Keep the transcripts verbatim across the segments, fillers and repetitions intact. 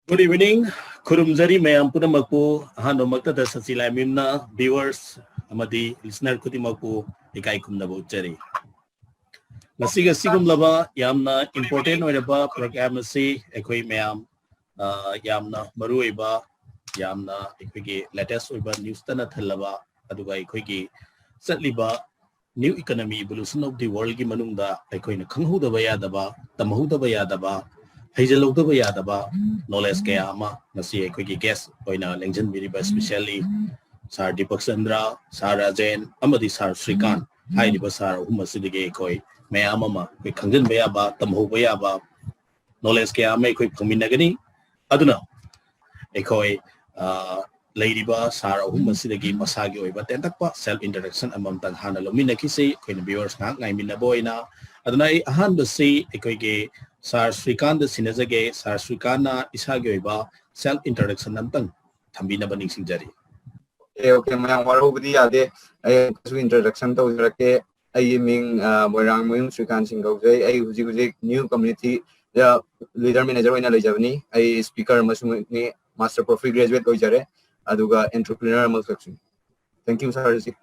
Good evening. ꯈꯨꯔꯨꯝꯖꯔꯤ ꯃꯌꯥꯝ ꯄꯨꯝꯅꯃꯛꯄꯨ꯫ ꯑꯍꯥꯟꯕꯃꯛꯇꯗ Shashi ꯂꯥꯏꯃꯌꯨꯝꯅ viewers ꯑꯃꯗꯤ listener ꯈꯨꯗꯤꯡꯃꯛꯄꯨ ꯏꯀꯥꯏ ꯈꯨꯝꯅꯕ ꯎꯠꯆꯔꯤ꯫ ꯉꯁꯤꯒ ꯑꯁꯤꯒꯨꯝꯂꯕ ꯌꯥꯝꯅ important ꯑꯣꯏꯔꯕ program ꯑꯁꯤ ꯑꯩꯈꯣꯏ ꯃꯌꯥꯝ, ꯑ, ꯌꯥꯝꯅ ꯃꯔꯨꯑꯣꯏꯕ, ꯌꯥꯝꯅ ꯑꯩꯈꯣꯏꯒꯤ latest ꯑꯣꯏꯕ newsꯇꯅ ꯊꯜꯂꯕ, ꯑꯗꯨꯒ ꯑꯩꯈꯣꯏꯒꯤ ꯆꯠꯂꯤꯕ new economy evolution of the worldꯒꯤ ꯃꯅꯨꯡꯗ ꯑꯩꯈꯣꯏꯅ ꯈꯪꯍꯧꯗꯕ ꯌꯥꯗꯕ, ꯇꯝꯍꯧꯗꯕ ꯌꯥꯗꯕ, ꯍꯩꯖꯜꯍꯧꯗꯕ ꯌꯥꯗꯕ knowledge ꯀꯌꯥ ꯑꯃ ꯉꯁꯤ ꯑꯩꯈꯣꯏꯒꯤ guest ꯑꯣꯏꯅ ꯂꯦꯡꯖꯟꯕꯤꯔꯤꯕ, especially Sir Deepak Chandra, Sir Rajen ꯑꯃꯗꯤ Sir ꯁ꯭ꯔꯤꯀꯥꯟ ꯍꯥꯏꯔꯤꯕ sir ꯑꯍꯨꯝ ꯑꯁꯤꯗꯒꯤ ꯑꯩꯈꯣꯏ ꯃꯌꯥꯝ ꯑꯃ ꯑꯩꯈꯣꯏ ꯈꯪꯖꯤꯟꯕ ꯌꯥꯕ, ꯇꯝꯍꯧꯕ ꯌꯥꯕ knowledge ꯀꯌꯥ ꯑꯃ ꯑꯩꯈꯣꯏ ꯐꯪꯃꯤꯟꯅꯒꯅꯤ꯫ ꯑꯗꯨꯅ ꯑꯩꯈꯣꯏ, ꯑ, ꯂꯩꯔꯤꯕ sir ꯑꯍꯨꯝ ꯑꯁꯤꯗꯒꯤ ꯃꯁꯥꯒꯤ ꯑꯣꯏꯕ ꯇꯦꯟꯇꯛꯄ self introduction ꯑꯃꯃꯝꯇꯪ ꯍꯥꯟꯅ ꯂꯧꯃꯤꯟꯅꯈꯤꯁꯤ, ꯑꯩꯈꯣꯏꯅ viewers ꯉꯥꯏꯍꯥꯛ ꯉꯥꯏꯃꯤꯟꯅꯕ ꯑꯣꯏꯅ꯫ ꯑꯗꯨꯅ ꯑꯩ ꯑꯍꯥꯟꯕꯁꯤ ꯑꯩꯈꯣꯏꯒꯤ Sir ꯁ꯭ꯔꯤꯀꯥꯟꯗ ꯁꯤꯟꯅꯖꯒꯦ꯫ Sir ꯁ꯭ꯔꯤꯀꯥꯟꯅ ꯏꯁꯥꯒꯤ ꯑꯣꯏꯕ self introduction ꯑꯃꯇꯪ ꯊꯝꯕꯤꯅꯕ ꯅꯤꯡꯁꯤꯡꯖꯔꯤ꯫ ꯑꯣꯀꯦ, ꯑꯣꯀꯦ, ꯃꯌꯥꯝ ꯋꯥꯔꯧꯕꯗꯤ ꯌꯥꯗꯦ꯫ ꯑꯩ ꯑꯃꯨꯛꯀꯁꯨ introduction ꯇꯧꯖꯔꯛꯀꯦ꯫ ꯑꯩꯒꯤ ꯃꯤꯡ, ꯑ, ꯃꯣꯏꯔꯥꯡꯃꯌꯨꯝ ꯁ꯭ꯔꯤꯀꯥꯟ ꯁꯤꯡ ꯀꯧꯖꯩ꯫ ꯑꯩ ꯍꯧꯖꯤꯛ ꯍꯧꯖꯤꯛ new communityꯗ leader manager ꯑꯣꯏꯅ ꯂꯩꯖꯕꯅꯤ꯫ ꯑꯩ speaker ꯑꯃꯁꯨꯅꯤ, master prof graduate ꯑꯣꯏꯖꯔꯦ, ꯑꯗꯨꯒ entrepreneur ꯑꯃꯈꯛꯁꯨꯅꯤ꯫ Thank you, sir꯫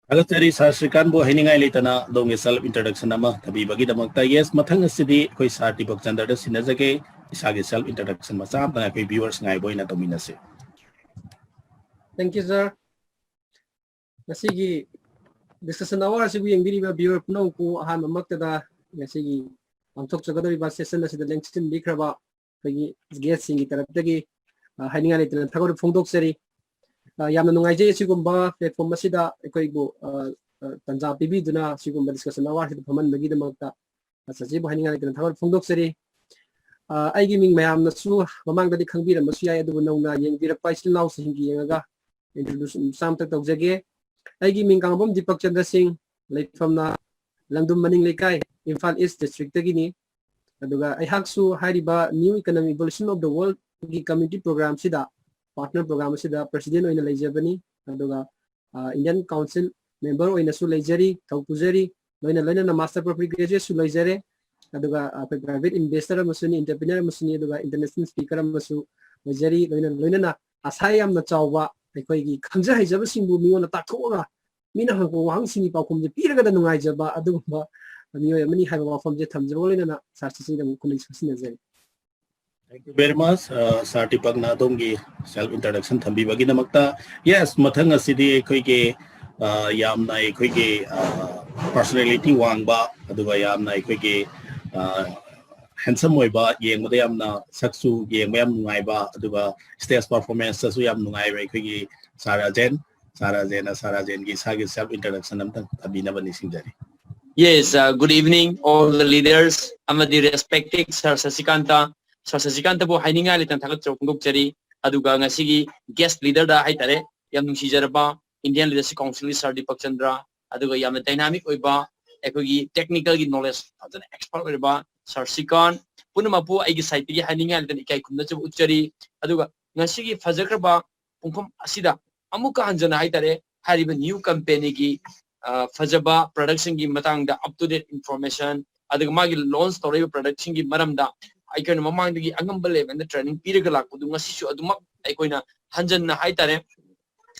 ꯊꯥꯒꯠꯆꯔꯤ꯫ Sir ꯁ꯭ꯔꯤꯀꯥꯟꯕꯨ ꯍꯥꯏꯅꯤꯡꯉꯥꯏ ꯂꯩꯇꯅ ꯑꯗꯣꯝꯒꯤ self introduction ꯑꯃ ꯊꯝꯕꯤꯕꯒꯤꯗꯃꯛꯇ꯫ Yes, ꯃꯊꯪ ꯑꯁꯤꯗꯤ ꯑꯩꯈꯣꯏ Sir ꯗꯤꯄꯛ ꯆꯟꯗ꯭ꯔꯗ ꯁꯤꯟꯅꯖꯒꯦ꯫ ꯏꯁꯥꯒꯤ self introduction ꯃꯆꯥ ꯑꯃꯇꯪ ꯑꯩꯈꯣꯏ viewers ꯉꯥꯏꯕ ꯑꯣꯏꯅ ꯇꯧꯃꯤꯟꯅꯁꯤ꯫ Thank you, sir꯫ ꯉꯁꯤꯒꯤ discussion hour ꯑꯁꯤꯕꯨ ꯌꯦꯡꯕꯤꯔꯤꯕ viewer ꯄꯨꯝꯅꯃꯛꯄꯨ ꯑꯍꯥꯟꯕꯃꯛꯇꯗ ꯉꯁꯤꯒꯤ ꯄꯥꯡꯊꯣꯛꯆꯒꯗꯧꯔꯤꯕ session ꯑꯁꯤꯗ ꯂꯦꯡꯁꯤꯟꯕꯤꯈ꯭ꯔꯕ ꯑꯩꯈꯣꯏꯒꯤ guestꯁꯤꯡꯒꯤ ꯇꯔꯞꯇꯒꯤ, ꯑ, ꯍꯥꯏꯅꯤꯡꯉꯥꯏ ꯂꯩꯇꯅ ꯊꯥꯒꯠꯄ ꯐꯣꯡꯗꯣꯛꯆꯔꯤ꯫ ꯑ, ꯌꯥꯝꯅ ꯅꯨꯡꯉꯥꯏꯖꯩ ꯑꯁꯤꯒꯨꯝꯕ platform ꯑꯁꯤꯗ ꯑꯩꯈꯣꯏꯕꯨ, ꯑ, ꯑ, ꯇꯥꯟꯖꯥ ꯄꯤꯕꯤꯗꯨꯅ ꯑꯁꯤꯒꯨꯝꯕ discussion hour ꯑꯁꯤꯗ ꯐꯝꯍꯟꯕꯒꯤꯗꯃꯛꯇ ꯁꯆꯤꯕꯨ ꯍꯥꯏꯅꯤꯡꯉꯥꯏ ꯂꯩꯇꯅ ꯊꯥꯒꯠꯄ ꯐꯣꯡꯗꯣꯛꯆꯔꯤ꯫ ꯑ, ꯑꯩꯒꯤ ꯃꯤꯡ ꯃꯌꯥꯝꯅꯁꯨ ꯃꯃꯥꯡꯗꯗꯤ ꯈꯪꯕꯤꯔꯝꯕꯁꯨ ꯌꯥꯏ, ꯑꯗꯨꯕꯨ ꯅꯧꯅ ꯌꯦꯡꯕꯤꯔꯛꯄ ꯏꯆꯤꯜ ꯏꯅꯥꯎꯁꯤꯡꯒꯤ ꯌꯦꯡꯉꯒ introduce ꯃꯆꯥ ꯑꯃꯇ ꯇꯧꯖꯒꯦ꯫ ꯑꯩꯒꯤ ꯃꯤꯡ ꯀꯥꯡꯕꯝ ꯗꯤꯄꯛ ꯆꯟꯗ꯭ꯔ ꯁꯤꯡ, ꯂꯩꯐꯝꯅ ꯂꯪꯗꯨꯝ ꯃꯅꯤꯡ ꯂꯩꯀꯥꯏ, ꯏꯝꯐꯥꯜ East districtꯇꯒꯤꯅꯤ꯫ ꯑꯗꯨꯒ ꯑꯩꯍꯥꯛꯁꯨ ꯍꯥꯏꯔꯤꯕ New Economic Evolution of the Worldꯒꯤ community programꯁꯤꯗ, partner program ꯑꯁꯤꯗ president ꯑꯣꯏꯅ ꯂꯩꯖꯕꯅꯤ꯫ ꯑꯗꯨꯒ, ꯑ, Indian Council member ꯑꯣꯏꯅꯁꯨ ꯂꯩꯖꯔꯤ, ꯊꯧ ꯄꯨꯖꯔꯤ, ꯂꯣꯏꯅ ꯂꯣꯏꯅꯅ master prof graduateꯁꯨ ꯂꯩꯖꯔꯦ꯫ ꯑꯗꯨꯒ ꯑꯩꯈꯣꯏ private investor ꯑꯃꯁꯨꯅꯤ, entrepreneur ꯑꯃꯁꯨꯅꯤ, ꯑꯗꯨꯒ international speaker ꯑꯃꯁꯨ ꯑꯣꯏꯖꯔꯤ꯫ ꯂꯣꯏꯅ ꯂꯣꯏꯅꯅ ꯑꯁꯥ ꯌꯥꯝꯅ ꯆꯥꯎꯕ, ꯑꯩꯈꯣꯏꯒꯤ ꯈꯪꯖ ꯍꯩꯖꯕꯁꯤꯡꯕꯨ ꯃꯤꯉꯣꯟꯗ ꯇꯥꯛꯊꯣꯛꯑꯒ ꯃꯤꯅ ꯍꯪꯉꯛꯄ ꯋꯥꯍꯪꯁꯤꯡꯒꯤ ꯄꯥꯎꯈꯨꯝꯁꯦ ꯄꯤꯔꯒꯗ ꯅꯨꯡꯉꯥꯏꯖꯕ ꯑꯗꯨꯒꯨꯝꯕ ꯃꯤꯑꯣꯏ ꯑꯃꯅꯤ ꯍꯥꯏꯕ ꯋꯥꯐꯝꯁꯦ ꯊꯝꯖꯕꯒ ꯂꯣꯏꯅꯅ ꯁꯥꯔ ꯁꯤꯁꯤꯗ ꯑꯃꯨꯛ ꯈꯨꯠꯅꯤꯡ ꯁꯤꯟꯅꯖꯔꯤ꯫ Thank you very much. Uh, ꯁꯥꯔ ꯗꯤꯄꯛꯅ ꯑꯗꯣꯝꯒꯤ self introduction ꯊꯝꯕꯤꯕꯒꯤꯗꯃꯛꯇ꯫ Yes, ꯃꯊꯪ ꯑꯁꯤꯗꯤ ꯑꯩꯈꯣꯏꯒꯤ ꯑ, ꯌꯥꯝꯅ ꯑꯩꯈꯣꯏꯒꯤ personality ꯋꯥꯡꯕ, ꯑꯗꯨꯒ ꯌꯥꯝꯅ ꯑꯩꯈꯣꯏꯒꯤ handsome ꯑꯣꯏꯕ, ꯌꯦꯡꯕꯗ ꯌꯥꯝꯅ ꯁꯛꯁꯨ ꯌꯦꯡꯕ ꯌꯥꯝ ꯅꯨꯡꯉꯥꯏꯕ, ꯑꯗꯨꯒ stage performanceꯇꯁꯨ ꯌꯥꯝ ꯅꯨꯡꯉꯥꯏꯕ ꯑꯩꯈꯣꯏꯒꯤ ꯁꯥꯔ ꯔꯥꯖꯦꯟ꯫ ꯁꯥꯔ ꯔꯥꯖꯦꯟꯅ ꯁꯥꯔ ꯔꯥꯖꯦꯟꯒꯤ ꯏꯁꯥꯒꯤ self introduction ꯑꯝꯇꯪ ꯊꯝꯕꯤꯅꯕ ꯅꯤꯡꯁꯤꯡꯖꯔꯤ꯫ Yes, uh, good evening all the leaders ꯑꯃꯗꯤ respected Sir ꯁꯁꯤꯀꯥꯟꯇ꯫ Sir ꯁꯁꯤꯀꯥꯟꯇꯕꯨ ꯍꯥꯏꯅꯤꯡꯉꯥꯏ ꯂꯩꯇꯅ ꯊꯥꯒꯠꯆꯕ ꯐꯣꯡꯗꯣꯛꯆꯔꯤ꯫ ꯑꯗꯨꯒ ꯉꯁꯤꯒꯤ guest leaderꯗ ꯍꯥꯏꯇꯥꯔꯦ, ꯌꯥꯝ ꯅꯨꯡꯁꯤꯖꯔꯕ Indian Leadership Councilꯒꯤ Sir Deepak Chandra, ꯑꯗꯨꯒ ꯌꯥꯝꯅ dynamic ꯑꯣꯏꯕ, ꯑꯩꯈꯣꯏꯒꯤ technicalꯒꯤ knowledge ꯐꯖꯅ expert ꯑꯣꯏꯔꯕ Sir ꯁꯤꯀꯥꯟ, ꯄꯨꯝꯅꯃꯛꯄꯨ ꯑꯩꯒꯤ sideꯇꯒꯤ ꯍꯥꯏꯅꯤꯡꯉꯥꯏ ꯂꯩꯇꯅ ꯏꯀꯥꯏ ꯈꯨꯝꯅꯖꯕ ꯎꯠꯆꯔꯤ꯫ ꯑꯗꯨꯒ ꯉꯁꯤꯒꯤ ꯐꯖꯈ꯭ꯔꯕ ꯄꯨꯡꯐꯝ ꯑꯁꯤꯗ ꯑꯃꯨꯛꯀ ꯍꯟꯖꯅ ꯍꯥꯏꯇꯥꯔꯦ, ꯍꯥꯏꯔꯤꯕ new companyꯒꯤ, ꯑ, ꯐꯖꯕ productꯁꯤꯡꯒꯤ ꯃꯇꯥꯡꯗ up to date information, ꯑꯗꯨꯒ ꯃꯥꯒꯤ launch ꯇꯧꯔꯛꯏꯕ productꯁꯤꯡꯒꯤ ꯃꯔꯝꯗ ꯑꯩꯈꯣꯏꯅ ꯃꯃꯥꯡꯗꯒꯤ ꯑꯉꯝꯕ levelꯗ training ꯄꯤꯔꯒ ꯂꯥꯛꯄꯗꯨ ꯉꯁꯤꯁꯨ ꯑꯗꯨꯃꯛ ꯑꯩꯈꯣꯏꯅ ꯍꯟꯖꯟꯅ ꯍꯥꯏꯇꯥꯔꯦ꯫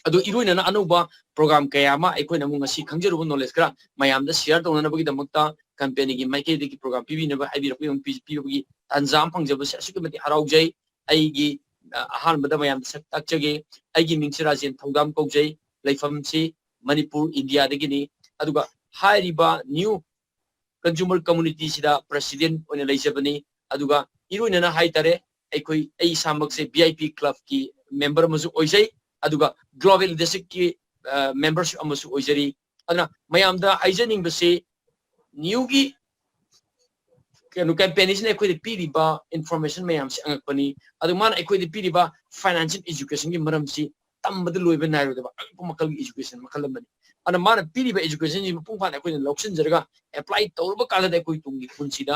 ꯑꯗꯨ ꯏꯔꯣꯏꯅꯅ ꯑꯅꯧꯕ program ꯀꯌꯥ ꯑꯃ ꯑꯩꯈꯣꯏꯅ ꯑꯃꯨꯛ ꯉꯁꯤ ꯈꯪꯖꯔꯨꯕ knowledge ꯈꯔ ꯃꯌꯥꯝꯗ share ꯇꯧꯅꯅꯕꯒꯤꯗꯃꯛꯇ companyꯒꯤ ꯃꯥꯏꯀꯩꯗꯒꯤ program ꯄꯤꯕꯤꯅꯕ ꯍꯥꯏꯕꯤꯔꯛꯄꯒꯤ ꯄꯤ-, ꯄꯤꯕꯒꯤ ꯇꯥꯟꯖꯥ ꯑꯃ ꯐꯪꯖꯕꯁꯦ ꯑꯁꯨꯛꯀꯤ ꯃꯇꯤꯛ ꯍꯔꯥꯎꯖꯩ꯫ ꯑꯩꯒꯤ, ꯑ, ꯑꯍꯥꯟꯕꯗ ꯃꯌꯥꯝꯗ ꯁꯛ ꯇꯥꯛꯆꯒꯦ꯫ ꯑꯩꯒꯤ ꯃꯤꯡꯁꯦ ꯔꯥꯖꯦꯟ ꯊꯧꯗꯥꯝ ꯀꯧꯖꯩ꯫ ꯂꯩꯐꯝꯁꯤ ꯃꯅꯤꯄꯨꯔ, ꯏꯟꯗꯤꯌꯥꯗꯒꯤꯅꯤ꯫ ꯑꯗꯨꯒ ꯍꯥꯏꯔꯤꯕ new consumer communityꯁꯤꯗ president ꯑꯣꯏꯅ ꯂꯩꯖꯕꯅꯤ꯫ ꯑꯗꯨꯒ ꯏꯔꯣꯏꯅꯅ ꯍꯥꯏꯇꯥꯔꯦ, ꯑꯩꯈꯣꯏ, ꯑꯩ ꯏꯁꯥꯃꯛꯁꯦ VIP clubꯀꯤ member ꯑꯃꯁꯨ ꯑꯣꯏꯖꯩ꯫ ꯑꯗꯨꯒ Global Leadershipꯀꯤ, ꯑ, membership ꯑꯃꯁꯨ ꯑꯣꯏꯖꯔꯤ꯫ ꯑꯗꯨꯅ ꯃꯌꯥꯝꯗ ꯍꯥꯏꯖꯅꯤꯡꯕꯁꯤ, newꯒꯤ ꯀꯩꯅꯣ companyꯁꯤꯅ ꯑꯩꯈꯣꯏꯗ ꯄꯤꯔꯤꯕ information ꯃꯌꯥꯝꯁꯤ ꯑꯉꯛꯄꯅꯤ꯫ ꯑꯗꯨ ꯃꯥꯅ ꯑꯩꯈꯣꯏꯗ ꯄꯤꯔꯤꯕ financial educationꯒꯤ ꯃꯔꯝꯁꯤ ꯇꯝꯕꯗ ꯂꯣꯏꯕ ꯅꯥꯏꯔꯣꯏꯗꯕ ꯑꯉꯛꯄ ꯃꯈꯜꯒꯤ education ꯃꯈꯜ ꯑꯃꯅꯤ꯫ ꯑꯗꯨꯅ ꯃꯥꯅ ꯄꯤꯔꯤꯕ educationꯁꯤ ꯃꯄꯨꯡ ꯐꯥꯅ ꯑꯩꯈꯣꯏꯅ ꯂꯧꯁꯤꯟꯖꯔꯒ apply ꯇꯧꯔꯕ ꯀꯥꯟꯗ ꯑꯩꯈꯣꯏ ꯇꯨꯡꯒꯤ ꯄꯨꯟꯁꯤꯗ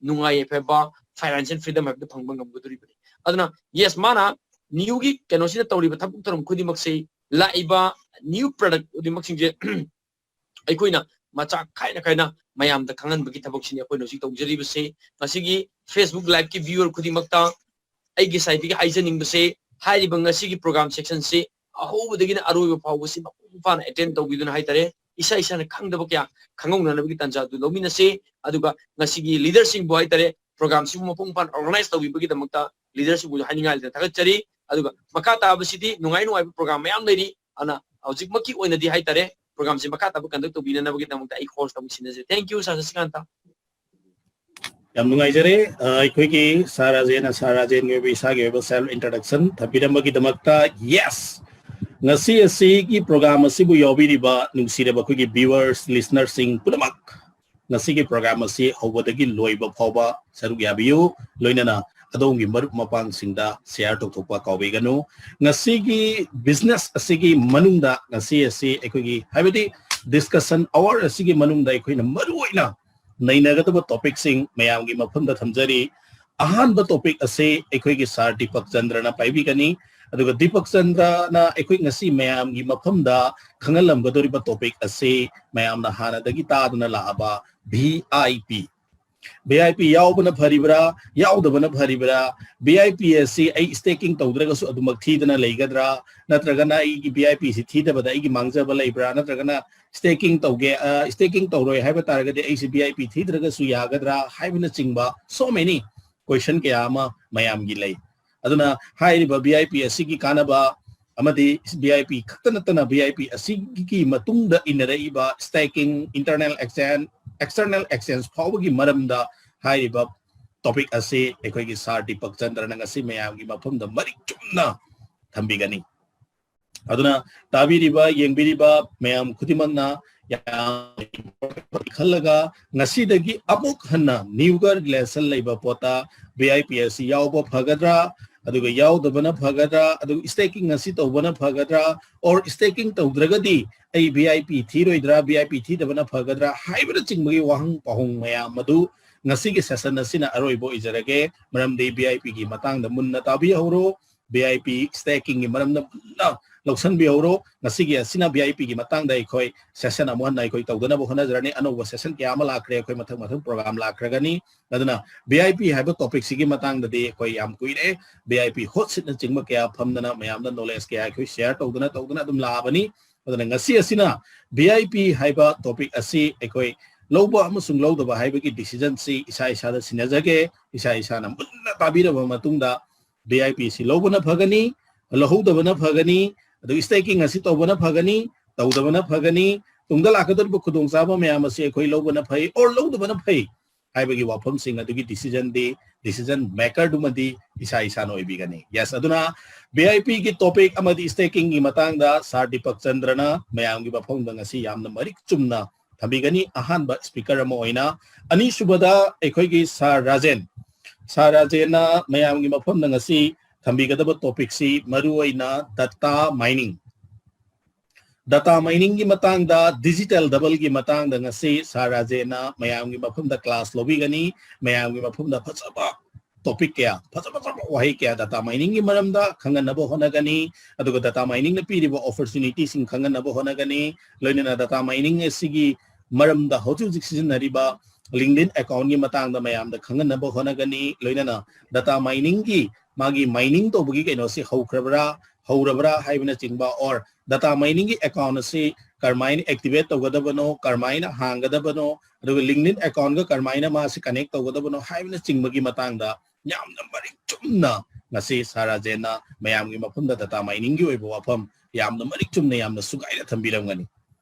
ꯅꯨꯡꯉꯥꯏ ꯌꯥꯏꯐꯕ, financial freedom ꯍꯥꯏꯕꯗꯨ ꯐꯪꯕ ꯉꯝꯒꯗꯧꯔꯤꯕꯅꯤ꯫ ꯑꯗꯨꯅ yes, ꯃꯥꯅ newꯒꯤ ꯀꯩꯅꯣꯁꯤꯅ ꯇꯧꯔꯤꯕ ꯊꯕꯛ ꯊꯧꯔꯝ ꯈꯨꯗꯤꯡꯃꯛꯁꯤ, ꯂꯥꯛꯏꯕ new product ꯈꯨꯗꯤꯡꯃꯛꯁꯤꯡꯁꯦ ꯑꯩꯈꯣꯏꯅ ꯃꯆꯥꯛ ꯈꯥꯏꯅ ꯈꯥꯏꯅ ꯃꯌꯥꯝꯗ ꯈꯪꯍꯟꯕꯒꯤ ꯊꯕꯛꯁꯤꯅꯤ ꯑꯩꯈꯣꯏꯅ ꯍꯧꯖꯤꯛ ꯇꯧꯖꯔꯤꯕꯁꯦ꯫ ꯉꯁꯤꯒꯤ Facebook Live ꯀꯤ viewer ꯈꯨꯗꯤꯡꯃꯛꯇ ꯑꯩꯒꯤ side ꯇꯒꯤ ꯍꯥꯏꯖꯅꯤꯡꯕꯁꯦ, ꯍꯥꯏꯔꯤꯕ ꯉꯁꯤꯒꯤ program section ꯁꯤ ꯑꯍꯧꯕꯗꯒꯤꯅ ꯑꯔꯣꯏꯕ ꯐꯥꯎꯕꯁꯤ ꯃꯄꯨꯡ ꯐꯥꯅ attend ꯇꯧꯕꯤꯗꯨꯅ ꯍꯥꯏꯇꯥꯔꯦ, ꯏꯁꯥ ꯏꯁꯥꯅ ꯈꯪꯗꯕ ꯀꯌꯥ ꯈꯪꯍꯧꯅꯅꯕꯒꯤ ꯇꯥꯟꯖꯥ ꯑꯗꯨ ꯂꯧꯃꯤꯟꯅꯁꯤ꯫ ꯑꯗꯨꯒ ꯉꯁꯤꯒꯤ leader ꯁꯤꯡꯕꯨ ꯍꯥꯏꯇꯥꯔꯦ, program ꯁꯤꯕꯨ ꯃꯄꯨꯡ ꯐꯥꯅ organize ꯇꯧꯕꯤꯕꯒꯤꯗꯃꯛꯇ leader ꯁꯤꯡꯕꯨꯁꯨ ꯍꯥꯏꯅꯤꯡꯉꯥꯏ ꯂꯩꯇꯅ ꯊꯥꯒꯠꯆꯔꯤ꯫ ꯑꯗꯨꯒ ꯃꯈꯥ ꯇꯥꯕꯁꯤꯗꯤ ꯅꯨꯡꯉꯥꯏ ꯅꯨꯡꯉꯥꯏꯕ program ꯃꯌꯥꯝ ꯂꯩꯔꯤ, ꯑꯗꯨꯅ ꯍꯧꯖꯤꯛꯃꯛꯀꯤ ꯑꯣꯏꯅꯗꯤ ꯍꯥꯏꯇꯥꯔꯦ, program ꯁꯤ ꯃꯈꯥ ꯇꯥꯕ conduct ꯇꯧꯕꯤꯅꯅꯕꯒꯤꯗꯃꯛꯇ ꯑꯩ host ꯑꯃꯨꯛ ꯁꯤꯟꯅꯖꯩ꯫ Thank you, Sir ꯁꯁꯤꯀꯥꯟꯇ꯫ ꯌꯥꯝ ꯅꯨꯡꯉꯥꯏꯖꯔꯦ꯫ ꯑ, ꯑꯩꯈꯣꯏꯒꯤ ꯁꯥꯔ ꯔꯥꯖꯦꯟꯅ, ꯁꯥꯔ ꯔꯥꯖꯦꯟꯒꯤ ꯑꯣꯏꯕ ꯏꯁꯥꯒꯤ ꯑꯣꯏꯕ self introduction ꯊꯝꯕꯤꯔꯝꯕꯒꯤꯗꯃꯛꯇ꯫ Yes, ꯉꯁꯤ ꯑꯁꯤꯒꯤ program ꯑꯁꯤꯕꯨ ꯌꯥꯎꯕꯤꯔꯤꯕ ꯅꯨꯡꯁꯤꯔꯕ ꯑꯩꯈꯣꯏꯒꯤ viewers, listener ꯁꯤꯡ ꯄꯨꯝꯅꯃꯛ, ꯉꯁꯤꯒꯤ program ꯑꯁꯤ ꯍꯧꯕꯗꯒꯤ ꯂꯣꯏꯕ ꯐꯥꯎꯕ ꯁꯔꯨꯛ ꯌꯥꯕꯤꯌꯨ꯫ ꯂꯣꯏꯅꯅ ꯑꯗꯣꯝꯒꯤ ꯃꯔꯨꯞ ꯃꯄꯥꯡꯁꯤꯡꯗ share ꯇꯧꯊꯣꯛꯄ ꯀꯥꯎꯕꯤꯒꯅꯨ꯫ ꯉꯁꯤꯒꯤ business ꯑꯁꯤꯒꯤ ꯃꯅꯨꯡꯗ, ꯉꯁꯤ ꯑꯁꯤ ꯑꯩꯈꯣꯏꯒꯤ, ꯍꯥꯏꯕꯗꯤ discussion hour ꯑꯁꯤꯒꯤ ꯃꯅꯨꯡꯗ ꯑꯩꯈꯣꯏꯅ ꯃꯔꯨꯑꯣꯏꯅ ꯅꯩꯅꯒꯗꯕ topic ꯁꯤꯡ ꯃꯌꯥꯝꯒꯤ ꯃꯐꯝꯗ ꯊꯝꯖꯔꯤ꯫ ꯑꯍꯥꯟꯕ topic ꯑꯁꯤ ꯑꯩꯈꯣꯏꯒꯤ ꯁꯥꯔ ꯗꯤꯄꯛ ꯆꯟꯗ꯭ꯔꯅ ꯄꯥꯏꯕꯤꯒꯅꯤ꯫ ꯑꯗꯨꯒ ꯗꯤꯄꯛ ꯆꯟꯗ꯭ꯔꯅ ꯑꯩꯈꯣꯏ ꯉꯁꯤ ꯃꯌꯥꯝꯒꯤ ꯃꯐꯝꯗ ꯈꯪꯍꯜꯂꯝꯒꯗꯧꯔꯤꯕ topic ꯑꯁꯤ ꯃꯌꯥꯝꯅ ꯍꯥꯟꯅꯗꯒꯤ ꯇꯥꯗꯨꯅ ꯂꯥꯛꯑꯕ V I P꯫ V I P ꯌꯥꯎꯕꯅ ꯐꯔꯤꯕ꯭ꯔꯥ, ꯌꯥꯎꯗꯕꯅ ꯐꯔꯤꯕ꯭ꯔꯥ? V I P ꯑꯁꯤ ꯑꯩ staking ꯇꯧꯗ꯭ꯔꯒꯁꯨ ꯑꯗꯨꯃꯛ ꯊꯤꯗꯅ ꯂꯩꯒꯗ꯭ꯔꯥ? ꯅꯠꯇ꯭ꯔꯒꯅ ꯑꯩꯒꯤ V I P ꯁꯤ ꯊꯤꯗꯕꯗ ꯑꯩꯒꯤ ꯃꯥꯡꯖꯕ ꯂꯩꯕ꯭ꯔꯥ? ꯅꯠꯇ꯭ꯔꯒꯅ staking ꯇꯧꯒꯦ, ꯑ, staking ꯇꯧꯔꯣꯏ ꯍꯥꯏꯕ ꯇꯥꯔꯒꯗꯤ ꯑꯩꯁꯤ V I P ꯊꯤꯗ꯭ꯔꯒꯁꯨ ꯌꯥꯒꯗ꯭ꯔꯥ ꯍꯥꯏꯕꯅꯆꯤꯡꯕ so many question ꯀꯌꯥ ꯑꯃ ꯃꯌꯥꯝꯒꯤ ꯂꯩ꯫ ꯑꯗꯨꯅ ꯍꯥꯏꯔꯤꯕ V I P ꯑꯁꯤꯒꯤ ꯀꯥꯟꯅꯕ ꯑꯃꯗꯤ V I P ꯈꯛꯇ ꯅꯠꯇꯅ V I P ꯑꯁꯤꯒꯤ ꯃꯇꯨꯡꯗ ꯏꯟꯅꯔꯛꯏꯕ staking, internal exchange, external exchange ꯐꯥꯎꯕꯒꯤ ꯃꯔꯝꯗ ꯍꯥꯏꯔꯤꯕ topic ꯑꯁꯤ ꯑꯩꯈꯣꯏꯒꯤ ꯁꯥꯔ ꯗꯤꯄꯛ ꯆꯟꯗ꯭ꯔꯅ ꯉꯁꯤ ꯃꯌꯥꯝꯒꯤ ꯃꯐꯝꯗ ꯃꯔꯤꯛ ꯆꯨꯝꯅ ꯊꯝꯕꯤꯒꯅꯤ꯫ ꯑꯗꯨꯅ ꯇꯥꯕꯤꯔꯤꯕ, ꯌꯦꯡꯕꯤꯔꯤꯕ ꯃꯌꯥꯝ ꯈꯨꯗꯤꯡꯃꯛꯅ ꯌꯥꯝ ꯈꯜꯂꯒ ꯉꯁꯤꯗꯒꯤ ꯑꯃꯨꯛ ꯍꯟꯅ newer lesson ꯂꯩꯕ ꯄꯣꯠꯇ V I P ꯑꯁꯤ ꯌꯥꯎꯕ ꯐꯒꯗ꯭ꯔꯥ, ꯑꯗꯨꯒ ꯌꯥꯎꯗꯕꯅ ꯐꯒꯗ꯭ꯔꯥ, ꯑꯗꯨꯒ staking ꯑꯁꯤ ꯇꯧꯕꯅ ꯐꯒꯗ꯭ꯔꯥ, or staking ꯇꯧꯗ꯭ꯔꯒꯗꯤ ꯑꯩ V I P ꯊꯤꯔꯣꯏꯗ꯭ꯔꯥ, V I P ꯊꯤꯗꯕꯅ ꯐꯒꯗ꯭ꯔꯥ ꯍꯥꯏꯕꯅꯆꯤꯡꯕꯒꯤ ꯋꯥꯍꯪ ꯄꯥꯎꯍꯪ ꯃꯌꯥꯝ ꯑꯗꯨ ꯉꯁꯤꯒꯤ session ꯑꯁꯤꯅ ꯑꯔꯣꯏꯕ ꯑꯣꯏꯖꯔꯒꯦ꯫ ꯃꯔꯝꯗꯤ V I P ꯒꯤ ꯃꯇꯥꯡꯗ ꯃꯨꯟꯅ ꯇꯥꯕꯤꯍꯧꯔꯣ꯫ V I P staking ꯒꯤ ꯃꯔꯝꯗ ꯃꯨꯟꯅ ꯂꯧꯁꯤꯟꯕꯤꯍꯧꯔꯣ꯫ ꯉꯁꯤꯒꯤ ꯑꯁꯤꯅ V I P ꯒꯤ ꯃꯇꯥꯡꯗ ꯑꯩꯈꯣꯏ session ꯑꯃꯨꯛ ꯍꯟꯅ ꯑꯩꯈꯣꯏ ꯇꯧꯗꯅꯕ ꯍꯣꯠꯅꯖꯔꯅꯤ꯫ ꯑꯅꯧꯕ session ꯀꯌꯥ ꯑꯃ ꯂꯥꯛꯈ꯭ꯔꯦ, ꯑꯩꯈꯣꯏ ꯃꯊꯪ ꯃꯊꯪ program ꯂꯥꯛꯈ꯭ꯔꯒꯅꯤ꯫ ꯑꯗꯨꯅ V I P ꯍꯥꯏꯕ topic ꯁꯤꯒꯤ ꯃꯇꯥꯡꯗꯗꯤ ꯑꯩꯈꯣꯏ ꯌꯥꯝ ꯀꯨꯏꯔꯦ, V I P hot seat ꯅꯆꯤꯡꯕ ꯀꯌꯥ ꯐꯝꯗꯅ ꯃꯌꯥꯝꯗ knowledge ꯀꯌꯥ ꯑꯩꯈꯣꯏ share ꯇꯧꯗꯅ ꯇꯧꯗꯅ ꯑꯗꯨꯝ ꯂꯥꯛꯑꯕꯅꯤ꯫ ꯑꯗꯨꯅ ꯉꯁꯤ ꯑꯁꯤꯅ V I P ꯍꯥꯏꯕ topic ꯑꯁꯤ ꯑꯩꯈꯣꯏ ꯂꯧꯕ ꯑꯃꯁꯨꯡ ꯂꯧꯗꯕ ꯍꯥꯏꯕꯒꯤ decision ꯁꯤ ꯏꯁꯥ ꯏꯁꯥꯗ ꯁꯤꯟꯅꯖꯒꯦ꯫ ꯏꯁꯥ ꯏꯁꯥꯅ ꯃꯨꯟꯅ ꯇꯥꯕꯤꯔꯕ ꯃꯇꯨꯡꯗ V I P ꯁꯤ ꯂꯧꯕꯅ ꯐꯒꯅꯤ, ꯂꯧꯍꯧꯗꯕꯅ ꯐꯒꯅꯤ, ꯑꯗꯨꯒ staking ꯑꯁꯤ ꯇꯧꯕꯅ ꯐꯒꯅꯤ, ꯇꯧꯗꯕꯅ ꯐꯒꯅꯤ, ꯇꯨꯡꯗ ꯂꯥꯛꯀꯗꯧꯔꯤꯕ ꯈꯨꯗꯣꯡꯆꯥꯕ ꯃꯌꯥꯝ ꯑꯁꯤ ꯑꯩꯈꯣꯏ ꯂꯧꯕꯅ ꯐꯩ or ꯂꯧꯗꯕꯅ ꯐꯩ ꯍꯥꯏꯕꯒꯤ ꯋꯥꯐꯝꯁꯤꯡ ꯑꯗꯨꯒꯤ decision ꯗꯤ decision maker ꯗꯨꯃꯗꯤ ꯏꯁꯥ ꯏꯁꯥꯅ ꯑꯣꯏꯕꯤꯒꯅꯤ꯫ Yes, ꯑꯗꯨꯅ V I P ꯒꯤ topic ꯑꯃꯗꯤ staking ꯒꯤ ꯃꯇꯥꯡꯗ Sir ꯗꯤꯄꯛ ꯆꯟꯗ꯭ꯔꯅ ꯃꯌꯥꯝꯒꯤ ꯃꯐꯝꯗ ꯉꯁꯤ ꯌꯥꯝꯅ ꯃꯔꯤꯛ ꯆꯨꯝꯅ ꯊꯝꯕꯤꯒꯅꯤ, ꯑꯍꯥꯟꯕ speaker ꯑꯃ ꯑꯣꯏꯅ꯫ ꯑꯅꯤꯁꯨꯕꯗ ꯑꯩꯈꯣꯏꯒꯤ Sir ꯔꯥꯖꯦꯟ, Sir ꯔꯥꯖꯦꯟꯅ ꯃꯌꯥꯝꯒꯤ ꯃꯐꯝꯗ ꯉꯁꯤ ꯊꯝꯕꯤꯒꯗꯕ topic ꯁꯤ ꯃꯔꯨꯑꯣꯏꯅ data mining, data mining ꯒꯤ ꯃꯇꯥꯡꯗ, digital double ꯒꯤ ꯃꯇꯥꯡꯗ ꯉꯁꯤ Sir ꯔꯥꯖꯦꯟꯅ ꯃꯌꯥꯝꯒꯤ ꯃꯐꯝꯗ class ꯂꯧꯕꯤꯒꯅꯤ꯫ ꯃꯌꯥꯝꯒꯤ ꯃꯐꯝꯗ ꯐꯖꯕ topic ꯀꯌꯥ, ꯐꯖ ꯐꯖꯕ ꯋꯥꯍꯩ ꯀꯌꯥ data mining ꯒꯤ ꯃꯔꯝꯗ ꯈꯪꯍꯟꯅꯕ ꯍꯣꯠꯅꯒꯅꯤ꯫ ꯑꯗꯨꯒ data mining ꯅ ꯄꯤꯔꯤꯕ opportunity ꯁꯤꯡ ꯈꯪꯍꯟꯅꯕ ꯍꯣꯠꯅꯒꯅꯤ꯫ ꯂꯣꯏꯅꯅ data mining ꯑꯁꯤꯒꯤ ꯃꯔꯝꯗ ꯍꯧꯖꯤꯛ ꯍꯧꯖꯤꯛ ꯁꯤꯖꯤꯟꯅꯔꯤꯕ LinkedIn account ꯒꯤ ꯃꯇꯥꯡꯗ ꯃꯌꯥꯝꯗ ꯈꯪꯍꯟꯅꯕ ꯍꯣꯠꯅꯒꯅꯤ꯫ ꯂꯣꯏꯅꯅ data mining ꯒꯤ ꯃꯥꯒꯤ mining ꯇꯧꯕꯒꯤ ꯀꯩꯅꯣꯁꯤ ꯍꯧꯈ꯭ꯔꯕ꯭ꯔꯥ, ꯍꯧꯔꯕ꯭ꯔꯥ ꯍꯥꯏꯕꯅꯆꯤꯡꯕ, or data mining ꯒꯤ account ꯑꯁꯤ ꯀꯔꯝꯍꯥꯏꯅ activate ꯇꯧꯒꯗꯕꯅꯣ, ꯀꯔꯝꯍꯥꯏꯅ ꯍꯥꯡꯒꯗꯕꯅꯣ, ꯑꯗꯨꯒ LinkedIn account ꯒ ꯀꯔꯝꯍꯥꯏꯅ ꯃꯥꯁꯤ connect ꯇꯧꯒꯗꯕꯅꯣ ꯍꯥꯏꯕꯅꯆꯤꯡꯕꯒꯤ ꯃꯇꯥꯡꯗ ꯌꯥꯝꯅ ꯃꯔꯤꯛ ꯆꯨꯝꯅ ꯉꯁꯤ Sir ꯔꯥꯖꯦꯟꯅ ꯃꯌꯥꯝꯒꯤ ꯃꯐꯝꯗ data mining ꯒꯤ ꯑꯣꯏꯕ ꯋꯥꯐꯝ ꯌꯥꯝꯅ ꯃꯔꯤꯛ ꯆꯨꯝꯅ, ꯌꯥꯝꯅ ꯁꯨꯒꯥꯏꯅ ꯊꯝꯕꯤꯔꯝꯒꯅꯤ꯫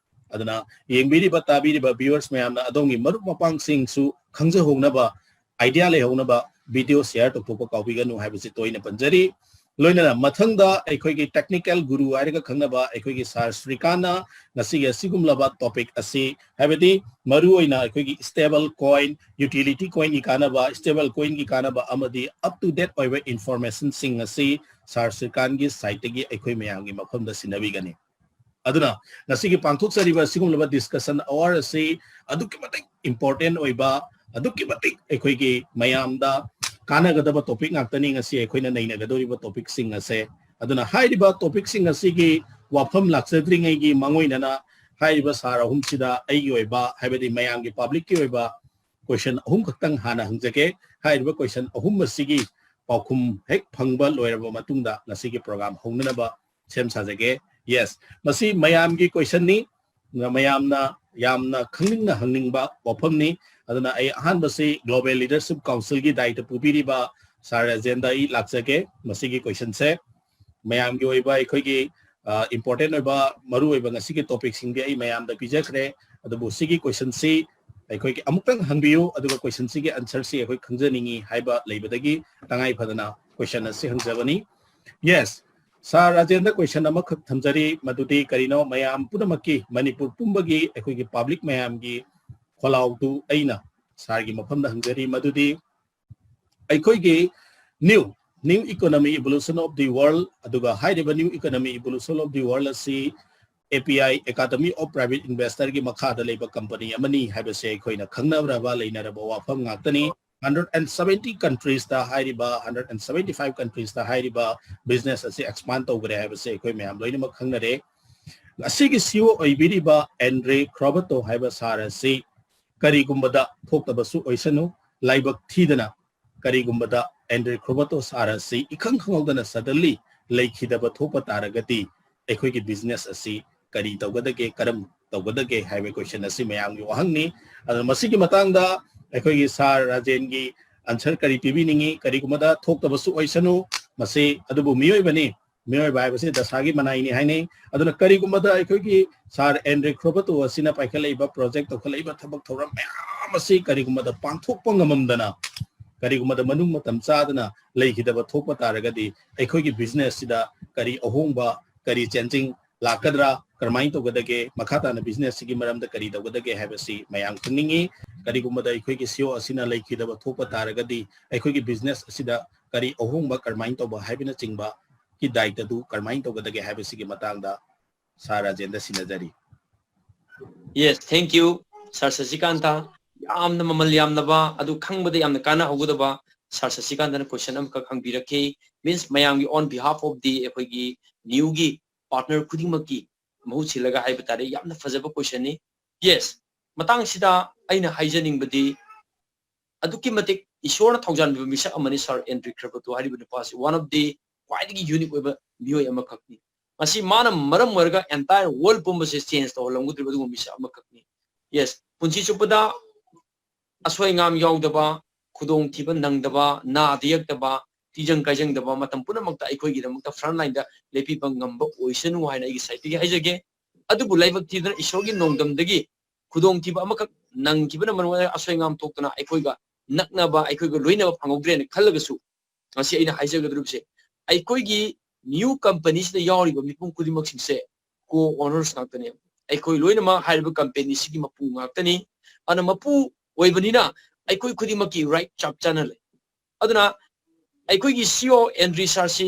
ꯑꯗꯨꯅ ꯌꯦꯡꯕꯤꯔꯤꯕ, ꯇꯥꯕꯤꯔꯤꯕ viewers ꯃꯌꯥꯝꯅ ꯑꯗꯣꯝꯒꯤ ꯃꯔꯨꯞ ꯃꯄꯥꯡꯁꯤꯡꯁꯨ ꯈꯪꯖꯍꯧꯅꯕ, idea ꯂꯩꯍꯧꯅꯕ video share ꯇꯧꯊꯣꯛꯄ ꯀꯥꯎꯕꯤꯒꯅꯨ ꯍꯥꯏꯕꯁꯤ ꯇꯣꯏꯅ ꯄꯟꯖꯔꯤ꯫ ꯂꯣꯏꯅꯅ ꯃꯊꯪꯗ ꯑꯩꯈꯣꯏꯒꯤ technical guru ꯍꯥꯏꯔꯒ ꯈꯪꯅꯕ ꯑꯩꯈꯣꯏꯒꯤ Sir ꯁ꯭ꯔꯤꯀꯥꯟꯅ ꯉꯁꯤꯒꯤ ꯑꯁꯤꯒꯨꯝꯂꯕ topic ꯑꯁꯤ, ꯍꯥꯏꯕꯗꯤ ꯃꯔꯨꯑꯣꯏꯅ ꯑꯩꯈꯣꯏꯒꯤ stable coin, utility coin ꯒꯤ ꯀꯥꯟꯅꯕ, stable coin ꯒꯤ ꯀꯥꯟꯅꯕ ꯑꯃꯗꯤ up to date ꯑꯣꯏꯕ information ꯁꯤꯡ ꯑꯁꯤ Sir ꯁ꯭ꯔꯤꯀꯥꯟꯒꯤ side ꯇꯒꯤ ꯑꯩꯈꯣꯏ ꯃꯌꯥꯝꯒꯤ ꯃꯐꯝꯗ ꯁꯤꯟꯅꯕꯤꯒꯅꯤ꯫ ꯑꯗꯨꯅ ꯉꯁꯤꯒꯤ ꯄꯥꯡꯊꯣꯛꯆꯔꯤꯕ ꯑꯁꯤꯒꯨꯝꯂꯕ discussion hour ꯑꯁꯤ ꯑꯗꯨꯛꯀꯤ ꯃꯇꯤꯛ important ꯑꯣꯏꯕ, ꯑꯗꯨꯛꯀꯤ ꯃꯇꯤꯛ ꯑꯩꯈꯣꯏꯒꯤ ꯃꯌꯥꯝꯗ ꯀꯥꯟꯅꯒꯗꯕ topic ꯉꯥꯛꯇꯅꯤ ꯉꯁꯤ ꯑꯩꯈꯣꯏꯅ ꯅꯩꯅꯒꯗꯧꯔꯤꯕ topicꯁꯤꯡ ꯑꯁꯦ꯫ ꯑꯗꯨꯅ ꯍꯥꯏꯔꯤꯕ topicꯁꯤꯡ ꯑꯁꯤꯒꯤ ꯋꯥꯐꯝ ꯂꯥꯛꯆꯗ꯭ꯔꯤꯉꯩꯒꯤ ꯃꯥꯡꯑꯣꯏꯅꯅ ꯍꯥꯏꯔꯤꯕ sir ꯑꯍꯨꯝꯁꯤꯗ ꯑꯩꯒꯤ ꯑꯣꯏꯕ, ꯍꯥꯏꯕꯗꯤ ꯃꯌꯥꯝꯒꯤ, publicꯀꯤ ꯑꯣꯏꯕ question ꯑꯍꯨꯝ ꯈꯛꯇꯪ ꯍꯥꯟꯅ ꯍꯪꯖꯒꯦ꯫ ꯍꯥꯏꯔꯤꯕ question ꯑꯍꯨꯝ ꯑꯁꯤꯒꯤ ꯄꯥꯎꯈꯨꯝ ꯍꯦꯛ ꯐꯪꯕ ꯂꯣꯏꯔꯕ ꯃꯇꯨꯡꯗ ꯉꯁꯤꯒꯤ program ꯍꯧꯅꯅꯕ ꯁꯦꯝ ꯁꯥꯖꯒꯦ꯫ Yes, ꯃꯁꯤ ꯃꯌꯥꯝꯒꯤ questionꯅꯤ꯫ ꯃꯌꯥꯝꯅ ꯌꯥꯝꯅ ꯈꯪꯅꯤꯡꯅ ꯍꯪꯅꯤꯡꯕ ꯋꯥꯐꯝꯅꯤ꯫ ꯑꯗꯨꯅ ꯑꯩ ꯑꯍꯥꯟꯕꯁꯤ Global Leadership Councilꯒꯤ ꯗꯥꯏꯇ ꯄꯨꯕꯤꯔꯤꯕ sir ꯔꯥꯖꯦꯟꯗ ꯑꯩ ꯂꯥꯛꯆꯒꯦ꯫ ꯃꯁꯤꯒꯤ questionꯁꯦ ꯃꯌꯥꯝꯒꯤ ꯑꯣꯏꯕ, ꯑꯩꯈꯣꯏꯒꯤ, ꯑ, important ꯑꯣꯏꯕ, ꯃꯔꯨ ꯑꯣꯏꯕ ꯉꯁꯤꯒꯤ topicꯁꯤꯡꯗꯤ ꯑꯩ ꯃꯌꯥꯝꯗ ꯄꯤꯖꯈ꯭ꯔꯦ꯫ ꯑꯗꯨꯕꯨ ꯁꯤꯒꯤ questionꯁꯤ ꯑꯩꯈꯣꯏꯒꯤ ꯑꯃꯨꯛꯇꯪ ꯍꯪꯕꯤꯌꯨ, ꯑꯗꯨꯒ questionꯁꯤꯒꯤ answerꯁꯤ ꯑꯩꯈꯣꯏ ꯈꯪꯖꯅꯤꯡꯏ ꯍꯥꯏꯕ ꯂꯩꯕꯗꯒꯤ ꯇꯉꯥꯏ ꯐꯗꯅ question ꯑꯁꯤ ꯍꯪꯖꯕꯅꯤ꯫ Yes, sir ꯔꯥꯖꯦꯟꯗ question ꯑꯃꯈꯛ ꯊꯝꯖꯔꯤ, ꯃꯗꯨꯗꯤ ꯀꯔꯤꯅꯣ, ꯃꯌꯥꯝ ꯄꯨꯝꯅꯃꯛꯀꯤ, ꯃꯅꯤꯄꯨꯔ ꯄꯨꯝꯕꯒꯤ, ꯑꯩꯈꯣꯏꯒꯤ public ꯃꯌꯥꯝꯒꯤ ꯈꯣꯜꯂꯥꯎꯗꯨ ꯑꯩꯅ sirꯒꯤ ꯃꯐꯝꯗ ꯍꯪꯖꯔꯤ, ꯃꯗꯨꯗꯤ ꯑꯩꯈꯣꯏꯒꯤ new, New Economy Evolution of the World, ꯑꯗꯨꯒ ꯍꯥꯏꯔꯤꯕ New Economy Evolution of the World ꯑꯁꯤ API, Academy of Private Investorꯒꯤ ꯃꯈꯥꯗ ꯂꯩꯕ company ꯑꯃꯅꯤ ꯍꯥꯏꯕꯁꯦ ꯑꯩꯈꯣꯏꯅ ꯈꯪꯅꯔꯕ, ꯂꯩꯅꯔꯕ ꯋꯥꯐꯝ ꯉꯥꯛꯇꯅꯤ꯫ Hundred and seventy countriesꯇ ꯍꯥꯏꯔꯤꯕ, hundred and seventy five countriesꯇ ꯍꯥꯏꯔꯤꯕ business ꯑꯁꯤ expand ꯇꯧꯈ꯭ꯔꯦ ꯍꯥꯏꯕꯁꯦ ꯑꯩꯈꯣꯏ ꯃꯌꯥꯝ ꯂꯣꯏꯅꯃꯛ ꯈꯪꯅꯔꯦ꯫ ꯑꯁꯤꯒꯤ CEO ꯑꯣꯏꯕꯤꯔꯤꯕ ꯑꯦꯟꯗ꯭ꯔꯦ ꯈ꯭ꯔꯣꯕꯇꯣ ꯍꯥꯏꯕ sir ꯑꯁꯤ ꯀꯔꯤꯒꯨꯝꯕꯗ ꯊꯣꯛꯇꯕꯁꯨ ꯑꯣꯏꯁꯅꯨ, ꯂꯥꯏꯕꯛ ꯊꯤꯗꯅ ꯀꯔꯤꯒꯨꯝꯕꯗ ꯑꯦꯟꯗ꯭ꯔꯦ ꯈ꯭ꯔꯣꯕꯇꯣ sir ꯑꯁꯤ ꯏꯈꯪ ꯈꯪꯍꯧꯗꯅ suddenly ꯂꯩꯈꯤꯗꯕ ꯊꯣꯛꯄ ꯇꯥꯔꯒꯗꯤ ꯑꯩꯈꯣꯏꯒꯤ business ꯑꯁꯤ ꯀꯔꯤ ꯇꯧꯒꯗꯒꯦ, ꯀꯔꯝ ꯇꯧꯒꯗꯒꯦ ꯍꯥꯏꯕ question ꯑꯁꯤ ꯃꯌꯥꯝꯒꯤ ꯋꯥꯍꯪꯅꯤ꯫ ꯑꯗꯨꯅ ꯃꯁꯤꯒꯤ ꯃꯇꯥꯡꯗ ꯑꯩꯈꯣꯏꯒꯤ sir ꯔꯥꯖꯦꯟꯒꯤ answer ꯀꯔꯤ ꯄꯤꯕꯤꯅꯤꯡꯉꯤ? ꯀꯔꯤꯒꯨꯝꯕꯗ ꯊꯣꯛꯇꯕꯁꯨ ꯑꯣꯏꯁꯅꯨ, ꯃꯁꯤ ꯑꯗꯨꯕꯨ ꯃꯤꯑꯣꯏꯕꯅꯤ, ꯃꯤꯑꯣꯏꯕ ꯍꯥꯏꯕꯁꯤ ꯗꯁꯥꯒꯤ ꯃꯅꯥꯏꯅꯤ ꯍꯥꯏꯅꯩ꯫ ꯑꯗꯨꯅ ꯀꯔꯤꯒꯨꯝꯕꯗ ꯑꯩꯈꯣꯏꯒꯤ sir ꯑꯦꯟꯗ꯭ꯔꯦ ꯈ꯭ꯔꯣꯕꯇꯣ ꯑꯁꯤꯅ ꯄꯥꯏꯈꯠꯂꯛꯏꯕ project, ꯇꯧꯈꯠꯂꯛꯏꯕ ꯊꯕꯛ ꯊꯧꯔꯝ ꯃꯌꯥꯝ ꯑꯁꯤ ꯀꯔꯤꯒꯨꯝꯕꯗ ꯄꯥꯡꯊꯣꯛꯄ ꯉꯝꯃꯝꯗꯅ, ꯀꯔꯤꯒꯨꯝꯕꯗ ꯃꯅꯨꯡ ꯃꯇꯝ ꯆꯥꯗꯅ ꯂꯩꯈꯤꯗꯕ ꯊꯣꯛꯄ ꯇꯥꯔꯒꯗꯤ ꯑꯩꯈꯣꯏꯒꯤ businessꯁꯤꯗ ꯀꯔꯤ ꯑꯍꯣꯡꯕ, ꯀꯔꯤ changing ꯂꯥꯛꯀꯗ꯭ꯔꯥ, ꯀꯔꯝꯍꯥꯏꯅ ꯇꯧꯒꯗꯒꯦ, ꯃꯈꯥ ꯇꯥꯅ businessꯁꯤꯒꯤ ꯃꯔꯝꯗ ꯀꯔꯤ ꯇꯧꯒꯗꯒꯦ ꯍꯥꯏꯕꯁꯤ ꯃꯌꯥꯝ ꯈꯪꯅꯤꯡꯉꯤ꯫ ꯀꯔꯤꯒꯨꯝꯕꯗ ꯑꯩꯈꯣꯏꯒꯤ CEO ꯑꯁꯤꯅ ꯂꯩꯈꯤꯗꯕ ꯊꯣꯛꯄ ꯇꯥꯔꯒꯗꯤ ꯑꯩꯈꯣꯏꯒꯤ business ꯑꯁꯤꯗ ꯀꯔꯤ ꯑꯍꯣꯡꯕ, ꯀꯔꯝꯍꯥꯏꯅ ꯇꯧꯕ ꯍꯥꯏꯕꯅꯆꯤꯡꯕꯒꯤ ꯗꯥꯏꯇꯗꯨ ꯀꯔꯝꯍꯥꯏꯅ ꯇꯧꯒꯗꯒꯦ ꯍꯥꯏꯕꯁꯤꯒꯤ ꯃꯇꯥꯡꯗ sir ꯔꯥꯖꯦꯟꯗ ꯁꯤꯟꯅꯖꯔꯤ꯫ Yes, thank you, sir ꯁꯁꯤꯀꯥꯟꯇ꯫ ꯌꯥꯝꯅ ꯃꯃꯜ ꯌꯥꯝꯂꯕ, ꯑꯗꯨ ꯈꯪꯕꯗ ꯌꯥꯝꯅ ꯀꯥꯟꯅꯍꯧꯒꯗꯕ ꯁꯥꯔ ꯁꯁꯤꯀꯥꯟꯇꯅ ꯀꯣꯏꯁꯟ ꯑꯃꯈꯛ ꯍꯪꯕꯤꯔꯛꯈꯤ꯫ ꯃꯤꯟꯁ ꯃꯌꯥꯝꯒꯤ on behalf of the ꯑꯩꯈꯣꯏꯒꯤ ꯅ꯭ꯌꯨꯒꯤ ꯄꯥꯔꯠꯅꯔ ꯈꯨꯗꯤꯡꯃꯛꯀꯤ ꯃꯍꯨꯠ ꯁꯤꯜꯂꯒ ꯍꯥꯏꯕ ꯇꯥꯔꯦ꯫ ꯌꯥꯝꯅ ꯐꯖꯕ ꯀꯣꯏꯁꯟꯅꯤ꯫ ꯌꯦꯁ, ꯃꯇꯥꯡꯁꯤꯗ ꯑꯩꯅ ꯍꯥꯏꯖꯅꯤꯡꯕꯗꯤ ꯑꯗꯨꯛꯀꯤ ꯃꯇꯤꯛ ꯏꯁꯣꯔꯅ ꯊꯧꯖꯥꯟꯕꯤꯕ ꯃꯤꯁꯛ ꯑꯃꯅꯤ ꯁꯥꯔ ꯑꯦꯟꯗ꯭ꯔꯤ ꯈ꯭ꯔꯕꯇꯣ ꯍꯥꯏꯔꯤꯕ ꯅꯨꯄꯥꯁꯤ꯫ One of the ꯈ꯭ꯋꯥꯏꯗꯒꯤ ꯌꯨꯅꯤꯛ ꯑꯣꯏꯕ ꯃꯤꯑꯣꯏ ꯑꯃꯈꯛꯅꯤ꯫ ꯃꯁꯤ ꯃꯥꯅ ꯃꯔꯝ ꯑꯣꯏꯔꯒ entire world ꯄꯨꯝꯕꯁꯦ ꯆꯦꯟꯖ ꯇꯧꯍꯜꯂꯝꯒꯗꯧꯔꯤꯕ ꯑꯗꯨꯒꯨꯝꯕ ꯃꯤꯁꯛ ꯑꯃꯈꯛꯅꯤ꯫ ꯌꯦꯁ, ꯄꯨꯟꯁꯤ ꯆꯨꯞꯄꯗ ꯑꯁꯣꯏ ꯑꯉꯥꯝ ꯌꯥꯎꯗꯕ, ꯈꯨꯗꯣꯡꯊꯤꯕ ꯅꯪꯗꯕ, ꯅꯥꯗ ꯌꯦꯛꯇꯕ, ꯇꯤꯖꯪ ꯀꯥꯏꯖꯪꯗꯕ, ꯃꯇꯝ ꯄꯨꯝꯅꯃꯛꯇ ꯑꯩꯈꯣꯏꯒꯤꯗꯃꯛꯇ front line ꯗ ꯂꯦꯞꯄꯤꯕ ꯉꯝꯕ ꯑꯣꯏꯁꯅꯨ ꯍꯥꯏꯅ ꯑꯩꯒꯤ ꯁꯥꯏꯠꯇꯒꯤ ꯍꯥꯏꯖꯒꯦ꯫ ꯑꯗꯨꯕꯨ ꯂꯥꯏꯕꯛ ꯊꯤꯗꯅ ꯏꯁꯣꯔꯒꯤ ꯅꯣꯡꯗꯝꯗꯒꯤ ꯈꯨꯗꯣꯡꯊꯤꯕ ꯑꯃꯈꯛ ꯅꯪꯈꯤꯕꯅ ꯃꯔꯝ ꯑꯣꯏꯔꯒ ꯑꯁꯣꯏ ꯑꯉꯥꯝ ꯊꯣꯛꯇꯅ ꯑꯩꯈꯣꯏꯒ ꯅꯛꯅꯕ, ꯑꯩꯈꯣꯏꯒ ꯂꯣꯏꯅꯕ ꯐꯪꯍꯧꯗ꯭ꯔꯦꯅ ꯈꯜꯂꯒꯁꯨ, ꯉꯁꯤ ꯑꯩꯅ ꯍꯥꯏꯖꯒꯗꯧꯔꯤꯕꯁꯦ, ꯑꯩꯈꯣꯏꯒꯤ ꯅ꯭ꯌꯨ ꯀꯝꯄꯅꯤꯁꯤꯗ ꯌꯥꯎꯔꯤꯕ ꯃꯤꯄꯨꯝ ꯈꯨꯗꯤꯡꯃꯛꯁꯤꯡꯁꯦ ꯀꯣ ꯑꯣꯅꯔꯁ ꯉꯥꯛꯇꯅꯦ꯫ ꯑꯩꯈꯣꯏ ꯂꯣꯏꯅꯃꯛ ꯍꯥꯏꯔꯤꯕ ꯀꯝꯄꯦꯅꯤꯁꯤꯒꯤ ꯃꯄꯨ ꯉꯥꯛꯇꯅꯤ꯫ ꯑꯗꯨꯅ ꯃꯄꯨ ꯑꯣꯏꯕꯅꯤꯅ ꯑꯩꯈꯣꯏ ꯈꯨꯗꯤꯡꯃꯛꯀꯤ ꯔꯥꯏꯠ ꯆꯞ ꯆꯥꯅ ꯂꯩ꯫ ꯑꯗꯨꯅ ꯑꯩꯈꯣꯏꯒꯤ ꯁꯤ ꯏ ꯑꯣ ꯑꯦꯟꯗ꯭ꯔꯤ ꯁꯥꯔꯁꯤ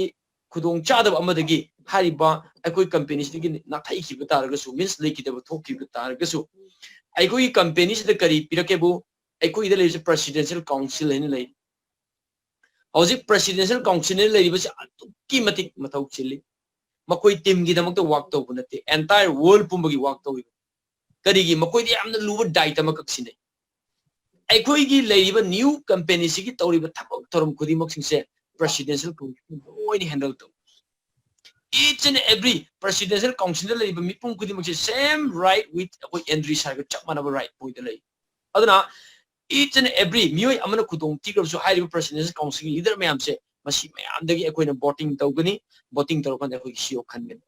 ꯈꯨꯗꯣꯡ ꯆꯥꯗꯕ ꯑꯃꯗꯒꯤ ꯍꯥꯏꯔꯤꯕ ꯑꯩꯈꯣꯏ ꯀꯝꯄꯦꯅꯤꯁꯤꯗꯒꯤ ꯅꯥꯊꯩꯈꯤꯕ ꯇꯥꯔꯒꯁꯨ, ꯃꯤꯟꯁ ꯂꯩꯈꯤꯗꯕ ꯊꯣꯛꯈꯤꯕ ꯇꯥꯔꯒꯁꯨ, ꯑꯩꯈꯣꯏꯒꯤ ꯀꯝꯄꯦꯅꯤꯁꯤꯗ ꯀꯔꯤ ꯄꯤꯔꯛꯀꯦꯕꯨ, ꯑꯩꯈꯣꯏꯗ ꯂꯩꯔꯤꯁꯦ ꯄ꯭ꯔꯦꯁꯤꯗꯦꯟꯁꯤꯌꯦꯜ ꯀꯥꯎꯟꯁꯤꯜ ꯍꯥꯏꯅ ꯂꯩ꯫ ꯍꯧꯖꯤꯛ ꯄ꯭ꯔꯦꯁꯤꯗꯦꯟꯁꯤꯌꯦꯜ ꯀꯥꯎꯟꯁꯤꯜ ꯍꯥꯏꯅ ꯂꯩꯔꯤꯕꯁꯤ ꯑꯗꯨꯛꯀꯤ ꯃꯇꯤꯛ ꯃꯊꯧ ꯆꯤꯜꯂꯤ꯫ ꯃꯈꯣꯏ ꯇꯤꯝꯒꯤꯗꯃꯛꯇ ꯋꯥꯛ ꯇꯧꯕ ꯅꯠꯇꯦ, entire world ꯄꯨꯝꯕꯒꯤ ꯋꯥꯛ ꯇꯧꯔꯤꯕ꯫ ꯀꯔꯤꯒꯤ? ꯃꯈꯣꯏꯗꯤ ꯌꯥꯝꯅ ꯂꯨꯕ ꯗꯥꯏꯇ ꯑꯃꯈꯛ ꯁꯤꯟꯅꯩ꯫ ꯑꯩꯈꯣꯏꯒꯤ ꯂꯩꯔꯤꯕ ꯅ꯭ꯌꯨ ꯀꯝꯄꯦꯅꯤꯁꯤꯒꯤ ꯇꯧꯔꯤꯕ ꯊꯕꯛ ꯊꯧꯔꯝ ꯈꯨꯗꯤꯡꯃꯛꯁꯤꯡꯁꯦ ꯄ꯭ꯔꯦꯁꯤꯗꯦꯟꯁꯤꯌꯦꯜ ꯀꯥꯎꯟꯁꯤꯜꯅ ꯂꯣꯏꯅ ꯍꯦꯟꯗꯜ ꯇꯧꯏ꯫ Each and every ꯄ꯭ꯔꯦꯁꯤꯗꯦꯟꯁꯤꯌꯦꯜ ꯀꯥꯎꯟꯁꯤꯜꯗ ꯂꯩꯔꯤꯕ ꯃꯤꯄꯨꯝ ꯈꯨꯗꯤꯡꯃꯛꯁꯦ same right with ꯑꯩꯈꯣꯏ ꯑꯦꯟꯗ꯭ꯔꯤ ꯁꯥꯔꯒ ꯆꯞ ꯃꯥꯟꯅꯕ ꯔꯥꯏꯠ ꯃꯣꯏꯗ ꯂꯩ꯫ ꯑꯗꯨꯅ each and every ꯃꯤꯑꯣꯏ ꯑꯃꯅ ꯈꯨꯗꯣꯡ ꯊꯤꯈ꯭ꯔꯕꯁꯨ ꯍꯥꯏꯔꯤꯕ ꯄ꯭ꯔꯦꯁꯤꯗꯦꯟꯁꯤꯌꯦꯜ ꯀꯥꯎꯟꯁꯤꯜꯒꯤ ꯂꯤꯗꯔ ꯃꯌꯥꯝꯁꯦ ꯃꯁꯤ ꯃꯌꯥꯝꯗꯒꯤ ꯑꯩꯈꯣꯏꯅ ꯚꯣꯇꯤꯡ ꯇꯧꯒꯅꯤ꯫ ꯚꯣꯇꯤꯡ ꯇꯧꯔꯀꯥꯟꯗ ꯑꯩꯈꯣꯏꯒꯤ ꯁꯤ ꯏ ꯑꯣ ꯈꯟꯒꯅꯤ꯫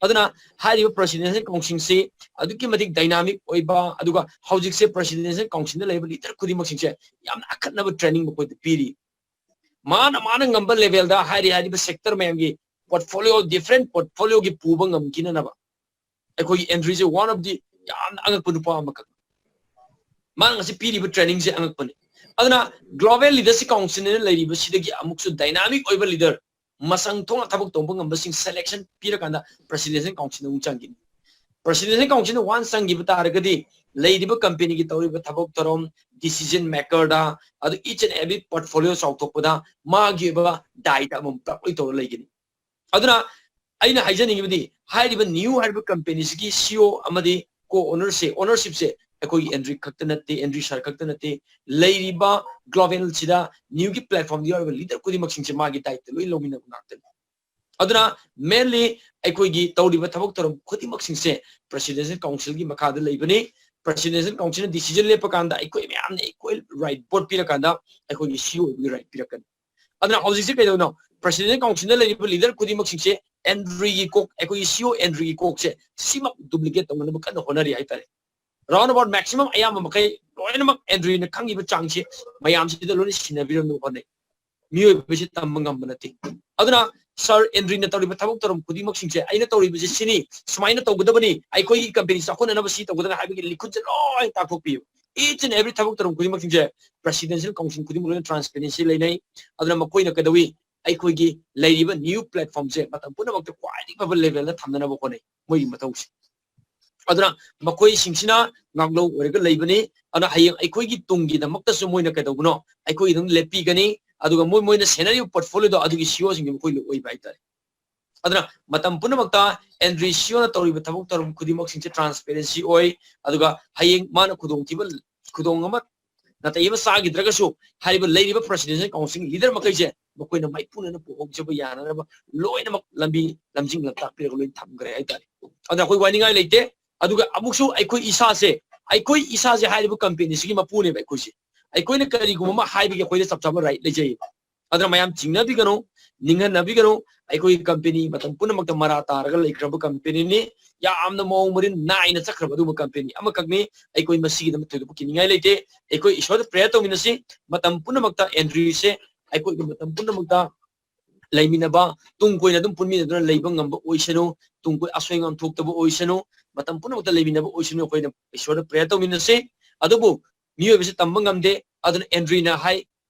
ꯑꯗꯨꯅ ꯍꯥꯏꯔꯤꯕ ꯄ꯭ꯔꯦꯁꯤꯗꯦꯟꯁꯤꯌꯦꯜ ꯀꯥꯎꯟꯁꯤꯜꯁꯤ ꯑꯗꯨꯛꯀꯤ ꯃꯇꯤꯛ ꯗꯥꯏꯅꯥꯃꯤꯛ ꯑꯣꯏꯕ, ꯑꯗꯨꯒ ꯍꯧꯖꯤꯛꯁꯦ ꯄ꯭ꯔꯦꯁꯤꯗꯦꯟꯁꯤꯌꯦꯜ ꯀꯥꯎꯟꯁꯤꯜꯗ ꯂꯩꯔꯤꯕ ꯂꯤꯗꯔ ꯈꯨꯗꯤꯡꯃꯛꯁꯤꯡꯁꯦ ꯌꯥꯝꯅ ꯑꯈꯟꯅꯕ ꯇ꯭ꯔꯦꯅꯤꯡ ꯃꯈꯣꯏꯗ ꯄꯤꯔꯤ꯫ ꯃꯥꯅ ꯃꯥꯅ ꯉꯝꯕ ꯂꯦꯚꯦꯜꯗ ꯍꯥꯏꯔꯤ ꯍꯥꯏꯔꯤꯕ ꯁꯦꯛꯇꯔ ꯃꯌꯥꯝꯒꯤ ꯄꯣꯔꯠꯐꯣꯂꯤꯑꯣ, ꯗꯤꯐꯔꯦꯟ ꯄꯣꯔꯠꯐꯣꯂꯤꯑꯣꯒꯤ ꯄꯨꯕ ꯉꯝꯈꯤꯅꯅꯕ ꯑꯩꯈꯣꯏꯒꯤ ꯑꯦꯟꯗ꯭ꯔꯤꯁꯦ one of the ꯌꯥꯝꯅ ꯑꯉꯛꯄ ꯅꯨꯄꯥ ꯑꯃꯈꯛ꯫ ꯃꯥꯅ ꯉꯁꯤ ꯄꯤꯔꯤꯕ ꯇ꯭ꯔꯦꯅꯤꯡꯁꯦ ꯑꯉꯛꯄꯅꯤ꯫ ꯑꯗꯨꯅ ꯒ꯭ꯂꯣꯕꯦꯜ ꯂꯤꯗꯔꯁꯤꯞ ꯀꯥꯎꯟꯁꯤꯜ ꯍꯥꯏꯅ ꯂꯩꯔꯤꯕꯁꯤꯗꯒꯤ ꯑꯃꯨꯛꯁꯨ ꯗꯥꯏꯅꯥꯃꯤꯛ ꯑꯣꯏꯕ ꯂꯤꯗꯔ, ꯃꯁꯪ ꯊꯣꯛꯅ ꯊꯕꯛ ꯇꯧꯕ ꯉꯝꯕꯁꯤꯡ ꯁꯦꯂꯦꯛꯁꯟ ꯄꯤꯔꯀꯥꯟꯗ ꯄ꯭ꯔꯦꯁꯤꯗꯦꯟꯁꯤꯌꯦꯜ ꯀꯥꯎꯟꯁꯤꯜꯗ ꯑꯃꯨꯛ ꯆꯪꯈꯤꯅꯤ꯫ ꯄ꯭ꯔꯦꯁꯤꯗꯦꯟꯁꯤꯌꯦꯜ ꯀꯥꯎꯟꯁꯤꯜꯗ ꯋꯥꯟꯁ ꯆꯪꯈꯤꯕ ꯇꯥꯔꯒꯗꯤ ꯂꯩꯔꯤꯕ companyꯒꯤ ꯇꯧꯔꯤꯕ ꯊꯕꯛ ꯊꯧꯔꯝ, decision makerꯗ, ꯑꯗꯨ each and every portfolio ꯆꯥꯎꯊꯣꯛꯄꯗ ꯃꯥꯒꯤ ꯑꯣꯏꯕ ꯗꯥꯏꯇ ꯑꯃꯃꯝ ꯄꯨꯂꯞ ꯂꯣꯏ ꯇꯧꯔ ꯂꯩꯒꯅꯤ꯫ ꯑꯗꯨꯅ ꯑꯩꯅ ꯍꯥꯏꯖꯅꯤꯡꯉꯤꯕꯗꯤ, ꯍꯥꯏꯔꯤꯕ ꯅꯤꯌꯨ ꯍꯥꯏꯔꯤꯕ companyꯁꯤꯒꯤ CEO ꯑꯃꯗꯤ co-ownerꯁꯦ, ownershipꯁꯦ ꯑꯩꯈꯣꯏꯒꯤ ꯑꯦꯟꯗ꯭ꯔꯤ ꯈꯛꯇ ꯅꯠꯇꯦ, ꯑꯦꯟꯗ꯭ꯔꯤ ꯁꯥꯔ ꯈꯛꯇ ꯅꯠꯇꯦ, ꯂꯩꯔꯤꯕ globalꯁꯤꯗ ꯅꯤꯌꯨꯒꯤ platformꯗ ꯌꯥꯎꯔꯤꯕ leader ꯈꯨꯗꯤꯡꯃꯛꯁꯤꯡꯁꯦ ꯃꯥꯒꯤ ꯗꯥꯏꯇ ꯂꯣꯏ ꯂꯧꯃꯤꯟꯅꯕ ꯉꯥꯛꯇꯅꯤ꯫ ꯑꯗꯨꯅ mainly ꯑꯩꯈꯣꯏꯒꯤ ꯇꯧꯔꯤꯕ ꯊꯕꯛ ꯊꯧꯔꯝ ꯈꯨꯗꯤꯡꯃꯛꯁꯤꯡꯁꯦ Presidential Councilꯒꯤ ꯃꯈꯥꯗ ꯂꯩꯕꯅꯤ꯫ Presidential Councilꯅ decision ꯂꯦꯞꯄ ꯀꯥꯟꯗ ꯑꯩꯈꯣꯏ ꯃꯌꯥꯝꯅ equal right vote ꯄꯤꯔꯀꯥꯟꯗ ꯑꯩꯈꯣꯏꯒꯤ CEO ꯑꯣꯏꯕꯒꯤ right ꯄꯤꯔꯛꯀꯅꯤ꯫ ꯑꯗꯨꯅ ꯍꯧꯖꯤꯛꯁꯦ ꯀꯩꯗꯧꯅꯣ? Presidential Councilꯗ ꯂꯩꯔꯤꯕ leader ꯈꯨꯗꯤꯡꯃꯛꯁꯤꯡꯁꯦ ꯑꯦꯟꯗ꯭ꯔꯤꯒꯤ ꯀꯣꯛ, ꯑꯩꯈꯣꯏꯒꯤ CEO ꯑꯦꯟꯗ꯭ꯔꯤꯒꯤ ꯀꯣꯛꯁꯦ ꯁꯤꯃꯛ duplicate ꯇꯧꯅꯅꯕ ꯀꯟꯅ ꯍꯣꯠꯅꯔꯤ ꯍꯥꯏꯇꯥꯔꯦ꯫ Round about maximum ꯑꯌꯥꯝꯕ ꯃꯈꯩ ꯂꯣꯏꯅꯃꯛ ꯑꯦꯟꯗ꯭ꯔꯤꯅ ꯈꯪꯉꯤꯕ ꯆꯥꯡꯁꯤ ꯃꯌꯥꯝꯁꯤꯗ ꯂꯣꯏꯅ ꯁꯤꯟꯅꯕꯤꯔꯝꯅꯕ ꯍꯣꯠꯅꯩ꯫ ꯃꯤꯑꯣꯏꯕꯁꯤ ꯇꯝꯕ ꯉꯝꯕ ꯅꯠꯇꯦ꯫ ꯑꯗꯨꯅ ꯁꯥꯔ ꯑꯦꯟꯗ꯭ꯔꯤꯅ ꯇꯧꯔꯤꯕ ꯊꯕꯛ ꯊꯧꯔꯝ ꯈꯨꯗꯤꯡꯃꯛꯁꯤꯡꯁꯦ, ꯑꯩꯅ ꯇꯧꯔꯤꯕꯁꯤ ꯁꯤꯅꯤ, ꯁꯨꯃꯥꯏꯅ ꯇꯧꯒꯗꯕꯅꯤ, ꯑꯩꯈꯣꯏꯒꯤ company ꯆꯥꯎꯈꯠꯅꯅꯕ ꯁꯤ ꯇꯧꯒꯗꯕꯅꯤ ꯍꯥꯏꯕꯒꯤ ꯂꯤꯈꯨꯠꯁꯦ ꯂꯣꯏ ꯇꯥꯛꯊꯣꯛꯄꯤꯌꯨ꯫ Each and every ꯊꯕꯛ ꯊꯧꯔꯝ ꯈꯨꯗꯤꯡꯃꯛꯁꯤꯡꯁꯦ Presidential Council ꯈꯨꯗꯤꯡꯃꯛ ꯂꯣꯏꯅ transparency ꯂꯩꯅꯩ꯫ ꯑꯗꯨꯅ ꯃꯈꯣꯏꯅ ꯀꯩꯗꯧꯏ? ꯑꯩꯈꯣꯏꯒꯤ ꯂꯩꯔꯤꯕ ꯅꯤꯌꯨ platformꯁꯦ ꯃꯇꯝ ꯄꯨꯝꯅꯃꯛꯇ ꯈ꯭ꯋꯥꯏꯗꯒꯤ ꯐꯕ levelꯗ ꯊꯝꯅꯅꯕ ꯍꯣꯠꯅꯩ ꯃꯣꯏꯒꯤ ꯃꯊꯧꯁꯦ꯫ ꯑꯗꯨꯅ ꯃꯈꯣꯏꯁꯤꯡꯁꯤꯅ ꯉꯥꯛꯂꯧ ꯑꯣꯏꯔꯒ ꯂꯩꯕꯅꯤ꯫ ꯑꯗꯨꯅ ꯍꯌꯦꯡ ꯑꯩꯈꯣꯏꯒꯤ ꯇꯨꯡꯒꯤꯗꯃꯛꯇꯁꯨ ꯃꯣꯏꯅ ꯀꯩꯗꯧꯕꯅꯣ? ꯑꯩꯈꯣꯏꯒꯤ ꯑꯗꯨꯝ ꯂꯦꯞꯄꯤꯒꯅꯤ꯫ ꯑꯗꯨꯒ ꯃꯣꯏ, ꯃꯣꯏꯅ ꯁꯦꯟꯅꯔꯤꯕ portfolioꯗꯣ ꯑꯗꯨꯒꯤ CEOꯁꯤꯡꯒꯤ ꯃꯈꯣꯏ ꯂꯣꯏ ꯑꯣꯏꯕ ꯍꯥꯏꯇꯥꯔꯦ꯫ ꯑꯗꯨꯅ ꯃꯇꯝ ꯄꯨꯝꯅꯃꯛꯇ ꯑꯦꯟꯗ꯭ꯔꯤ CEOꯅ ꯇꯧꯔꯤꯕ ꯊꯕꯛ ꯊꯧꯔꯝ ꯈꯨꯗꯤꯡꯃꯛꯁꯤꯡꯁꯦ transparency ꯑꯣꯏ꯫ ꯑꯗꯨꯒ ꯍꯌꯦꯡ ꯃꯥꯅ ꯈꯨꯗꯣꯡꯊꯤꯕ, ꯈꯨꯗꯣꯡ ꯑꯃ, ꯅꯥꯇꯩ ꯑꯃ ꯆꯥꯈꯤꯗ꯭ꯔꯒꯁꯨ ꯍꯥꯏꯔꯤꯕ ꯂꯩꯔꯤꯕ Presidential Council leader ꯃꯈꯩꯁꯦ ꯃꯈꯣꯏꯅ ꯃꯥꯏꯄꯨꯅꯅ ꯄꯨꯍꯧꯖꯕ ꯌꯥꯅꯅꯕ ꯂꯣꯏꯅꯃꯛ ꯂꯝꯕꯤ ꯂꯝꯖꯤꯡ ꯂꯝꯇꯥꯛꯄꯤꯔꯒ ꯂꯣꯏꯅ ꯊꯝꯈ꯭ꯔꯦ ꯍꯥꯏꯇꯥꯔꯦ꯫ ꯑꯗꯨꯅ ꯑꯩꯈꯣꯏ ꯋꯥꯅꯤꯡꯉꯥꯏ ꯂꯩꯇꯦ꯫ ꯑꯗꯨꯒ ꯑꯃꯨꯛꯁꯨ ꯑꯩꯈꯣꯏ ꯏꯁꯥꯁꯦ, ꯑꯩꯈꯣꯏ ꯏꯁꯥꯁꯦ ꯍꯥꯏꯔꯤꯕ companyꯁꯤꯒꯤ ꯃꯄꯨꯅꯦꯕ ꯑꯩꯈꯣꯏꯁꯦ꯫ ꯑꯩꯈꯣꯏꯅ ꯀꯔꯤꯒꯨꯝꯕ ꯑꯃ ꯍꯥꯏꯕꯒꯤ ꯑꯩꯈꯣꯏꯗ ꯆꯞ ꯆꯥꯕ right ꯂꯩꯖꯩꯌꯦꯕ꯫ ꯑꯗꯨꯅ ꯃꯌꯥꯝ ꯆꯤꯡꯅꯕꯤꯒꯅꯨ, ꯅꯤꯡꯍꯟꯅꯕꯤꯒꯅꯨ꯫ ꯑꯩꯈꯣꯏꯒꯤ company ꯃꯇꯝ ꯄꯨꯝꯅꯃꯛꯇ ꯃꯔꯥ ꯇꯥꯔꯒ ꯂꯩꯈ꯭ꯔꯕ companyꯅꯤ꯫ ꯌꯥꯝꯅ ꯃꯑꯣꯡ ꯃꯔꯤꯟ ꯅꯥꯏꯅ ꯆꯠꯈ꯭ꯔꯕ ꯑꯗꯨꯒꯨꯝꯕ company ꯑꯃꯈꯛꯅꯤ꯫ ꯑꯩꯈꯣꯏ ꯃꯁꯤꯒꯤꯗꯃꯛ ꯊꯣꯏꯗꯣꯛꯄ ꯀꯤꯅꯤꯡꯉꯥꯏ ꯂꯩꯇꯦ꯫ ꯑꯩꯈꯣꯏ ꯏꯁꯣꯔꯗ prayer ꯇꯧꯃꯤꯟꯅꯁꯤ꯫ ꯃꯇꯝ ꯄꯨꯝꯅꯃꯛꯇ ꯑꯦꯟꯗ꯭ꯔꯤꯁꯦ ꯑꯩꯈꯣꯏꯒꯤ ꯃꯇꯝ ꯄꯨꯝꯅꯃꯛꯇ ꯂꯩꯃꯤꯟꯅꯕ, ꯇꯨꯡ ꯀꯣꯏꯅ ꯑꯗꯨꯝ ꯄꯨꯟꯃꯤꯟꯅꯗꯨꯅ ꯂꯩꯕ ꯉꯝꯕ ꯑꯣꯏꯁꯅꯨ, ꯇꯨꯡ ꯀꯣꯏ ꯑꯁꯣꯏ ꯑꯉꯥꯝ ꯊꯣꯛꯇꯕ ꯑꯣꯏꯁꯅꯨ, ꯃꯇꯝ ꯄꯨꯝꯅꯃꯛꯇ ꯂꯩꯃꯤꯟꯅꯕ ꯑꯣꯏꯁꯅꯨ꯫ ꯑꯩꯈꯣꯏꯅ ꯏꯁꯣꯔꯗ prayer ꯇꯧꯃꯤꯟꯅꯁꯤ꯫ ꯑꯗꯨꯕꯨ ꯃꯤꯑꯣꯏꯕꯁꯤ ꯇꯝꯕ ꯉꯝꯗꯦ꯫ ꯑꯗꯨꯅ ꯑꯦꯟꯗ꯭ꯔꯤꯅ ꯍꯥꯏ,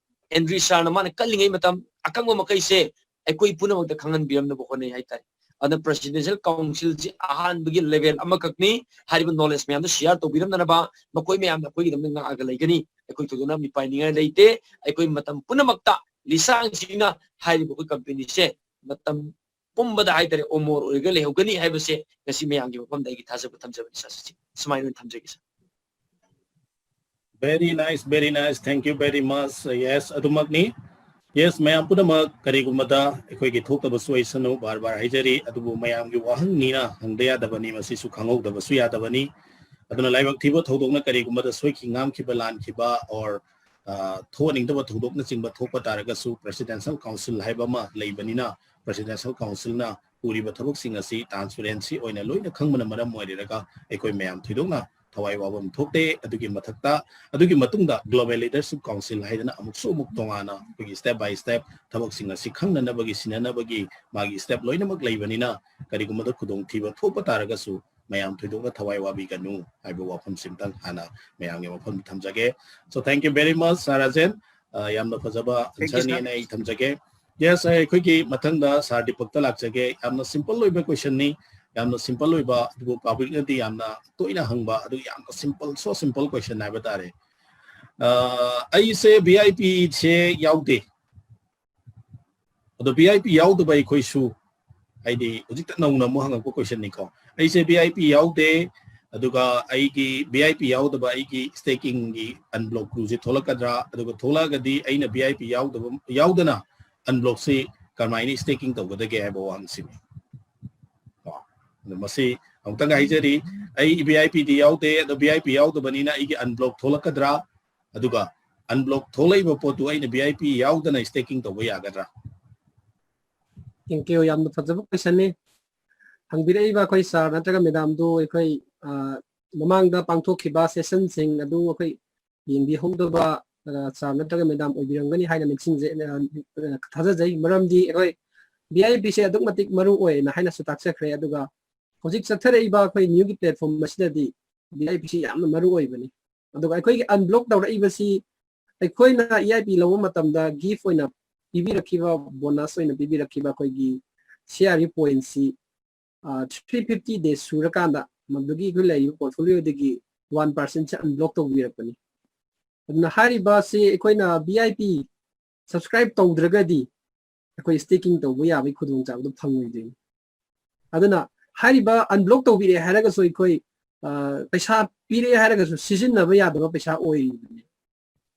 ꯑꯦꯟꯗ꯭ꯔꯤ ꯁꯥꯔꯅ ꯃꯥꯅ ꯀꯜꯂꯤꯉꯩ ꯃꯇꯝ ꯑꯀꯪꯕ ꯃꯈꯩꯁꯦ ꯑꯩꯈꯣꯏ ꯄꯨꯝꯅꯃꯛꯇ ꯈꯪꯍꯟꯕꯤꯔꯝꯅꯕ ꯍꯣꯠꯅꯩ ꯍꯥꯏꯇꯥꯔꯦ꯫ ꯑꯗꯨꯅ presidential council ꯁꯤ ꯑꯍꯥꯟꯕꯒꯤ level ꯑꯃꯈꯛꯅꯤ꯫ ꯍꯥꯏꯔꯤꯕ knowledge ꯃꯌꯥꯝꯗꯣ share ꯇꯧꯕꯤꯔꯝꯅꯅꯕ ꯃꯈꯣꯏ ꯃꯌꯥꯝꯅ ꯑꯩꯈꯣꯏꯒꯤꯗꯃꯛꯇ ꯉꯥꯛꯑꯒ ꯂꯩꯒꯅꯤ꯫ ꯑꯩꯈꯣꯏ ꯊꯣꯏꯗꯣꯛꯅ ꯃꯤꯄꯥꯏꯅꯤꯡꯉꯥꯏ ꯂꯩꯇꯦ꯫ ꯑꯩꯈꯣꯏ ꯃꯇꯝ ꯄꯨꯝꯅꯃꯛꯇ ꯂꯤꯁꯥꯡꯁꯤꯡꯅ ꯍꯥꯏꯔꯤꯕ ꯑꯩꯈꯣꯏ company ꯁꯦ ꯃꯇꯝ ꯄꯨꯝꯕꯗ ꯍꯥꯏꯇꯥꯔꯦ ꯑꯃꯔ ꯑꯣꯏꯔꯒ ꯂꯩꯍꯧꯒꯅꯤ ꯍꯥꯏꯕꯁꯦ ꯉꯁꯤ ꯃꯌꯥꯝꯒꯤ ꯃꯐꯝꯗ ꯑꯩꯒꯤ ꯊꯥꯖꯕ ꯊꯝꯖꯕꯅꯤ꯫ Sir, ꯁꯤ ꯁꯨꯃꯥꯏꯅ ꯑꯣꯏꯅ ꯊꯝꯖꯒꯦ, sir꯫ Very nice, very nice. Thank you very much. Yes, ꯑꯗꯨꯃꯛꯅꯤ꯫ Yes, ꯃꯌꯥꯝ ꯄꯨꯝꯅꯃꯛ ꯀꯔꯤꯒꯨꯝꯕꯗ ꯑꯩꯈꯣꯏꯒꯤ ꯊꯣꯛꯇꯕꯁꯨ ꯑꯣꯏꯁꯅꯨ, ꯕꯥꯔ ꯕꯥꯔ ꯍꯥꯏꯖꯔꯤ꯫ ꯑꯗꯨꯕꯨ ꯃꯌꯥꯝꯒꯤ ꯋꯥꯍꯪꯅꯤꯅ ꯍꯪꯗ ꯌꯥꯗꯕꯅꯤ, ꯃꯁꯤꯁꯨ ꯈꯪꯍꯧꯗꯕꯁꯨ ꯌꯥꯗꯕꯅꯤ꯫ ꯑꯗꯨꯅ ꯂꯥꯏꯕꯛ ꯊꯤꯕ ꯊꯧꯗꯣꯛꯅ ꯀꯔꯤꯒꯨꯝꯕꯗ ꯁꯣꯏꯈꯤ ꯉꯥꯝꯈꯤꯕ, ꯂꯥꯟꯈꯤꯕ, or, ꯑ, ꯊꯣꯛꯍꯟꯅꯤꯡꯗꯕ ꯊꯧꯗꯣꯛꯅꯆꯤꯡꯕ ꯊꯣꯛꯄ ꯇꯥꯔꯒꯁꯨ presidential council ꯍꯥꯏꯕ ꯑꯃ ꯂꯩꯕꯅꯤꯅ presidential council ꯅ ꯄꯨꯔꯤꯕ ꯊꯕꯛꯁꯤꯡ ꯑꯁꯤ transparency ꯑꯣꯏꯅ ꯂꯣꯏꯅ ꯈꯪꯕꯅ ꯃꯔꯝ ꯑꯣꯏꯔꯒ ꯑꯩꯈꯣꯏ ꯃꯌꯥꯝ ꯊꯣꯏꯗꯣꯛꯅ ꯊꯋꯥꯏ ꯋꯥꯐꯝ ꯊꯣꯛꯇꯦ꯫ ꯑꯗꯨꯒꯤ ꯃꯊꯛꯇ, ꯑꯗꯨꯒꯤ ꯃꯇꯨꯡꯗ Global Leadership Council ꯍꯥꯏꯗꯅ ꯑꯃꯨꯛꯁꯨ ꯑꯃꯨꯛ ꯇꯣꯉꯥꯟꯅ ꯑꯩꯈꯣꯏꯒꯤ step by step ꯊꯕꯛꯁꯤꯡ ꯑꯁꯤ ꯈꯪꯅꯅꯕꯒꯤ, ꯁꯤꯟꯅꯅꯕꯒꯤ ꯃꯥꯒꯤ step ꯂꯣꯏꯅꯃꯛ ꯂꯩꯕꯅꯤꯅ ꯀꯔꯤꯒꯨꯝꯕꯗ ꯈꯨꯗꯣꯡꯊꯤꯕ ꯊꯣꯛꯄ ꯇꯥꯔꯒꯁꯨ ꯃꯌꯥꯝ ꯊꯣꯏꯗꯣꯛꯅ ꯊꯋꯥꯏ ꯋꯥꯕꯤꯒꯅꯨ ꯍꯥꯏꯕ ꯋꯥꯐꯝꯁꯤꯝꯇꯪ ꯍꯥꯟꯅ ꯃꯌꯥꯝꯒꯤ ꯃꯐꯝꯗ ꯊꯝꯖꯒꯦ꯫ So thank you very much, Sir Rajen. ꯑ, ꯌꯥꯝꯅ ꯐꯖꯕ Thank you, answer ꯅꯤ sir. ꯍꯥꯏꯅ ꯑꯩ ꯊꯝꯖꯒꯦ꯫ Yes, ꯑꯩꯈꯣꯏꯒꯤ ꯃꯊꯪꯗ Sir ꯗꯤꯄꯛꯇ ꯂꯥꯛꯆꯒꯦ꯫ ꯌꯥꯝꯅ simple ꯑꯣꯏꯕ question ꯅꯤ, ꯌꯥꯝꯅ simple ꯑꯣꯏꯕ, ꯑꯗꯨꯕꯨ public ꯅꯗꯤ ꯌꯥꯝꯅ ꯇꯣꯏꯅ ꯍꯪꯕ, ꯑꯗꯨ ꯌꯥꯝꯅ simple, so simple question ꯍꯥꯏꯕ ꯇꯥꯔꯦ꯫ ꯑ, ꯑꯩꯁꯦ V I P ꯁꯦ ꯌꯥꯎꯗꯦ, ꯑꯗꯣ V I P ꯌꯥꯎꯗꯕ ꯑꯩꯈꯣꯏꯁꯨ, ꯍꯥꯏꯗꯤ ꯍꯧꯖꯤꯛꯇ ꯅꯧꯅ ꯑꯃꯨꯛ ꯍꯪꯉꯛꯄ question ꯅꯤꯀꯣ꯫ ꯑꯩꯁꯦ V I P ꯌꯥꯎꯗꯦ, ꯑꯗꯨꯒ ꯑꯩꯒꯤ V I P ꯌꯥꯎꯗꯕ ꯑꯩꯒꯤ staking ꯒꯤ unblock rule ꯁꯦ ꯊꯣꯛꯂꯛꯀꯗ꯭ꯔꯥ? ꯑꯗꯨꯒ ꯊꯣꯛꯂꯛꯑꯒꯗꯤ ꯑꯩꯅ V I P ꯌꯥꯎꯗꯕ, ꯌꯥꯎꯗꯅ unblock ꯁꯤ ꯀꯃꯥꯏꯅ staking ꯇꯧꯒꯗꯒꯦ ꯍꯥꯏꯕ ꯋꯥꯍꯪꯁꯤꯅꯤ꯫ ꯀꯣ? ꯑꯗꯣ ꯃꯁꯤ ꯑꯃꯨꯛꯇꯪ ꯍꯥꯏꯖꯔꯤ, ꯑꯩ V I P ꯗꯤ ꯌꯥꯎꯗꯦ, ꯑꯗꯣ V I P ꯌꯥꯎꯗꯕꯅꯤꯅ ꯑꯩꯒꯤ unblock ꯊꯣꯛꯂꯛꯀꯗ꯭ꯔꯥ? ꯑꯗꯨꯒ unblock ꯊꯣꯛꯂꯛꯏꯕ ꯄꯣꯠꯇꯨ ꯑꯩꯅ V I P ꯌꯥꯎꯗꯅ staking ꯇꯧꯕ ꯌꯥꯒꯗ꯭ꯔꯥ? Thank you. ꯌꯥꯝꯅ ꯐꯖꯕ question ꯅꯤ꯫ ꯍꯪꯕꯤꯔꯛꯏꯕ ꯑꯩꯈꯣꯏ sir ꯅꯠꯇ꯭ꯔꯒ madam ꯗꯨ ꯑꯩꯈꯣꯏ, ꯑ, ꯃꯃꯥꯡꯗ ꯄꯥꯡꯊꯣꯛꯈꯤꯕ session ꯁꯤꯡ ꯑꯗꯨ ꯑꯩꯈꯣꯏ ꯌꯦꯡꯕꯤꯍꯧꯗꯕ, ꯑ, sir ꯅꯠꯇ꯭ꯔꯒ madam ꯑꯣꯏꯕꯤꯔꯝꯒꯅꯤ ꯍꯥꯏꯅ ꯅꯤꯡꯁꯤꯡꯖꯩ, ꯑ, ꯑ, ꯊꯥꯖꯖꯩ꯫ ꯃꯔꯝꯗꯤ ꯑꯩꯈꯣꯏ V I P ꯁꯦ ꯑꯗꯨꯛ ꯃꯇꯤꯛ ꯃꯔꯨ ꯑꯣꯏꯅ ꯍꯥꯏꯅꯁꯨ ꯇꯥꯛꯆꯈ꯭ꯔꯦ꯫ ꯑꯗꯨꯒ ꯍꯧꯖꯤꯛ ꯆꯠꯊꯔꯛꯏꯕ ꯑꯩꯈꯣꯏ new ꯒꯤ platform ꯑꯁꯤꯗꯗꯤ V I P ꯁꯤ ꯌꯥꯝꯅ ꯃꯔꯨ ꯑꯣꯏꯕꯅꯤ꯫ ꯑꯗꯨꯒ ꯑꯩꯈꯣꯏꯒꯤ unblock ꯇꯧꯔꯛꯏꯕꯁꯤ ꯑꯩꯈꯣꯏꯅ E I P ꯂꯧꯕ ꯃꯇꯝꯗ gift ꯑꯣꯏꯅ ꯄꯤꯕꯤꯔꯛꯈꯤꯕ, bonus ꯑꯣꯏꯅ ꯄꯤꯕꯤꯔꯛꯈꯤꯕ ꯑꯩꯈꯣꯏꯒꯤ ꯁꯤ ꯑꯥꯔ ꯏ ꯄꯣꯏꯟꯁꯤ ꯊ꯭ꯔꯤ ꯐꯤꯐꯇꯤ ꯗꯦꯖ ꯁꯨꯔꯀꯥꯟꯗ ꯃꯗꯨꯒꯤ ꯑꯩꯈꯣꯏ ꯂꯩꯔꯤꯕ ꯄꯣꯔꯠꯐꯣꯂꯤꯑꯣꯗꯒꯤ ꯋꯥꯟ ꯄꯥꯔꯁꯦꯟꯁꯦ ꯑꯟꯕ꯭ꯂꯣꯛ ꯇꯧꯕꯤꯔꯛꯄꯅꯤ꯫ ꯑꯗꯨꯅ ꯍꯥꯏꯔꯤꯕꯁꯤ ꯑꯩꯈꯣꯏꯅ ꯚꯤ ꯑꯥꯏ ꯄꯤ ꯁꯕꯁꯀ꯭ꯔꯥꯏꯕ ꯇꯧꯗ꯭ꯔꯒꯗꯤ ꯑꯩꯈꯣꯏ ꯁ꯭ꯇꯦꯀꯤꯡ ꯇꯧꯕ ꯌꯥꯕꯒꯤ ꯈꯨꯗꯣꯡꯆꯥꯕꯗꯣ ꯐꯪꯉꯣꯏꯗꯣꯏꯅꯤ꯫ ꯑꯗꯨꯅ ꯍꯥꯏꯔꯤꯕ ꯑꯟꯕ꯭ꯂꯣꯛ ꯇꯧꯕꯤꯔꯦ ꯍꯥꯏꯔꯒꯁꯨ ꯑꯩꯈꯣꯏ ꯄꯩꯁꯥ ꯄꯤꯔꯦ ꯍꯥꯏꯔꯒꯁꯨ ꯁꯤꯖꯤꯟꯅꯕ ꯌꯥꯗꯕ ꯄꯩꯁꯥ ꯑꯣꯏꯔꯤꯕꯅꯤ꯫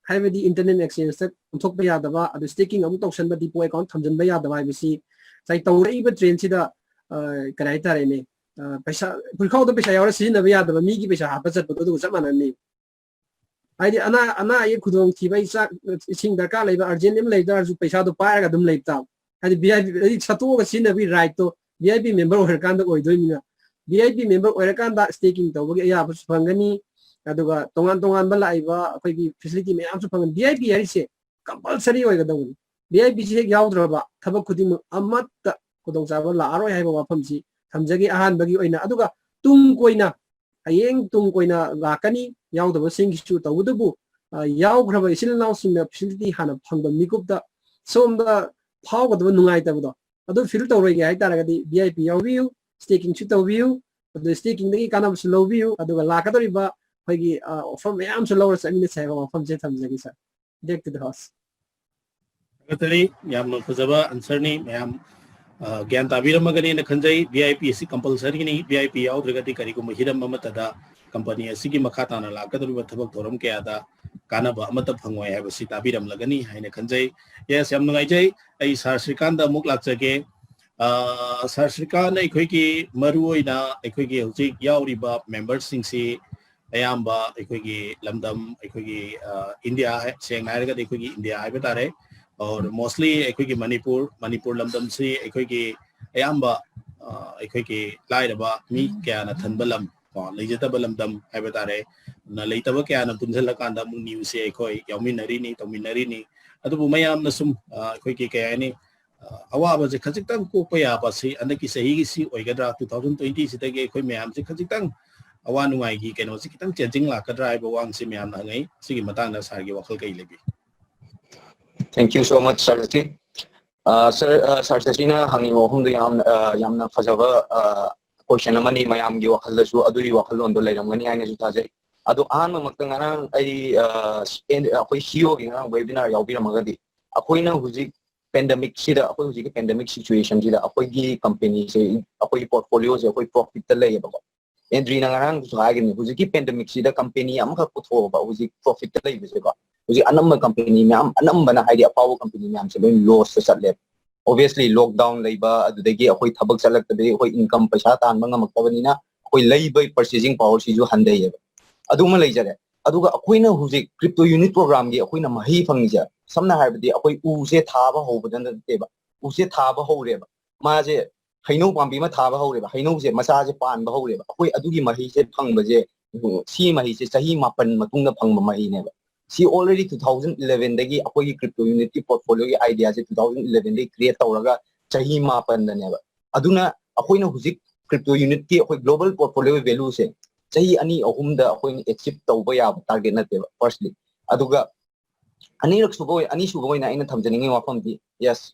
ꯍꯥꯏꯕꯗꯤ ꯏꯟꯇꯔꯅꯦꯠ ꯑꯦꯛꯁꯆꯦꯟꯖꯇ ꯑꯣꯟꯊꯣꯛꯄ ꯌꯥꯗꯕ, ꯑꯗꯨ ꯁ꯭ꯇꯦꯀꯤꯡ ꯑꯃꯨꯛ ꯇꯧꯁꯟꯕ, ꯗꯤꯄꯣ ꯑꯦꯀꯥꯎꯟ ꯊꯝꯖꯤꯟꯕ ꯌꯥꯗꯕ ꯍꯥꯏꯕꯁꯤ ꯉꯁꯥꯏ ꯇꯧꯔꯛꯏꯕ ꯇ꯭ꯔꯦꯟꯁꯤꯗ ꯀꯔꯤ ꯍꯥꯏꯇꯥꯔꯦꯅꯦ, ꯄꯩꯁꯥ ꯄꯨꯈ꯭ꯔꯥꯎꯗ ꯄꯩꯁꯥ ꯌꯥꯎꯔ ꯁꯤꯖꯤꯟꯅꯕ ꯌꯥꯗꯕ ꯃꯤꯒꯤ ꯄꯩꯁꯥ ꯍꯥꯞꯄ ꯆꯠꯄꯗꯣ ꯑꯗꯨꯒ ꯆꯞ ꯃꯥꯟꯅꯅꯤ꯫ ꯍꯥꯏꯗꯤ ꯑꯅꯥ ꯑꯅꯥ ꯑꯌꯦꯛ ꯈꯨꯗꯣꯡꯊꯤꯕ, ꯑꯩ ꯆꯥꯛ ꯏꯁꯤꯡ ꯗꯔꯀꯥꯔ ꯂꯩꯕ, ꯑꯔꯖꯦꯟ ꯑꯃ ꯂꯩ ꯇꯥꯔꯁꯨ ꯄꯩꯁꯥꯗꯣ ꯄꯥꯏꯔꯒ ꯑꯗꯨꯝ ꯂꯩꯕ ꯇꯥꯕ꯫ ꯍꯥꯏꯗꯤ ꯚꯤ ꯑꯥꯏ ꯄꯤ, ꯍꯥꯏꯗꯤ ꯁꯠꯇꯣꯛꯑꯒ ꯁꯤꯖꯤꯟꯅꯕꯒꯤ ꯔꯥꯏꯠꯇꯣ ꯚꯤ ꯑꯥꯏ ꯄꯤ ꯃꯦꯝꯕꯔ ꯑꯣꯏꯔꯀꯥꯟꯗ ꯑꯣꯏꯗꯣꯏꯅꯤꯅ, ꯚꯤ ꯑꯥꯏ ꯄꯤ ꯃꯦꯝꯕꯔ ꯑꯣꯏꯔꯀꯥꯟꯗ ꯁ꯭ꯇꯦꯀꯤꯡ ꯇꯧꯕꯒꯤ ꯑꯌꯥꯕꯁꯨ ꯐꯪꯒꯅꯤ꯫ ꯑꯗꯨꯒ ꯇꯣꯉꯥꯟ ꯇꯣꯉꯥꯟꯕ ꯂꯥꯛꯏꯕ ꯑꯩꯈꯣꯏꯒꯤ ꯐꯦꯁꯤꯂꯤꯇꯤ ꯃꯌꯥꯝꯁꯨ ꯐꯪꯒꯅꯤ꯫ ꯚꯤ ꯑꯥꯏ ꯄꯤ ꯍꯥꯏꯔꯤꯁꯦ ꯀꯝꯄꯜꯁꯔꯤ ꯑꯣꯏꯒꯗꯧꯕꯅꯤ꯫ ꯚꯤ ꯑꯥꯏ ꯄꯤꯁꯤ ꯍꯦꯛ ꯌꯥꯎꯗ꯭ꯔꯕ ꯊꯕꯛ ꯈꯨꯗꯤꯡꯃꯛ ꯑꯃꯠꯇ ꯈꯨꯗꯣꯡꯆꯥꯕ ꯂꯥꯛꯑꯔꯣꯏ ꯍꯥꯏꯕ ꯋꯥꯐꯝꯁꯤ ꯊꯝꯖꯒꯦ ꯑꯍꯥꯟꯕꯒꯤ ꯑꯣꯏꯅ꯫ ꯑꯗꯨꯒ ꯇꯨꯡ ꯀꯣꯏꯅ, ꯍꯌꯦꯡ ꯇꯨꯡ ꯀꯣꯏꯅ ꯂꯥꯛꯀꯅꯤ ꯌꯥꯎꯗꯕꯁꯤꯡꯒꯤꯁꯨ꯫ ꯇꯧꯕꯇꯕꯨ ꯌꯥꯎꯈ꯭ꯔꯕ ꯏꯆꯤꯜ ꯏꯅꯥꯎꯁꯤꯡꯅ ꯐꯦꯁꯤꯂꯤꯇꯤ ꯍꯥꯟꯅ ꯐꯪꯕ ꯃꯤꯀꯨꯞꯇ ꯁꯣꯝꯗ ꯐꯥꯎꯒꯗꯕ ꯅꯨꯡꯉꯥꯏꯇꯕꯗꯣ ꯑꯗꯨ ꯐꯤꯜ ꯇꯧꯔꯣꯏꯒꯦ ꯍꯥꯏꯇꯥꯔꯒꯗꯤ ꯚꯤ ꯑꯥꯏ ꯄꯤ ꯌꯥꯎꯕꯤꯌꯨ, ꯁ꯭ꯇꯦꯀꯤꯡꯁꯨ ꯇꯧꯕꯤꯌꯨ, ꯑꯗꯨ ꯁ꯭ꯇꯦꯀꯤꯡꯗꯒꯤ ꯀꯥꯟꯅꯕꯁꯨ ꯂꯧꯕꯤꯌꯨ, ꯑꯗꯨꯒ ꯂꯥꯛꯀꯗꯧꯔꯤꯕ ꯑꯩꯈꯣꯏꯒꯤ ꯑꯣꯐꯔ ꯃꯌꯥꯝꯁꯨ ꯂꯧꯔ ꯆꯠꯃꯤꯟꯅꯁꯦ ꯍꯥꯏꯕ ꯋꯥꯐꯝꯁꯦ ꯊꯝꯖꯒꯦ ꯁꯥꯔ꯫ Back to the house. ꯊꯥꯒꯠꯆꯔꯤ꯫ ꯌꯥꯝꯅ ꯐꯖꯕ ꯑꯟꯁꯔꯅꯤ꯫ ꯃꯌꯥꯝ ꯒ꯭ꯌꯥꯟ ꯇꯥꯕꯤꯔꯝꯃꯒꯅꯤꯅ ꯈꯟꯖꯩ꯫ ꯚꯤ ꯑꯥꯏ ꯄꯤ ꯑꯁꯤ ꯀꯝꯄꯜꯁꯔꯤꯅꯤ꯫ ꯚꯤ ꯑꯥꯏ ꯄꯤ ꯌꯥꯎꯗ꯭ꯔꯒꯗꯤ ꯀꯔꯤꯒꯨꯝꯕ ꯍꯤꯔꯝ ꯑꯃꯠꯇꯗ ꯀꯝꯄꯅꯤ ꯑꯁꯤꯒꯤ ꯃꯈꯥ ꯇꯥꯅ ꯂꯥꯛꯀꯗꯧꯔꯤꯕ ꯊꯕꯛ ꯊꯧꯔꯝ ꯀꯌꯥꯗ ꯀꯥꯟꯅꯕ ꯑꯃꯠꯇ ꯐꯪꯉꯣꯏ ꯍꯥꯏꯕꯁꯤ ꯇꯥꯕꯤꯔꯝꯂꯒꯅꯤ ꯍꯥꯏꯅ ꯈꯟꯖꯩ꯫ ꯌꯦꯁ, ꯌꯥꯝ ꯅꯨꯡꯉꯥꯏꯖꯩ꯫ ꯑꯩ ꯁꯥꯔ ꯁ꯭ꯔꯤꯀꯥꯟꯗ ꯑꯃꯨꯛ ꯂꯥꯛꯆꯒꯦ꯫ ꯁꯥꯔ ꯁ꯭ꯔꯤꯀꯥꯟ, ꯑꯩꯈꯣꯏꯒꯤ ꯃꯔꯨꯑꯣꯏꯅ ꯑꯩꯈꯣꯏꯒꯤ ꯍꯧꯖꯤꯛ ꯌꯥꯎꯔꯤꯕ ꯃꯦꯝꯕꯔꯁꯤꯡꯁꯤ ꯑꯌꯥꯝꯕ ꯑꯩꯈꯣꯏꯒꯤ ꯂꯝꯗꯝ, ꯑꯩꯈꯣꯏꯒꯤ ꯏꯟꯗꯤꯌꯥ, ꯁꯦꯡꯅ ꯍꯥꯏꯔꯒꯗꯤ ꯑꯩꯈꯣꯏꯒꯤ ꯏꯟꯗꯤꯌꯥ ꯍꯥꯏꯕ ꯇꯥꯔꯦ, or mostly ꯑꯩꯈꯣꯏꯒꯤ ꯃꯅꯤꯄꯨꯔ, ꯃꯅꯤꯄꯨꯔ ꯂꯝꯗꯝꯁꯤ ꯑꯩꯈꯣꯏꯒꯤ ꯑꯌꯥꯝꯕ ꯑꯩꯈꯣꯏꯒꯤ ꯂꯥꯏꯔꯕ ꯃꯤ ꯀꯌꯥꯅ ꯊꯟꯕ ꯂꯝ, ꯀꯣ, ꯂꯩꯖꯗꯕ ꯂꯝꯗꯝ ꯍꯥꯏꯕ ꯇꯥꯔꯦ꯫ ꯑꯗꯨꯅ ꯂꯩꯇꯕ ꯀꯌꯥꯅ ꯄꯨꯟꯁꯤꯜꯂꯀꯥꯟꯗ ꯑꯃꯨꯛ ꯅ꯭ꯌꯨꯁꯁꯦ ꯑꯩꯈꯣꯏ ꯌꯥꯎꯃꯤꯟꯅꯔꯤꯅꯤ, ꯇꯧꯃꯤꯟꯅꯔꯤꯅꯤ꯫ ꯑꯗꯨꯕꯨ ꯃꯌꯥꯝꯅ ꯁꯨꯝ ꯑꯩꯈꯣꯏꯒꯤ ꯀꯩ ꯍꯥꯏꯅꯤ, ꯑꯋꯥꯕꯁꯦ ꯈꯖꯤꯛꯇꯪ ꯀꯣꯛꯄ ꯌꯥꯕ ꯁꯤ ꯍꯟꯗꯛꯀꯤ ꯆꯍꯤꯒꯤꯁꯤ ꯑꯣꯏꯒꯗ꯭ꯔꯥ, ꯇꯨ ꯊꯥꯎꯖꯟ ꯇ꯭ꯋꯦꯟꯇꯤ ꯁꯤꯗꯒꯤ ꯑꯩꯈꯣꯏ ꯃꯌꯥꯝꯁꯦ ꯈꯖꯤꯛꯇꯪ ꯑꯋꯥ ꯅꯨꯡꯉꯥꯏꯒꯤ ꯀꯩꯅꯣꯁꯤ ꯈꯤꯇꯪ ꯆꯦꯟꯖꯤꯡ ꯂꯥꯛꯀꯗ꯭ꯔꯥ ꯍꯥꯏꯕ ꯋꯥꯍꯪꯁꯤ ꯃꯌꯥꯝꯅ ꯍꯪꯉꯛꯏ꯫ ꯁꯤꯒꯤ ꯃꯇꯥꯡꯗ ꯁꯥꯔꯒꯤ ꯋꯥꯈꯜ ꯀꯔꯤ ꯂꯩꯕꯤ? Thank you so much, Sarati. ꯁꯥꯔ, ꯁꯥꯔ ꯁꯁꯤꯅ ꯍꯪꯉꯤꯕ ꯋꯥꯐꯝꯗꯣ ꯌꯥꯝꯅ, ꯑ, ꯌꯥꯝꯅ ꯐꯖꯕ ꯀꯣꯏꯁꯟ ꯑꯃꯅꯤ꯫ ꯃꯌꯥꯝꯒꯤ ꯋꯥꯈꯜꯗꯁꯨ ꯑꯗꯨꯒꯤ ꯋꯥꯈꯜꯂꯣꯟꯗꯣ ꯂꯩꯔꯝꯒꯅꯤ ꯍꯥꯏꯅꯁꯨ ꯊꯥꯖꯩ꯫ ꯑꯗꯣ ꯑꯍꯥꯟꯕꯃꯛꯇ ꯉꯔꯥꯡ ꯑꯩ, ꯑ, ꯑꯦꯟ-, ꯑꯩꯈꯣꯏ ꯁꯤꯏꯑꯣꯒꯤ ꯉꯔꯥꯡ ꯋꯦꯕꯤꯅꯥꯔ ꯌꯥꯎꯕꯤꯔꯝꯃꯒꯗꯤ, ꯑꯩꯈꯣꯏꯅ ꯍꯧꯖꯤꯛ ꯄꯦꯟꯗꯦꯃꯤꯛꯁꯤꯗ, ꯑꯩꯈꯣꯏ ꯍꯧꯖꯤꯛꯀꯤ ꯄꯦꯟꯗꯦꯃꯤꯛ ꯁꯤꯆꯨꯋꯦꯁꯟꯁꯤꯗ ꯑꯩꯈꯣꯏꯒꯤ ꯀꯝꯄꯦꯅꯤꯁꯦ, ꯑꯩꯈꯣꯏꯒꯤ ꯄꯣꯔꯠꯐꯣꯂꯤꯑꯣꯁꯦ ꯑꯩꯈꯣꯏ ꯄ꯭ꯔꯣꯐꯤꯠꯇ ꯂꯩꯌꯦꯕꯀꯣ꯫ ꯑꯦꯟꯗ꯭ꯔꯤꯅ ꯉꯔꯥꯡꯗꯁꯨ ꯍꯥꯏꯈꯤꯕꯅꯤ, ꯍꯧꯖꯤꯛꯀꯤ ꯄꯦꯟꯗꯦꯃꯤꯛꯁꯤꯗ ꯀꯝꯄꯦꯅꯤ ꯑꯃꯈꯛ ꯄꯨꯊꯣꯛꯑꯒ ꯍꯧꯖꯤꯛ ꯄ꯭ꯔꯣꯐꯤꯠꯇ ꯂꯩꯕꯁꯦꯀꯣ, ꯍꯧꯖꯤꯛ ꯑꯅꯝꯕ ꯀꯝꯄꯦꯅꯤ ꯃꯌꯥꯝ, ꯑꯅꯝꯕꯅ ꯍꯥꯏꯗꯤ ꯑꯐꯥꯎꯕ ꯀꯝꯄꯦꯅꯤ ꯃꯌꯥꯝꯁꯦ ꯂꯣꯏ ꯂꯣꯁꯇ ꯆꯠꯂꯦꯕ꯫ ꯑꯣꯕꯤꯌꯁꯂꯤ ꯂꯣꯛꯗꯥꯎꯟ ꯂꯩꯕ, ꯑꯗꯨꯗꯒꯤ ꯑꯩꯈꯣꯏ ꯊꯕꯛ ꯆꯠꯂꯛꯇꯕꯗꯒꯤ ꯑꯩꯈꯣꯏ ꯏꯟꯀꯝ ꯄꯩꯁꯥ ꯇꯥꯟꯕ ꯉꯝꯃꯛꯇꯕꯅꯤꯅ ꯑꯩꯈꯣꯏ ꯂꯩꯕꯒꯤ ꯄꯔꯆꯦꯖꯤꯡ ꯄꯥꯋꯔꯁꯤꯁꯨ ꯍꯟꯊꯩꯌꯦꯕ꯫ ꯑꯗꯨꯃ ꯂꯩꯖꯔꯦ꯫ ꯑꯗꯨꯒ ꯑꯩꯈꯣꯏꯅ ꯍꯧꯖꯤꯛ ꯀ꯭ꯔꯤꯞꯇꯣ ꯌꯨꯅꯤꯠ ꯄ꯭ꯔꯣꯒ꯭ꯔꯥꯝꯒꯤ ꯑꯩꯈꯣꯏꯅ ꯃꯍꯩ ꯐꯪꯉꯤꯁꯦ, ꯁꯝꯅ ꯍꯥꯏꯔꯕꯗꯤ ꯑꯩꯈꯣꯏ ꯎꯁꯦ ꯊꯥꯕ ꯍꯧꯕꯗ ꯅꯠꯇꯦꯕ, ꯎꯁꯦ ꯊꯥꯕ ꯍꯧꯔꯦꯕ, ꯃꯥꯁꯦ ꯍꯩꯅꯧ ꯄꯥꯝꯕꯤ ꯑꯃ ꯊꯥꯕ ꯍꯧꯔꯦꯕ, ꯍꯩꯅꯧꯁꯦ ꯃꯆꯥꯁꯦ ꯄꯥꯟꯕ ꯍꯧꯔꯦꯕ, ꯑꯩꯈꯣꯏ ꯑꯗꯨꯒꯤ ꯃꯍꯩꯁꯦ ꯐꯪꯕꯁꯦ, ꯁꯤ ꯃꯍꯩꯁꯦ ꯆꯍꯤ ꯃꯥꯄꯟ ꯃꯇꯨꯡꯗ ꯐꯪꯕ ꯃꯍꯩꯅꯦꯕ꯫ ꯁꯤ already two thousand elevenꯗꯒꯤ ꯑꯩꯈꯣꯏꯒꯤ ꯀ꯭ꯔꯤꯞꯇꯣ ꯌꯨꯅꯤꯠꯀꯤ ꯄꯣꯔꯠꯐꯣꯂꯤꯑꯣꯒꯤ ꯑꯥꯏꯗꯤꯌꯥꯁꯦ two thousand elevenꯗꯒꯤ ꯀ꯭ꯔꯤꯌꯦꯠ ꯇꯧꯔꯒ ꯆꯍꯤ ꯃꯥꯄꯟꯗꯅꯦꯕ꯫ ꯑꯗꯨꯅ ꯑꯩꯈꯣꯏꯅ ꯍꯧꯖꯤꯛ ꯀ꯭ꯔꯤꯞꯇꯣ ꯌꯨꯅꯤꯠꯀꯤ ꯑꯩꯈꯣꯏ ꯒ꯭ꯂꯣꯕꯦꯜ ꯄꯣꯔꯠꯐꯣꯂꯤꯑꯣ ꯚꯦꯂꯨꯁꯦ ꯆꯍꯤ ꯑꯅꯤ ꯑꯍꯨꯝꯗ ꯑꯩꯈꯣꯏꯅ ꯑꯦꯆꯤꯞ ꯇꯧꯕ ꯌꯥꯕ ꯇꯥꯔꯒꯦꯠ ꯅꯠꯇꯦꯕ, ꯐꯥꯔꯁꯂꯤ꯫ ꯑꯗꯨꯒ ꯑꯅꯤꯔꯛ ꯁꯨꯕ ꯑꯣꯏ-, ꯑꯅꯤꯁꯨꯕ ꯑꯣꯏꯅ ꯑꯩꯅ ꯊꯝꯖꯅꯤꯡꯉꯤ ꯋꯥꯐꯝꯗꯤ, ꯌꯦꯁ,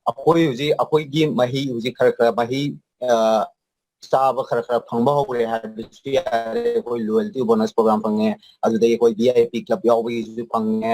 ꯑꯩꯈꯣꯏ ꯍꯧꯖꯤꯛ ꯑꯩꯈꯣꯏꯒꯤ ꯃꯍꯩ ꯍꯧꯖꯤꯛ ꯈꯔ ꯈꯔ ꯃꯍꯩ, ꯑ, ꯆꯥꯕ ꯈꯔ ꯈꯔ ꯐꯪꯕ ꯍꯧꯔꯦ ꯍꯥꯏꯕꯁꯨ ꯌꯥꯔꯦ꯫ ꯑꯩꯈꯣꯏ ꯂꯣꯌꯦꯜꯇꯤ ꯕꯣꯅꯁ ꯄ꯭ꯔꯣꯒ꯭ꯔꯥꯝ ꯐꯪꯉꯦ, ꯑꯗꯨꯗꯒꯤ ꯑꯩꯈꯣꯏ ꯚꯤ ꯑꯥꯏ ꯄꯤ ꯀ꯭ꯂꯕ ꯌꯥꯎꯕꯒꯤꯁꯨ ꯐꯪꯉꯦ,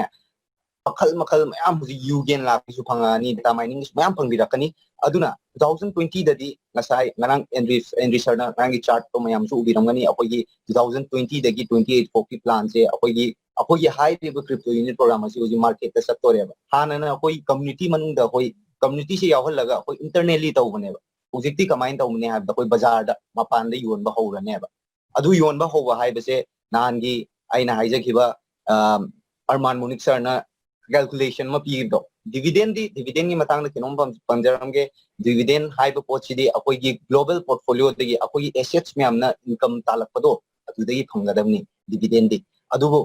ꯃꯈꯜ ꯃꯈꯜ ꯃꯌꯥꯝ ꯍꯧꯖꯤꯛ ꯌꯨ ꯒꯦꯟ ꯂꯥꯛꯄꯒꯤꯁꯨ ꯐꯪꯉꯛꯑꯅꯤ, ꯗꯦꯇꯥ ꯃꯥꯏꯅꯤꯡ ꯃꯌꯥꯝ ꯐꯪꯕꯤꯔꯛꯀꯅꯤ꯫ ꯑꯗꯨꯅ two thousand twentyꯗꯗꯤ ꯉꯁꯥꯏ ꯉꯔꯥꯡ ꯑꯦꯟꯗ꯭ꯔꯤ, ꯑꯦꯟꯗ꯭ꯔꯤ ꯁꯔꯅ ꯉꯔꯥꯡꯒꯤ ꯆꯥꯔꯠꯇꯣ ꯃꯌꯥꯝꯁꯨ ꯎꯕꯤꯔꯝꯒꯅꯤ, ꯑꯩꯈꯣꯏꯒꯤ two thousand twentyꯗꯒꯤ twenty eight ꯐꯥꯎꯒꯤ ꯄ꯭ꯂꯥꯟꯁꯦ ꯑꯩꯈꯣꯏꯒꯤ, ꯑꯩꯈꯣꯏꯒꯤ ꯍꯥꯏꯔꯤꯕ ꯀ꯭ꯔꯤꯞꯇꯣ ꯌꯨꯅꯤꯠ ꯄ꯭ꯔꯣꯒ꯭ꯔꯥꯝ ꯑꯁꯤ ꯍꯧꯖꯤꯛ ꯃꯥꯔꯀꯦꯠꯇ ꯆꯠꯇꯣꯔꯦꯕ꯫ ꯍꯥꯟꯅꯅ ꯑꯩꯈꯣꯏ ꯀꯝꯃꯨꯅꯤꯇꯤ ꯃꯅꯨꯡꯗ ꯑꯩꯈꯣꯏ ꯀꯝꯃꯨꯅꯤꯇꯤꯁꯦ ꯌꯥꯎꯍꯜꯂꯒ ꯑꯩꯈꯣꯏ ꯏꯟꯇꯔꯅꯦꯜꯂꯤ ꯇꯧꯕꯅꯦꯕ꯫ ꯍꯧꯖꯤꯛꯇꯤ ꯀꯃꯥꯏꯅ ꯇꯧꯕꯅꯤ ꯍꯥꯏꯕꯗ ꯑꯩꯈꯣꯏ ꯕꯖꯥꯔꯗ ꯃꯄꯥꯟꯗ ꯌꯣꯟꯕ ꯍꯧꯔꯅꯦꯕ꯫ ꯑꯗꯨ ꯌꯣꯟꯕ ꯍꯧꯕ ꯍꯥꯏꯕꯁꯦ ꯅꯍꯥꯟꯒꯤ ꯑꯩꯅ ꯍꯥꯏꯖꯈꯤꯕ, ꯑ, ꯑꯔꯃꯥꯟ ꯃꯨꯅꯤꯛ ꯁꯔꯅ ꯀꯦꯜꯀꯨꯂꯦꯁꯟ ꯑꯃ ꯄꯤꯈꯤꯕꯗꯣ, ꯗꯤꯚꯤꯗꯦꯟꯗꯤ, ꯗꯤꯚꯤꯗꯦꯟꯒꯤ ꯃꯇꯥꯡꯗ ꯀꯩꯅꯣꯝ ꯄꯟ-, ꯄꯟꯖꯔꯝꯒꯦ꯫ ꯗꯤꯚꯤꯗꯦꯟ ꯍꯥꯏꯕ ꯄꯣꯠꯁꯤꯗꯤ ꯑꯩꯈꯣꯏꯒꯤ ꯒ꯭ꯂꯣꯕꯦꯜ ꯄꯣꯔꯠꯐꯣꯂꯤꯑꯣꯗꯒꯤ ꯑꯩꯈꯣꯏꯒꯤ ꯑꯦꯁꯦꯠꯁ ꯃꯌꯥꯝꯅ ꯏꯟꯀꯝ ꯇꯥꯜꯂꯛꯄꯗꯣ, ꯑꯗꯨꯗꯒꯤ ꯐꯪꯒꯗꯕꯅꯤ ꯗꯤꯚꯤꯗꯦꯟꯗꯤ꯫ ꯑꯗꯨꯕꯨ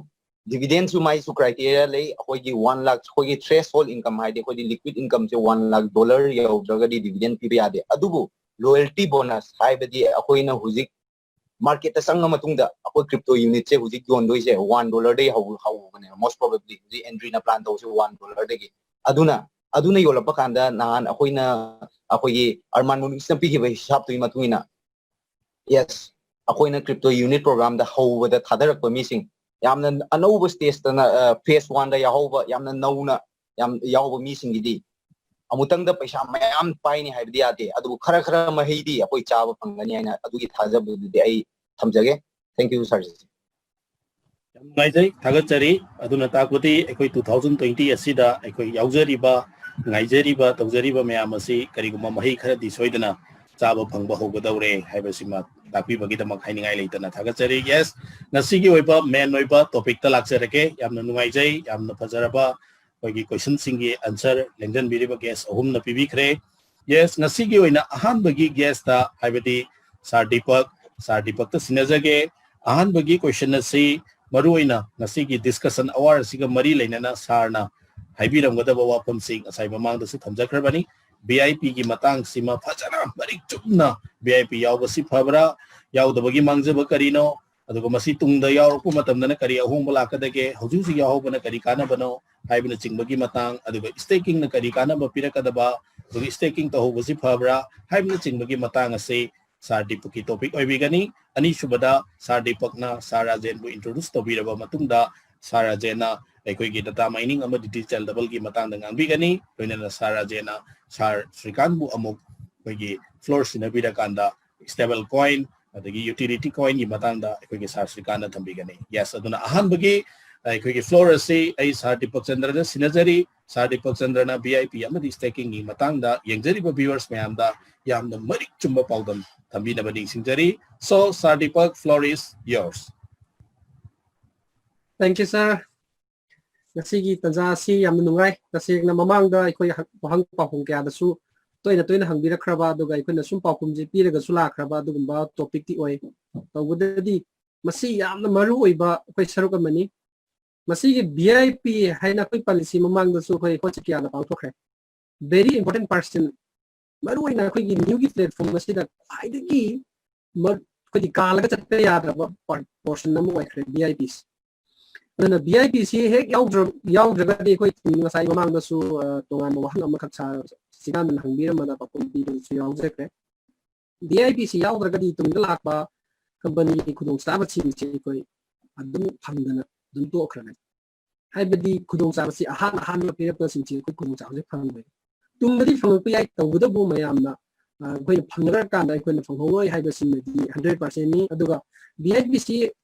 ꯗꯤꯚꯤꯗꯦꯟꯁꯨ ꯃꯥꯏꯁꯨ ꯀ꯭ꯔꯥꯏꯇꯦꯔꯤꯌꯥ ꯂꯩ꯫ ꯑꯩꯈꯣꯏꯒꯤ ꯋꯥꯟ ꯂꯥꯛ, ꯑꯩꯈꯣꯏꯒꯤ ꯊ꯭ꯔꯦꯁ ꯍꯣꯜ ꯏꯟꯀꯝ ꯍꯥꯏꯗꯤ ꯑꯩꯈꯣꯏꯗꯤ ꯂꯤꯀ꯭ꯋꯤꯠ ꯏꯟꯀꯝꯁꯦ ꯋꯥꯟ ꯂꯥꯛ ꯗꯣꯂꯔ ꯌꯧꯗ꯭ꯔꯒꯗꯤ ꯗꯤꯚꯤꯗꯦꯟ ꯄꯤꯕ ꯌꯥꯗꯦ꯫ ꯑꯗꯨꯕꯨ ꯂꯣꯌꯦꯜꯇꯤ ꯕꯣꯅꯁ ꯍꯥꯏꯕꯗꯤ ꯑꯩꯈꯣꯏꯅ ꯍꯧꯖꯤꯛ ꯃꯥꯔꯀꯦꯠꯇ ꯆꯪꯉ ꯃꯇꯨꯡꯗ ꯑꯩꯈꯣꯏ ꯀ꯭ꯔꯤꯞꯇꯣ ꯌꯨꯅꯤꯠꯁꯦ ꯍꯧꯖꯤꯛ ꯌꯣꯟꯗꯣꯏꯁꯦ ꯋꯥꯟ ꯗꯣꯂꯔꯗꯒꯤ ꯍꯧ-, ꯍꯧꯕꯅꯦꯕ꯫ ꯃꯣꯁ ꯄ꯭ꯔꯣꯕꯦꯕꯂꯤ ꯍꯧꯖꯤꯛ ꯑꯦꯟꯗ꯭ꯔꯤꯅ ꯄ꯭ꯂꯥꯟ ꯇꯧꯕꯁꯦ ꯋꯥꯟ ꯗꯣꯂꯔꯗꯒꯤ꯫ ꯑꯗꯨꯅ ꯑꯗꯨꯅ ꯌꯣꯜꯂꯛꯄ ꯀꯥꯟꯗ ꯅꯍꯥꯟ ꯑꯩꯈꯣꯏꯅ ꯑꯩꯈꯣꯏꯒꯤ ꯑꯔꯃꯥꯟ ꯃꯣꯅꯤꯛꯁꯅ ꯄꯤꯈꯤꯕ ꯍꯤꯁꯥꯞꯇꯨꯒꯤ ꯃꯇꯨꯡ ꯏꯟꯅ, ꯌꯦꯁ, ꯑꯩꯈꯣꯏꯅ crypto unit program ꯗ ꯍꯧꯕꯗ ꯊꯥꯗꯔꯛꯄ ꯃꯤꯁꯤꯡ, ꯌꯥꯝꯅ ꯑꯅꯧꯕ stage ꯇꯅ, phase one ꯗ ꯌꯥꯎꯍꯧꯕ, ꯌꯥꯝꯅ ꯅꯧꯅ ꯌꯥꯝ ꯌꯥꯎꯕ ꯃꯤꯁꯤꯡꯒꯤꯗꯤ ꯑꯃꯨꯛꯇꯪꯗ ꯄꯩꯁꯥ ꯃꯌꯥꯝ ꯄꯥꯏꯅꯤ ꯍꯥꯏꯕꯗꯤ ꯌꯥꯗꯦ, ꯑꯗꯨꯕꯨ ꯈꯔ ꯈꯔ ꯃꯍꯩꯗꯤ ꯑꯩꯈꯣꯏ ꯆꯥꯕ ꯐꯪꯒꯅꯤ ꯍꯥꯏꯅ ꯑꯗꯨꯒꯤ ꯊꯥꯖꯕꯗꯨꯗꯤ ꯑꯩ ꯊꯝꯖꯒꯦ꯫ Thank you, sir꯫ ꯌꯥꯝ ꯅꯨꯡꯉꯥꯏꯖꯩ, ꯊꯥꯒꯠꯆꯔꯤ꯫ ꯑꯗꯨꯅ ꯇꯥꯛꯄꯗꯤ ꯑꯩꯈꯣꯏ two thousand twenty ꯑꯁꯤꯗ ꯑꯩꯈꯣꯏ ꯌꯥꯎꯖꯔꯤꯕ, ꯉꯥꯏꯖꯔꯤꯕ, ꯇꯧꯖꯔꯤꯕ ꯃꯌꯥꯝ ꯑꯁꯤ ꯀꯔꯤꯒꯨꯝꯕ ꯃꯍꯩ ꯈꯔꯗꯤ ꯁꯣꯏꯗꯅ ꯆꯥꯕ ꯐꯪꯕ ꯍꯧꯒꯗꯧꯔꯦ ꯍꯥꯏꯕꯁꯤꯃ ꯇꯥꯛꯄꯤꯕꯒꯤꯗꯃꯛ ꯍꯥꯏꯅꯤꯡꯉꯥꯏ ꯂꯩꯇꯅ ꯊꯥꯒꯠꯆꯔꯤ꯫ ꯌꯦꯁ, ꯉꯁꯤꯒꯤ ꯑꯣꯏꯕ ꯃꯦꯟ ꯑꯣꯏꯕ ꯇꯣꯄꯤꯛꯇ ꯂꯥꯛꯆꯔꯒꯦ꯫ ꯌꯥꯝꯅ ꯅꯨꯡꯉꯥꯏꯖꯩ, ꯌꯥꯝꯅ ꯐꯖꯔꯕ ꯑꯩꯈꯣꯏꯒꯤ ꯀꯣꯏꯁꯟꯁꯤꯡꯒꯤ ꯑꯟꯁꯔ ꯂꯦꯡꯖꯟꯕꯤꯔꯤꯕ ꯒꯦꯁ ꯑꯍꯨꯝꯅ ꯄꯤꯕꯤꯈ꯭ꯔꯦ꯫ ꯌꯦꯁ, ꯉꯁꯤꯒꯤ ꯑꯣꯏꯅ ꯑꯍꯥꯟꯕꯒꯤ ꯒꯦꯁꯇ, ꯍꯥꯏꯕꯗꯤ ꯁꯥꯔ ꯗꯤꯄꯛ, ꯁꯥꯔ ꯗꯤꯄꯛꯇ ꯁꯤꯟꯅꯖꯒꯦ꯫ ꯑꯍꯥꯟꯕꯒꯤ ꯀꯣꯏꯁꯟ ꯑꯁꯤ ꯃꯔꯨꯑꯣꯏꯅ ꯉꯁꯤꯒꯤ ꯗꯤꯁꯀꯁꯟ ꯑꯋꯥꯔ ꯑꯁꯤꯒ ꯃꯔꯤ ꯂꯩꯅꯅ ꯁꯥꯔꯅ ꯍꯥꯏꯕꯤꯔꯝꯒꯗꯕ ꯋꯥꯐꯝꯁꯤ ꯉꯁꯥꯏ ꯃꯃꯥꯡꯗꯁꯨ ꯊꯝꯖꯈ꯭ꯔꯕꯅꯤ꯫ ꯚꯤ ꯑꯥꯏ ꯄꯤꯒꯤ ꯃꯇꯥꯡꯁꯤꯃ ꯐꯖꯅ ꯃꯔꯤꯛ ꯆꯨꯝꯅ, ꯚꯤ ꯑꯥꯏ ꯄꯤ ꯌꯥꯎꯕꯁꯤ ꯐꯕ꯭ꯔꯥ, ꯌꯥꯎꯗꯕꯒꯤ ꯃꯥꯡꯖꯕ ꯀꯔꯤꯅꯣ, ꯑꯗꯨꯒ ꯃꯁꯤ ꯇꯨꯡꯗ ꯌꯥꯎꯔꯛꯄ ꯃꯇꯝꯗꯅ ꯀꯔꯤ ꯑꯍꯣꯡꯕ ꯂꯥꯛꯀꯗꯒꯦ, ꯍꯧꯖꯤꯛ ꯍꯧꯖꯤꯛ ꯌꯥꯎꯍꯧꯕꯅ ꯀꯔꯤ ꯀꯥꯟꯅꯕꯅꯣ ꯍꯥꯏꯕꯅꯆꯤꯡꯕꯒꯤ ꯃꯇꯥꯡ, ꯑꯗꯨꯒ ꯁ꯭ꯇꯦꯀꯤꯡꯅ ꯀꯔꯤ ꯀꯥꯟꯅꯕ ꯄꯤꯔꯛꯀꯗꯕ, ꯑꯗꯨꯒ ꯁ꯭ꯇꯦꯀꯤꯡ ꯇꯧꯍꯧꯕꯁꯤ ꯐꯕ꯭ꯔꯥ ꯍꯥꯏꯕꯅꯆꯤꯡꯕꯒꯤ ꯃꯇꯥꯡ ꯑꯁꯤ ꯁꯥꯔ ꯗꯤꯄꯛꯀꯤ ꯇꯣꯄꯤꯛ ꯑꯣꯏꯕꯤꯒꯅꯤ꯫ ꯑꯅꯤꯁꯨꯕꯗ ꯁꯥꯔ ꯗꯤꯄꯛꯅ ꯁꯥꯔ ꯔꯥꯖꯦꯟꯕꯨ ꯏꯟꯇ꯭ꯔꯣꯗ꯭ꯌꯨꯁ ꯇꯧꯕꯤꯔꯕ ꯃꯇꯨꯡꯗ ꯁꯥꯔ ꯔꯥꯖꯦꯟꯅ ꯑꯩꯈꯣꯏꯒꯤ ꯗꯇꯥ ꯃꯥꯏꯅꯤꯡ ꯑꯃꯗꯤ ꯗꯤꯖꯤꯇꯦꯜ ꯗꯕꯜꯒꯤ ꯃꯇꯥꯡꯗ ꯉꯥꯡꯕꯤꯒꯅꯤ꯫ ꯂꯣꯏꯅꯅ ꯁꯥꯔ ꯔꯥꯖꯦꯟꯅ ꯁꯥꯔ ꯁ꯭ꯔꯤꯀꯥꯟꯕꯨ ꯑꯃꯨꯛ ꯑꯩꯈꯣꯏꯒꯤ ꯐ꯭ꯂꯣꯔ ꯁꯤꯟꯅꯕꯤꯔꯀꯥꯟꯗ ꯁ꯭ꯇꯦꯕꯜ ꯀꯣꯏꯟ ꯑꯗꯒꯤ ꯌꯨꯇꯤꯂꯤꯇꯤ ꯀꯣꯏꯟꯒꯤ ꯃꯇꯥꯡꯗ ꯑꯩꯈꯣꯏꯒꯤ ꯁꯥꯔ ꯁ꯭ꯔꯤꯀꯥꯟꯅ ꯊꯝꯕꯤꯒꯅꯤ꯫ ꯌꯦꯁ, ꯑꯗꯨꯅ ꯑꯍꯥꯟꯕꯒꯤ ꯑꯩꯈꯣꯏꯒꯤ ꯐ꯭ꯂꯣꯔ ꯑꯁꯤ ꯑꯩ ꯁꯥꯔ ꯗꯤꯄꯛ ꯆꯟꯗ꯭ꯔꯗ ꯁꯤꯟꯅꯖꯔꯤ꯫ ꯁꯥꯔ ꯗꯤꯄꯛ ꯆꯟꯗ꯭ꯔꯅ ꯚꯤ ꯑꯥꯏ ꯄꯤ ꯑꯃꯗꯤ ꯁ꯭ꯇꯦꯀꯤꯡꯒꯤ ꯃꯇꯥꯡꯗ ꯌꯦꯡꯖꯔꯤꯕ ꯚ꯭ꯌꯨꯋꯔꯁ ꯃꯌꯥꯝꯗ ꯌꯥꯝꯅ ꯃꯔꯤꯛ ꯆꯨꯝꯕ ꯄꯥꯎꯗꯝ ꯊꯝꯕꯤꯅꯕ ꯅꯤꯡꯁꯤꯡꯖꯔꯤ꯫ So, Sir Deepak, floor is yours. Thank you, sir. ꯉꯁꯤꯒꯤ ꯇꯥꯟꯖꯥ ꯑꯁꯤ ꯌꯥꯝꯅ ꯅꯨꯡꯉꯥꯏ꯫ ꯇꯁꯦꯡꯅ ꯃꯃꯥꯡꯗ ꯑꯩꯈꯣꯏ ꯍ-, ꯋꯥꯍꯪ ꯄꯥꯎꯈꯨꯝ ꯀꯌꯥꯗꯁꯨ ꯇꯣꯏꯅ ꯇꯣꯏꯅ ꯍꯪꯕꯤꯔꯛꯈ꯭ꯔꯕ, ꯑꯗꯨꯒ ꯑꯩꯈꯣꯏꯅ ꯁꯨꯝ ꯄꯥꯎꯈꯨꯝꯁꯦ ꯄꯤꯔꯒꯁꯨ ꯂꯥꯛꯈ꯭ꯔꯕ ꯑꯗꯨꯒꯨꯝꯕ ꯇꯣꯄꯤꯛꯇꯤ ꯑꯣꯏ꯫ ꯇꯧꯕꯗꯗꯤ ꯃꯁꯤ ꯌꯥꯝꯅ ꯃꯔꯨ ꯑꯣꯏꯕ ꯑꯩꯈꯣꯏ ꯁꯔꯨꯛ ꯑꯃꯅꯤ꯫ ꯃꯁꯤꯒꯤ ꯚꯤ ꯑꯥꯏ ꯄꯤ ꯍꯥꯏꯅ ꯑꯩꯈꯣꯏ ꯄꯜꯂꯤꯁꯤ ꯃꯃꯥꯡꯗꯁꯨ ꯑꯩꯈꯣꯏ ꯍꯣꯠꯁꯤ ꯀꯌꯥꯗ ꯄꯥꯡꯊꯣꯛꯈ꯭ꯔꯦ꯫ Very important person, ꯃꯔꯨ ꯑꯣꯏꯅ ꯑꯩꯈꯣꯏꯒꯤ ꯅ꯭ꯌꯨꯒꯤ ꯄ꯭ꯂꯦꯠꯐꯣꯝ ꯑꯁꯤꯗ ꯈ꯭ꯋꯥꯏꯗꯒꯤ ꯃ-, ꯑꯩꯈꯣꯏꯒꯤ ꯀꯥꯜꯂꯒ ꯆꯠꯄ ꯌꯥꯗ꯭ꯔꯕ ꯄꯣꯔꯁꯟ ꯑꯃ ꯑꯣꯏꯈ꯭ꯔꯦ ꯚꯤ ꯑꯥꯏ ꯄꯤꯁꯦ꯫ ꯑꯗꯨꯅ ꯚꯤ ꯑꯥꯏ ꯄꯤꯁꯤ ꯍꯦꯛ ꯌꯥꯎꯗ꯭ꯔ-, ꯌꯥꯎꯗ꯭ꯔꯒꯗꯤ ꯑꯩꯈꯣꯏ ꯉꯁꯥꯏ ꯃꯃꯥꯡꯗꯁꯨ, ꯑ, ꯇꯣꯉꯥꯟꯕ ꯋꯥꯍꯪ ꯑꯃꯈꯛ ꯁꯥꯔ ꯁꯤꯀꯥꯟꯗꯅ ꯍꯪꯕꯤꯔꯝꯕꯗ ꯄꯥꯎꯈꯨꯝ ꯄꯤꯕꯗꯁꯨ ꯌꯥꯎꯖꯈ꯭ꯔꯦ꯫ ꯚꯤ ꯑꯥꯏ ꯄꯤꯁꯤ ꯌꯥꯎꯗ꯭ꯔꯒꯗꯤ ꯇꯨꯡꯗ ꯂꯥꯛꯄ ꯀꯝꯄꯅꯤꯒꯤ ꯈꯨꯗꯣꯡꯆꯥꯕꯁꯤꯡꯁꯦ ꯑꯩꯈꯣꯏ ꯑꯗꯨꯝ ꯐꯪꯗꯅ ꯑꯗꯨꯝ ꯇꯣꯛꯈ꯭ꯔꯒꯅꯤ꯫ ꯍꯥꯏꯕꯗꯤ ꯈꯨꯗꯣꯡꯆꯥꯕꯁꯤ ꯑꯍꯥꯟ ꯑꯍꯥꯟꯕ ꯄꯤꯔꯛꯄꯁꯤꯡꯁꯤ ꯑꯩꯈꯣꯏ ꯈꯨꯗꯣꯡꯆꯥꯕꯁꯦ ꯐꯪꯉꯣꯏ꯫ ꯇꯨꯡꯗꯗꯤ ꯐꯪꯉꯛꯄ ꯌꯥꯏ, ꯇꯧꯕꯇꯕꯨ ꯃꯌꯥꯝꯅ, ꯑ, ꯑꯩꯈꯣꯏꯅ ꯐꯪꯅꯔꯀꯥꯟꯗ ꯑꯩꯈꯣꯏꯅ ꯐꯪꯍꯧꯔꯣꯏ ꯍꯥꯏꯕꯁꯤꯃꯗꯤ ꯍꯟꯗ꯭ꯔꯦꯠ ꯄꯥꯔꯁꯦꯟꯅꯤ꯫ ꯑꯗꯨꯒ ꯚꯤ ꯑꯥꯏ ꯄꯤꯁꯤ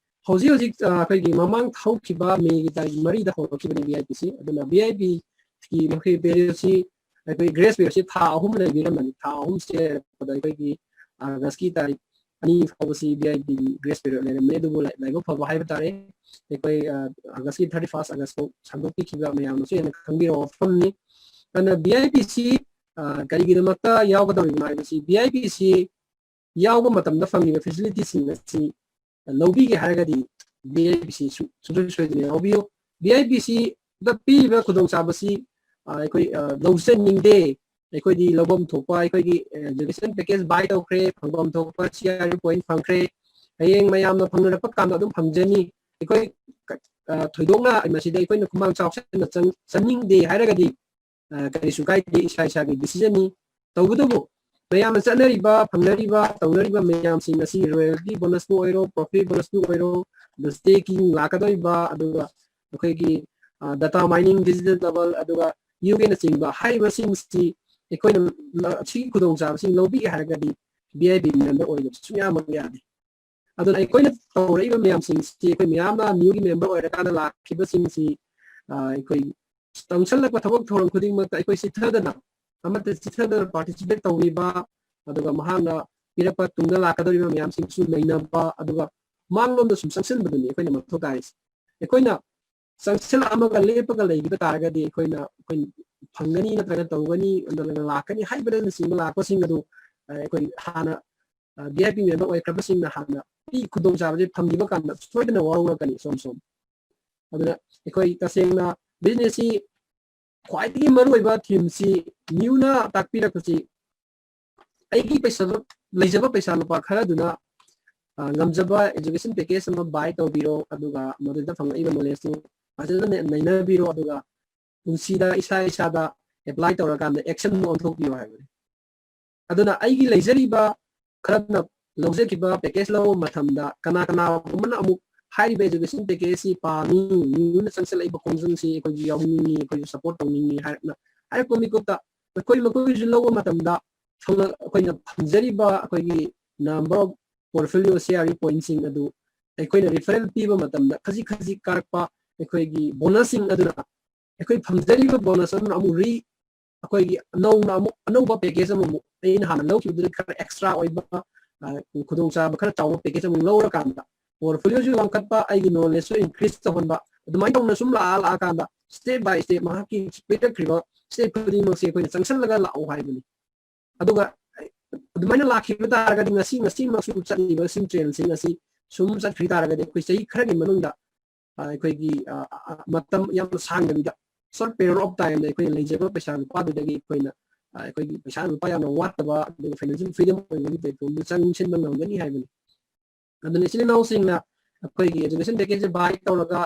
ꯍꯧꯖꯤꯛ ꯍꯧꯖꯤꯛ, ꯑ, ꯑꯩꯈꯣꯏꯒꯤ ꯃꯃꯥꯡ ꯍꯧꯈꯤꯕ ꯃꯦꯒꯤ ꯇꯥꯔꯤꯛ ꯃꯔꯤꯗ ꯍꯧꯔꯛꯈꯤꯕꯅꯤ ꯚꯤ ꯑꯥꯏ ꯄꯤꯁꯤ꯫ ꯑꯗꯨꯅ ꯚꯤ ꯑꯥꯏ ꯄꯤꯒꯤ ꯃꯈꯣꯏ ꯄꯦꯔꯦꯟꯁꯤ ꯑꯩꯈꯣꯏ ꯒ꯭ꯔꯦꯁ ꯄꯤꯔꯤꯌꯠꯁꯤ ꯊꯥ ꯑꯍꯨꯝ ꯂꯩꯕꯤꯔꯝꯕꯅꯤ꯫ ꯊꯥ ꯑꯍꯨꯝꯁꯦ ꯂꯩꯔꯛꯄꯗ ꯑꯩꯈꯣꯏꯒꯤ ꯑꯥꯒꯁꯀꯤ ꯇꯥꯔꯤꯛ ꯑꯅꯤ ꯐꯥꯎꯕꯁꯤ ꯚꯤ ꯑꯥꯏ ꯄꯤꯒꯤ ꯒ꯭ꯔꯦꯁ ꯄꯤꯔꯤꯌꯠ ꯂꯩꯔꯝꯃꯦ꯫ ꯑꯗꯨꯕꯨ ꯂꯥꯏ-, ꯂꯥꯏꯕꯛ ꯐꯕ ꯍꯥꯏꯕ ꯇꯥꯔꯦ, ꯑꯩꯈꯣꯏ, ꯑ, ꯑꯥꯒꯁꯀꯤ ꯊꯥꯔꯇꯤ ꯐꯥꯔꯁ ꯑꯥꯒꯁ ꯐꯥꯎ ꯁꯥꯡꯗꯣꯛꯄꯤꯈꯤꯕ ꯃꯌꯥꯝꯅꯁꯨ ꯍꯦꯟꯅ ꯈꯪꯕꯤꯔꯕ ꯋꯥꯐꯝꯅꯤ꯫ ꯑꯗꯨꯅ ꯚꯤ ꯑꯥꯏ ꯄꯤꯁꯤ, ꯑ, ꯀꯔꯤꯒꯤꯗꯃꯛꯇ ꯌꯥꯎꯒꯗꯧꯔꯤꯕꯅꯣ ꯍꯥꯏꯕꯁꯤ, ꯚꯤ ꯑꯥꯏ ꯄꯤꯁꯤ ꯌꯥꯎꯕ ꯃꯇꯝꯗ ꯐꯪꯂꯤꯕ ꯐꯦꯁꯤꯂꯤꯇꯤꯁꯤꯡ ꯑꯁꯤ ꯂꯧꯕꯤꯒꯦ ꯍꯥꯏꯔꯒꯗꯤ ꯚꯤ ꯑꯥꯏ ꯄꯤꯁꯤ ꯁꯨ-, ꯁꯨꯡꯁꯣꯏ ꯁꯣꯏꯗꯅ ꯌꯥꯎꯕꯤꯌꯨ꯫ ꯚꯤ ꯑꯥꯏ ꯄꯤꯁꯤꯗ ꯄꯤꯔꯤꯕ ꯈꯨꯗꯣꯡꯆꯥꯕꯁꯤ, ꯑ, ꯑꯩꯈꯣꯏ, ꯑ, ꯂꯧꯖꯅꯤꯡꯗꯦ꯫ ꯑꯩꯈꯣꯏꯗꯤ ꯂꯧꯐꯝ ꯊꯣꯛꯄ ꯑꯩꯈꯣꯏꯒꯤ, ꯑ, education package buy ꯇꯧꯈ꯭ꯔꯦ, ꯐꯪꯐꯝ ꯊꯣꯛꯄ ꯁꯤ ꯑꯥꯔ ꯌꯨ point ꯐꯪꯈ꯭ꯔꯦ꯫ ꯍꯌꯦꯡ ꯃꯌꯥꯝꯅ ꯐꯪꯅꯔꯛꯄ ꯀꯥꯟꯗ ꯑꯗꯨꯝ ꯐꯪꯖꯅꯤ꯫ ꯑꯩꯈꯣꯏ, ꯑ, ꯊꯣꯏꯗꯣꯛꯅ ꯃꯁꯤꯗ ꯑꯩꯈꯣꯏꯅ ꯈꯨꯃꯥꯡ ꯆꯥꯎꯁꯟꯅ ꯆꯪ-, ꯆꯪꯅꯤꯡꯗꯦ ꯍꯥꯏꯔꯒꯗꯤ, ꯑ, ꯀꯔꯤꯁꯨ ꯀꯥꯏꯗꯦ, ꯏꯁꯥ ꯏꯁꯥꯒꯤ decisionꯅꯤ꯫ ꯇꯧꯕꯇꯕꯨ ꯃꯌꯥꯝꯅ ꯆꯠꯅꯔꯤꯕ, ꯐꯪꯅꯔꯤꯕ, ꯇꯧꯅꯔꯤꯕ ꯃꯌꯥꯝꯁꯤꯡ ꯑꯁꯤ royalty bonusꯄꯨ ꯑꯣꯏꯔꯣ, profit bonusꯄꯨ ꯑꯣꯏꯔꯣ, ꯑꯗꯨ staking ꯂꯥꯛꯀꯗꯧꯔꯤꯕ, ꯑꯗꯨꯒ ꯑꯩꯈꯣꯏꯒꯤ, ꯑ, data mining, digital double, ꯑꯗꯨꯒ ꯌꯨꯒꯦꯅꯆꯤꯡꯕ ꯍꯥꯏꯔꯤꯕꯁꯤꯡꯁꯤ ꯑꯩꯈꯣꯏꯅ ꯂ-, ꯁꯤꯒꯤ ꯈꯨꯗꯣꯡꯆꯥꯕꯁꯤꯡ ꯂꯧꯕꯤꯒꯦ ꯍꯥꯏꯔꯒꯗꯤ V I P member ꯑꯣꯏꯗꯕ ꯁꯨꯡꯌꯥꯃꯛ ꯌꯥꯗꯦ꯫ ꯑꯗꯨꯅ ꯑꯩꯈꯣꯏꯅ ꯇꯧꯔꯛꯏꯕ ꯃꯌꯥꯝꯁꯤꯡꯁꯤ ꯑꯩꯈꯣꯏ ꯃꯌꯥꯝꯅ ꯅ꯭ꯌꯨꯒꯤ member ꯑꯣꯏꯔꯀꯥꯟꯗ ꯂꯥꯛꯈꯤꯕꯁꯤꯡꯁꯤ, ꯑ, ꯑꯩꯈꯣꯏ ꯆꯪꯁꯜꯂꯛꯄ ꯊꯕꯛ ꯊꯧꯔꯝ ꯈꯨꯗꯤꯡꯃꯛꯇ ꯑꯩꯈꯣꯏ ꯆꯤꯠꯊꯗꯅ, ꯑꯃꯠꯇ ꯆꯤꯠꯊꯗꯅ participate ꯇꯧꯕꯤꯕ, ꯑꯗꯨꯒ ꯃꯍꯥꯛꯅ ꯄꯤꯔꯛꯄ ꯇꯨꯡꯗ ꯂꯥꯛꯀꯗꯧꯔꯤꯕ ꯃꯌꯥꯝꯁꯤꯡꯁꯨ ꯅꯩꯅꯕ, ꯑꯗꯨꯒ ꯃꯥꯡꯂꯣꯝꯗ ꯁꯨꯝ ꯆꯪꯁꯤꯟꯕꯗꯨꯅꯤ ꯑꯩꯈꯣꯏꯅ ꯃꯊꯧ ꯇꯥꯔꯤꯁꯦ꯫ ꯑꯩꯈꯣꯏꯅ ꯆꯪꯁꯤꯜꯂꯛꯑꯝꯃꯒ ꯂꯦꯞꯄꯒ ꯂꯩꯈꯤꯕ ꯇꯥꯔꯒꯗꯤ ꯑꯩꯈꯣꯏꯅ, ꯑꯩꯈꯣꯏ ꯐꯪꯒꯅꯤ ꯅꯠꯇ꯭ꯔꯒ ꯇꯧꯒꯅꯤ ꯅꯠꯇ꯭ꯔꯒ ꯂꯥꯛꯀꯅꯤ ꯍꯥꯏꯕꯅꯆꯤꯡꯕ ꯂꯥꯛꯄꯁꯤꯡ ꯑꯗꯨ, ꯑ, ꯑꯩꯈꯣꯏ ꯍꯥꯟꯅ, ꯑ, V I P member ꯑꯣꯏꯈ꯭ꯔꯕꯁꯤꯡꯅ ꯍꯥꯟꯅ ꯄꯤ-, ꯈꯨꯗꯣꯡꯆꯥꯕꯁꯦ ꯐꯪꯈꯤꯕ ꯀꯥꯟꯗ ꯁꯣꯏꯗꯅ ꯋꯥꯍꯧꯔꯛꯀꯅꯤ ꯁꯣꯝ ꯁꯣꯝ꯫ ꯑꯗꯨꯅ ꯑꯩꯈꯣꯏ ꯇꯁꯦꯡꯅ businessꯁꯤ ꯈ꯭ꯋꯥꯏꯗꯒꯤ ꯃꯔꯨꯑꯣꯏꯕ themeꯁꯤ ꯅ꯭ꯌꯨꯅ ꯇꯥꯛꯄꯤꯔꯛꯄꯁꯤ ꯑꯩꯒꯤ ꯄꯩꯁꯥ, ꯂꯩꯖꯕ ꯄꯩꯁꯥ ꯂꯨꯄꯥ ꯈꯔꯗꯨꯅ ꯉꯝꯖꯕ education package ꯑꯃ buy ꯇꯧꯕꯤꯔꯣ, ꯑꯗꯨꯒ ꯃꯗꯨꯗ ꯐꯪꯂꯛꯏꯕ knowledgeꯇꯨ ꯐꯖꯅ ꯅꯩꯅꯕꯤꯔꯣ, ꯑꯗꯨꯒ ꯄꯨꯟꯁꯤꯗ ꯏꯁꯥ ꯏꯁꯥꯗ apply ꯇꯧꯔꯀꯥꯟꯗ action ꯑꯃ ꯑꯣꯟꯊꯣꯛꯄꯤꯌꯣ ꯍꯥꯏꯕꯅꯤ꯫ ꯑꯗꯨꯅ ꯑꯩꯒꯤ ꯂꯩꯖꯔꯤꯕ ꯈꯔꯅ ꯂꯧꯖꯈꯤꯕ package ꯂꯧꯕ ꯃꯇꯝꯗ ꯀꯅꯥ ꯀꯅꯥꯒꯨꯝꯕꯅ ꯑꯃꯨꯛ ꯍꯥꯏꯔꯤꯕ education package ꯑꯁꯤ ꯄꯥꯝꯃꯤ, ꯅ꯭ꯌꯨꯅ ꯆꯪꯁꯤꯜꯂꯛꯏꯕ ꯈꯣꯡꯖꯪꯁꯤ ꯑꯩꯈꯣꯏꯁꯨ ꯌꯥꯎꯅꯤꯡꯉꯤ, ꯑꯩꯈꯣꯏꯁꯨ support ꯇꯧꯅꯤꯡꯉꯤ ꯍꯥꯏꯔꯛꯅ ꯍꯥꯏꯔꯛꯄ ꯃꯤꯀꯨꯞꯇ ꯃꯈꯣꯏ ꯃꯈꯣꯏꯁꯨ ꯂꯧꯕ ꯃꯇꯝꯗ ꯐꯪꯂ-, ꯑꯩꯈꯣꯏꯅ ꯐꯪꯖꯔꯤꯕ ꯑꯩꯈꯣꯏꯒꯤ number of portfolio C R E pointꯁꯤꯡ ꯑꯗꯨ ꯑꯩꯈꯣꯏꯅ referral ꯄꯤꯕ ꯃꯇꯝꯗ ꯈꯖꯤꯛ ꯈꯖꯤꯛ ꯀꯥꯔꯛꯄ ꯑꯩꯈꯣꯏꯒꯤ bonusꯁꯤꯡ ꯑꯗꯨꯅ ꯑꯩꯈꯣꯏ ꯐꯪꯖꯔꯤꯕ bonus ꯑꯗꯨꯅ ꯑꯃꯨꯛ re-, ꯑꯩꯈꯣꯏꯒꯤ ꯅꯧꯅ ꯑꯃꯨꯛ ꯑꯅꯧꯕ package ꯑꯃꯃꯨꯛ ꯑꯩꯅ ꯍꯥꯟꯅ ꯂꯧꯈꯤꯕꯗꯨꯗꯒꯤ ꯈꯔ extra ꯑꯣꯏꯕ, ꯑ, ꯈꯨꯗꯣꯡꯆꯥꯕ ꯈꯔ ꯆꯥꯎꯕ package ꯑꯃꯨꯛ ꯂꯧꯔꯀꯥꯟꯗ portfolioꯁꯨ ꯋꯥꯡꯈꯠꯄ, ꯑꯩꯒꯤ knowledgeꯁꯨ increase ꯇꯧꯍꯟꯕ, ꯑꯗꯨꯃꯥꯏꯅ ꯇꯧꯅ ꯁꯨꯝ ꯂꯥꯛꯑ ꯂꯥꯛꯑꯀꯥꯟꯗ step by step ꯃꯍꯥꯛꯀꯤ ꯄꯤꯔꯛꯈ꯭ꯔꯤꯕ step ꯈꯨꯗꯤꯡꯃꯛꯁꯦ ꯑꯩꯈꯣꯏꯅ ꯆꯪꯁꯤꯜꯂꯒ ꯂꯥꯛꯑꯣ ꯍꯥꯏꯕꯅꯤ꯫ ꯑꯗꯨꯒ ꯑꯗꯨꯃꯥꯏꯅ ꯂꯥꯛꯈꯤꯕ ꯇꯥꯔꯒꯗꯤ ꯉꯁꯤ, ꯉꯁꯤꯃꯛꯁꯨ ꯆꯠꯂꯤꯕ ꯁꯤꯝ trendꯁꯤꯡ ꯑꯁꯤ ꯁꯨꯝ ꯆꯠꯈ꯭ꯔꯤ ꯇꯥꯔꯒꯗꯤ ꯑꯩꯈꯣꯏ ꯆꯍꯤ ꯈꯔꯒꯤ ꯃꯅꯨꯡꯗ, ꯑ, ꯑꯩꯈꯣꯏꯒꯤ, ꯑ, ꯑ, ꯃꯇꯝ ꯌꯥꯝꯅ ꯁꯥꯡꯗꯕꯤꯗ short period of timeꯗ ꯑꯩꯈꯣꯏꯅ ꯂꯩꯖꯕ ꯄꯩꯁꯥ ꯂꯨꯄꯥꯗꯨꯗꯒꯤ ꯑꯩꯈꯣꯏꯅ, ꯑ, ꯑꯩꯈꯣꯏꯒꯤ ꯄꯩꯁꯥ ꯂꯨꯄꯥ ꯌꯥꯝꯅ ꯋꯥꯠꯇꯕ ꯑꯗꯨꯒ financial freedom ꯑꯣꯏꯕꯒꯤ platformꯗꯨ ꯆꯪꯁꯤꯟꯕ ꯉꯝꯒꯅꯤ ꯍꯥꯏꯕꯅꯤ꯫ ꯑꯗꯨꯅ ꯏꯆꯤꯜ ꯏꯅꯥꯎꯁꯤꯡꯅ ꯑꯩꯈꯣꯏꯒꯤ education packageꯁꯦ buy ꯇꯧꯔꯒ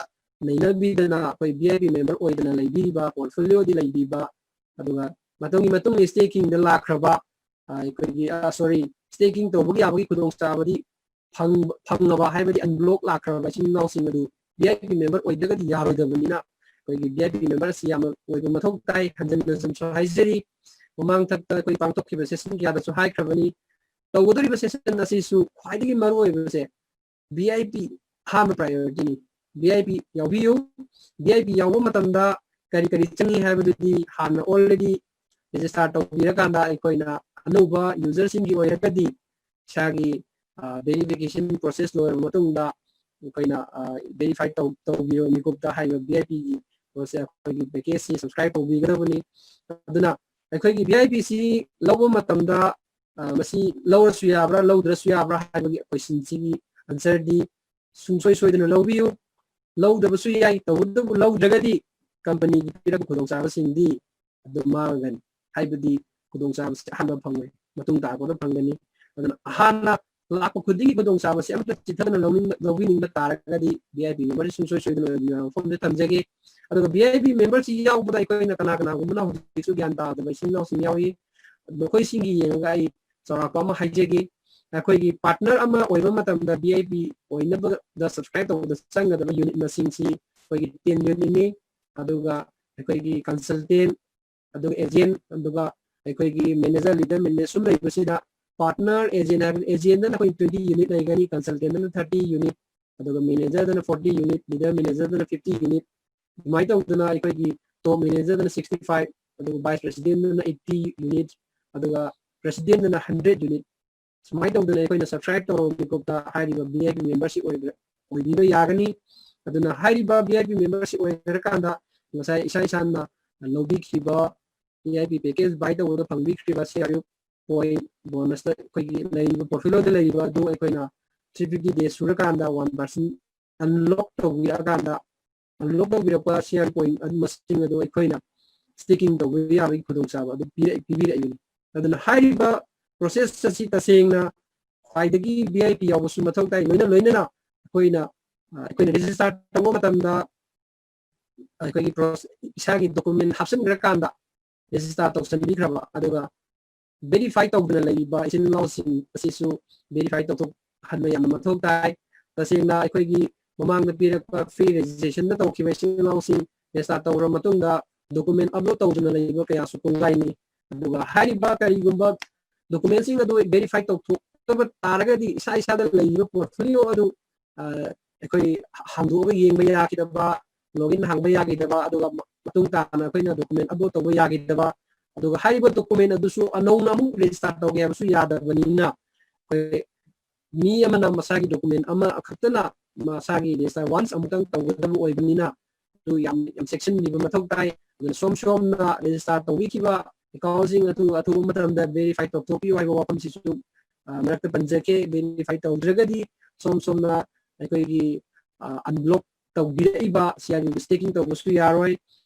ꯅꯩꯅꯕꯤꯗꯅ ꯑꯩꯈꯣꯏ V I P member ꯑꯣꯏꯗꯅ ꯂꯩꯕꯤꯔꯤꯕ, portfolioꯗꯤ ꯂꯩꯕꯤꯕ, ꯑꯗꯨꯒ ꯃꯇꯝꯒꯤ ꯃꯇꯨꯡ ꯏꯟꯅ stakingꯗ ꯂꯥꯛꯈ꯭ꯔꯕ, ꯑ, ꯑꯩꯈꯣꯏꯒꯤ, ꯑ, sorry, staking ꯇꯧꯕꯒꯤ ꯌꯥꯕꯒꯤ ꯈꯨꯗꯣꯡꯆꯥꯕꯗꯤ ꯐꯪ-, ꯐꯪꯉꯕ ꯍꯥꯏꯕꯗꯤ unblock ꯂꯥꯛꯈ꯭ꯔꯕ ꯏꯆꯤꯜ ꯏꯅꯥꯎꯁꯤꯡ ꯑꯗꯨ V I P member ꯑꯣꯏꯗ꯭ꯔꯒꯗꯤ ꯌꯥꯔꯣꯏꯗꯕꯅꯤꯅ ꯑꯩꯈꯣꯏꯒꯤ V I P member ꯑꯁꯤ ꯌꯥꯝꯅ ꯑꯣꯏꯕ ꯃꯊꯧ ꯇꯥꯏ꯫ ꯍꯟꯖꯤꯟ ꯍꯟꯖꯤꯟꯁꯨ ꯍꯥꯏꯖꯔꯤ, ꯃꯃꯥꯡ ꯊꯛꯇ ꯑꯩꯈꯣꯏ ꯄꯥꯡꯊꯣꯛꯈꯤꯕ session ꯀꯌꯥꯗꯁꯨ ꯍꯥꯏꯈ꯭ꯔꯕꯅꯤ꯫ ꯇꯧꯒꯗꯧꯔꯤꯕ session ꯑꯁꯤꯁꯨ ꯈ꯭ꯋꯥꯏꯗꯒꯤ ꯃꯔꯨ ꯑꯣꯏꯕꯁꯦ V I P ꯑꯍꯥꯟꯕ priorityꯅꯤ꯫ V I P ꯌꯥꯎꯕꯤꯌꯨ꯫ V I P ꯌꯥꯎꯕ ꯃꯇꯝꯗ ꯀꯔꯤ ꯀꯔꯤ ꯆꯪꯏ ꯍꯥꯏꯕꯗꯨꯗꯤ ꯍꯥꯟꯅ already register ꯇꯧꯕꯤꯔꯀꯥꯟꯗ ꯑꯩꯈꯣꯏꯅ ꯑꯅꯧꯕ userꯁꯤꯡꯒꯤ ꯑꯣꯏꯔꯒꯗꯤ ꯏꯁꯥꯒꯤ, ꯑ, verification process ꯂꯣꯏꯔꯕ ꯃꯇꯨꯡꯗ ꯑꯩꯈꯣꯏꯅ, ꯑ, verify ꯇꯧ-, ꯇꯧꯕꯤꯔꯕ ꯃꯤꯀꯨꯞꯇ ꯍꯥꯏꯔꯤꯕ V I Pꯒꯤ ꯄꯣꯠꯁꯦ ꯑꯩꯈꯣꯏꯒꯤ packageꯁꯤ subscribe ꯇꯧꯕꯤꯒꯗꯕꯅꯤ꯫ ꯑꯗꯨꯅ ꯑꯩꯈꯣꯏꯒꯤ V I Pꯁꯤ ꯂꯧꯕ ꯃꯇꯝꯗ, ꯑ, ꯃꯁꯤ ꯂꯧꯔꯁꯨ ꯌꯥꯕ꯭ꯔꯥ, ꯂꯧꯗ꯭ꯔꯁꯨ ꯌꯥꯕ꯭ꯔꯥ ꯍꯥꯏꯕꯒꯤ questionꯁꯤꯒꯤ answerꯗꯤ ꯁꯨꯡꯁꯣꯏ ꯁꯣꯏꯗꯅ ꯂꯧꯕꯤꯌꯨ꯫ ꯂꯧꯗꯕꯁꯨ ꯌꯥꯏ, ꯇꯧꯕꯇꯕꯨ ꯂꯧꯗ꯭ꯔꯒꯗꯤ companyꯒꯤ ꯄꯤꯔꯛꯄ ꯈꯨꯗꯣꯡꯆꯥꯕꯁꯤꯡꯗꯤ ꯑꯗꯨꯝ ꯃꯥꯡꯒꯅꯤ꯫ ꯍꯥꯏꯕꯗꯤ ꯈꯨꯗꯣꯡꯆꯥꯕꯁꯤ ꯑꯍꯥꯟꯕ ꯐꯪꯉꯣꯏ, ꯃꯇꯨꯡ ꯇꯥꯔꯛꯄꯗ ꯐꯪꯒꯅꯤ꯫ ꯑꯗꯨꯅ ꯑꯍꯥꯟꯕ ꯂꯥꯛꯄ ꯈꯨꯗꯤꯡꯒꯤ ꯈꯨꯗꯣꯡꯆꯥꯕꯁꯤ ꯑꯝꯇ ꯆꯤꯠꯊꯗꯅ ꯂꯧꯅꯤꯡ-, ꯂꯧꯕꯤꯅꯤꯡꯕ ꯇꯥꯔꯒꯗꯤ V I P memberꯁꯤ ꯁꯨꯡꯁꯣꯏ ꯁꯣꯏꯗꯅ ꯑꯣꯏꯕꯤꯌꯣ ꯍꯥꯏꯕ ꯋꯥꯐꯝꯁꯦ ꯊꯝꯖꯒꯦ꯫ ꯑꯗꯨꯒ V I P memberꯁꯤ ꯌꯥꯎꯕꯗ ꯑꯩꯈꯣꯏꯅ ꯀꯅꯥ ꯀꯅꯥꯒꯨꯝꯕꯅ ꯍꯧꯖꯤꯛꯁꯨ ꯒ꯭ꯌꯥꯟ ꯇꯥꯗꯕ ꯏꯆꯤꯟ ꯏꯅꯥꯎꯁꯤꯡ ꯌꯥꯎꯏ꯫ ꯃꯈꯣꯏꯁꯤꯡꯒꯤ ꯌꯦꯡꯉꯒ ꯑꯩ ꯆꯥꯎꯔꯥꯛꯄ ꯑꯃ ꯍꯥꯏꯖꯒꯦ꯫ ꯑꯩꯈꯣꯏꯒꯤ partner ꯑꯃ ꯑꯣꯏꯕ ꯃꯇꯝꯗ V I P ꯑꯣꯏꯅꯕꯗ subscribe ꯇꯧꯕꯗ ꯆꯪꯒꯗꯕ unit ꯃꯁꯤꯡꯁꯤ ꯑꯩꯈꯣꯏꯒꯤ ten unitꯅꯤ꯫ ꯑꯗꯨꯒ ꯑꯩꯈꯣꯏꯒꯤ consultant, ꯑꯗꯨꯒ agent, ꯑꯗꯨꯒ ꯑꯩꯈꯣꯏꯒꯤ manager, leader, manager ꯁꯨꯝ ꯂꯩꯕꯁꯤꯗ partner, agent ꯍꯥꯏꯕ agentꯗꯅ ꯑꯩꯈꯣꯏ twenty unit ꯂꯩꯒꯅꯤ, consultantꯗꯅ thirty unit, ꯑꯗꯨꯒ managerꯗꯅ forty unit, leader managerꯗꯅ fifty unit, ꯑꯗꯨꯃꯥꯏꯅ ꯇꯧꯗꯅ ꯑꯩꯈꯣꯏꯒꯤ top managerꯗꯅ sixty five, ꯑꯗꯨꯒ vice presidentꯗꯅ eighty unit, ꯑꯗꯨꯒ presidentꯗꯅ hundred unit꯫ ꯁꯨꯃꯥꯏꯅ ꯇꯧꯗꯅ ꯑꯩꯈꯣꯏꯅ subscribe ꯇꯧꯔꯕ ꯃꯤꯀꯨꯞꯇ ꯍꯥꯏꯔꯤꯕ V I P membership ꯑꯣꯏꯕ, ꯑꯣꯏꯕꯤꯕ ꯌꯥꯒꯅꯤ꯫ ꯑꯗꯨꯅ ꯍꯥꯏꯔꯤꯕ V I P membership ꯑꯣꯏꯔꯀꯥꯟꯗ ꯉꯁꯥꯏ ꯏꯁꯥ ꯏꯁꯥꯅ ꯂꯧꯕꯤꯈꯤꯕ V I P package buy ꯇꯧꯕꯗ ꯐꯪꯕꯤꯈ꯭ꯔꯤꯕ C R U point bonusꯇ ꯑꯩꯈꯣꯏꯒꯤ ꯂꯩꯔꯤꯕ portfolioꯗ ꯂꯩꯔꯤꯕ ꯑꯗꯨ ꯑꯩꯈꯣꯏꯅ three fifty days ꯁꯨꯔꯀꯥꯟꯗ one percent unlock ꯇꯧꯕꯤꯔꯛꯑꯀꯥꯟꯗ, unlock ꯇꯧꯕꯤꯔꯛꯄ C R point ꯑꯗꯨ ꯃꯁꯤꯡ ꯑꯗꯨ ꯑꯩꯈꯣꯏꯅ staking ꯇꯧꯕ ꯌꯥꯕꯒꯤ ꯈꯨꯗꯣꯡꯆꯥꯕ ꯑꯗꯨ ꯄꯤꯔꯛ-, ꯄꯤꯕꯤꯔꯛꯏꯕꯅꯤ꯫ ꯑꯗꯨꯅ ꯍꯥꯏꯔꯤꯕ process ꯑꯁꯤ ꯇꯁꯦꯡꯅ ꯈ꯭ꯋꯥꯏꯗꯒꯤ V I P ꯌꯥꯎꯕꯁꯨ ꯃꯊꯧ ꯇꯥꯏ꯫ ꯂꯣꯏꯅ ꯂꯣꯏꯅꯅ ꯑꯩꯈꯣꯏꯅ, ꯑ, ꯑꯩꯈꯣꯏꯅ register ꯇꯧꯕ ꯃꯇꯝꯗ ꯑꯩꯈꯣꯏꯒꯤ ꯄ꯭ꯔꯣꯁ-, ꯏꯁꯥꯒꯤ document ꯍꯥꯞꯆꯤꯟꯈ꯭ꯔꯀꯥꯟꯗ register ꯇꯧꯁꯟꯕꯤꯈ꯭ꯔꯕ, ꯑꯗꯨꯒ verify ꯇꯧꯗꯅ ꯂꯩꯔꯤꯕ ꯏꯆꯤꯟ ꯏꯅꯥꯎꯁꯤꯡ ꯑꯁꯤꯁꯨ verify ꯇꯧꯊꯣꯛꯍꯟꯕ ꯌꯥꯝꯅ ꯃꯊꯧ ꯇꯥꯏ꯫ ꯇꯁꯦꯡꯅ ꯑꯩꯈꯣꯏꯒꯤ ꯃꯃꯥꯡꯗ ꯄꯤꯔꯛꯄ free registrationꯗ ꯇꯧꯈꯤꯕ ꯏꯆꯤꯟ ꯏꯅꯥꯎꯁꯤꯡ register ꯇꯧꯔꯕ ꯃꯇꯨꯡꯗ document upload ꯇꯧꯗꯨꯅ ꯂꯩꯕ ꯀꯌꯥꯁꯨ ꯀꯣꯡꯒꯥꯏꯅꯤ꯫ ꯑꯗꯨꯒ ꯍꯥꯏꯔꯤꯕ ꯀꯔꯤꯒꯨꯝꯕ documentꯁꯤꯡ ꯑꯗꯨ verify ꯇꯧꯊꯣꯛꯇꯕ ꯇꯥꯔꯒꯗꯤ ꯏꯁꯥ ꯏꯁꯥꯗ ꯂꯩꯔꯤꯕ portfolio ꯑꯗꯨ, ꯑ, ꯑꯩꯈꯣꯏ ꯍꯥꯡꯗꯣꯛꯑꯒ ꯌꯦꯡꯕ ꯌꯥꯈꯤꯗꯕ, login ꯍꯥꯡꯕ ꯌꯥꯈꯤꯗꯕ, ꯑꯗꯨꯒ ꯃ-, ꯃꯇꯨꯡ ꯇꯥꯅ ꯑꯩꯈꯣꯏꯅ document upload ꯇꯧꯕ ꯌꯥꯈꯤꯗꯕ, ꯑꯗꯨꯒ ꯍꯥꯏꯔꯤꯕ document ꯑꯗꯨꯁꯨ ꯑꯅꯧꯅ ꯑꯃꯨꯛ register ꯇꯧꯒꯦ ꯍꯥꯏꯕꯁꯨ ꯌꯥꯗꯕꯅꯤꯅ, ꯑꯩꯈꯣꯏ ꯃꯤ ꯑꯃꯅ ꯃꯁꯥꯒꯤ document ꯑꯃꯈꯛꯇꯅ ꯃꯁꯥꯒꯤ register once ꯑꯃꯨꯛꯇꯪ ꯇꯧꯒꯗꯕ ꯑꯣꯏꯕꯅꯤꯅ, ꯑꯗꯨ ꯌꯥꯝ, ꯌꯥꯝ ꯆꯦꯛꯁꯤꯟꯕꯤꯕ ꯃꯊꯧ ꯇꯥꯏ꯫ ꯑꯗꯨꯅ ꯁꯣꯝ ꯁꯣꯝꯅ register ꯇꯧꯕꯤꯈꯤꯕ accountꯁꯤꯡ ꯑꯗꯨ ꯑꯊꯨꯕ ꯃꯇꯝꯗ verify ꯇꯧꯊꯣꯛꯄꯤꯌꯨ ꯍꯥꯏꯕ ꯋꯥꯐꯝꯁꯤꯁꯨ, ꯑ, ꯃꯔꯛꯇ ꯄꯟꯖꯒꯦ꯫ Verify ꯇꯧꯗ꯭ꯔꯒꯗꯤ ꯁꯣꯝ ꯁꯣꯝꯅ ꯑꯩꯈꯣꯏꯒꯤ, ꯑ, unblock ꯇꯧꯕꯤꯔꯛꯏꯕ C R Uꯒꯤ staking ꯇꯧꯕꯁꯨ ꯌꯥꯔꯣꯏ꯫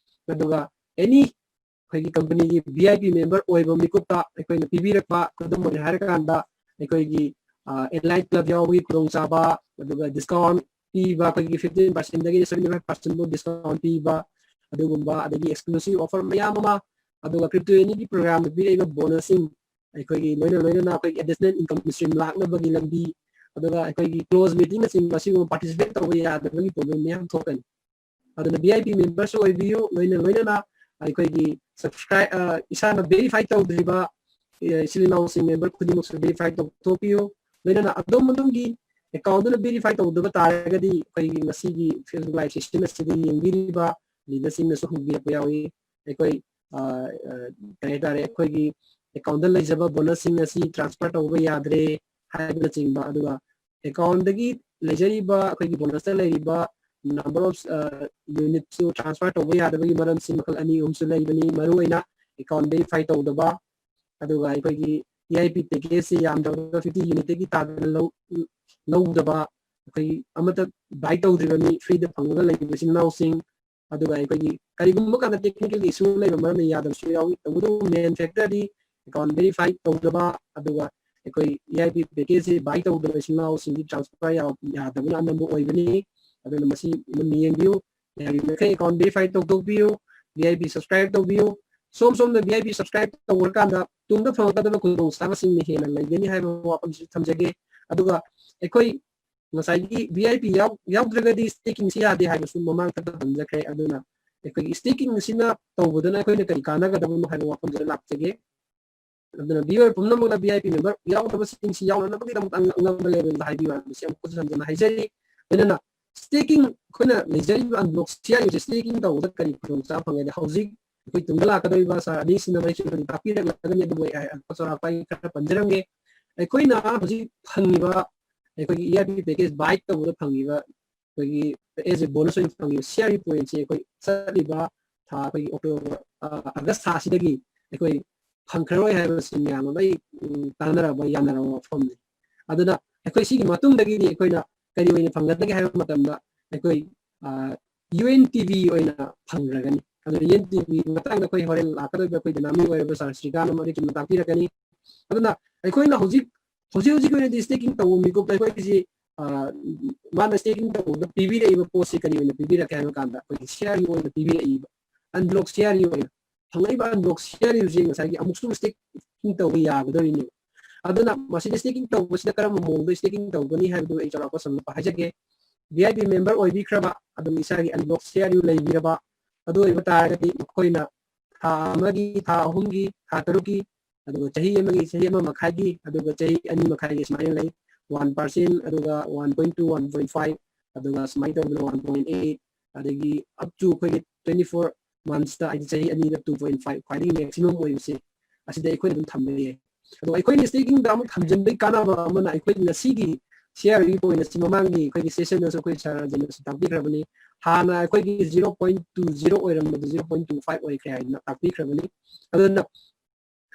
ꯑꯗꯨꯒ any ꯑꯩꯈꯣꯏꯒꯤ companyꯒꯤ V I P member ꯑꯣꯏꯕ ꯃꯤꯀꯨꯞꯇ ꯑꯩꯈꯣꯏꯅ ꯄꯤꯕꯤꯔꯛꯄ, ꯈꯨꯗꯝ ꯑꯣꯏꯅ ꯍꯥꯏꯔꯀꯥꯟꯗ, ꯑꯩꯈꯣꯏꯒꯤ ꯑꯦꯂꯥꯏꯠ ꯀ꯭ꯂꯕ ꯌꯥꯎꯕꯒꯤ ꯈꯨꯗꯣꯡꯆꯥꯕ, ꯑꯗꯨꯒ ꯗꯤꯁꯀꯥꯎꯟ ꯄꯤꯕ, ꯑꯩꯈꯣꯏꯒꯤ fifteen percentꯗꯒꯤꯅ seventy five percentꯐꯥꯎ ꯗꯤꯁꯀꯥꯎꯟ ꯄꯤꯕ, ꯑꯗꯨꯒꯨꯝꯕ, ꯑꯗꯒꯤ ꯑꯦꯛꯁꯀ꯭ꯂꯨꯁꯤꯞ ꯑꯣꯐꯔ ꯃꯌꯥꯝ ꯑꯃ, ꯑꯗꯨꯒ ꯀ꯭ꯔꯤꯞꯇꯣ ꯑꯦꯅꯤꯒꯤ ꯄ꯭ꯔꯣꯒ꯭ꯔꯥꯝꯗ ꯄꯤꯔꯛꯏꯕ ꯕꯣꯅꯁꯁꯤꯡ, ꯑꯩꯈꯣꯏꯒꯤ ꯂꯣꯏꯅ ꯂꯣꯏꯅꯅ ꯑꯩꯈꯣꯏꯒꯤ ꯑꯦꯗꯤꯁꯅꯦꯜ ꯏꯟꯀꯝ ꯁ꯭ꯇ꯭ꯔꯤꯝ ꯂꯥꯛꯅꯕꯒꯤ ꯂꯝꯕꯤ, ꯑꯗꯨꯒ ꯑꯩꯈꯣꯏꯒꯤ ꯀ꯭ꯂꯣꯖ ꯃꯤꯇꯤꯡꯅꯆꯤꯡꯕ ꯑꯁꯤꯒꯨꯝꯕ ꯄꯥꯔꯇꯤꯁꯤꯄꯦꯠ ꯇꯧꯕ ꯌꯥꯗꯕꯒꯤ ꯄ꯭ꯔꯣꯕ꯭ꯂꯦꯝ ꯃꯌꯥꯝ ꯊꯣꯛꯀꯅꯤ꯫ ꯑꯗꯨꯅ ꯚꯤ ꯑꯥꯏ ꯄꯤ ꯃꯦꯝꯕꯔꯁꯨ ꯑꯣꯏꯕꯤꯌꯨ, ꯂꯣꯏꯅ ꯂꯣꯏꯅꯅ ꯑꯩꯈꯣꯏꯒꯤ ꯁꯕꯁꯀ꯭ꯔꯥꯏꯕ, ꯏꯁꯥꯅ ꯚꯦꯔꯤꯐꯥꯏ ꯇꯧꯗ꯭ꯔꯤꯕ ꯏꯆꯤꯜ ꯏꯅꯥꯎꯁꯤꯡ ꯃꯦꯝꯕꯔ ꯈꯨꯗꯤꯡꯃꯛꯁꯨ ꯚꯦꯔꯤꯐꯥꯏ ꯇꯧꯊꯣꯛꯄꯤꯌꯨ꯫ ꯂꯣꯏꯅꯅ ꯑꯗꯣꯝ ꯑꯗꯣꯝꯒꯤ ꯑꯦꯀꯥꯎꯟꯗꯨꯅ ꯚꯦꯔꯤꯐꯥꯏ ꯇꯧꯗꯕ ꯇꯥꯔꯒꯗꯤ ꯑꯩꯈꯣꯏꯒꯤ ꯉꯁꯤꯒꯤ ꯐꯦꯁꯕꯨꯛ ꯂꯥꯏꯚ ꯁꯤꯁꯇꯦꯝ ꯑꯁꯤꯗ ꯌꯦꯡꯕꯤꯔꯤꯕ ꯂꯤꯗꯔꯁꯤꯡꯅꯁꯨ ꯍꯪꯕꯤꯔꯛꯄ ꯌꯥꯎꯏ꯫ ꯑꯩꯈꯣꯏ ꯀꯔꯤ ꯍꯥꯏꯇꯥꯔꯦ, ꯑꯩꯈꯣꯏꯒꯤ ꯑꯦꯀꯥꯎꯟꯗ ꯂꯩꯖꯕ ꯕꯣꯅꯁꯁꯤꯡ ꯑꯁꯤ ꯇ꯭ꯔꯥꯟꯁꯐꯔ ꯇꯧꯕ ꯌꯥꯗ꯭ꯔꯦ ꯍꯥꯏꯕꯅꯆꯤꯡꯕ, ꯑꯗꯨꯒ ꯑꯦꯀꯥꯎꯟꯗꯒꯤ ꯂꯩꯖꯔꯤꯕ ꯑꯩꯈꯣꯏꯒꯤ ꯕꯣꯅꯁꯇ ꯂꯩꯔꯤꯕ ꯅꯝꯕꯔ ꯑꯣꯐ ꯌꯨꯅꯤꯠꯁꯨ ꯇ꯭ꯔꯥꯟꯁꯐꯔ ꯇꯧꯕ ꯌꯥꯗꯕꯒꯤ ꯃꯔꯝꯁꯤ ꯃꯈꯜ ꯑꯅꯤ ꯑꯍꯨꯝꯁꯨ ꯂꯩꯕꯅꯤ꯫ ꯃꯔꯨꯑꯣꯏꯅ ꯑꯦꯀꯥꯎꯟ ꯚꯦꯔꯤꯐꯥꯏ ꯇꯧꯗꯕ, ꯑꯗꯨꯒ ꯑꯩꯈꯣꯏꯒꯤ ꯏ ꯑꯥꯏ ꯄꯤ ꯄꯦꯀꯦꯖꯁꯤ ꯌꯥꯝꯗ꯭ꯔꯕꯗ fifty ꯌꯨꯅꯤꯠꯇꯒꯤ ꯇꯥꯗꯅ ꯂꯧ ꯂꯧꯗꯕ, ꯑꯩꯈꯣꯏꯒꯤ ꯑꯃꯠꯇ ꯕꯥꯏ ꯇꯧꯗ꯭ꯔꯤꯕ ꯃꯤ, ꯐ꯭ꯔꯤꯗ ꯐꯪꯉꯒ ꯂꯩꯔꯤꯕ ꯏꯆꯤꯟ ꯏꯅꯥꯎꯁꯤꯡ, ꯑꯗꯨꯒ ꯑꯩꯈꯣꯏꯒꯤ ꯀꯔꯤꯒꯨꯝꯕ ꯀꯥꯟꯗ ꯇꯦꯛꯅꯤꯀꯦꯜ ꯏꯁꯨ ꯂꯩꯕ ꯃꯔꯝꯅ ꯌꯥꯗꯕꯁꯨ ꯌꯥꯎꯏ꯫ ꯇꯧꯕꯇꯕꯨ ꯃꯦꯟ ꯐꯦꯛꯇꯔꯗꯤ ꯑꯦꯀꯥꯎꯟ ꯚꯦꯔꯤꯐꯥꯏ ꯇꯧꯗꯕ, ꯑꯗꯨꯒ ꯑꯩꯈꯣꯏ ꯏ ꯑꯥꯏ ꯄꯤ ꯄꯦꯀꯦꯖꯁꯤ ꯕꯥꯏ ꯇꯧꯗꯕ ꯏꯆꯤꯟ ꯏꯅꯥꯎꯁꯤꯡꯒꯤ ꯇ꯭ꯔꯥꯟꯁꯐꯔ ꯌꯥꯗꯕꯅ ꯑꯅꯝꯕ ꯑꯣꯏꯕꯅꯤ꯫ ꯑꯗꯨꯅ ꯃꯁꯤ ꯃꯨꯟꯅ ꯌꯦꯡꯕꯤꯌꯨ꯫ ꯌꯥꯔꯤꯕꯃꯈꯩ ꯑꯦꯀꯥꯎꯟ ꯚꯦꯔꯤꯐꯥꯏ ꯇꯧꯊꯣꯛꯄꯤꯌꯨ, ꯚꯤ ꯑꯥꯏ ꯄꯤ ꯁꯕꯁꯀ꯭ꯔꯥꯏꯕ ꯇꯧꯕꯤꯌꯨ꯫ ꯁꯣꯝ ꯁꯣꯝꯗ ꯚꯤ ꯑꯥꯏ ꯄꯤ ꯁꯕꯁꯀ꯭ꯔꯥꯏꯕ ꯇꯧꯔꯀꯥꯟꯗ ꯇꯨꯡꯗ ꯐꯪꯂꯛꯀꯗꯕ ꯈꯨꯗꯣꯡꯆꯥꯕꯁꯤꯡꯅ ꯍꯦꯟꯅ ꯂꯩꯒꯅꯤ ꯍꯥꯏꯕ ꯋꯥꯐꯝꯁꯤ ꯊꯝꯖꯒꯦ꯫ ꯑꯗꯨꯒ ꯑꯩꯈꯣꯏ ꯉꯁꯥꯏꯒꯤ ꯚꯤ ꯑꯥꯏ ꯄꯤ ꯌꯥꯎꯗ꯭ꯔꯒꯗꯤ ꯁ꯭ꯇꯦꯀꯤꯡꯁꯤ ꯌꯥꯗꯦ ꯍꯥꯏꯕꯁꯨ ꯃꯃꯥꯡꯗ ꯊꯝꯖꯈ꯭ꯔꯦ꯫ ꯑꯗꯨꯅ ꯑꯩꯈꯣꯏꯒꯤ ꯁ꯭ꯇꯦꯀꯤꯡ ꯑꯁꯤꯅ ꯇꯧꯕꯗꯅ ꯑꯩꯈꯣꯏꯅ ꯀꯔꯤ ꯀꯥꯟꯅꯒꯗꯕꯅꯣ ꯍꯥꯏꯕ ꯋꯥꯐꯝꯁꯤꯗ ꯂꯥꯛꯆꯒꯦ꯫ ꯑꯗꯨꯅ ꯚꯤꯌꯨꯋꯔ ꯄꯨꯝꯅꯃꯛꯅ ꯚꯤ ꯑꯥꯏ ꯄꯤ ꯃꯦꯝꯕꯔ ꯌꯥꯎꯅꯕꯁꯤꯡꯁꯤ ꯌꯥꯎꯅꯅꯕꯒꯤꯗꯃꯛꯇ ꯑꯉꯝꯕ ꯂꯦꯚꯦꯜꯗ ꯍꯥꯏꯕꯤꯌꯨ ꯍꯥꯏꯕꯁꯤ ꯑꯃꯨꯛꯀꯁꯨ ꯍꯟꯖꯟꯅ ꯍꯥꯏꯖꯔꯤ꯫ ꯂꯣꯏꯅꯅ ꯁ꯭ꯇꯦꯀꯤꯡ ꯑꯩꯈꯣꯏꯅ ꯂꯩꯖꯔꯤꯕ ꯑꯟꯕ꯭ꯂꯣꯛ ꯁꯤꯌꯥꯔꯤꯡꯁꯦ ꯁ꯭ꯇꯦꯀꯤꯡ ꯇꯧꯕꯗ ꯀꯔꯤ ꯈꯨꯗꯣꯡꯆꯥꯕ ꯐꯪꯒꯦ ꯍꯥꯏꯗꯤ ꯍꯧꯖꯤꯛ ꯑꯩꯈꯣꯏ ꯇꯨꯡꯗ ꯂꯥꯛꯀꯗꯧꯔꯤꯕ ꯁꯥꯔ ꯑꯅꯤꯁꯤꯅ ꯃꯔꯤꯁꯨ ꯑꯗꯨꯝ ꯇꯥꯛꯄꯤꯔꯛꯂꯒꯅꯤ, ꯑꯗꯨꯕꯨ ꯑꯩ ꯑꯀꯨꯞꯄ ꯆꯥꯎꯔꯥꯛꯄ ꯑꯩ ꯈꯔ ꯄꯟꯖꯔꯝꯒꯦ꯫ ꯑꯩꯈꯣꯏꯅ ꯍꯧꯖꯤꯛ ꯐꯪꯉꯤꯕ ꯑꯩꯈꯣꯏꯒꯤ ꯏ ꯑꯥꯏ ꯄꯤ ꯄꯦꯀꯦꯖ ꯕꯥꯏ ꯇꯧꯕꯗ ꯐꯪꯉꯤꯕ ꯑꯩꯈꯣꯏꯒꯤ ꯑꯦꯖ ꯑꯦ ꯕꯣꯅꯁ ꯑꯣꯏꯅ ꯐꯪꯉꯤꯕ ꯁꯤꯌꯥꯔꯤ ꯄꯣꯏꯟꯁꯦ ꯑꯩꯈꯣꯏ ꯆꯠꯂꯤꯕ ꯊꯥ, ꯑꯩꯈꯣꯏꯒꯤ ꯑꯣꯛꯇꯣꯕꯔ, ꯑꯥꯒꯁ ꯊꯥꯁꯤꯗꯒꯤ ꯑꯩꯈꯣꯏ ꯐꯪꯈ꯭ꯔꯔꯣꯏ ꯍꯥꯏꯕꯁꯤ ꯃꯌꯥꯝꯅ ꯂꯣꯏ ꯇꯥꯟꯅꯔꯕ, ꯌꯥꯅꯔꯕ ꯋꯥꯐꯝꯅꯤ꯫ ꯑꯗꯨꯅ ꯑꯩꯈꯣꯏ ꯁꯤꯒꯤ ꯃꯇꯨꯡꯗꯒꯤꯗꯤ ꯑꯩꯈꯣꯏꯅ ꯀꯔꯤ ꯑꯣꯏꯅ ꯐꯪꯒꯗꯒꯦ ꯍꯥꯏꯕ ꯃꯇꯝꯗ ꯑꯩꯈꯣꯏ ꯌꯨ ꯑꯦꯟ ꯇꯤ ꯚꯤ ꯑꯣꯏꯅ ꯐꯪꯈ꯭ꯔꯒꯅꯤ꯫ ꯑꯗꯨꯅ ꯌꯨ ꯑꯦꯟ ꯇꯤ ꯚꯤ ꯃꯇꯥꯡꯗ ꯑꯩꯈꯣꯏ ꯍꯣꯔꯦꯟ ꯂꯥꯛꯀꯗꯧꯔꯤꯕ ꯑꯩꯈꯣꯏ ꯗꯥꯏꯅꯥꯃꯤꯛ ꯑꯣꯏꯔꯕ ꯁꯥꯔ ꯁ꯭ꯔꯤꯀꯥꯟ ꯑꯃꯗꯤ ꯆꯨꯝꯅ ꯇꯥꯛꯄꯤꯔꯛꯀꯅꯤ꯫ ꯑꯗꯨꯅ ꯑꯩꯈꯣꯏꯅ ꯍꯧꯖꯤꯛ ꯍꯧꯖꯤꯛ ꯍꯧꯖꯤꯛꯀꯤ ꯑꯣꯏꯅꯗꯤ staking ꯇꯧꯕ ꯃꯤꯀꯨꯞꯇ ꯑꯩꯈꯣꯏꯒꯤꯁꯤ, ꯑ, ꯃꯥꯅ staking ꯇꯧꯕꯗ ꯄꯤꯕꯤꯔꯛꯏꯕ ꯄꯣꯠꯁꯤ ꯀꯔꯤ ꯑꯣꯏꯅ ꯄꯤꯕꯤꯔꯛꯀꯦ ꯍꯥꯏꯕ ꯀꯥꯟꯗ, ꯑꯩꯈꯣꯏꯒꯤ C R U ꯑꯣꯏꯅ ꯄꯤꯕꯤꯔꯛꯏꯕ, unblock C R U ꯑꯣꯏꯅ ꯐꯪꯉꯛꯏꯕ unblock C R U ꯁꯤ ꯉꯁꯥꯏꯒꯤ ꯑꯃꯨꯛꯁꯨ staking ꯇꯧꯕ ꯌꯥꯒꯗꯧꯔꯤꯅꯦꯕ꯫ ꯑꯗꯨꯅ ꯃꯁꯤꯗ staking ꯇꯧꯕꯁꯤꯗ ꯀꯔꯝꯕ ꯃꯑꯣꯡꯗ staking ꯇꯧꯒꯅꯤ ꯍꯥꯏꯕꯗꯨ ꯑꯩ ꯆꯥꯎꯔꯥꯛꯄ ꯁꯝꯂꯞꯄ ꯍꯥꯏꯖꯒꯦ꯫ V I P member ꯑꯣꯏꯕꯤꯈ꯭ꯔꯕ, ꯑꯗꯨꯝ ꯏꯁꯥꯒꯤ unblock C R U ꯂꯩꯕꯤꯔꯕ, ꯑꯗꯨ ꯑꯣꯏꯕ ꯇꯥꯔꯒꯗꯤ ꯃꯈꯣꯏꯅ ꯊꯥ ꯑꯃꯒꯤ, ꯊꯥ ꯑꯍꯨꯝꯒꯤ, ꯊꯥ ꯇꯔꯨꯛꯀꯤ, ꯑꯗꯨꯒ ꯆꯍꯤ ꯑꯃꯒꯤ, ꯆꯍꯤ ꯑꯃ ꯃꯈꯥꯏꯒꯤ, ꯑꯗꯨꯒ ꯆꯍꯤ ꯑꯅꯤ ꯃꯈꯥꯏꯒꯤ ꯁꯨꯃꯥꯏꯅ ꯂꯩ꯫ One percent, ꯑꯗꯨꯒ one point two, one point five, ꯑꯗꯨꯒ ꯁꯨꯃꯥꯏꯅ ꯇꯧꯗꯅ one point eight, ꯑꯗꯒꯤ up to ꯑꯩꯈꯣꯏꯒꯤ twenty four months ꯇ, ꯍꯥꯏꯗꯤ ꯆꯍꯤ ꯑꯅꯤꯗ two point five, ꯈ꯭ꯋꯥꯏꯗꯒꯤ maximum ꯑꯣꯏꯕꯁꯦ, ꯑꯁꯤꯗ ꯑꯩꯈꯣꯏꯅ ꯑꯗꯨꯝ ꯊꯝꯕ ꯌꯥꯏ꯫ ꯑꯗꯣ ꯑꯩꯈꯣꯏꯅ staking ꯗ ꯑꯃꯨꯛ ꯊꯝꯖꯤꯟꯕꯒꯤ ꯀꯥꯟꯅꯕ ꯑꯃꯅ, ꯑꯩꯈꯣꯏ ꯉꯁꯤꯒꯤ C R U point ꯑꯁꯤ ꯃꯃꯥꯡꯒꯤ ꯑꯩꯈꯣꯏꯒꯤ session ꯗꯁꯨ ꯑꯩꯈꯣꯏ sir ꯔꯥꯖꯦꯟꯅꯁꯨ ꯇꯥꯛꯄꯤꯈ꯭ꯔꯕꯅꯤ꯫ ꯍꯥꯟꯅ ꯑꯩꯈꯣꯏꯒꯤ zero point two zero ꯑꯣꯏꯔꯝꯕꯗꯨ zero point two five ꯑꯣꯏꯈ꯭ꯔꯦ ꯍꯥꯏꯗꯅ ꯇꯥꯛꯄꯤꯈ꯭ꯔꯕꯅꯤ꯫ ꯑꯗꯨꯅ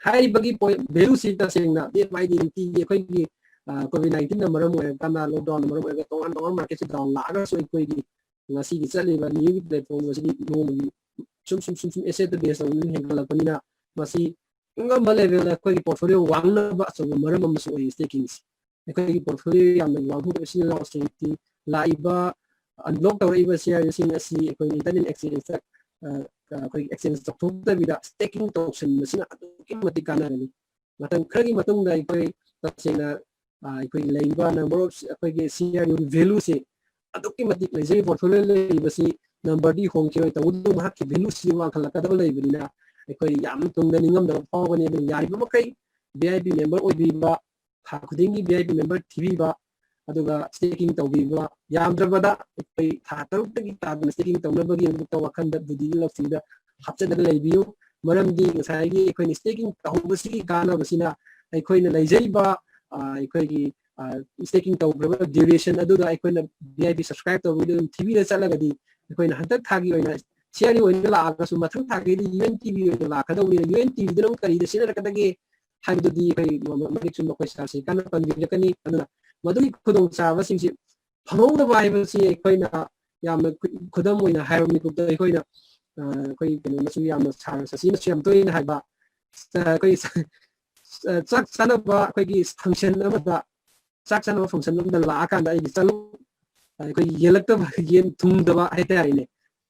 ꯍꯥꯏꯔꯤꯕꯒꯤ point, value ꯁꯤ ꯇꯁꯦꯡꯅ day by day ꯅꯨꯡꯇꯤꯒꯤ ꯑꯩꯈꯣꯏꯒꯤ, ꯑ, COVID nineteen ꯅ ꯃꯔꯝ ꯑꯣꯏꯔꯀꯥꯟꯗ, lockdown ꯅ ꯃꯔꯝ ꯑꯣꯏꯔꯒ ꯇꯣꯉꯥꯟ ꯇꯣꯉꯥꯟꯕ market ꯁꯤ down ꯂꯥꯛꯑꯒꯁꯨ, ꯑꯩꯈꯣꯏꯒꯤ ꯉꯁꯤꯒꯤ ꯆꯠꯂꯤꯕ new platform ꯑꯁꯤꯗꯤ ꯅꯣꯡꯃꯒꯤ ꯁꯨꯝ ꯁꯨꯝ ꯁꯨꯝ ꯁꯨꯝ asset ꯇ base ꯇꯧꯗꯨꯅ ꯍꯦꯟꯒꯠꯂꯛꯄꯅꯤꯅ, ꯃꯁꯤ ꯑꯉꯝꯕ level ꯗ ꯑꯩꯈꯣꯏꯒꯤ portfolio ꯋꯥꯡꯅꯕ ꯑꯆꯧꯕ ꯃꯔꯝ ꯑꯃꯁꯨ ꯑꯣꯏ staking ꯁꯤ꯫ ꯑꯩꯈꯣꯏꯒꯤ portfolio ꯌꯥꯝꯅ ꯋꯥꯡꯊꯣꯛꯄ ꯏꯆꯤꯜ ꯏꯅꯥꯎꯁꯤꯡꯗꯤ ꯂꯥꯛꯏꯕ unblock ꯇꯧꯔꯛꯏꯕ C R U ꯁꯤꯡ ꯑꯁꯤ ꯑꯩꯈꯣꯏ internet exchange ꯇ, ꯑ, ꯑꯩꯈꯣꯏ exchange ꯇꯧꯊꯣꯛꯇꯕꯤꯗ staking ꯇꯧꯁꯤꯟꯕꯁꯤꯅ ꯑꯗꯨꯛꯀꯤ ꯃꯇꯤꯛ ꯀꯥꯟꯅꯒꯅꯤ꯫ ꯃꯇꯝ ꯈꯔꯒꯤ ꯃꯇꯨꯡꯗ ꯑꯩꯈꯣꯏ ꯇꯁꯦꯡꯅ, ꯑ, ꯑꯩꯈꯣꯏꯒꯤ ꯂꯩꯔꯤꯕ number of ꯑꯩꯈꯣꯏꯒꯤ C R U ꯒꯤ value ꯁꯤ ꯑꯗꯨꯛꯀꯤ ꯃꯇꯤꯛ ꯂꯩꯖꯔꯤꯕ portfolio ꯂꯩꯔꯤꯕꯁꯤ number ꯗꯤ ꯍꯣꯡꯈꯤꯔꯣꯏ, ꯇꯧꯕꯇꯕꯨ ꯃꯍꯥꯛꯀꯤ value ꯁꯤ ꯋꯥꯡꯈꯠꯂꯛꯀꯗꯕ ꯂꯩꯕꯅꯤꯅ, ꯑꯩꯈꯣꯏ ꯌꯥꯝ ꯇꯨꯡꯗ ꯅꯤꯡꯉꯝꯗꯕ ꯐꯥꯎꯒꯅꯤ꯫ ꯑꯗꯨꯅ ꯌꯥꯔꯤꯕ ꯃꯈꯩ V I P member ꯑꯣꯏꯕꯤꯕ, ꯊꯥ ꯈꯨꯗꯤꯡꯒꯤ V I P member ꯊꯤꯕꯤꯕ, ꯑꯗꯨꯒ staking ꯇꯧꯕꯤꯕ, ꯌꯥꯝꯗ꯭ꯔꯕꯗ ꯑꯩꯈꯣꯏ ꯊꯥ ꯇꯔꯨꯛꯇꯒꯤ ꯇꯥꯗꯅ staking ꯇꯧꯅꯕꯒꯤ ꯑꯃꯨꯛꯇ ꯋꯥꯈꯜꯗ, ꯕꯨꯙꯤꯗ, ꯂꯧꯁꯤꯡꯗ ꯍꯥꯞꯆꯤꯜꯂꯒ ꯂꯩꯕꯤꯌꯨ꯫ ꯃꯔꯝꯗꯤ ꯉꯁꯥꯏꯒꯤ ꯑꯩꯈꯣꯏꯅ staking ꯇꯧꯍꯧꯕꯁꯤꯒꯤ ꯀꯥꯟꯅꯕꯁꯤꯅ ꯑꯩꯈꯣꯏꯅ ꯂꯩꯖꯔꯤꯕ, ꯑ, ꯑꯩꯈꯣꯏꯒꯤ, ꯑ, staking ꯇꯧꯈ꯭ꯔꯕ duration ꯑꯗꯨꯗ ꯑꯩꯈꯣꯏꯅ V I P subscribe ꯇꯧꯕꯒꯤꯗ ꯑꯗꯨꯝ ꯊꯤꯕꯤꯗ ꯆꯠꯂꯒꯗꯤ, ꯑꯩꯈꯣꯏꯅ ꯍꯟꯗꯛ ꯊꯥꯒꯤ ꯑꯣꯏꯅ C R U ꯑꯣꯏꯅ ꯂꯥꯛꯑꯒꯁꯨ, ꯃꯊꯪ ꯊꯥꯒꯤꯗꯤ U N T V ꯑꯣꯏꯅ ꯂꯥꯛꯀꯗꯧꯕꯅꯤꯅ, U N T V ꯗꯨꯅ ꯑꯃꯨꯛ ꯀꯔꯤꯗ ꯁꯤꯖꯤꯟꯅꯔꯛꯀꯗꯒꯦ ꯍꯥꯏꯕꯗꯨꯗꯤ ꯑꯩꯈꯣꯏ ꯃ-, ꯃ-, ꯃꯔꯤꯛ ꯆꯨꯝꯕ ꯑꯩꯈꯣꯏ sir ꯁꯤ ꯀꯟꯅ ꯄꯟꯕꯤꯔꯛꯀꯅꯤ꯫ ꯑꯗꯨꯅ ꯃꯗꯨꯒꯤ ꯈꯨꯗꯣꯡꯆꯥꯕꯁꯤꯡꯁꯤ ꯐꯪꯍꯧꯗꯕ ꯍꯥꯏꯕꯁꯤ ꯑꯩꯈꯣꯏꯅ ꯌꯥꯝꯅ ꯈꯨ-, ꯈꯨꯗꯝ ꯑꯣꯏꯅ ꯍꯥꯏꯔꯕ ꯃꯤꯀꯨꯞꯇ ꯑꯩꯈꯣꯏꯅ, ꯑ, ꯑꯩꯈꯣꯏ ꯀꯩꯅꯣꯅꯁꯨ ꯌꯥꯝꯅ, sir ꯁꯁꯤꯅꯁꯨ ꯌꯥꯝ ꯇꯣꯏꯅ ꯍꯥꯏꯕ, ꯑ, ꯑꯩꯈꯣꯏ ꯆꯥꯛ ꯆꯥꯅꯕ ꯑꯩꯈꯣꯏꯒꯤ function ꯑꯃꯗ, ꯆꯥꯛ ꯆꯥꯅꯕ function ꯑꯃꯗ ꯂꯥꯛꯑꯀꯥꯟꯗ ꯑꯩꯒꯤ ꯆꯥꯂꯨꯛ, ꯑꯩꯈꯣꯏꯒꯤ ꯌꯦꯜꯂꯛꯇꯕ, ꯌꯦꯟ ꯊꯨꯡꯗꯕ ꯍꯥꯏꯇꯥꯔꯦꯅꯦ,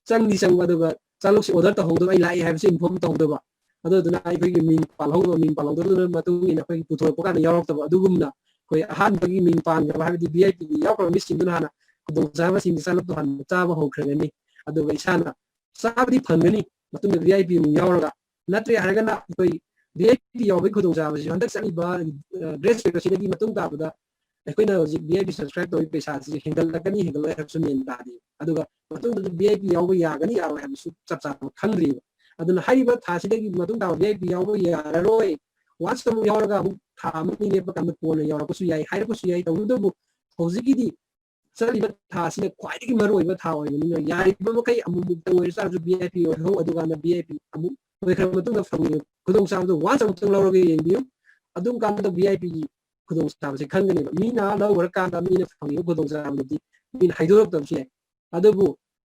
ꯆꯪꯗꯤ ꯆꯪꯕ, ꯑꯗꯨꯒ ꯆꯥꯂꯨꯛꯁꯤ order ꯇꯧꯍꯧꯗꯕ, ꯑꯩ ꯂꯥꯛꯏ ꯍꯥꯏꯕꯁꯤ inform ꯇꯧꯍꯧꯗꯕ, ꯑꯗꯨꯗꯨꯅ ꯑꯩꯈꯣꯏꯒꯤ ꯃꯤꯡ ꯄꯥꯜꯍꯧꯗꯕ, ꯃꯤꯡ ꯄꯥꯜꯍꯧꯗꯕꯗꯨꯅ ꯃꯇꯨꯡ ꯏꯟꯅ ꯑꯩꯈꯣꯏꯒꯤ ꯄꯨꯊꯣꯔꯛꯄ ꯀꯥꯟꯗ ꯌꯥꯎꯔꯛꯇꯕ, ꯑꯗꯨꯒꯨꯝꯅ ꯑꯩꯈꯣꯏ ꯑꯍꯥꯟꯕꯒꯤ ꯃꯤꯡ ꯄꯥꯟꯈ꯭ꯔꯕ, ꯍꯥꯏꯕꯗꯤ V I P ꯌꯥꯎꯈ꯭ꯔꯕ ꯃꯤꯁꯤꯡꯗꯨꯅ ꯍꯥꯟꯅ ꯈꯨꯗꯣꯡꯆꯥꯕꯁꯤꯡꯁꯤ ꯆꯥꯂꯨꯛꯇꯣ ꯍꯥꯟꯅ ꯆꯥꯕ ꯍꯧꯈ꯭ꯔꯒꯅꯤ꯫ ꯑꯗꯨꯒ ꯏꯁꯥꯅ ꯆꯥꯕꯗꯤ ꯐꯪꯒꯅꯤ, ꯃꯇꯨꯡꯗ V I P ꯑꯃꯨꯛ ꯌꯥꯎꯔꯒ, ꯅꯠꯇ꯭ꯔꯦ ꯍꯥꯏꯔꯒꯅ ꯑꯩꯈꯣꯏ V I P ꯌꯥꯎꯕꯒꯤ ꯈꯨꯗꯣꯡꯆꯥꯕꯁꯤ ꯍꯟꯗꯛ ꯆꯠꯂꯤꯕ, ꯑ, grace period ꯑꯁꯤꯗꯒꯤ ꯃꯇꯨꯡ ꯇꯥꯕꯗ ꯑꯩꯈꯣꯏꯅ ꯍꯧꯖꯤꯛ V I P subscribe ꯇꯧꯕꯒꯤ ꯄꯩꯁꯥꯁꯤ ꯍꯦꯟꯒꯠꯂꯛꯀꯅꯤ, ꯍꯦꯟꯒꯠꯂꯣꯏ ꯍꯥꯏꯕꯁꯨ ꯃꯦꯟ ꯇꯥꯗꯦ꯫ ꯑꯗꯨꯒ ꯃꯇꯨꯡꯗꯗꯤ V I P ꯌꯥꯎꯕ ꯌꯥꯒꯅꯤ, ꯌꯥꯔꯣꯏ ꯍꯥꯏꯕꯁꯨ ꯆꯞ ꯆꯥꯕ ꯈꯪꯗ꯭ꯔꯤꯕ꯫ ꯑꯗꯨꯅ ꯍꯥꯏꯔꯤꯕ ꯊꯥꯁꯤꯗꯒꯤ ꯃꯇꯨꯡ ꯇꯥꯕ V I P ꯌꯥꯎꯕ ꯌꯥꯔꯔꯣꯏ, once ꯑꯃꯨꯛ ꯌꯥꯎꯔꯒ ꯑꯃꯨꯛ ꯊꯥ ꯑꯃ ꯑꯅꯤ ꯂꯦꯞꯄ ꯀꯥꯟꯗ ꯀꯣꯟꯅ ꯌꯥꯎꯔꯛꯄꯁꯨ ꯌꯥꯏ, ꯍꯥꯏꯔꯛꯄꯁꯨ ꯌꯥꯏ꯫ ꯇꯧꯕꯇꯕꯨ ꯍꯧꯖꯤꯛꯀꯤꯗꯤ ꯆꯠꯂꯤꯕ ꯊꯥ ꯑꯁꯤꯅ ꯈ꯭ꯋꯥꯏꯗꯒꯤ ꯃꯔꯨ ꯑꯣꯏꯕ ꯊꯥ ꯑꯣꯏꯕꯅꯤꯅ, ꯌꯥꯔꯤꯕ ꯃꯈꯩ ꯑꯃꯨꯛꯃꯨꯛꯇꯪ ꯑꯣꯏꯔꯁꯨ V I P ꯑꯣꯏꯍꯧ꯫ ꯑꯗꯨꯀꯥꯟꯗ V I P ꯑꯃꯨꯛ ꯑꯣꯏꯈ꯭ꯔꯕ ꯃꯇꯨꯡꯗ ꯐꯪꯉꯤꯕ ꯈꯨꯗꯣꯡꯆꯥꯕꯗꯣ once ꯑꯃꯨꯛꯇꯪ ꯂꯧꯔꯒ ꯌꯦꯡꯕꯤꯌꯨ꯫ ꯑꯗꯨꯝ ꯀꯥꯟꯗ V I P ꯒꯤ ꯈꯨꯗꯣꯡꯆꯥꯕꯁꯦ ꯈꯪꯒꯅꯦꯕ꯫ ꯃꯤꯅ ꯂꯧꯈ꯭ꯔꯀꯥꯟꯗ ꯃꯤꯅ ꯐꯪꯉꯤꯕ ꯈꯨꯗꯣꯡꯆꯥꯕꯗꯨꯗꯤ ꯃꯤꯅ ꯍꯥꯏꯗꯣꯔꯛꯇꯕꯁꯨ ꯌꯥꯏ꯫ ꯑꯗꯨꯕꯨ,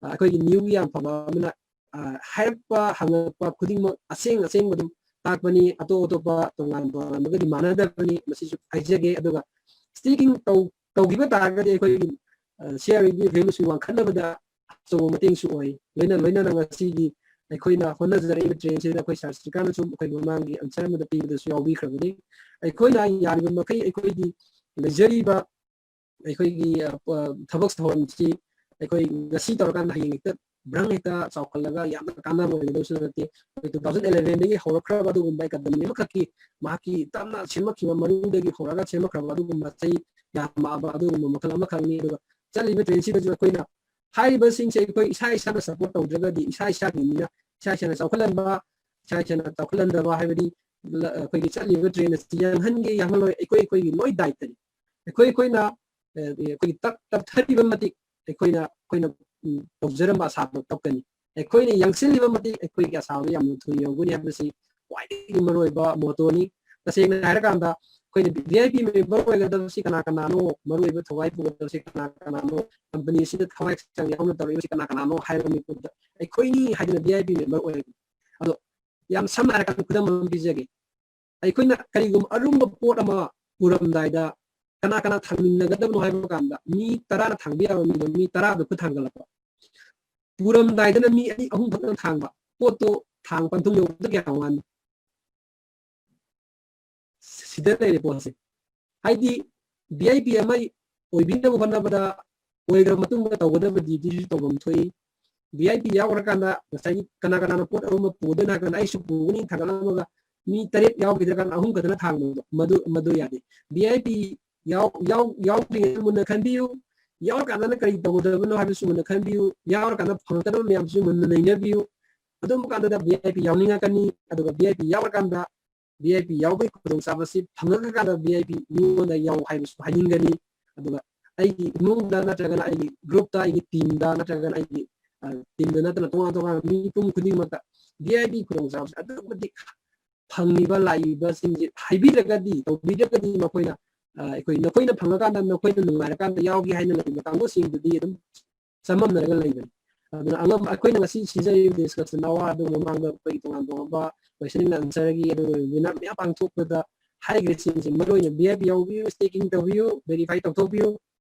ꯑ, ꯑꯩꯈꯣꯏꯒꯤ new ꯒꯤ ꯌꯥꯝ ꯐꯕ ꯑꯃꯅ, ꯑ, ꯍꯥꯏꯔꯛꯄ, ꯍꯪꯉꯛꯄ ꯈꯨꯗꯤꯡꯃꯛ ꯑꯁꯦꯡ ꯑꯁꯦꯡꯕ ꯑꯗꯨꯝ ꯇꯥꯛꯄꯅꯤ꯫ ꯑꯇꯣꯞ ꯑꯇꯣꯞꯄ ꯇꯣꯉꯥꯟ ꯇꯣꯉꯥꯟꯕꯒꯗꯤ ꯃꯥꯟꯅꯗꯕꯅꯤ, ꯃꯁꯤꯁꯨ ꯍꯥꯏꯖꯒꯦ꯫ ꯑꯗꯨꯒ sticking ꯇꯧ-, ꯇꯧꯈꯤꯕ ꯇꯥꯔꯒꯗꯤ ꯑꯩꯈꯣꯏꯒꯤ, ꯑ, C R E ꯒꯤ value ꯁꯤ ꯋꯥꯡꯈꯠꯅꯕꯗ ꯑꯆꯧꯕ ꯃꯇꯦꯡꯁꯨ ꯑꯣꯏ꯫ ꯂꯣꯏꯅ ꯂꯣꯏꯅꯅ ꯉꯁꯤꯒꯤ ꯑꯩꯈꯣꯏꯅ ꯍꯣꯠꯅꯖꯔꯛꯏꯕ trend ꯁꯤꯗ ꯑꯩꯈꯣꯏ ꯁꯥꯔ ꯁ꯭ꯔꯤꯀꯥꯟꯅꯁꯨ ꯑꯩꯈꯣꯏ ꯃꯃꯥꯡꯒꯤ answer ꯑꯃꯗ ꯄꯤꯕꯗꯁꯨ ꯌꯥꯎꯕꯤꯈ꯭ꯔꯕꯅꯤ꯫ ꯑꯩꯈꯣꯏꯅ ꯌꯥꯔꯤꯕ ꯃꯈꯩ ꯑꯩꯈꯣꯏꯒꯤ ꯂꯩꯖꯔꯤꯕ ꯑꯩꯈꯣꯏꯒꯤ, ꯑ, ꯄ-, ꯊꯕꯛ ꯊꯧꯔꯝꯁꯤ ꯑꯩꯈꯣꯏ ꯉꯁꯤ ꯇꯧꯔꯀꯥꯟꯗ ꯍꯌꯦꯡ ꯍꯦꯛꯇ ꯕ꯭ꯔꯪ ꯍꯦꯛꯇ ꯆꯥꯎꯈꯠꯂꯒ ꯌꯥꯝꯅ ꯀꯥꯟꯅꯕ ꯑꯣꯏꯒꯗꯕꯁꯨ ꯅꯠꯇꯦ꯫ ꯑꯩꯈꯣꯏ two thousand eleven ꯗꯒꯤ ꯍꯧꯔꯛꯈ꯭ꯔꯕ ꯑꯗꯨꯒꯨꯝꯕ academy ꯑꯃꯈꯛꯀꯤ ꯃꯍꯥꯛꯀꯤ ꯇꯞꯅ ꯁꯦꯝꯃꯛꯈꯤꯕ, ꯃꯔꯨꯗꯒꯤ ꯍꯧꯔꯒ ꯁꯦꯝꯃꯛꯈ꯭ꯔꯕ ꯑꯗꯨꯒꯨꯝꯕ ꯆꯍꯤ ꯌꯥꯝꯃꯛꯑꯕ ꯑꯗꯨꯒꯨꯝꯕ ꯃꯈꯜ ꯑꯃꯈꯛꯅꯤ꯫ ꯑꯗꯨꯒ ꯆꯠꯂꯤꯕ trend ꯁꯤꯗꯁꯨ ꯑꯩꯈꯣꯏꯅ ꯍꯥꯏꯔꯤꯕꯁꯤꯡꯁꯦ ꯑꯩꯈꯣꯏ ꯏꯁꯥ ꯏꯁꯥꯅ support ꯇꯧꯗ꯭ꯔꯒꯗꯤ, ꯏꯁꯥ ꯏꯁꯥꯒꯤ ꯃꯤꯅ ꯏꯁꯥ ꯏꯁꯥꯅ ꯆꯥꯎꯈꯠꯍꯟꯕ, ꯏꯁꯥ ꯏꯁꯥꯅ ꯆꯥꯎꯈꯠꯍꯟꯗꯕ ꯍꯥꯏꯕꯗꯤ ꯂ-, ꯑꯩꯈꯣꯏꯒꯤ ꯆꯠꯂꯤꯕ trend ꯑꯁꯤ ꯌꯥꯡꯍꯟꯒꯦ ꯌꯥꯡꯍꯜꯂꯣꯏ ꯑꯩꯈꯣꯏ ꯑꯩꯈꯣꯏꯒꯤ ꯂꯣꯏ ꯗꯥꯏꯇꯅꯤ꯫ ꯑꯩꯈꯣꯏ ꯑꯩꯈꯣꯏꯅ, ꯑ, ꯑꯩꯈꯣꯏꯒꯤ ꯇꯞ-, ꯇꯞꯊꯔꯤꯕ ꯃꯇꯤꯛ ꯑꯩꯈꯣꯏꯅ, ꯑꯩꯈꯣꯏꯅ, ꯎꯝ, ꯇꯧꯖꯔꯝꯕ ꯑꯁꯥꯗꯣ ꯇꯞꯀꯅꯤ꯫ ꯑꯩꯈꯣꯏꯅ ꯌꯥꯡꯁꯤꯜꯂꯤꯕ ꯃꯇꯤꯛ ꯑꯩꯈꯣꯏꯒꯤ ꯑꯁꯥꯗꯣ ꯌꯥꯝꯅ ꯊꯨꯅ ꯌꯧꯒꯅꯤ ꯍꯥꯏꯕꯁꯤ ꯈ꯭ꯋꯥꯏꯗꯒꯤ ꯃꯔꯨꯑꯣꯏꯕ motto ꯅꯤ꯫ ꯇꯁꯦꯡꯅ ꯍꯥꯏꯔꯀꯥꯟꯗ ꯑꯩꯈꯣꯏꯅ V I P member ꯑꯣꯏꯒꯗꯕꯁꯤ ꯀꯅꯥ ꯀꯅꯥꯅꯣ, ꯃꯔꯨꯑꯣꯏꯕ ꯊꯧꯒꯥꯏ ꯄꯨꯒꯗꯕꯁꯤ ꯀꯅꯥ ꯀꯅꯥꯅꯣ, company ꯑꯁꯤꯗ ꯊꯋꯥꯏ ꯍꯛꯆꯥꯡ ꯌꯥꯎꯅ ꯇꯧꯔꯛꯏꯕꯁꯤ ꯀꯅꯥ ꯀꯅꯥꯅꯣ ꯍꯥꯏꯕ ꯃꯤꯀꯨꯞꯇ ꯑꯩꯈꯣꯏꯅꯤ ꯍꯥꯏꯗꯅ V I P member ꯑꯣꯏꯔꯒꯅꯤ꯫ ꯑꯗꯣ ꯌꯥꯝ ꯁꯝꯅ ꯍꯥꯏꯔꯀꯥꯟꯗ ꯈꯨꯗꯝ ꯑꯃ ꯄꯤꯖꯒꯦ꯫ ꯑꯩꯈꯣꯏꯅ ꯀꯔꯤꯒꯨꯝꯕ ꯑꯔꯨꯝꯕ ꯄꯣꯠ ꯑꯃ ꯄꯨꯔꯝꯗꯥꯏꯗ ꯀꯅꯥ ꯀꯅꯥ ꯊꯥꯡꯃꯤꯟꯅꯒꯗꯕꯅꯣ ꯍꯥꯏꯕ ꯀꯥꯟꯗ ꯃꯤ ꯇꯔꯥꯅ ꯊꯥꯡꯕ ꯌꯥꯕ ꯃꯤꯗꯣ ꯃꯤ ꯇꯔꯥꯗꯣ ꯈꯨꯠ ꯊꯥꯡꯒꯠꯂꯛꯄ꯫ ꯄꯨꯔꯝꯗꯥꯏꯗꯅ ꯃꯤ ꯑꯅꯤ ꯑꯍꯨꯝ ꯈꯛꯇꯪ ꯊꯥꯡꯕ꯫ ꯄꯣꯠꯇꯣ ꯊꯥꯡ ꯄꯟꯊꯨꯡ ꯌꯧꯕꯗ ꯀꯌꯥꯝ ꯋꯥꯅꯤ? ꯁꯤꯗ ꯂꯩꯔꯦ ꯄꯣꯠꯁꯦ꯫ ꯍꯥꯏꯗꯤ ꯚꯤ ꯑꯥꯏ ꯄꯤ ꯑꯃ ꯑꯣꯏꯕꯤꯅꯕ ꯍꯣꯠꯅꯕꯗ ꯑꯣꯏꯈ꯭ꯔ ꯃꯇꯨꯡꯗ ꯇꯧꯒꯗꯕ ꯗ꯭ꯌꯨꯇꯤꯁꯨ ꯇꯧꯐꯝ ꯊꯣꯛꯏ꯫ ꯚꯤ ꯑꯥꯏ ꯄꯤ ꯌꯥꯎꯈ꯭ꯔꯀꯥꯟꯗ ꯉꯁꯥꯏꯒꯤ ꯀꯅꯥ ꯀꯅꯥꯅ ꯄꯣꯠ ꯑꯔꯨꯝꯕ ꯄꯨꯗꯣꯏꯅꯣ ꯍꯥꯏ ꯀꯥꯟꯗ ꯑꯩꯁꯨ ꯄꯨꯒꯅꯤ ꯊꯥꯡꯒꯠꯂꯝꯃꯒ ꯃꯤ ꯇꯔꯦꯠ ꯌꯥꯎꯈꯤꯗ꯭ꯔꯀꯥꯟꯗ ꯑꯍꯨꯝ ꯈꯛꯇꯅ ꯊꯥꯡꯕꯗꯣ ꯃꯗꯨ, ꯃꯗꯨ ꯌꯥꯗꯦ꯫ ꯚꯤ ꯑꯥꯏ ꯄꯤ ꯌꯥꯎ-, ꯌꯥꯎ-, ꯌꯥꯎꯗ꯭ꯔꯤꯉꯩꯗ ꯃꯨꯟꯅ ꯈꯟꯕꯤꯌꯨ꯫ ꯌꯥꯎꯔꯀꯥꯟꯗꯅ ꯀꯔꯤ ꯇꯧꯒꯗꯕꯅꯣ ꯍꯥꯏꯕꯁꯨ ꯃꯨꯟꯅ ꯈꯟꯕꯤꯌꯨ꯫ ꯌꯥꯎꯔꯀꯥꯟꯗ ꯐꯪꯉꯛꯀꯗꯕ ꯃꯌꯥꯝꯁꯨ ꯃꯨꯟꯅ ꯅꯩꯅꯕꯤꯌꯨ꯫ ꯑꯗꯨꯝꯕ ꯀꯥꯟꯗꯗ ꯚꯤ ꯑꯥꯏ ꯄꯤ ꯌꯥꯎꯅꯤꯡꯉꯛꯀꯅꯤ꯫ ꯑꯗꯨꯒ V I P ꯌꯥꯎꯔꯀꯥꯟꯗ V I ꯄꯤ ꯌꯥꯎꯕꯒꯤ ꯈꯨꯗꯣꯡꯆꯥꯕꯁꯤ ꯐꯪꯉꯛꯑꯀꯥꯟꯗ ꯚꯤ ꯑꯥꯏ ꯄꯤ ꯃꯤꯉꯣꯟꯗ ꯌꯥꯎ ꯍꯥꯏꯕꯁꯨ ꯍꯥꯏꯅꯤꯡꯒꯅꯤ꯫ ꯑꯗꯨꯒ ꯑꯩꯒꯤ ꯏꯃꯨꯡꯗ ꯅꯠꯇ꯭ꯔꯒꯅ ꯑꯩꯒꯤ ꯒ꯭ꯔꯨꯞꯇ, ꯑꯩꯒꯤ ꯇꯤꯝꯗ ꯅꯠꯇ꯭ꯔꯒꯅ ꯑꯩꯒꯤ, ꯑ, ꯇꯤꯝꯗ ꯅꯠꯇꯅ ꯇꯣꯉꯥꯟ ꯇꯣꯉꯥꯟꯕ ꯃꯤꯄꯨꯝ ꯈꯨꯗꯤꯡꯃꯛꯇ ꯚꯤ ꯑꯥꯏ ꯄꯤ ꯈꯨꯗꯣꯡꯆꯥꯕꯁꯤ ꯑꯗꯨꯛꯀꯤ ꯃꯇꯤꯛ ꯐꯪꯂꯤꯕ ꯂꯥꯛꯏꯕꯁꯤꯡꯁꯤ ꯍꯥꯏꯕꯤꯔꯒꯗꯤ, ꯇꯧꯕꯤꯔꯒꯗꯤ ꯃꯈꯣꯏꯅ, ꯑ, ꯑꯩꯈꯣꯏ ꯅꯈꯣꯏꯅ ꯐꯪꯉꯀꯥꯟꯗ ꯅꯈꯣꯏꯅ ꯅꯨꯡꯉꯥꯏꯔꯀꯥꯟꯗ ꯌꯥꯎꯒꯦ ꯍꯥꯏꯅ ꯂꯩꯕ ꯀꯥꯡꯕꯨꯁꯤꯡꯗꯨꯗꯤ ꯑꯗꯨꯝ ꯆꯃꯝꯅꯔꯒ ꯂꯩꯕꯅꯤ꯫ ꯑꯗꯨꯅ ꯑꯉꯝ-, ꯑꯩꯈꯣꯏꯅ ꯉꯁꯤ ꯁꯤꯖꯔꯤꯕ discussion hour ꯑꯗꯨ ꯃꯃꯥꯡꯗ ꯑꯩꯈꯣꯏꯒꯤ ꯇꯣꯉꯥꯟ ꯇꯣꯉꯥꯟꯕ question and answerꯒꯤ ꯑꯗꯨꯒ webinar ꯃꯌꯥꯝ ꯄꯥꯡꯊꯣꯛꯄꯗ ꯍꯥꯏꯈ꯭ꯔꯤꯁꯤꯡꯁꯦ ꯃꯔꯨ ꯑꯣꯏꯅ ꯚꯤ ꯑꯥꯏ ꯄꯤ ꯌꯥꯎꯕꯤꯌꯨ, staking ꯇꯧꯕꯤꯌꯨ, verify ꯇꯧꯊꯣꯛꯄꯤꯌꯨ,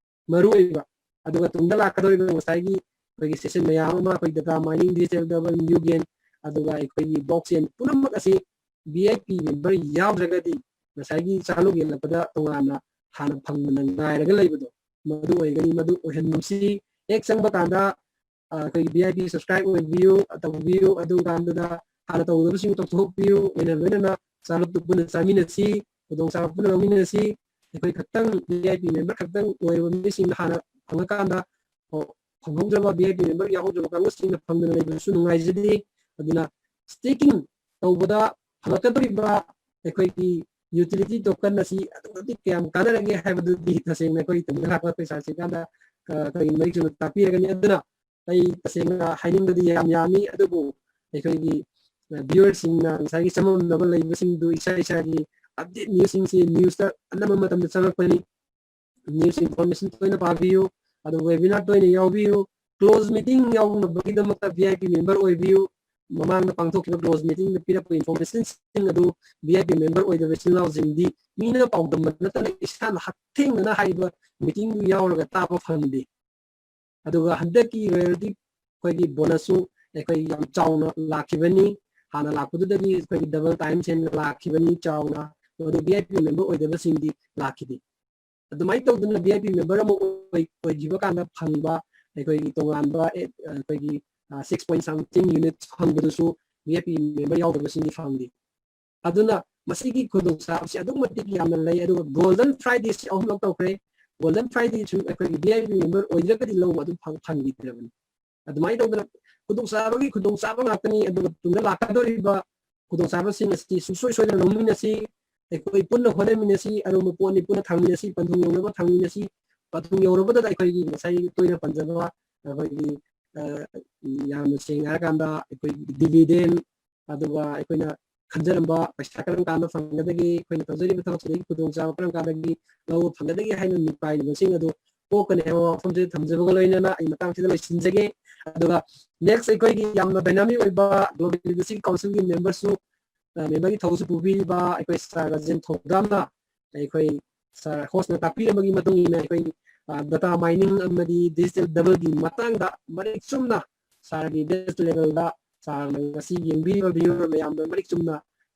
ꯃꯔꯨ ꯑꯣꯏꯕ꯫ ꯑꯗꯨꯒ ꯇꯨꯡꯗ ꯂꯥꯛꯀꯗꯧꯔꯤꯕ ꯉꯁꯥꯏꯒꯤ ꯑꯩꯈꯣꯏꯒꯤ session ꯃꯌꯥꯝ ꯑꯃ, ꯑꯩꯈꯣꯏ data mining, digital double, new game, ꯑꯗꯨꯒ ꯑꯩꯈꯣꯏꯒꯤ blockchain ꯄꯨꯝꯅꯃꯛ ꯑꯁꯤ ꯚꯤ ꯑꯥꯏ ꯄꯤ member ꯌꯥꯎꯗ꯭ꯔꯒꯗꯤ ꯉꯁꯥꯏꯒꯤ ꯆꯥꯂꯨꯛ ꯌꯦꯜꯂꯛꯄꯗ ꯇꯣꯉꯥꯟꯅ ꯍꯥꯟꯅ ꯐꯪꯗꯅ ꯉꯥꯏꯔꯒ ꯂꯩꯕꯗꯣ, ꯃꯗꯨ ꯑꯣꯏꯒꯅꯤ꯫ ꯃꯗꯨ ꯑꯣꯏꯍꯟꯒꯨꯝꯁꯤ꯫ ꯍꯦꯛ ꯆꯪꯕ ꯀꯥꯟꯗ, ꯑ, ꯑꯩꯈꯣꯏꯒꯤ ꯚꯤ ꯑꯥꯏ ꯄꯤ subscribe ꯑꯣꯏꯕꯤꯌꯨ, ꯇꯧꯕꯤꯌꯨ꯫ ꯑꯗꯨ ꯀꯥꯟꯗꯨꯗ ꯍꯥꯟꯅ ꯇꯧꯒꯗꯕꯁꯤꯡ ꯇꯧꯊꯣꯛꯄꯤꯌꯨ꯫ ꯂꯣꯏꯅ ꯂꯣꯏꯅꯅ ꯆꯥꯂꯨꯛꯇꯨ ꯄꯨꯟꯅ ꯆꯥꯃꯤꯟꯅꯁꯤ, ꯈꯨꯗꯣꯡꯆꯥꯕ ꯄꯨꯟꯅ ꯂꯧꯃꯤꯟꯅꯁꯤ꯫ ꯑꯩꯈꯣꯏ ꯈꯛꯇꯪ ꯚꯤ ꯑꯥꯏ ꯄꯤ member ꯈꯛꯇꯪ ꯑꯣꯏꯔꯕ ꯃꯤꯁꯤꯡꯅ ꯍꯥꯟꯅ ꯐꯪꯉꯀꯥꯟꯗ, ꯑꯣ, ꯐꯪꯍꯧꯗ꯭ꯔꯕ, ꯚꯤ ꯑꯥꯏ ꯄꯤ member ꯌꯥꯎꯍꯧꯗ꯭ꯔꯕ ꯀꯥꯡꯕꯨꯁꯤꯡꯅ ꯐꯪꯗꯅ ꯂꯩꯕꯗꯨꯁꯨ ꯅꯨꯡꯉꯥꯏꯖꯗꯦ꯫ ꯑꯗꯨꯅ staking ꯇꯧꯕꯗ ꯐꯪꯂꯛꯀꯗꯧꯔꯤꯕ ꯑꯩꯈꯣꯏꯒꯤ utility token ꯑꯁꯤ ꯑꯗꯨꯛꯀꯤ ꯃꯇꯤꯛ ꯀꯌꯥꯝ ꯀꯥꯟꯅꯔꯒꯦ ꯍꯥꯏꯕꯗꯨꯗꯤ ꯇꯁꯦꯡꯅ ꯑꯩꯈꯣꯏ ꯇꯨꯡꯗ ꯂꯥꯛꯄ ꯑꯩꯈꯣꯏ ꯁꯥꯔꯁꯤꯀꯥꯟꯗ, ꯑ, ꯑꯩꯈꯣꯏꯒꯤ ꯃꯔꯤꯛ ꯆꯨꯝꯅ ꯇꯥꯛꯄꯤꯔꯒꯅꯤ꯫ ꯑꯗꯨꯅ ꯑꯩ ꯇꯁꯦꯡꯅ ꯍꯥꯏꯅꯤꯡꯕꯗꯤ ꯌꯥꯝ ꯌꯥꯝꯃꯤ, ꯑꯗꯨꯕꯨ ꯑꯩꯈꯣꯏꯒꯤ, ꯑ, viewerꯁꯤꯡꯅ ꯉꯁꯥꯏꯒꯤ ꯆꯃꯝꯅꯕ ꯂꯩꯕꯁꯤꯡꯗꯨ ꯏꯁꯥ ꯏꯁꯥꯒꯤ update newsꯁꯤꯡꯁꯤ newsꯇ ꯑꯅꯝꯕ ꯃꯇꯝꯗ ꯆꯪꯂꯛꯄꯅꯤ꯫ News information ꯇꯣꯏꯅ ꯄꯥꯕꯤꯌꯨ, ꯑꯗꯨꯒ webinar ꯇꯣꯏꯅ ꯌꯥꯎꯕꯤꯌꯨ, close meeting ꯌꯥꯎꯅꯕꯒꯤꯗꯃꯛꯇ ꯚꯤ ꯑꯥꯏ ꯄꯤ member ꯑꯣꯏꯕꯤꯌꯨ꯫ ꯃꯃꯥꯡꯗ ꯄꯥꯡꯊꯣꯛꯈꯤꯕ close meeting ꯗ ꯄꯤꯔꯛꯄ information ꯁꯤꯡ ꯑꯗꯨ V I P member ꯑꯣꯏꯗꯕ ꯏꯆꯤꯜ ꯏꯅꯥꯎꯁꯤꯡꯗꯤ ꯃꯤꯅ ꯄꯥꯎꯗꯝꯕ ꯅꯠꯇꯅ ꯏꯁꯥꯅ ꯍꯛꯊꯦꯡꯅꯅ ꯍꯥꯏꯔꯤꯕ meeting ꯗꯨ ꯌꯥꯎꯔꯒ ꯇꯥꯕ ꯐꯪꯗꯦ꯫ ꯑꯗꯨꯒ ꯍꯟꯗꯛꯀꯤ royalty ꯑꯩꯈꯣꯏꯒꯤ bonus ꯁꯨ ꯑꯩꯈꯣꯏ ꯌꯥꯝ ꯆꯥꯎꯅ ꯂꯥꯛꯈꯤꯕꯅꯤ꯫ ꯍꯥꯟꯅ ꯂꯥꯛꯄꯗꯨꯗꯒꯤ ꯑꯩꯈꯣꯏꯒꯤ double times ꯍꯦꯟꯅ ꯂꯥꯛꯈꯤꯕꯅꯤ ꯆꯥꯎꯅ꯫ ꯃꯗꯨ V I P member ꯑꯣꯏꯗꯕꯁꯤꯡꯗꯤ ꯂꯥꯛꯈꯤꯗꯦ꯫ ꯑꯗꯨꯃꯥꯏꯅ ꯇꯧꯗꯅ V I P member ꯑꯃ ꯑꯣꯏ-, ꯑꯣꯏꯈꯤꯕ ꯀꯥꯟꯗ ꯐꯪꯕ ꯑꯩꯈꯣꯏꯒꯤ ꯇꯣꯉꯥꯟꯕ, ꯑꯦ, ꯑꯩꯈꯣꯏꯒꯤ, ꯑ, six point something unit ꯐꯪꯕꯗꯨꯁꯨ V I P member ꯌꯥꯎꯗꯕꯁꯤꯡꯗꯤ ꯐꯪꯗꯦ꯫ ꯑꯗꯨꯅ ꯃꯁꯤꯒꯤ ꯈꯨꯗꯣꯡꯆꯥꯕꯁꯤ ꯑꯗꯨꯛꯀꯤ ꯃꯇꯤꯛ ꯌꯥꯝꯅ ꯂꯩ꯫ ꯑꯗꯨꯒ Golden Friday ꯁꯤ ꯑꯍꯨꯝꯂꯛ ꯇꯧꯈ꯭ꯔꯦ꯫ Golden Friday ꯁꯨ ꯑꯩꯈꯣꯏꯒꯤ V I P member ꯑꯣꯏꯗ꯭ꯔꯒꯗꯤ ꯂꯧꯕ ꯑꯗꯨꯝ ꯐꯪ-, ꯐꯪꯈꯤꯗ꯭ꯔꯕꯅꯤ꯫ ꯑꯗꯨꯃꯥꯏꯅ ꯇꯧꯗꯅ ꯈꯨꯗꯣꯡꯆꯥꯕꯒꯤ ꯈꯨꯗꯣꯡꯆꯥꯕ ꯉꯥꯛꯇꯅꯤ꯫ ꯑꯗꯨꯒ ꯇꯨꯡꯗ ꯂꯥꯛꯀꯗꯧꯔꯤꯕ ꯈꯨꯗꯣꯡꯆꯥꯕꯁꯤꯡ ꯑꯁꯤ ꯁꯨꯡꯁꯣꯏ ꯁꯣꯏꯗꯅ ꯂꯧꯃꯤꯟꯅꯁꯤ꯫ ꯑꯩꯈꯣꯏ ꯄꯨꯟꯅ ꯍꯣꯠꯅꯃꯤꯟꯅꯁꯤ꯫ ꯑꯔꯨꯝꯕ ꯄꯣꯠꯅꯤ, ꯄꯨꯟꯅ ꯊꯥꯡꯃꯤꯟꯅꯁꯤ꯫ ꯄꯟꯊꯨꯡ ꯌꯧꯅꯕ ꯊꯥꯡꯃꯤꯟꯅꯁꯤ꯫ ꯄꯟꯊꯨꯡ ꯌꯧꯔꯕꯗ ꯑꯩꯈꯣꯏꯒꯤ ꯉꯁꯥꯏ ꯇꯣꯏꯅ ꯄꯟꯖꯕ ꯑꯩꯈꯣꯏꯒꯤ, ꯑ, ꯌꯥꯝꯅ ꯁꯦꯡꯅ ꯍꯥꯏꯔꯀꯥꯟꯗ ꯑꯩꯈꯣꯏꯒꯤ dividend, ꯑꯗꯨꯒ ꯑꯩꯈꯣꯏꯅ ꯈꯟꯖꯔꯝꯕ ꯄꯩꯁꯥ ꯀꯔꯝ ꯀꯥꯟꯗ ꯐꯪꯒꯗꯒꯦ, ꯑꯩꯈꯣꯏꯅ ꯇꯧꯖꯔꯤꯕ ꯊꯕꯛꯁꯤꯗꯒꯤ ꯈꯨꯗꯣꯡꯆꯥꯕ ꯀꯔꯝ ꯀꯥꯟꯗꯒꯤ ꯂꯧꯕ ꯐꯪꯒꯗꯒꯦ ꯍꯥꯏꯅ ꯃꯤꯄꯥꯏꯔꯤꯕꯁꯤꯡ ꯑꯗꯨ ꯄꯣꯛꯀꯅꯤ ꯍꯥꯏꯕ ꯋꯥꯐꯝꯁꯦ ꯊꯝꯖꯕꯒ ꯂꯣꯏꯅꯅ ꯑꯩ ꯃꯇꯥꯡꯁꯤꯗ ꯂꯣꯏꯁꯤꯟꯖꯒꯦ꯫ ꯑꯗꯨꯒ next ꯑꯩꯈꯣꯏꯒꯤ ꯌꯥꯝꯅ dynamic ꯑꯣꯏꯕ Global Leadership Council ꯒꯤ member ꯁꯨ, ꯑ, member ꯒꯤ ꯊꯧꯁꯨ ꯄꯨꯕꯤꯔꯤꯕ ꯑꯩꯈꯣꯏ Sir ꯔꯥꯖꯦꯟ ꯊꯧꯗꯥꯝꯅ ꯑꯩꯈꯣꯏ Sir host ꯅ ꯇꯥꯛꯄꯤꯔꯝꯕꯒꯤ ꯃꯇꯨꯡ ꯏꯟꯅ ꯑꯩꯈꯣꯏ, ꯑ, data mining ꯑꯃꯗꯤ digital double ꯒꯤ ꯃꯇꯥꯡꯗ ꯃꯔꯤꯛ ꯆꯨꯝꯅ Sir ꯒꯤ best level ꯗ Sir ꯅ ꯉꯁꯤ ꯌꯦꯡꯕꯤꯔꯤꯕ viewer ꯃꯌꯥꯝꯗ ꯃꯔꯤꯛ ꯆꯨꯝꯅ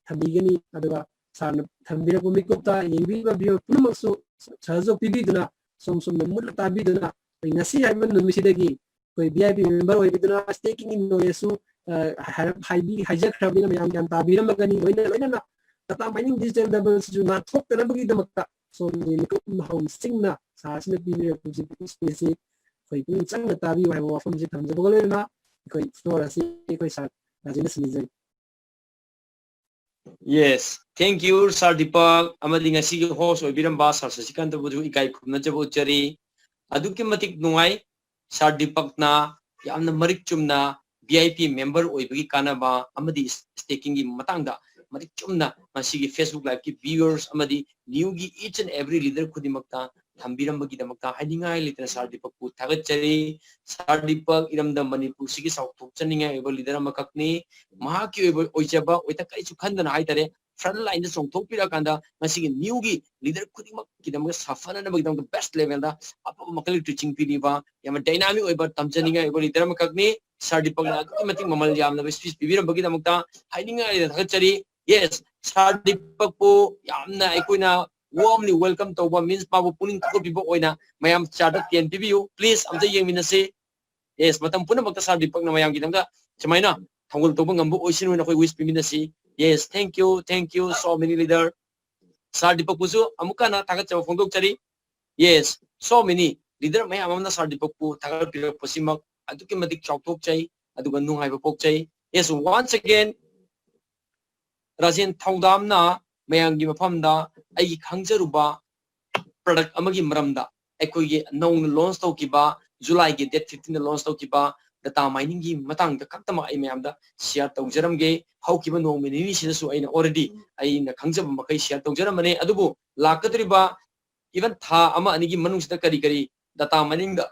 ꯊꯝꯕꯤꯒꯅꯤ꯫ ꯑꯗꯨꯒ Sir ꯅ ꯊꯝꯕꯤꯔꯛꯄ ꯃꯤꯀꯨꯞꯇ ꯌꯦꯡꯕꯤꯔꯤꯕ viewer ꯄꯨꯝꯅꯃꯛꯁꯨ ꯁꯍꯖꯣꯛ ꯄꯤꯕꯤꯗꯨꯅ, ꯁꯣꯝ ꯁꯣꯝꯅ ꯃꯨꯠꯅ ꯇꯥꯕꯤꯗꯨꯅ, ꯑꯩꯈꯣꯏ ꯉꯁꯤ ꯍꯥꯏꯕ ꯅꯨꯃꯤꯠꯁꯤꯗꯒꯤ ꯑꯩꯈꯣꯏ V I P member ꯑꯣꯏꯕꯤꯗꯨꯅ staking ꯒꯤ knowledge ꯁꯨ, ꯑ, ꯍꯥꯏꯔꯞ ꯍꯥꯏꯕꯤ-, ꯍꯥꯏꯖꯈ꯭ꯔꯕꯅꯤꯅ ꯃꯌꯥꯝ ꯒ꯭ꯌꯥꯟ ꯇꯥꯕꯤꯔꯝꯃꯒꯅꯤ꯫ ꯂꯣꯏꯅ ꯂꯣꯏꯅꯅ data mining digital double ꯁꯤꯁꯨ ꯅꯥꯟꯊꯣꯛꯇꯅꯕꯒꯤꯗꯃꯛꯇ ꯁꯣꯝꯒꯤ ꯃꯤꯀꯨꯞ ꯃꯍꯥꯎ ꯆꯤꯡꯅ Sir ꯁꯤꯅ ꯄꯤꯕꯤꯔꯛꯄ space ꯁꯤ ꯑꯩꯈꯣꯏ ꯄꯨꯛꯅꯤꯡ ꯆꯪꯅ ꯇꯥꯕꯤꯌꯨ ꯍꯥꯏꯕ ꯋꯥꯐꯝꯁꯤ ꯊꯝꯖꯕꯒ ꯂꯣꯏꯅꯅ ꯑꯩꯈꯣꯏ floor ꯑꯁꯤ ꯑꯩꯈꯣꯏ Sir ꯔꯥꯖꯦꯟꯗ ꯁꯤꯟꯅꯖꯔꯤ꯫ Yes, thank you, Sir Deepak, ꯑꯃꯗꯤ ꯉꯁꯤꯒꯤ host ꯑꯣꯏꯕꯤꯔꯝꯕ Sir ꯁꯁꯤꯀꯥꯟꯇꯕꯨꯁꯨ ꯏꯀꯥꯏ ꯈꯨꯝꯅꯖꯕ ꯎꯠꯆꯔꯤ꯫ ꯑꯗꯨꯛꯀꯤ ꯃꯇꯤꯛ ꯅꯨꯡꯉꯥꯏ, Sir ꯗꯤꯄꯛꯅ ꯌꯥꯝꯅ ꯃꯔꯤꯛ ꯆꯨꯝꯅ V I P member ꯑꯣꯏꯕꯒꯤ ꯀꯥꯟꯅꯕ ꯑꯃꯗꯤ staking ꯒꯤ ꯃꯇꯥꯡꯗ ꯃꯔꯤꯛ ꯆꯨꯝꯅ ꯉꯁꯤꯒꯤ Facebook Live ꯀꯤ viewers ꯑꯃꯗꯤ new ꯒꯤ each and every leader ꯈꯨꯗꯤꯡꯃꯛꯇ ꯊꯝꯕꯤꯔꯝꯕꯒꯤꯗꯃꯛꯇ ꯍꯥꯏꯅꯤꯡꯉꯥꯏ ꯂꯩꯇꯅ ꯁꯥꯔ ꯗꯤꯄꯛꯄꯨ ꯊꯥꯒꯠꯆꯔꯤ꯫ ꯁꯥꯔ ꯗꯤꯄꯛ ꯏꯔꯝꯗꯝ ꯃꯅꯤꯄꯨꯔꯁꯤꯒꯤ ꯆꯥꯎꯊꯣꯛꯆꯅꯤꯡꯉꯥꯏ ꯑꯣꯏꯕ ꯂꯤꯗꯔ ꯑꯃꯈꯛꯅꯤ꯫ ꯃꯍꯥꯛꯀꯤ ꯑꯣꯏꯕ ꯑꯣꯏꯖꯕ ꯑꯣꯏꯊꯛ ꯀꯔꯤꯁꯨ ꯈꯟꯗꯅ ꯍꯥꯏꯇꯥꯔꯦ, ꯐ꯭ꯔꯟ ꯂꯥꯏꯟꯗ ꯆꯣꯡꯊꯣꯛꯄꯤꯔꯛꯑꯀꯥꯟꯗ ꯉꯁꯤꯒꯤ ꯅ꯭ꯌꯨꯒꯤ ꯂꯤꯗꯔ ꯈꯨꯗꯤꯡꯃꯛꯀꯤꯗꯃꯛꯇ ꯁꯥꯐꯅꯅꯕꯒꯤꯗꯃꯛꯇ ꯕꯦꯁ ꯂꯦꯚꯦꯜꯗ ꯑꯐꯕ ꯃꯈꯜꯒꯤ ꯇꯤꯆꯤꯡ ꯄꯤꯔꯤꯕ ꯌꯥꯝꯅ ꯗꯥꯏꯅꯥꯃꯤꯛ ꯑꯣꯏꯕ ꯇꯝꯖꯅꯤꯡꯉꯥꯏ ꯑꯣꯏꯕ ꯂꯤꯗꯔ ꯑꯃꯈꯛꯅꯤ꯫ ꯁꯥꯔ ꯗꯤꯄꯛꯅ ꯑꯗꯨꯛꯀꯤ ꯃꯇꯤꯛ ꯃꯃꯜ ꯌꯥꯝꯂꯕ ꯁ꯭ꯄꯤꯆ ꯄꯤꯕꯤꯔꯝꯕꯒꯤꯗꯃꯛꯇ ꯍꯥꯏꯅꯤꯡꯉꯥꯏ ꯂꯩꯇꯅ ꯊꯥꯒꯠꯆꯔꯤ꯫ ꯌꯦꯁ, ꯁꯥꯔ ꯗꯤꯄꯛꯄꯨ ꯌꯥꯝꯅ ꯑꯩꯈꯣꯏꯅ ꯋꯥꯔꯝꯂꯤ ꯋꯦꯜꯀꯝ ꯇꯧꯕ ꯃꯤꯟꯁ ꯃꯥꯕꯨ ꯄꯨꯛꯅꯤꯡ ꯊꯧꯒꯠꯄꯤꯕ ꯑꯣꯏꯅ ꯃꯌꯥꯝ ꯆꯥꯔꯗ ꯇꯦꯟ ꯄꯤꯕꯤꯌꯨ꯫ ꯄ꯭ꯂꯤꯖ ꯑꯝꯇ ꯌꯦꯡꯃꯤꯟꯅꯁꯤ꯫ ꯌꯦꯁ, ꯃꯇꯝ ꯄꯨꯝꯅꯃꯛꯇ ꯁꯥꯔ ꯗꯤꯄꯛꯅ ꯃꯌꯥꯝꯒꯤꯗꯃꯛꯇ ꯁꯨꯃꯥꯏꯅ ꯊꯧꯒꯜ ꯇꯧꯕ ꯉꯝꯕ ꯑꯣꯏꯁꯅꯨ ꯍꯥꯏꯅ ꯑꯩꯈꯣꯏ ꯋꯤꯁ ꯄꯤꯃꯤꯟꯅꯁꯤ꯫ Yes, thank you, thank you, so many leader. ꯁꯥꯔ ꯗꯤꯄꯛꯄꯨꯁꯨ ꯑꯃꯨꯛꯀ ꯍꯟꯅ ꯊꯥꯒꯠꯆꯕ ꯐꯣꯡꯗꯣꯛꯆꯔꯤ꯫ Yes, so many leader ꯃꯌꯥꯝ ꯑꯃꯅ ꯁꯥꯔ ꯗꯤꯄꯛꯄꯨ ꯊꯥꯒꯠꯄꯤꯔꯛꯄꯁꯤꯃꯛ ꯑꯗꯨꯛꯀꯤ ꯃꯇꯤꯛ ꯆꯥꯎꯊꯣꯛꯆꯩ, ꯑꯗꯨꯒ ꯅꯨꯡꯉꯥꯏꯕ ꯄꯣꯛꯆꯩ꯫ Yes, once again, ꯔꯥꯖꯦꯟ ꯊꯧꯗꯥꯝꯅ ꯃꯌꯥꯝꯒꯤ ꯃꯐꯝꯗ ꯑꯩꯒꯤ ꯈꯪꯖꯔꯨꯕ ꯄ꯭ꯔꯗꯛ ꯑꯃꯒꯤ ꯃꯔꯝꯗ, ꯑꯩꯈꯣꯏꯒꯤ ꯅꯧꯅ ꯂꯣꯟꯆ ꯇꯧꯈꯤꯕ, ꯖꯨꯂꯥꯏꯒꯤ ꯗꯦꯠ ꯐꯤꯐꯇꯤꯟꯗ ꯂꯣꯟꯆ ꯇꯧꯈꯤꯕ ꯗꯇꯥ ꯃꯥꯏꯅꯤꯡꯒꯤ ꯃꯇꯥꯡꯗ ꯈꯛꯇꯃꯛ ꯑꯩ ꯃꯌꯥꯝꯗ ꯁꯤꯌꯥꯔ ꯇꯧꯖꯔꯝꯒꯦ꯫ ꯍꯧꯈꯤꯕ ꯅꯣꯡꯃ ꯅꯤꯅꯤꯁꯤꯗꯁꯨ ꯑꯩꯅ already ꯑꯩꯅ ꯈꯪꯖꯕ ꯃꯈꯩ ꯁꯤꯌꯥꯔ ꯇꯧꯖꯔꯝꯕꯅꯦ꯫ ꯑꯗꯨꯕꯨ ꯂꯥꯛꯀꯗꯧꯔꯤꯕ even ꯊꯥ ꯑꯃ ꯑꯅꯤꯒꯤ ꯃꯅꯨꯡꯁꯤꯗ ꯀꯔꯤ ꯀꯔꯤ ꯗꯇꯥ ꯃꯥꯏꯅꯤꯡꯗ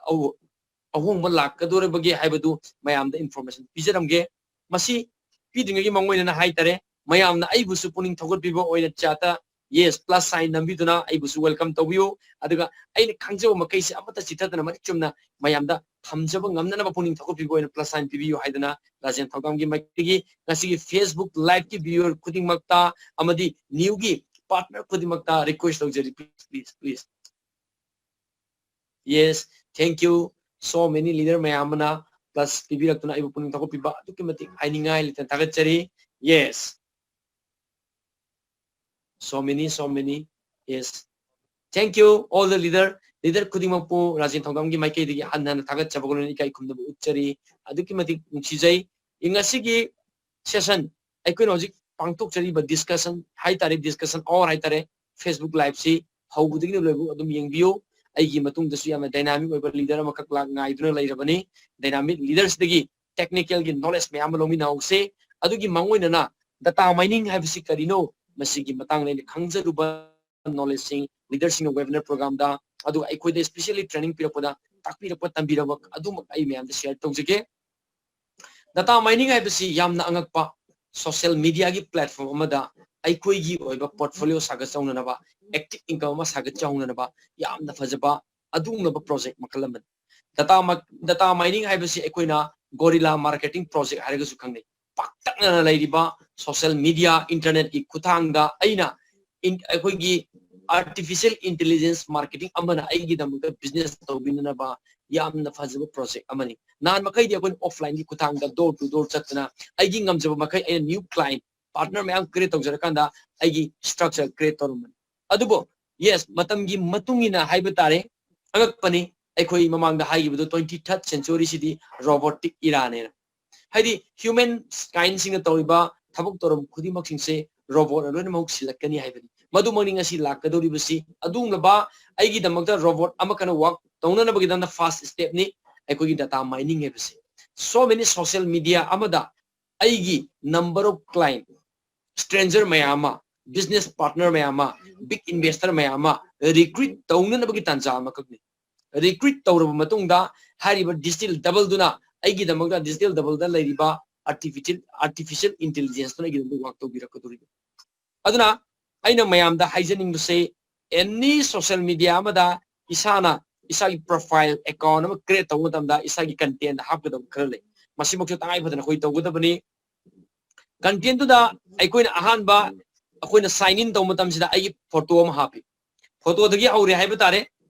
ꯑꯍꯣꯡꯕ ꯂꯥꯛꯀꯗꯧꯔꯤꯕꯒꯦ ꯍꯥꯏꯕꯗꯨ ꯃꯌꯥꯝꯗ ꯏꯟꯐꯣꯔꯃꯦꯁꯟ ꯄꯤꯖꯔꯝꯒꯦ꯫ ꯃꯁꯤ ꯄꯤꯗ꯭ꯔꯤꯉꯩꯒꯤ ꯃꯥꯡꯑꯣꯏꯅꯅ ꯍꯥꯏꯇꯥꯔꯦ, ꯃꯌꯥꯝꯅ ꯑꯩꯕꯨꯁꯨ ꯄꯨꯛꯅꯤꯡ ꯊꯧꯒꯠꯄꯤꯕ ꯑꯣꯏꯅ ꯆꯥꯠꯇ yes plus sign ꯅꯝꯕꯤꯗꯨꯅ ꯑꯩꯕꯨꯁꯨ ꯋꯦꯜꯀꯝ ꯇꯧꯕꯤꯌꯨ꯫ ꯑꯗꯨꯒ ꯑꯩꯅ ꯈꯪꯖꯕ ꯃꯈꯩꯁꯦ ꯑꯃꯠꯇ ꯆꯤꯊꯗꯅ ꯃꯔꯤꯛ ꯆꯨꯝꯅ ꯃꯌꯥꯝꯗ ꯊꯝꯖꯕ ꯉꯝꯅꯅꯕ ꯄꯨꯛꯅꯤꯡ ꯊꯧꯒꯠꯄꯤꯕ ꯑꯣꯏꯅ plus sign ꯄꯤꯕꯤꯌꯨ ꯍꯥꯏꯗꯅ ꯔꯥꯖꯦꯟ ꯊꯧꯗꯥꯝꯒꯤ ꯃꯥꯏꯀꯩꯗꯒꯤ ꯉꯁꯤꯒꯤ Facebook live ꯀꯤ viewer ꯈꯨꯗꯤꯡꯃꯛꯇ ꯑꯃꯗꯤ ꯅ꯭ꯌꯨꯒꯤ ꯄꯥꯔꯠꯅꯔ ꯈꯨꯗꯤꯡꯃꯛꯇ ꯔꯤꯀ꯭ꯋꯦꯁ ꯇꯧꯖꯔꯤ, please, please, please. Yes, thank you, so many leader ꯃꯌꯥꯝ ꯑꯃꯅ plus ꯄꯤꯕꯤꯔꯛꯇꯨꯅ ꯑꯩꯕꯨ ꯄꯨꯛꯅꯤꯡ ꯊꯧꯒꯠꯄꯤꯕ ꯑꯗꯨꯛꯀꯤ ꯃꯇꯤꯛ ꯍꯥꯏꯅꯤꯡꯉꯥꯏ ꯂꯩꯇꯅ ꯊꯥꯒꯠꯆꯔꯤ꯫ Yes, so many, so many. Yes, thank you all the leader. Leader ꯈꯨꯗꯤꯡꯃꯛꯄꯨ ꯔꯥꯖꯦꯟ ꯊꯧꯗꯥꯝꯒꯤ ꯃꯥꯏꯀꯩꯗꯒꯤ ꯍꯟꯅ ꯍꯟꯅ ꯊꯥꯒꯠꯆꯕꯒ ꯂꯣꯏꯅꯅ ꯏꯀꯥꯏ ꯈꯨꯝꯅꯕ ꯎꯠꯆꯔꯤ꯫ ꯑꯗꯨꯛꯀꯤ ꯃꯇꯤꯛ ꯅꯨꯡꯁꯤꯖꯩ꯫ ꯉꯁꯤꯒꯤ session, ꯑꯩꯈꯣꯏꯅ ꯍꯧꯖꯤꯛ ꯄꯥꯡꯊꯣꯛꯆꯔꯤꯕ discussion ꯍꯥꯏꯇꯥꯔꯦ, discussion hour ꯍꯥꯏꯇꯥꯔꯦ, Facebook live ꯁꯤ ꯍꯧꯕꯗꯒꯤꯅ ꯂꯣꯏꯕ ꯑꯗꯨꯝ ꯌꯦꯡꯕꯤꯌꯨ꯫ ꯑꯩꯒꯤ ꯃꯇꯨꯡꯗꯁꯨ ꯌꯥꯝꯅ dynamic ꯑꯣꯏꯕ leader ꯑꯃꯈꯛ ꯂꯥꯛ ꯉꯥꯏꯗꯨꯅ ꯂꯩꯔꯕꯅꯤ꯫ Dynamic leader ꯁꯤꯗꯒꯤ technical ꯒꯤ knowledge ꯃꯌꯥꯝ ꯑꯃ ꯂꯧꯃꯤꯟꯅꯍꯧꯁꯦ꯫ ꯑꯗꯨꯒꯤ ꯃꯥꯡꯑꯣꯏꯅꯅ data mining ꯍꯥꯏꯕꯁꯤ ꯀꯔꯤꯅꯣ, ꯃꯁꯤꯒꯤ ꯃꯇꯥꯡꯗ ꯑꯩꯅ ꯈꯪꯖꯔꯨꯕ knowledge ꯁꯤꯡ leader ꯁꯤꯡꯅ webinar program ꯗ ꯑꯗꯨꯒ ꯑꯩꯈꯣꯏꯗ specially training ꯄꯤꯔꯛꯄꯗ, ꯇꯥꯛꯄꯤꯔꯛꯄ, ꯇꯝꯕꯤꯔꯛꯄ ꯑꯗꯨꯃꯛ ꯑꯩ ꯃꯌꯥꯝꯗ share ꯇꯧꯖꯒꯦ꯫ Data mining ꯍꯥꯏꯕꯁꯤ ꯌꯥꯝꯅ ꯑꯉꯛꯄ social media ꯒꯤ platform ꯑꯃꯗ ꯑꯩꯈꯣꯏꯒꯤ ꯑꯣꯏꯕ portfolio ꯁꯥꯒꯠꯆꯧꯅꯅꯕ, active income ꯑꯃ ꯁꯥꯒꯠꯆꯍꯧꯅꯅꯕ ꯌꯥꯝꯅ ꯐꯖꯕ ꯑꯗꯨꯒꯨꯝꯂꯕ project ꯃꯈꯜ ꯑꯃꯅꯤ꯫ Data ma-, data mining ꯍꯥꯏꯕꯁꯤ ꯑꯩꯈꯣꯏꯅ guerrilla marketing project ꯍꯥꯏꯔꯒꯁꯨ ꯈꯪꯅꯩ꯫ ꯄꯥꯛꯇꯛꯅꯅ ꯂꯩꯔꯤꯕ social media, internet ꯀꯤ ꯈꯨꯠꯊꯥꯡꯗ ꯑꯩꯅ in-, ꯑꯩꯈꯣꯏꯒꯤ artificial intelligence marketing ꯑꯃꯅ ꯑꯩꯒꯤꯗꯃꯛꯇ business ꯇꯧꯕꯤꯅꯅꯕ ꯌꯥꯝꯅ ꯐꯖꯕ project ꯑꯃꯅꯤ꯫ ꯅꯍꯥꯟ ꯃꯈꯩꯗꯤ ꯑꯩꯈꯣꯏꯅ offline ꯒꯤ ꯈꯨꯠꯊꯥꯡꯗ door to door ꯆꯠꯇꯅ ꯑꯩꯒꯤ ꯉꯝꯖꯕ ꯃꯈꯩ ꯑꯩꯅ new client, partner ꯃꯌꯥꯝ create ꯇꯧꯖꯔꯀꯥꯟꯗ ꯑꯩꯒꯤ structure create ꯇꯧꯔꯝꯕꯅꯤ꯫ ꯑꯗꯨꯕꯨ yes, ꯃꯇꯝꯒꯤ ꯃꯇꯨꯡ ꯏꯟꯅ ꯍꯥꯏꯕ ꯇꯥꯔꯦ, ꯑꯉꯛꯄꯅꯤ꯫ ꯑꯩꯈꯣꯏ ꯃꯃꯥꯡꯗ ꯍꯥꯏꯈꯤꯕꯗꯨ twenty third century ꯁꯤꯗꯤ robotic era ꯅꯦꯅ꯫ ꯍꯥꯏꯗꯤ human kind ꯁꯤꯡꯅ ꯇꯧꯔꯤꯕ ꯊꯕꯛ ꯊꯧꯔꯝ ꯈꯨꯗꯤꯡꯃꯛꯁꯤꯡꯁꯦ robot ꯅ ꯂꯣꯏꯅ ꯃꯍꯨꯠ ꯁꯤꯜꯂꯛꯀꯅꯤ ꯍꯥꯏꯕꯅꯤ꯫ ꯃꯗꯨꯃꯛꯅꯤ ꯉꯁꯤ ꯂꯥꯛꯀꯗꯧꯔꯤꯕꯁꯤ꯫ ꯑꯗꯨꯒꯨꯝꯂꯕ ꯑꯩꯒꯤꯗꯃꯛꯇ robot ꯑꯃꯈꯛꯅ work ꯇꯧꯅꯅꯕꯒꯤꯗꯃꯛꯇ first step ꯅꯤ ꯑꯩꯈꯣꯏꯒꯤ data mining ꯍꯥꯏꯕꯁꯤ꯫ So many social media ꯑꯃꯗ ꯑꯩꯒꯤ number of client, stranger ꯃꯌꯥꯝ ꯑꯃ, business partner ꯃꯌꯥꯝ ꯑꯃ, big investor ꯃꯌꯥꯝ ꯑꯃ recruit ꯇꯧꯅꯅꯕꯒꯤ ꯇꯥꯟꯖꯥ ꯑꯃꯈꯛꯅꯤ꯫ Recruit ꯇꯧꯔꯕ ꯃꯇꯨꯡꯗ ꯍꯥꯏꯔꯤꯕ digital double ꯗꯨꯅ ꯑꯩꯒꯤꯗꯃꯛꯇ digital double ꯗ ꯂꯩꯔꯤꯕ artificial, artificial intelligence ꯇꯨꯅ ꯑꯩꯒꯤꯗꯃꯛꯇ work ꯇꯧꯕꯤꯔꯛꯀꯗꯧꯔꯤꯕ꯫ ꯑꯗꯨꯅ ꯑꯩꯅ ꯃꯌꯥꯝꯗ ꯍꯥꯏꯖꯅꯤꯡꯕꯁꯦ, any social media ꯑꯃꯗ ꯏꯁꯥꯅ ꯏꯁꯥꯒꯤ profile account ꯑꯃ create ꯇꯧꯕ ꯃꯇꯝꯗ ꯏꯁꯥꯒꯤ content ꯍꯥꯞꯀꯗꯕ ꯈꯔ ꯂꯩ꯫ ꯃꯁꯤꯃꯛꯁꯨ ꯇꯉꯥꯏ ꯐꯗꯅ ꯑꯩꯈꯣꯏ ꯇꯧꯒꯗꯕꯅꯤ꯫ Content ꯇꯨꯗ ꯑꯩꯈꯣꯏꯅ ꯑꯍꯥꯟꯕ ꯑꯩꯈꯣꯏꯅ sign in ꯇꯧꯕ ꯃꯇꯝꯁꯤꯗ ꯑꯩꯒꯤ photo ꯑꯃ ꯍꯥꯞꯄꯤ꯫ Photo ꯗꯒꯤ ꯍꯧꯔꯦ ꯍꯥꯏꯕ ꯇꯥꯔꯦ꯫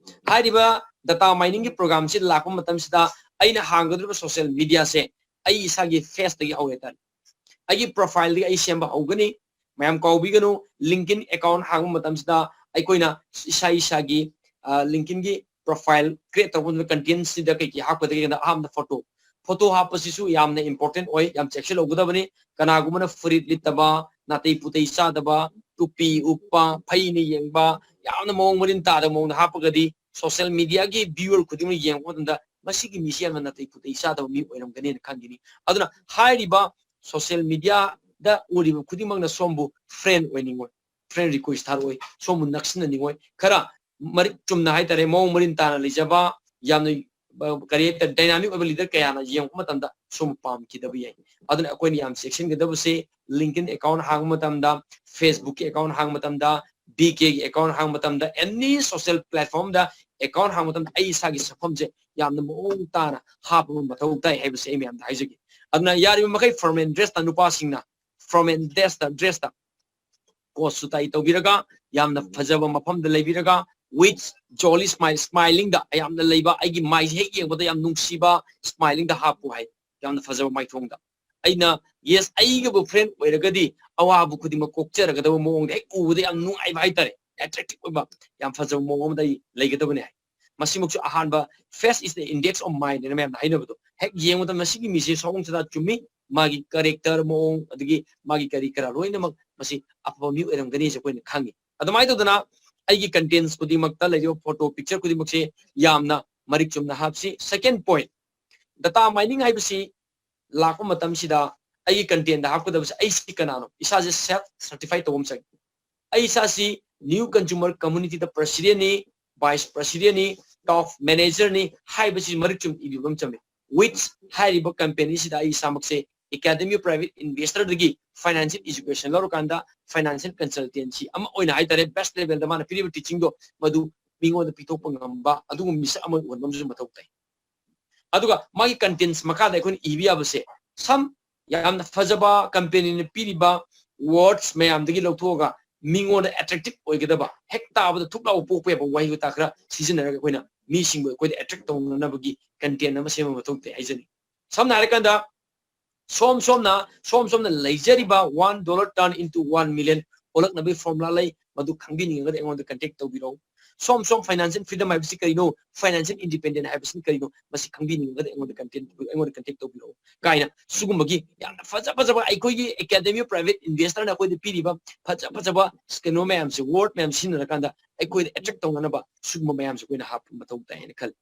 ꯍꯥꯏꯔꯤꯕ data mining ꯒꯤ program ꯁꯤ ꯂꯥꯛꯄ ꯃꯇꯝꯁꯤꯗ ꯑꯩꯅ ꯍꯥꯡꯒꯗꯧꯔꯤꯕ social media ꯁꯦ ꯑꯩ ꯏꯁꯥꯒꯤ face ꯇꯒꯤ ꯍꯧꯔꯦ ꯍꯥꯏꯇꯥꯔꯦ꯫ ꯑꯩꯒꯤ profile ꯗꯒꯤ ꯑꯩ ꯁꯦꯝꯕ ꯍꯧꯒꯅꯤ꯫ ꯃꯌꯥꯝ ꯀꯥꯎꯕꯤꯒꯅꯨ, LinkedIn account ꯍꯥꯡꯕ ꯃꯇꯝꯁꯤꯗ ꯑꯩꯈꯣꯏꯅ ꯏꯁꯥ ꯏꯁꯥꯒꯤ, ꯑ, LinkedIn ꯒꯤ profile create ꯇꯧꯕ ꯃꯇꯝꯗ content ꯁꯤꯗ ꯀꯩ ꯀꯩ ꯍꯥꯞꯀꯗꯒꯦ ꯍꯥꯏꯕꯗ ꯑꯍꯥꯟꯕꯗ photo꯫ Photo ꯍꯥꯞꯄꯁꯤꯁꯨ ꯌꯥꯝꯅ important ꯑꯣꯏ, ꯌꯥꯝ ꯆꯦꯛꯁꯤꯜꯍꯧꯒꯗꯕꯅꯤ꯫ ꯀꯅꯥꯒꯨꯝꯕꯅ ꯐꯨꯔꯤꯠ ꯂꯤꯠꯇꯕ, ꯅꯥꯇꯩ ꯄꯨꯇꯩ ꯆꯥꯗꯕ, ꯇꯨꯄꯤ ꯎꯞꯄ, ꯐꯩꯅ ꯌꯦꯡꯕ, ꯌꯥꯝꯅ ꯃꯑꯣꯡ ꯃꯔꯤꯟ ꯇꯥꯗꯕ ꯃꯑꯣꯡꯗ ꯍꯥꯞꯄꯒꯗꯤ social media ꯒꯤ viewer ꯈꯨꯗꯤꯡꯃꯛ ꯌꯦꯡꯉꯛꯄ ꯃꯇꯝꯗ ꯃꯁꯤꯒꯤ ꯃꯤꯁꯤ ꯌꯥꯝꯅ ꯅꯥꯇꯩ ꯄꯨꯇꯩ ꯆꯥꯗꯕ ꯃꯤ ꯑꯣꯏꯔꯝꯒꯅꯤꯅ ꯈꯟꯒꯅꯤ꯫ ꯑꯗꯨꯅ ꯍꯥꯏꯔꯤꯕ social media ꯗ ꯎꯔꯤꯕ ꯈꯨꯗꯤꯡꯃꯛꯅ ꯁꯣꯝꯕꯨ friend ꯑꯣꯏꯅꯤꯡꯉꯣꯏ, friend request ꯊꯥꯔꯛꯑꯣꯏ, ꯁꯣꯝꯕꯨ ꯅꯛꯁꯤꯟꯅꯅꯤꯡꯉꯣꯏ꯫ ꯈꯔ ꯃꯔꯤꯛ ꯆꯨꯝꯅ ꯍꯥꯏꯇꯥꯔꯦ, ꯃꯑꯣꯡ ꯃꯔꯤꯟ ꯇꯥꯅ ꯂꯩꯖꯕ, ꯌꯥꯝꯅ ꯀꯔꯤ ꯍꯥꯏꯇꯥꯔꯦ, ꯗꯥꯏꯅꯥꯃꯤꯛ ꯑꯣꯏꯕ ꯂꯤꯗꯔ ꯀꯌꯥꯅ ꯌꯦꯡꯉꯛꯄ ꯃꯇꯝꯗ ꯁꯨꯝ ꯄꯥꯝꯈꯤꯗꯕ ꯌꯥꯏ꯫ ꯑꯗꯨꯅ ꯑꯩꯈꯣꯏꯅ ꯌꯥꯝ ꯆꯦꯛꯁꯤꯟꯒꯗꯕꯁꯦ LinkedIn ꯑꯦꯀꯥꯎꯟ ꯍꯥꯡꯕ ꯃꯇꯝꯗ, Facebook ꯀꯤ ꯑꯦꯀꯥꯎꯟ ꯍꯥꯡꯕ ꯃꯇꯝꯗ, BK ꯒꯤ ꯑꯦꯀꯥꯎꯟ ꯍꯥꯡꯕ ꯃꯇꯝꯗ, ꯑꯦꯅꯤ ꯁꯣꯁꯤꯌꯦꯜ ꯄ꯭ꯂꯦꯠꯐꯣꯔꯝꯗ ꯑꯦꯀꯥꯎꯟ ꯍꯥꯡꯕ ꯃꯇꯝꯗ ꯑꯩ ꯏꯁꯥꯒꯤ ꯁꯛꯐꯝꯁꯦ ꯌꯥꯝꯅ ꯃꯑꯣꯡ ꯇꯥꯅ ꯍꯥꯞꯄ ꯑꯃ ꯃꯊꯧ ꯇꯥꯏ ꯍꯥꯏꯕꯁꯦ ꯑꯩ ꯃꯌꯥꯝꯗ ꯍꯥꯏꯖꯒꯦ꯫ ꯑꯗꯨꯅ ꯌꯥꯔꯤꯕ ꯃꯈꯩ ꯐꯣꯔꯃꯦꯜ ꯗ꯭ꯔꯦꯁꯇ ꯅꯨꯄꯥꯁꯤꯡꯅ ꯐꯣꯔꯃꯦꯜ ꯗ꯭ꯔꯦꯁꯇ ꯗ꯭ꯔꯦꯁꯇ ꯀꯣꯠ ꯁꯨ ꯇꯥꯏ ꯇꯧꯕꯤꯔꯒ, ꯌꯥꯝꯅ ꯐꯖꯕ ꯃꯐꯝꯗ ꯂꯩꯕꯤꯔꯒ, with jolly smile, ꯁ꯭ꯃꯥꯏꯂꯤꯡꯗ ꯌꯥꯝꯅ ꯂꯩꯕ, ꯑꯩꯒꯤ ꯃꯥꯏꯁꯦ ꯍꯦꯛ ꯌꯦꯡꯕꯗ ꯌꯥꯝ ꯅꯨꯡꯁꯤꯕ ꯁ꯭ꯃꯥꯏꯂꯤꯡꯗ ꯍꯥꯞꯄꯨ ꯍꯥꯏ, ꯌꯥꯝꯅ ꯐꯖꯕ ꯃꯥꯏꯊꯣꯡꯗ꯫ ꯑꯩꯅ, ꯌꯦꯁ, ꯑꯩꯒꯕꯨ ꯐ꯭ꯔꯦꯟ ꯑꯣꯏꯔꯒꯗꯤ ꯑꯋꯥꯕ ꯈꯨꯗꯤꯡꯃꯛ ꯀꯣꯛꯆꯔꯒꯗꯕ ꯃꯑꯣꯡꯗ ꯍꯦꯛ ꯎꯕꯗ ꯌꯥꯝ ꯅꯨꯡꯉꯥꯏꯕ ꯍꯥꯏꯇꯥꯔꯦ, ꯑꯦꯇ꯭ꯔꯦꯛꯇꯤꯞ ꯑꯣꯏꯕ, ꯌꯥꯝ ꯐꯖꯕ ꯃꯑꯣꯡ ꯑꯃꯗ ꯑꯩ ꯂꯩꯒꯗꯕꯅꯤ ꯍꯥꯏ꯫ ꯃꯁꯤꯃꯛꯁꯨ ꯑꯍꯥꯟꯕ, face is the index of mind ꯍꯥꯏꯅ ꯃꯌꯥꯝꯅ ꯍꯥꯏꯅꯕꯗꯣ ꯍꯦꯛ ꯌꯦꯡꯕꯗ ꯃꯁꯤꯒꯤ ꯃꯤꯁꯦ ꯁꯑꯣꯡ ꯁꯥꯗꯥ ꯆꯨꯝꯃꯤ, ꯃꯥꯒꯤ ꯀꯦꯔꯦꯛꯇꯔ, ꯃꯑꯣꯡ, ꯑꯗꯒꯤ ꯃꯥꯒꯤ ꯀꯔꯤ ꯀꯔꯥ ꯂꯣꯏꯅꯃꯛ ꯃꯁꯤ ꯑꯐꯕ ꯃꯤ ꯑꯣꯏꯔꯝꯒꯅꯤꯁꯦ ꯑꯩꯈꯣꯏꯅ ꯈꯪꯉꯤ꯫ ꯑꯗꯨꯃꯥꯏꯅ ꯇꯧꯗꯅ ꯑꯩꯒꯤ ꯀꯟꯇꯦꯟꯁ ꯈꯨꯗꯤꯡꯃꯛꯇ ꯂꯩꯔꯤꯕ ꯐꯣꯇꯣ, ꯄꯤꯛꯆꯔ ꯈꯨꯗꯤꯡꯃꯛꯁꯦ ꯌꯥꯝꯅ ꯃꯔꯤꯛ ꯆꯨꯝꯅ ꯍꯥꯞꯁꯤ꯫ Second point, data mining ꯍꯥꯏꯕꯁꯤ ꯂꯥꯛꯄ ꯃꯇꯝꯁꯤꯗ ꯑꯩꯒꯤ ꯀꯟꯇꯦꯟꯗ ꯍꯥꯞꯀꯗꯕꯁꯦ ꯑꯩꯁꯤ ꯀꯅꯥꯅꯣ? ꯏꯁꯥꯁꯦ ꯁꯦꯜꯐ ꯁꯔꯇꯤꯐꯥꯏ ꯇꯧꯕ ꯑꯃ ꯆꯪꯉꯤ꯫ ꯑꯩ ꯏꯁꯥꯁꯤ ꯅ꯭ꯌꯨ ꯀꯟꯖꯨꯃꯔ ꯀꯝꯃꯨꯅꯤꯇꯤꯗ ꯄ꯭ꯔꯁꯤꯗꯦꯟꯅꯤ, ꯚꯥꯏꯁ ꯄ꯭ꯔꯁꯤꯗꯦꯟꯅꯤ, ꯇꯣꯞ ꯃꯦꯅꯦꯖꯔꯅꯤ ꯍꯥꯏꯕꯁꯤ ꯃꯔꯤꯛ ꯆꯨꯝ ꯏꯕꯤꯕ ꯑꯃ ꯆꯪꯉꯤ꯫ Which ꯍꯥꯏꯔꯤꯕ ꯀꯝꯄꯦꯅꯤꯁꯤꯗ ꯑꯩ ꯏꯁꯥꯃꯛꯁꯦ Academy of Private Investorꯗꯒꯤ ꯐꯥꯏꯅꯥꯟꯁꯤꯌꯦꯜ ꯑꯦꯖꯨꯀꯦꯁꯟ ꯂꯧꯔꯀꯥꯟꯗ ꯐꯥꯏꯅꯥꯟꯁꯤꯌꯦꯜ ꯀꯟꯁꯜꯇꯦꯟꯁꯤ ꯑꯃ ꯑꯣꯏꯅ ꯍꯥꯏꯇꯥꯔꯦ, ꯕꯦꯁ ꯂꯦꯚꯦꯜꯗ ꯃꯥꯅ ꯄꯤꯔꯤꯕ ꯇꯤꯆꯤꯡꯗꯣ ꯃꯗꯨ ꯃꯤꯉꯣꯟꯗ ꯄꯤꯊꯣꯛꯄ ꯉꯝꯕ ꯑꯗꯨꯒꯨꯝꯕ ꯃꯤꯁꯛ ꯑꯃ ꯑꯣꯏꯕ ꯑꯃꯁꯨ ꯃꯊꯧ ꯇꯥꯏ꯫ ꯑꯗꯨꯒ ꯃꯥꯒꯤ ꯀꯟꯇꯦꯟꯁ ꯃꯈꯥꯗ ꯑꯩꯈꯣꯏꯅ ꯏꯕ ꯌꯥꯕꯁꯦ, ꯁꯝ ꯌꯥꯝꯅ ꯐꯖꯕ ꯀꯝꯄꯦꯅꯤꯅ ꯄꯤꯔꯤꯕ ꯋꯥꯔꯗꯁ ꯃꯌꯥꯝꯗꯒꯤ ꯂꯧꯊꯣꯛꯑꯒ ꯃꯤꯉꯣꯟꯗ ꯑꯦꯇ꯭ꯔꯦꯛꯇꯤꯞ ꯑꯣꯏꯒꯗꯕ, ꯍꯦꯛ ꯇꯥꯕꯗ ꯊꯨꯛ ꯂꯥꯎꯕ ꯄꯣꯛꯄ ꯌꯥꯕ ꯋꯥꯍꯩ ꯋꯥꯇꯥ ꯈꯔ ꯁꯤꯖꯤꯟꯅꯔꯒ ꯑꯩꯈꯣꯏꯅ ꯃꯤꯁꯤꯡꯕꯨ ꯑꯩꯈꯣꯏꯗ ꯑꯦꯇ꯭ꯔꯦꯛ ꯇꯧꯅꯅꯕꯒꯤ ꯀꯟꯇꯦꯟ ꯑꯃ ꯁꯦꯝꯕ ꯃꯊꯧ ꯇꯥꯏ ꯍꯥꯏꯖꯅꯤꯡꯉꯤ꯫ ꯁꯝꯅ ꯍꯥꯏꯔꯀꯥꯟꯗ ꯁꯣꯝ ꯁꯣꯝꯅ ꯁꯣꯝ ꯁꯣꯝꯅ ꯂꯩꯖꯔꯤꯕ one dollar turn into one million ꯑꯣꯜꯂꯛꯅꯕꯒꯤ ꯐꯣꯔꯃꯨꯂꯥ ꯂꯩ, ꯃꯗꯨ ꯈꯪꯕꯤꯅꯤꯡꯉꯒꯗꯤ ꯑꯩꯉꯣꯟꯗ ꯀꯟꯇꯦꯛ ꯇꯧꯕꯤꯔꯛꯎ꯫ ꯁꯣꯝ ꯁꯣꯝ ꯐꯥꯏꯅꯥꯟꯁꯤꯌꯦꯜ ꯐ꯭ꯔꯤꯗꯝ ꯍꯥꯏꯕꯁꯤ ꯀꯔꯤꯅꯣ, ꯐꯥꯏꯅꯥꯟꯁꯤꯌꯦꯜ ꯏꯟꯗꯤꯄꯦꯟꯗꯦꯟ ꯍꯥꯏꯕꯁꯤ ꯀꯔꯤꯅꯣ, ꯃꯁꯤ ꯈꯪꯕꯤꯅꯤꯡꯉꯒꯗꯤ ꯑꯩꯉꯣꯟꯗ ꯀꯟꯇꯦꯛ ꯑꯩꯉꯣꯟꯗ ꯀꯟꯇꯦꯛ ꯇꯧꯕꯤꯔꯛꯎ ꯀꯥꯏꯅ ꯁꯤꯒꯨꯝꯕꯒꯤ ꯌꯥꯝꯅ ꯐꯖ ꯐꯖꯕ ꯑꯩꯈꯣꯏꯒꯤ Academy of Private Investorꯅ ꯑꯩꯈꯣꯏꯗ ꯄꯤꯔꯤꯕ ꯐꯖ ꯐꯖꯕ ꯀꯩꯅꯣ ꯃꯌꯥꯝꯁꯦ, ꯋꯥꯔꯗ ꯃꯌꯥꯝ ꯁꯤꯖꯤꯟꯅꯔꯀꯥꯟꯗ ꯑꯩꯈꯣꯏꯗ ꯑꯦꯇ꯭ꯔꯦꯛ ꯇꯧꯅꯅꯕ ꯁꯤꯒꯨꯝꯕ ꯃꯌꯥꯝꯁꯦ ꯑꯩꯈꯣꯏꯅ ꯍꯥꯞꯄ ꯃꯊꯧ ꯇꯥꯏ ꯍꯥꯏꯅ ꯈꯜꯂꯤ꯫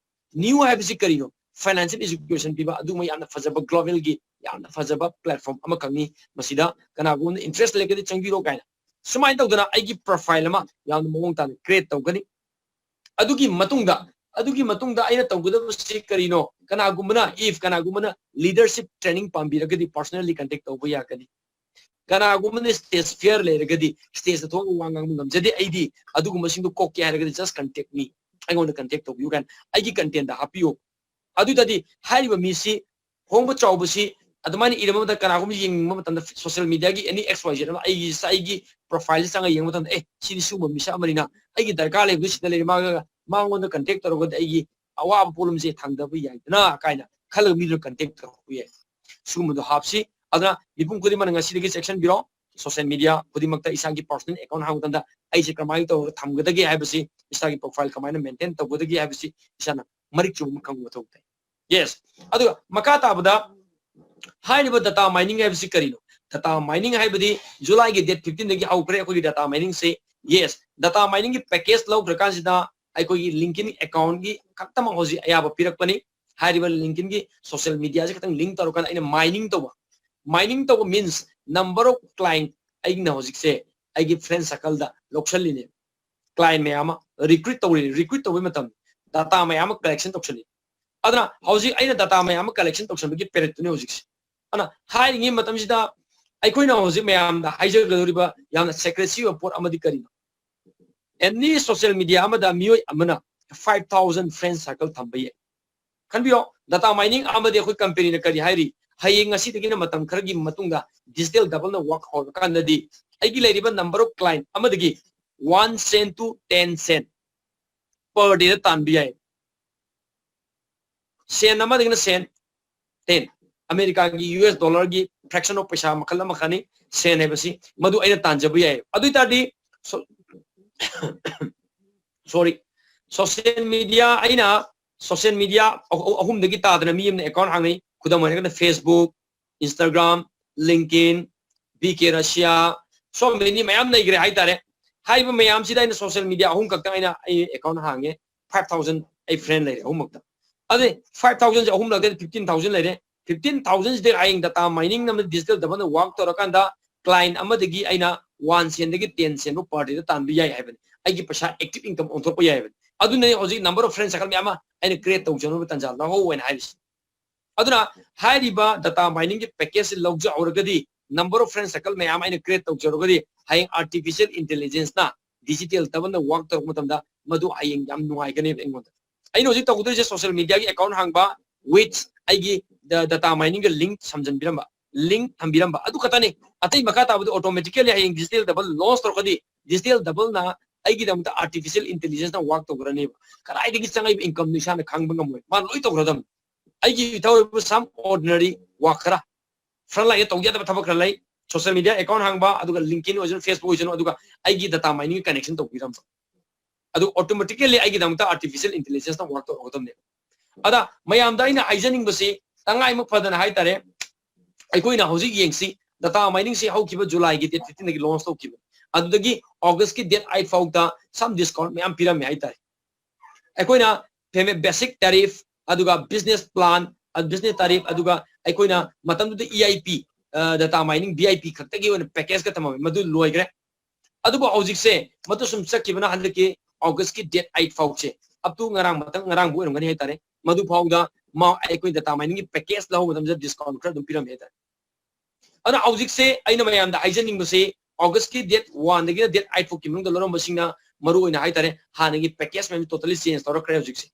ꯅ꯭ꯌꯨ ꯍꯥꯏꯕꯁꯤ ꯀꯔꯤꯅꯣ? ꯐꯥꯏꯅꯥꯟꯁꯤꯌꯦꯜ ꯑꯦꯖꯨꯀꯦꯁꯟ ꯄꯤꯕ ꯑꯗꯨꯒꯨꯝꯕ ꯌꯥꯝꯅ ꯐꯖꯕ ꯒ꯭ꯂꯣꯕꯦꯜꯒꯤ ꯌꯥꯝꯅ ꯐꯖꯕ ꯄ꯭ꯂꯦꯠꯐꯣꯔꯝ ꯑꯃꯈꯛꯅꯤ꯫ ꯃꯁꯤꯗ ꯀꯅꯥꯒꯨꯝꯕꯅ ꯏꯟꯇꯔꯦꯁ ꯂꯩꯔꯒꯗꯤ ꯆꯪꯕꯤꯔꯣ ꯀꯥꯏꯅ ꯁꯨꯃꯥꯏꯅ ꯇꯧꯗꯅ ꯑꯩꯒꯤ ꯄ꯭ꯔꯣꯐꯥꯏꯜ ꯑꯃ ꯌꯥꯝꯅ ꯃꯑꯣꯡ ꯇꯥꯅ ꯀ꯭ꯔꯤꯌꯦꯠ ꯇꯧꯒꯅꯤ꯫ ꯑꯗꯨꯒꯤ ꯃꯇꯨꯡꯗ ꯑꯗꯨꯒꯤ ꯃꯇꯨꯡꯗ ꯑꯩꯅ ꯇꯧꯒꯗꯕꯁꯤ ꯀꯔꯤꯅꯣ? ꯀꯅꯥꯒꯨꯝꯕꯅ, if ꯀꯅꯥꯒꯨꯝꯕꯅ leadership training ꯄꯥꯝꯕꯤꯔꯒꯗꯤ personally contact ꯇꯧꯕ ꯌꯥꯒꯅꯤ꯫ ꯀꯅꯥꯒꯨꯝꯕꯅ stage fear ꯂꯩꯔꯒꯗꯤ, stageꯇ ꯊꯣꯛꯑꯒ ꯋꯥ ꯉꯥꯡꯕ ꯉꯝꯖꯗꯦ ꯑꯩꯗꯤ, ꯑꯗꯨꯒꯨꯝꯕꯁꯤꯡꯗꯣ ꯀꯣꯛꯀꯦ ꯍꯥꯏꯔꯒꯗꯤ just contact me, ꯑꯩꯉꯣꯟꯗ contact ꯇꯧꯕꯤꯌꯨ ꯀꯥꯏꯅ ꯑꯩꯒꯤ contentꯇ ꯍꯥꯞꯄꯤꯌꯨ꯫ ꯑꯗꯨ ꯑꯣꯏꯇꯥꯔꯗꯤ ꯍꯥꯏꯔꯤꯕ ꯃꯤꯁꯤ, ꯍꯣꯡꯕ ꯆꯥꯎꯕꯁꯤ ꯑꯗꯨꯃꯥꯏꯅ ꯏꯔꯝꯕ ꯃꯇꯝꯗ, ꯀꯅꯥꯒꯨꯝꯕ ꯌꯦꯡꯅꯤꯡꯕ ꯃꯇꯝꯗ social mediaꯒꯤ any X Y Z ꯑꯃ ꯑꯩꯒꯤ, ꯑꯩꯒꯤ profileꯁꯤ ꯆꯪꯉꯒ ꯌꯦꯡꯕ ꯃꯇꯝꯗ, "ꯑꯦ, ꯁꯤꯗꯤ ꯁꯤꯒꯨꯝꯕ ꯃꯤꯁꯛ ꯑꯃꯅꯤꯅ, ꯑꯩꯒꯤ ꯗꯔꯀꯥꯔ ꯂꯩꯕꯗꯨ ꯁꯤꯗ ꯂꯩꯔꯦ, ꯃꯥꯒ, ꯃꯉꯣꯟꯗ contact ꯇꯧꯔꯒꯗꯤ ꯑꯩꯒꯤ ꯑꯋꯥꯕ ꯄꯣꯠꯂꯨꯝꯁꯦ ꯊꯥꯡꯗꯕ ꯌꯥꯏꯗꯅ" ꯀꯥꯏꯅ ꯈꯜꯂꯒ ꯃꯤꯗꯨꯅ contact ꯇꯧꯔꯛꯄ ꯌꯥꯏ꯫ ꯁꯤꯒꯨꯝꯕꯗꯣ ꯍꯥꯞꯁꯤ꯫ ꯑꯗꯨꯅ ꯃꯤꯄꯨꯝ ꯈꯨꯗꯤꯡꯃꯛꯅ ꯉꯁꯤꯗꯒꯤ ꯆꯦꯛꯁꯤꯟꯕꯤꯔꯣ꯫ Social media ꯈꯨꯗꯤꯡꯃꯛꯇ ꯏꯁꯥꯒꯤ personal account ꯍꯥꯡꯕ ꯃꯇꯝꯗ ꯑꯩꯁꯦ ꯀꯃꯥꯏꯅ ꯇꯧꯔꯒ ꯊꯝꯒꯗꯒꯦ ꯍꯥꯏꯕꯁꯤ, ꯏꯁꯥꯒꯤ profile ꯀꯃꯥꯏꯅ maintain ꯇꯧꯒꯗꯒꯦ ꯍꯥꯏꯕꯁꯤ ꯏꯁꯥꯅ ꯃꯔꯤꯛ ꯆꯨꯝꯕ ꯑꯃ ꯈꯪꯕ ꯃꯊꯧ ꯇꯥꯏ꯫ Yes꯫ ꯑꯗꯨꯒ ꯃꯈꯥ ꯇꯥꯕꯗ ꯍꯥꯏꯔꯤꯕ data mining ꯍꯥꯏꯕꯁꯤ ꯀꯔꯤꯅꯣ? Data mining ꯍꯥꯏꯕꯗꯤ Julyꯒꯤ date fifteenꯗꯒꯤ ꯍꯧꯈ꯭ꯔꯦ ꯑꯩꯈꯣꯏꯒꯤ data miningꯁꯤ꯫ Yes, data miningꯒꯤ package ꯂꯧꯈ꯭ꯔꯀꯥꯟꯁꯤꯗ ꯑꯩꯈꯣꯏꯒꯤ LinkedIn accountꯒꯤ ꯈꯛꯇꯃꯛ ꯍꯧꯖꯤꯛ ꯑꯌꯥꯕ ꯄꯤꯔꯛꯄꯅꯤ꯫ ꯍꯥꯏꯔꯤꯕ LinkedInꯒꯤ social mediaꯁꯤ ꯈꯛꯇꯪ link ꯇꯧꯔꯀꯥꯟꯗ ꯑꯩꯅ mining ꯇꯧꯕ꯫ Mining ꯇꯧꯕ means number of client ꯑꯩꯅ ꯍꯧꯖꯤꯛꯁꯦ ꯑꯩꯒꯤ friend circleꯗ ꯂꯧꯁꯜꯂꯤꯅꯦ꯫ Client ꯃꯌꯥꯝ ꯑꯃ recruit ꯇꯧꯔꯤꯅꯤ꯫ Recruit ꯇꯧꯕꯩ ꯃꯇꯝ, data ꯃꯌꯥꯝ ꯑꯃ collection ꯇꯧꯁꯜꯂꯤ꯫ ꯑꯗꯨꯅ ꯍꯧꯖꯤꯛ ꯑꯩꯅ data ꯃꯌꯥꯝ ꯑꯃ collection ꯇꯧꯁꯟꯕꯒꯤ periodꯇꯨꯅꯤ ꯍꯧꯖꯤꯛꯁꯦ꯫ ꯑꯗꯨꯅ ꯍꯥꯏꯔꯤꯉꯩ ꯃꯇꯝꯁꯤꯗ ꯑꯩꯈꯣꯏꯅ ꯍꯧꯖꯤꯛ ꯃꯌꯥꯝꯗ ꯍꯥꯏꯖꯒꯗꯧꯔꯤꯕ ꯌꯥꯝꯅ secrecy ꯑꯣꯏꯕ ꯄꯣꯠ ꯑꯃꯗꯤ ꯀꯔꯤꯅꯣ? Any social media ꯑꯃꯗ ꯃꯤꯑꯣꯏ ꯑꯃꯅ five thousand friend circle ꯊꯝꯕ ꯌꯥꯏ꯫ ꯈꯟꯕꯤꯌꯣ, data mining ꯑꯃꯗꯤ ꯑꯩꯈꯣꯏ companyꯅ ꯀꯔꯤ ꯍꯥꯏꯔꯤ? ꯍꯌꯦꯡ ꯉꯁꯤꯗꯒꯤꯅ ꯃꯇꯝ ꯈꯔꯒꯤ ꯃꯇꯨꯡꯗ digital doubleꯅ work ꯍꯧꯔꯀꯥꯟꯗꯗꯤ ꯑꯩꯒꯤ ꯂꯩꯔꯤꯕ number of client ꯑꯃꯗꯒꯤ one cent to ten cent per dayꯗ ꯇꯥꯟꯕ ꯌꯥꯏ꯫ ꯁꯦꯟ ꯑꯃꯗꯒꯤꯅ ꯁꯦꯟ ten, ꯑꯃꯦꯔꯤꯀꯥꯒꯤ US dollarꯒꯤ fraction of ꯄꯩꯁꯥ ꯃꯈꯜ ꯑꯃꯈꯛꯅꯤ ꯁꯦꯟ ꯍꯥꯏꯕꯁꯤ, ꯃꯗꯨ ꯑꯩꯅ ꯇꯥꯟꯖꯕ ꯌꯥꯏ꯫ ꯑꯗꯨ ꯑꯣꯏ ꯇꯥꯔꯗꯤ, so-, sorry, social media, ꯑꯩꯅ social media ꯑꯍꯨ-, ꯑꯍꯨꯝꯗꯒꯤ ꯇꯥꯗꯅ ꯃꯤ ꯑꯃꯅ account ꯍꯥꯡꯅꯩ꯫ ꯈꯨꯗꯝ ꯑꯣꯏꯔꯒꯅ Facebook, Instagram, LinkedIn, B K Russia, so many ꯃꯌꯥꯝ ꯂꯩꯈ꯭ꯔꯦ ꯍꯥꯏꯇꯥꯔꯦ꯫ ꯍꯥꯏꯔꯤꯕ ꯃꯌꯥꯝꯁꯤꯗ ꯑꯩꯅ social media ꯑꯍꯨꯝ ꯈꯛꯇꯪ ꯑꯩꯅ ꯑꯩ account ꯍꯥꯡꯉꯦ꯫ Five thousand ꯑꯩ friend ꯂꯩꯔꯦ ꯑꯍꯨꯝꯃꯛꯇ꯫ ꯑꯗꯩ five thousandꯁꯦ ꯑꯍꯨꯝꯂꯛꯇꯗꯤ fifteen thousand ꯂꯩꯔꯦ꯫ Fifteen thousandꯁꯤꯗ ꯍꯌꯦꯡ data mining ꯑꯃꯗꯤ digital doubleꯅ work ꯇꯧꯔꯀꯥꯟꯗ client ꯑꯃꯗꯒꯤ ꯑꯩꯅ one centꯗꯒꯤ ten centꯐꯥꯎ per dayꯗ ꯇꯥꯟꯕ ꯌꯥꯏ ꯍꯥꯏꯕꯅꯤ꯫ ꯑꯩꯒꯤ ꯄꯩꯁꯥ active income ꯑꯣꯟꯊꯣꯛꯄ ꯌꯥꯏ ꯍꯥꯏꯕꯅꯤ꯫ ꯑꯗꯨꯅ ꯍꯧꯖꯤꯛ number of friend circle ꯃꯌꯥꯝ ꯑꯃ ꯑꯩꯅ create ꯇꯧꯖꯅꯕ ꯇꯥꯟꯖꯥ ꯂꯧꯍꯧ ꯍꯥꯏꯅ ꯍꯥꯏꯔꯤꯁꯦ꯫ ꯑꯗꯨꯅ ꯍꯥꯏꯔꯤꯕ data miningꯒꯤ packageꯁꯤ ꯂꯧꯖꯍꯧꯔꯒꯗꯤ number of friend circle ꯃꯌꯥꯝ ꯑꯩꯅ create ꯇꯧꯖꯔꯒꯗꯤ ꯍꯌꯦꯡ artificial intelligenceꯅ digital doubleꯅ work ꯇꯧꯔꯛꯄ ꯃꯇꯝꯗ ꯃꯗꯨ ꯍꯌꯦꯡ ꯌꯥꯝ ꯅꯨꯡꯉꯥꯏꯒꯅꯦꯕ ꯑꯩꯉꯣꯟꯗ꯫ ꯑꯩꯅ ꯍꯧꯖꯤꯛ ꯇꯧꯒꯗꯣꯏꯁꯦ social mediaꯒꯤ account ꯍꯥꯡꯕ with ꯑꯩꯒꯤ da-, data miningꯒ link ꯁꯝꯖꯟꯕꯤꯔꯝꯕ, link ꯊꯝꯕꯤꯔꯝꯕ, ꯑꯗꯨ ꯈꯛꯇꯅꯤ꯫ ꯑꯇꯩ ꯃꯈꯥ ꯇꯥꯕꯗꯤ automatically ꯍꯌꯦꯡ digital double launch ꯇꯧꯔꯛꯀꯗꯤ digital doubleꯅ ꯑꯩꯒꯤꯗꯃꯛꯇ artificial intelligenceꯅ work ꯇꯧꯈ꯭ꯔꯅꯦꯕ꯫ ꯀꯗꯥꯏꯗꯒꯤ ꯆꯪꯉꯛꯏꯕ incomeꯗꯨ ꯏꯁꯥꯅ ꯈꯪꯕ ꯉꯝꯃꯣꯏ, ꯃꯥꯅ ꯂꯣꯏ ꯇꯧꯈ꯭ꯔꯗꯕꯅꯤ꯫ ꯑꯩꯒꯤ ꯏꯊꯧ ꯑꯣꯏꯕ some ordinary work ꯈꯔ, front lineꯗ ꯇꯧꯗ ꯌꯥꯗꯕ ꯊꯕꯛ ꯈꯔ ꯂꯩ, social media account ꯍꯥꯡꯕ, ꯑꯗꯨꯒ LinkedIn ꯑꯣꯏꯁꯅꯨ, Facebook ꯑꯣꯏꯁꯅꯨ, ꯑꯗꯨꯒ ꯑꯩꯒꯤ data mining connection ꯇꯧꯕꯤꯔꯝꯕ, ꯑꯗꯨ automatically ꯑꯩꯒꯤꯗꯃꯛꯇ artificial intelligenceꯅ work ꯇꯧꯔꯛꯀꯗꯕꯅꯦꯕ꯫ ꯑꯗ ꯃꯌꯥꯝꯗ ꯑꯩꯅ ꯍꯥꯏꯖꯅꯤꯡꯕꯁꯤ ꯇꯉꯥꯏꯃꯛ ꯐꯗꯅ ꯍꯥꯏꯇꯥꯔꯦ, ꯑꯩꯈꯣꯏꯅ ꯍꯧꯖꯤꯛ ꯌꯦꯡꯁꯤ, data miningꯁꯤ ꯍꯧꯈꯤꯕ Julyꯒꯤ date fifteenꯗꯒꯤ launch ꯇꯧꯈꯤꯕ, ꯑꯗꯨꯗꯒꯤ Augustꯀꯤ date eight ꯐꯥꯎꯗ some discount ꯃꯌꯥꯝ ꯄꯤꯔꯝꯃꯦ ꯍꯥꯏꯇꯥꯔꯦ꯫ ꯑꯩꯈꯣꯏꯅ payment basic tariff, ꯑꯗꯨꯒ business plan, ꯑ, business tariff, ꯑꯗꯨꯒ ꯑꯩꯈꯣꯏꯅ ꯃꯇꯝꯗꯨꯗ E I P, ꯑ, data mining V I P ꯈꯛꯇꯒꯤ ꯑꯣꯏꯅ packageꯀ ꯊꯝꯃꯝꯃꯦ, ꯃꯗꯨ ꯂꯣꯏꯈ꯭ꯔꯦ꯫ ꯑꯗꯨꯕꯨ ꯍꯧꯖꯤꯛꯁꯦ ꯃꯗꯨ ꯁꯨꯝ ꯆꯠꯈꯤꯕꯅ ꯍꯟꯗꯛꯀꯤ Augustꯀꯤ date eight ꯐꯥꯎꯁꯦ, up to ꯉꯔꯥꯡ ꯃꯊꯪ ꯉꯔꯥꯡꯕꯨ ꯑꯣꯏꯔꯝꯒꯅꯤ ꯍꯥꯏꯇꯥꯔꯦ, ꯃꯗꯨ ꯐꯥꯎꯗ ꯃꯥ ꯑꯩꯈꯣꯏ data miningꯒꯤ package ꯂꯧꯕ ꯃꯇꯝꯗ discount ꯈꯔ ꯑꯗꯨꯝ ꯄꯤꯔꯝꯃꯦ ꯍꯥꯏꯇꯥꯔꯦ꯫ ꯑꯗꯨꯅ ꯍꯧꯖꯤꯛꯁꯦ ꯑꯩꯅ ꯃꯌꯥꯝꯗ ꯍꯥꯏꯖꯅꯤꯡꯕꯁꯤ, Augustꯀꯤ date oneꯗꯒꯤꯅ date eight ꯐꯥꯎꯒꯤ ꯃꯅꯨꯡꯗ ꯂꯧꯔꯝꯕꯁꯤꯡꯅ ꯃꯔꯨ ꯑꯣꯏꯅ ꯍꯥꯏꯇꯥꯔꯦ, ꯍꯥꯟꯅꯒꯤ package ꯃꯌꯥꯝ totally change ꯇꯧꯔꯛꯈ꯭ꯔꯦ ꯍꯧꯖꯤꯛꯁꯦ꯫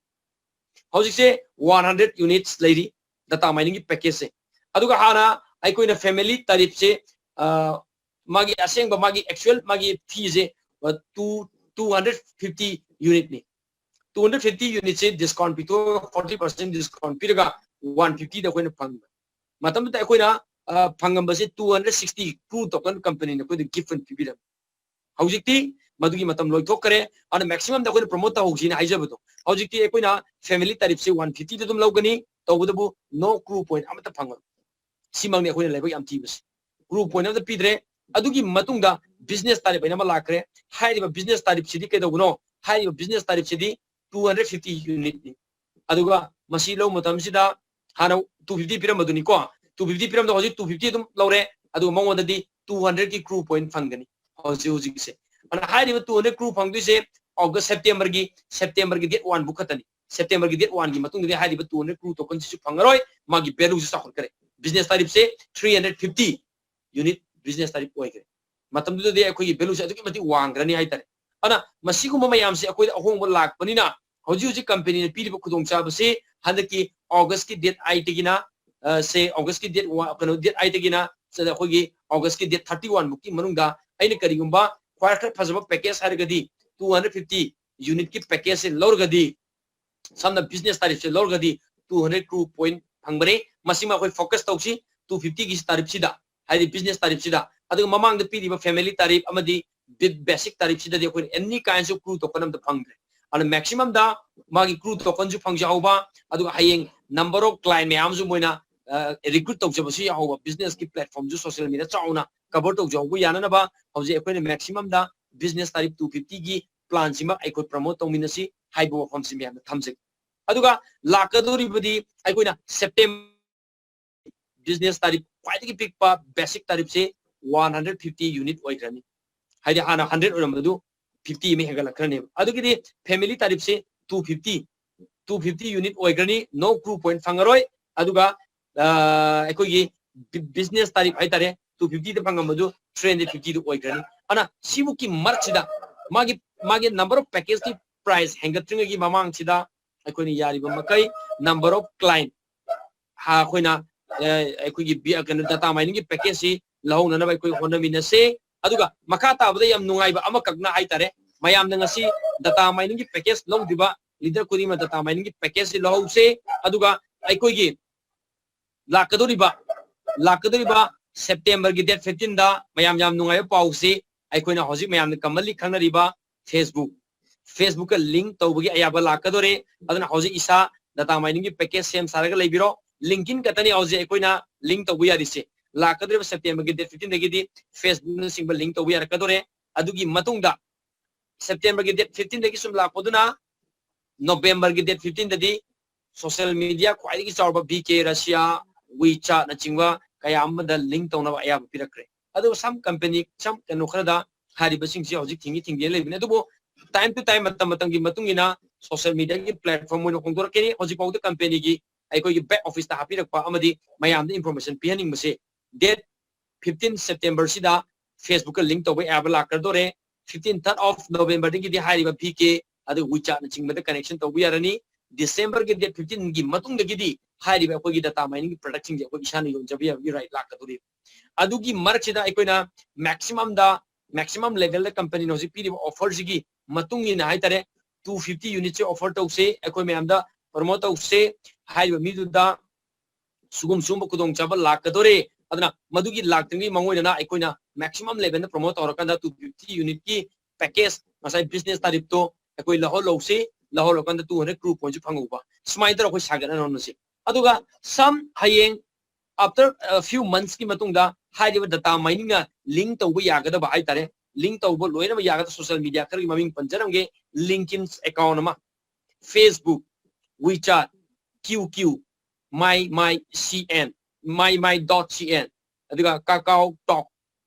ꯍꯧꯖꯤꯛꯁꯦ one hundred units ꯂꯩꯔꯤ data miningꯒꯤ packageꯁꯦ꯫ ꯑꯗꯨꯒ ꯍꯥꯟꯅ ꯑꯩꯈꯣꯏꯅ family tariffꯁꯦ, ꯑ, ꯃꯥꯒꯤ ꯑꯁꯦꯡꯕ ꯃꯥꯒꯤ actual ꯃꯥꯒꯤ feeꯁꯦ, ꯑ, two, two hundred fifty unitꯅꯤ꯫ Two hundred fifty unitꯁꯦ discount ꯄꯤꯊꯣꯛꯑꯒ forty percent discount ꯄꯤꯔꯒ one fiftyꯗ ꯑꯩꯈꯣꯏꯅ ꯐꯪꯕ꯫ ꯃꯇꯝꯗꯨꯗ ꯑꯩꯈꯣꯏꯅ, ꯑ, ꯐꯪꯉꯝꯕꯁꯦ two hundred sixty crore token companyꯅ ꯑꯩꯈꯣꯏꯗ gift ꯑꯣꯏꯅ ꯄꯤꯕꯤꯔꯝꯃꯤ꯫ ꯍꯧꯖꯤꯛꯇꯤ ꯃꯗꯨꯒꯤ ꯃꯇꯝ ꯂꯣꯏꯊꯣꯛꯈ꯭ꯔꯦ꯫ ꯑꯗꯨꯅ maximumꯗ ꯑꯩꯈꯣꯏꯅ promote ꯇꯧꯍꯧꯁꯤꯅ ꯍꯥꯏꯖꯕꯗꯣ, ꯍꯧꯖꯤꯛꯇꯤ ꯑꯩꯈꯣꯏꯅ family tariffꯁꯦ one fiftyꯗ ꯑꯗꯨꯝ ꯂꯧꯒꯅꯤ, ꯇꯧꯕꯇꯕꯨ no crore point ꯑꯃꯠꯇ ꯐꯪꯉꯣꯏ꯫ ꯁꯤꯃꯛꯅꯤ ꯑꯩꯈꯣꯏꯅ ꯂꯥꯏꯕꯛ ꯌꯥꯝ ꯊꯤꯕꯁꯦ꯫ Crore point ꯑꯃꯠꯇ ꯄꯤꯗ꯭ꯔꯦ꯫ ꯑꯗꯨꯒꯤ ꯃꯇꯨꯡꯗ business tariff ꯍꯥꯏꯅ ꯑꯃ ꯂꯥꯛꯈ꯭ꯔꯦ꯫ ꯍꯥꯏꯔꯤꯕ business tariffꯁꯤꯗꯤ ꯀꯩꯗꯧꯕꯅꯣ? ꯍꯥꯏꯔꯤꯕ business tariffꯁꯤꯗꯤ two hundred fifty unitꯅꯤ꯫ ꯑꯗꯨꯒ ꯃꯁꯤ ꯂꯧꯕ ꯃꯇꯝꯁꯤꯗ ꯍꯥꯟꯅ two fifty ꯄꯤꯔꯝꯕꯗꯨꯅꯤꯀꯣ, two fifty ꯄꯤꯔꯝꯕꯗꯣ ꯍꯧꯖꯤꯛ two fifty ꯑꯗꯨꯝ ꯂꯧꯔꯦ, ꯑꯗꯨꯒ ꯃꯉꯣꯟꯗꯗꯤ two hundredꯀꯤ crore point ꯐꯪꯒꯅꯤ ꯍꯧꯖꯤꯛ ꯍꯧꯖꯤꯛꯁꯦ꯫ ꯑꯗꯨꯅ ꯍꯥꯏꯔꯤꯕ two hundred crore ꯐꯪꯗꯣꯏꯁꯦ August, September ꯒꯤ, September ꯒꯤ date one ꯕꯨ ꯈꯛꯇꯅꯤ꯫ September ꯒꯤ date one ꯒꯤ ꯃꯇꯨꯡꯗꯗꯤ ꯍꯥꯏꯔꯤꯕ two hundred crore token ꯁꯤꯁꯨ ꯐꯪꯉꯔꯣꯏ, ꯃꯥꯒꯤ value ꯁꯤ ꯆꯥꯎꯈꯠꯈ꯭ꯔꯦ꯫ Business ꯇꯥꯔꯤꯞꯁꯦ three hundred fifty unit business ꯇꯥꯔꯤꯞ ꯑꯣꯏꯈ꯭ꯔꯦ꯫ ꯃꯇꯝꯗꯨꯗꯗꯤ ꯑꯩꯈꯣꯏꯒꯤ value ꯁꯦ ꯑꯗꯨꯛꯀꯤ ꯃꯇꯤꯛ ꯋꯥꯡꯈ꯭ꯔꯅꯤ ꯍꯥꯏꯇꯥꯔꯦ꯫ ꯑꯗꯨꯅ ꯃꯁꯤꯒꯨꯝꯕ ꯃꯌꯥꯝꯁꯦ ꯑꯩꯈꯣꯏꯗ ꯑꯍꯣꯡꯕ ꯂꯥꯛꯄꯅꯤꯅ ꯍꯧꯖꯤꯛ ꯍꯧꯖꯤꯛ company ꯅ ꯄꯤꯔꯤꯕ ꯈꯨꯗꯣꯡꯆꯥꯕꯁꯤ ꯍꯟꯗꯛꯀꯤ August ꯀꯤ date eight ꯇꯒꯤꯅ, ꯑ, ꯁꯦ August ꯀꯤ date one, ꯀꯩꯅꯣ, date eight ꯇꯒꯤꯅ ꯁꯤꯗ ꯑꯩꯈꯣꯏꯒꯤ August ꯀꯤ date thirty one ꯐꯥꯎꯒꯤ ꯃꯅꯨꯡꯗ ꯑꯩꯅ ꯀꯔꯤꯒꯨꯝꯕ ꯈ꯭ꯋꯥꯏ ꯈꯔ ꯐꯖꯕ package ꯍꯥꯏꯔꯒꯗꯤ two hundred fifty unit ꯀꯤ package ꯁꯦ ꯂꯧꯔꯒꯗꯤ, ꯁꯝꯅ business ꯇꯥꯔꯤꯞꯁꯦ ꯂꯧꯔꯒꯗꯤ two hundred crore point ꯐꯪꯕꯅꯦ꯫ ꯃꯁꯤꯃ ꯑꯩꯈꯣꯏ focus ꯇꯧꯁꯤ two fifty ꯒꯤ ꯇꯥꯔꯤꯞꯁꯤꯗ, ꯍꯥꯏꯗꯤ business ꯇꯥꯔꯤꯞꯁꯤꯗ꯫ ꯑꯗꯨꯒ ꯃꯃꯥꯡꯗ ꯄꯤꯔꯤꯕ family ꯇꯥꯔꯤꯞ ꯑꯃꯗꯤ basic ꯇꯥꯔꯤꯞꯁꯤꯗꯗꯤ ꯑꯩꯈꯣꯏꯅ any kinds of crore token ꯑꯝꯇ ꯐꯪꯗ꯭ꯔꯦ꯫ ꯑꯗꯨꯅ maximum ꯗ ꯃꯥꯒꯤ crore token ꯁꯨ ꯐꯪꯖꯍꯧꯕ, ꯑꯗꯨꯒ ꯍꯌꯦꯡ number of client ꯃꯌꯥꯝꯁꯨ ꯃꯣꯏꯅ, ꯑ, recruit ꯇꯧꯖꯕꯁꯨ ꯌꯥꯎꯍꯧꯕ, business ꯀꯤ platform ꯁꯨ social media ꯆꯥꯎꯅ cover ꯇꯧꯖꯍꯧꯕ ꯌꯥꯅꯅꯕ ꯍꯧꯖꯤꯛ ꯑꯩꯈꯣꯏꯅ maximum ꯗ business ꯇꯥꯔꯤꯞ two fifty ꯒꯤ plan ꯁꯤꯃ ꯑꯩꯈꯣꯏ promote ꯇꯧꯃꯤꯟꯅꯁꯤ ꯍꯥꯏꯕ ꯋꯥꯐꯝꯁꯤ ꯃꯌꯥꯝꯗ ꯊꯝꯖꯒꯦ꯫ ꯑꯗꯨꯒ ꯂꯥꯛꯀꯗꯧꯔꯤꯕꯗꯤ ꯑꯩꯈꯣꯏꯅ September business ꯇꯥꯔꯤꯞ ꯈ꯭ꯋꯥꯏꯗꯒꯤ ꯄꯤꯛꯄ basic ꯇꯥꯔꯤꯞꯁꯦ one hundred fifty unit ꯑꯣꯏꯈ꯭ꯔꯅꯤ꯫ ꯍꯥꯏꯗꯤ ꯍꯥꯟꯅ hundred ꯑꯣꯏꯔꯝꯕꯗꯨ fifty ꯑꯃ ꯍꯦꯟꯒꯠꯂꯛꯈ꯭ꯔꯅꯦꯕ꯫ ꯑꯗꯨꯒꯤꯗꯤ family ꯇꯥꯔꯤꯞꯁꯦ two fifty, two fifty unit ꯑꯣꯏꯈ꯭ꯔꯅꯤ, no crore point ꯐꯪꯉꯔꯣꯏ꯫ ꯑꯗꯨꯒ, ꯑ, ꯑꯩꯈꯣꯏꯒꯤ business ꯇꯥꯔꯤꯞ ꯍꯥꯏꯇꯥꯔꯦ, two fifty ꯗ ꯐꯪꯉꯝꯕꯗꯨ three hundred fifty ꯗ ꯑꯣꯏꯈ꯭ꯔꯅꯤ꯫ ꯑꯗꯨꯅ ꯁꯤꯕꯨꯛꯀꯤ ꯃꯔꯛꯁꯤꯗ ꯃꯥꯒꯤ, ꯃꯥꯒꯤ number of package ꯀꯤ price ꯍꯦꯟꯒꯠꯇ꯭ꯔꯤꯉꯩꯒꯤ ꯃꯃꯥꯡꯁꯤꯗ ꯑꯩꯈꯣꯏꯅ ꯌꯥꯔꯤꯕ ꯃꯈꯩ number of client, ꯍꯥ, ꯑꯩꯈꯣꯏꯅ, ꯑ, ꯑꯩꯈꯣꯏꯒꯤ ꯕꯤ-, ꯀꯩꯅꯣ, data mining ꯒꯤ package ꯁꯤ ꯂꯧꯍꯧꯅꯅꯕ ꯑꯩꯈꯣꯏ ꯍꯣꯠꯅꯃꯤꯟꯅꯁꯦ꯫ ꯑꯗꯨꯒ ꯃꯈꯥ ꯇꯥꯕꯗ ꯌꯥꯝ ꯅꯨꯡꯉꯥꯏꯕ ꯑꯃꯈꯛꯅ ꯍꯥꯏꯇꯥꯔꯦ, ꯃꯌꯥꯝꯅ ꯉꯁꯤ data mining ꯒꯤ package ꯂꯧꯗ꯭ꯔꯤꯕ leader ꯈꯨꯗꯤꯡꯃꯛ data mining ꯒꯤ package ꯁꯤ ꯂꯧꯍꯧꯁꯦ꯫ ꯑꯗꯨꯒ ꯑꯩꯈꯣꯏꯒꯤ ꯂꯥꯛꯀꯗꯧꯔꯤꯕ, ꯂꯥꯛꯀꯗꯧꯔꯤꯕ September ꯒꯤ date fifteen ꯗ ꯃꯌꯥꯝ ꯌꯥꯝ ꯅꯨꯡꯉꯥꯏꯕ ꯄꯥꯎꯁꯤ ꯑꯩꯈꯣꯏꯅ ꯍꯧꯖꯤꯛ ꯃꯌꯥꯝꯅ commonly ꯈꯪꯅꯔꯤꯕ Facebook, Facebook ꯀ link ꯇꯧꯕꯒꯤ ꯑꯌꯥꯕ ꯂꯥꯛꯀꯗꯧꯔꯦ꯫ ꯑꯗꯨꯅ ꯍꯧꯖꯤꯛ ꯏꯁꯥ data mining ꯒꯤ package ꯁꯦꯝ ꯁꯥꯔꯒ ꯂꯩꯕꯤꯔꯣ꯫ LinkedIn ꯈꯛꯇꯅꯤ ꯍꯧꯖꯤꯛ ꯑꯩꯈꯣꯏꯅ link ꯇꯧꯕ ꯌꯥꯔꯤꯁꯦ꯫ ꯂꯥꯛꯀꯗꯧꯔꯤꯕ September ꯒꯤ date fifteen ꯗꯒꯤꯗꯤ Facebook ꯅꯆꯤꯡꯕ link ꯇꯧꯕ ꯌꯥꯔꯛꯀꯗꯧꯔꯦ꯫ ꯑꯗꯨꯒꯤ ꯃꯇꯨꯡꯗ September ꯒꯤ date fifteen ꯗꯒꯤ ꯁꯨꯝ ꯂꯥꯛꯄꯗꯨꯅ November ꯒꯤ date fifteen ꯗꯗꯤ social media ꯈ꯭ꯋꯥꯏꯗꯒꯤ ꯆꯥꯎꯔꯕ V K Russia, WeChat ꯅꯆꯤꯡꯕ ꯀꯌꯥ ꯑꯃꯗ link ꯇꯧꯅꯕ ꯑꯌꯥꯕ ꯄꯤꯔꯛꯈ꯭ꯔꯦ꯫ ꯑꯗꯨꯒ some company, some ꯀꯩꯅꯣ ꯈꯔꯗ ꯍꯥꯏꯔꯤꯕꯁꯤꯡꯁꯤ ꯍꯧꯖꯤꯛ ꯊꯤꯡꯉꯤ ꯊꯤꯡꯗꯦ ꯂꯩꯕꯅꯤ꯫ ꯑꯗꯨꯕꯨ time to time, ꯃꯇꯝ ꯃꯇꯝꯒꯤ ꯃꯇꯨꯡ ꯏꯟꯅ social media ꯒꯤ platform ꯑꯣꯏꯅ ꯍꯣꯡꯗꯣꯔꯛꯀꯅꯤ꯫ ꯍꯧꯖꯤꯛꯐꯥꯎꯗ company ꯒꯤ ꯑꯩꯈꯣꯏꯒꯤ back office ꯇ ꯍꯥꯞꯄꯤꯔꯛꯄ ꯑꯃꯗꯤ ꯃꯌꯥꯝꯗ information ꯄꯤꯍꯟꯅꯤꯡꯕꯁꯦ, date fifteen September ꯁꯤꯗ Facebook ꯀ link ꯇꯧꯕ ꯌꯥꯕ ꯂꯥꯛꯀꯗꯣꯔꯦ꯫ Fifteen, third of November ꯗꯒꯤꯗꯤ ꯍꯥꯏꯔꯤꯕ V K ꯑꯗꯨ WeChat ꯅꯆꯤꯡꯕꯗ connection ꯇꯧꯕ ꯌꯥꯔꯅꯤ꯫ December ꯒꯤ date fifteen ꯒꯤ ꯃꯇꯨꯡꯗꯒꯤꯗꯤ ꯍꯥꯏꯔꯤꯕ ꯑꯩꯈꯣꯏꯒꯤ data mining ꯒꯤ product ꯁꯤꯡꯁꯦ ꯑꯩꯈꯣꯏ ꯏꯁꯥꯅ ꯌꯣꯟꯖꯕ ꯌꯥꯕꯒꯤ right ꯂꯥꯛꯀꯗꯣꯔꯤ꯫ ꯑꯗꯨꯒꯤ ꯃꯔꯛꯁꯤꯗ ꯑꯩꯈꯣꯏꯅ maximum ꯗ, maximum level ꯗ company ꯅ ꯍꯧꯖꯤꯛ ꯄꯤꯔꯤꯕ offer ꯁꯤꯒꯤ ꯃꯇꯨꯡ ꯏꯟꯅ ꯍꯥꯏꯇꯥꯔꯦ, two fifty unit ꯁꯦ offer ꯇꯧꯁꯦ, ꯑꯩꯈꯣꯏ ꯃꯌꯥꯝꯗ promote ꯇꯧꯁꯦ, ꯍꯥꯏꯔꯤꯕ ꯃꯤꯗꯨꯗ ꯁꯤꯒꯨꯝ ꯁꯤꯒꯨꯝꯕ ꯈꯨꯗꯣꯡꯆꯥꯕ ꯂꯥꯛꯀꯗꯣꯔꯦ꯫ ꯑꯗꯨꯅ ꯃꯗꯨꯒꯤ ꯂꯥꯛꯇ꯭ꯔꯤꯉꯩ ꯃꯥꯡꯑꯣꯏꯅꯅ ꯑꯩꯈꯣꯏꯅ maximum level ꯗ promote ꯇꯧꯔꯀꯥꯟꯗ two fifty unit ꯀꯤ package, ꯉꯁꯥꯏ business tariff ꯇꯣ ꯑꯩꯈꯣꯏ ꯂꯧꯍꯜꯂꯧꯁꯤ, ꯂꯧꯍꯜꯂꯀꯥꯟꯗ two hundred crore point ꯁꯨ ꯐꯪꯍꯧꯕ, ꯁꯨꯃꯥꯏꯅ ꯇꯧꯔꯒ ꯑꯩꯈꯣꯏ ꯁꯥꯒꯠꯅꯅꯕ ꯍꯣꯠꯅꯁꯤ꯫ ꯑꯗꯨꯒ some ꯍꯌꯦꯡ after few months ꯀꯤ ꯃꯇꯨꯡꯗ ꯍꯥꯏꯔꯤꯕ data mining ꯅ link ꯇꯧꯕ ꯌꯥꯒꯗꯕ ꯍꯥꯏꯇꯥꯔꯦ, link ꯇꯧꯕ ꯂꯣꯏꯅꯃꯛ ꯌꯥꯒꯗꯕ social media ꯈꯔꯒꯤ ꯃꯃꯤꯡ ꯄꯟꯖꯔꯝꯒꯦ꯫ LinkedIn account ꯑꯃ, Facebook, WeChat, Q Q, My My C N, My My dot C N, ꯑꯗꯨꯒ KakaoTalk,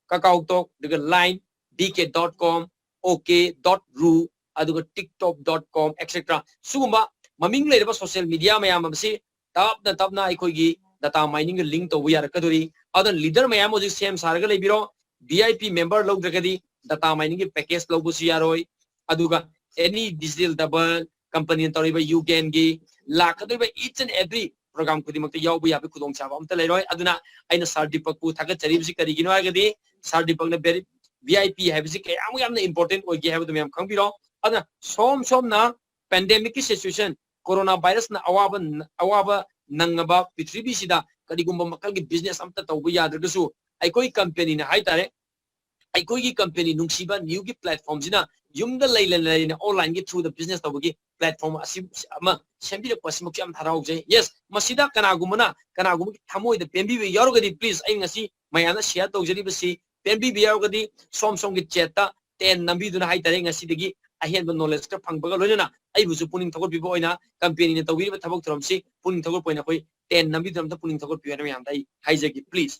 KakaoTalk, ꯑꯗꯨꯒ Line, B K dot com, OK dot ru, ꯑꯗꯨꯒ TikTok dot com, et cetera꯫ ꯁꯤꯒꯨꯝꯕ ꯃꯃꯤꯡ ꯂꯩꯔꯕ social media ꯃꯌꯥꯝ ꯑꯁꯤ ꯇꯞꯅ ꯇꯞꯅ ꯑꯩꯈꯣꯏꯒꯤ data mining ꯒ link ꯇꯧꯕ ꯌꯥꯔꯛꯀꯗꯣꯔꯤ꯫ ꯑꯗꯨꯅ leader ꯃꯌꯥꯝ ꯍꯧꯖꯤꯛ ꯁꯦꯝ ꯁꯥꯔꯒ ꯂꯩꯕꯤꯔꯣ꯫ V I P member ꯂꯧꯗ꯭ꯔꯒꯗꯤ data mining ꯒꯤ package ꯂꯧꯕꯁꯨ ꯌꯥꯔꯣꯏ꯫ ꯑꯗꯨꯒ any digital double, company ꯅ ꯇꯧꯔꯤꯕ ꯌꯨꯒꯦꯟꯒꯤ ꯂꯥꯛꯀꯗꯧꯔꯤꯕ each and every program ꯈꯨꯗꯤꯡꯃꯛꯇ ꯌꯥꯎꯕ ꯌꯥꯕꯒꯤ ꯈꯨꯗꯣꯡꯆꯥꯕ ꯑꯝꯇ ꯂꯩꯔꯣꯏ꯫ ꯑꯗꯨꯅ ꯑꯩꯅ sir ꯗꯤꯄꯛꯄꯨ ꯊꯥꯒꯠꯆꯔꯤꯕꯁꯤ ꯀꯔꯤꯒꯤꯅꯣ ꯍꯥꯏꯔꯒꯗꯤ, sir ꯗꯤꯄꯛꯅ very, V I P ꯍꯥꯏꯕꯁꯤ ꯀꯌꯥꯃꯨꯛ ꯌꯥꯝꯅ important ꯑꯣꯏꯒꯦ ꯍꯥꯏꯕꯗꯨ ꯃꯌꯥꯝ ꯈꯪꯕꯤꯔꯣ꯫ ꯑꯗꯨꯅ ꯁꯣꯝ ꯁꯣꯝꯅ pandemic ꯀꯤ situation, corona virus ꯅ ꯑꯋꯥꯕ, ꯑꯋꯥꯕ ꯅꯪꯉꯕ ꯄ꯭ꯔꯤꯊꯤꯕꯤꯁꯤꯗ ꯀꯔꯤꯒꯨꯝꯕ ꯃꯈꯜꯒꯤ business ꯑꯝꯇ ꯇꯧꯕ ꯌꯥꯗ꯭ꯔꯒꯁꯨ, ꯑꯩꯈꯣꯏ company ꯅ ꯍꯥꯏꯇꯥꯔꯦ, ꯑꯩꯈꯣꯏꯒꯤ company ꯅꯨꯡꯁꯤꯕ new ꯒꯤ platform ꯁꯤꯅ ꯌꯨꯝꯗ ꯂꯩꯅ ꯂꯩꯅ online ꯒꯤ through ꯗ business ꯇꯧꯕꯒꯤ platform ꯑꯁꯤ ꯑꯃ ꯁꯦꯝꯕꯤꯔꯛꯄ ꯑꯁꯤꯃꯛꯁꯨ ꯌꯥꯝ ꯍꯔꯥꯎꯖꯩ꯫ Yes, ꯃꯁꯤꯗ ꯀꯅꯥꯒꯨꯝꯕꯅ ꯀꯅꯥꯒꯨꯝꯕꯒꯤ ꯊꯃꯣꯏꯗ ꯄꯦꯟꯕꯤꯕ ꯌꯥꯎꯔꯒꯗꯤ, please, ꯑꯩ ꯉꯁꯤ ꯃꯌꯥꯝꯗ share ꯇꯧꯖꯔꯤꯕꯁꯤ ꯄꯦꯟꯕꯤꯕ ꯌꯥꯎꯔꯒꯗꯤ, ꯁꯣꯝ ꯁꯣꯝꯒꯤ chat ꯇ ten ꯅꯝꯕꯤꯗꯨꯅ ꯍꯥꯏꯇꯥꯔꯦ, ꯉꯁꯤꯗꯒꯤ ꯑꯍꯦꯟꯕ knowledge ꯈꯔ ꯐꯪꯕꯒ ꯂꯣꯏꯅꯅ ꯑꯩꯕꯨꯁꯨ ꯄꯨꯛꯅꯤꯡ ꯊꯧꯒꯠꯄꯤꯕ ꯑꯣꯏꯅ company ꯅ ꯇꯧꯕꯤꯔꯤꯕ ꯊꯕꯛ ꯊꯧꯔꯝꯁꯤ ꯄꯨꯛꯅꯤꯡ ꯊꯧꯒꯠꯄ ꯑꯣꯏꯅ ꯑꯩꯈꯣꯏ ten ꯅꯝꯕꯤꯗꯨꯅ ꯑꯝꯇ ꯄꯨꯛꯅꯤꯡ ꯊꯧꯒꯠꯄꯤꯌꯨ ꯍꯥꯏꯅ ꯃꯌꯥꯝꯗ ꯑꯩ ꯍꯥꯏꯖꯒꯦ, please꯫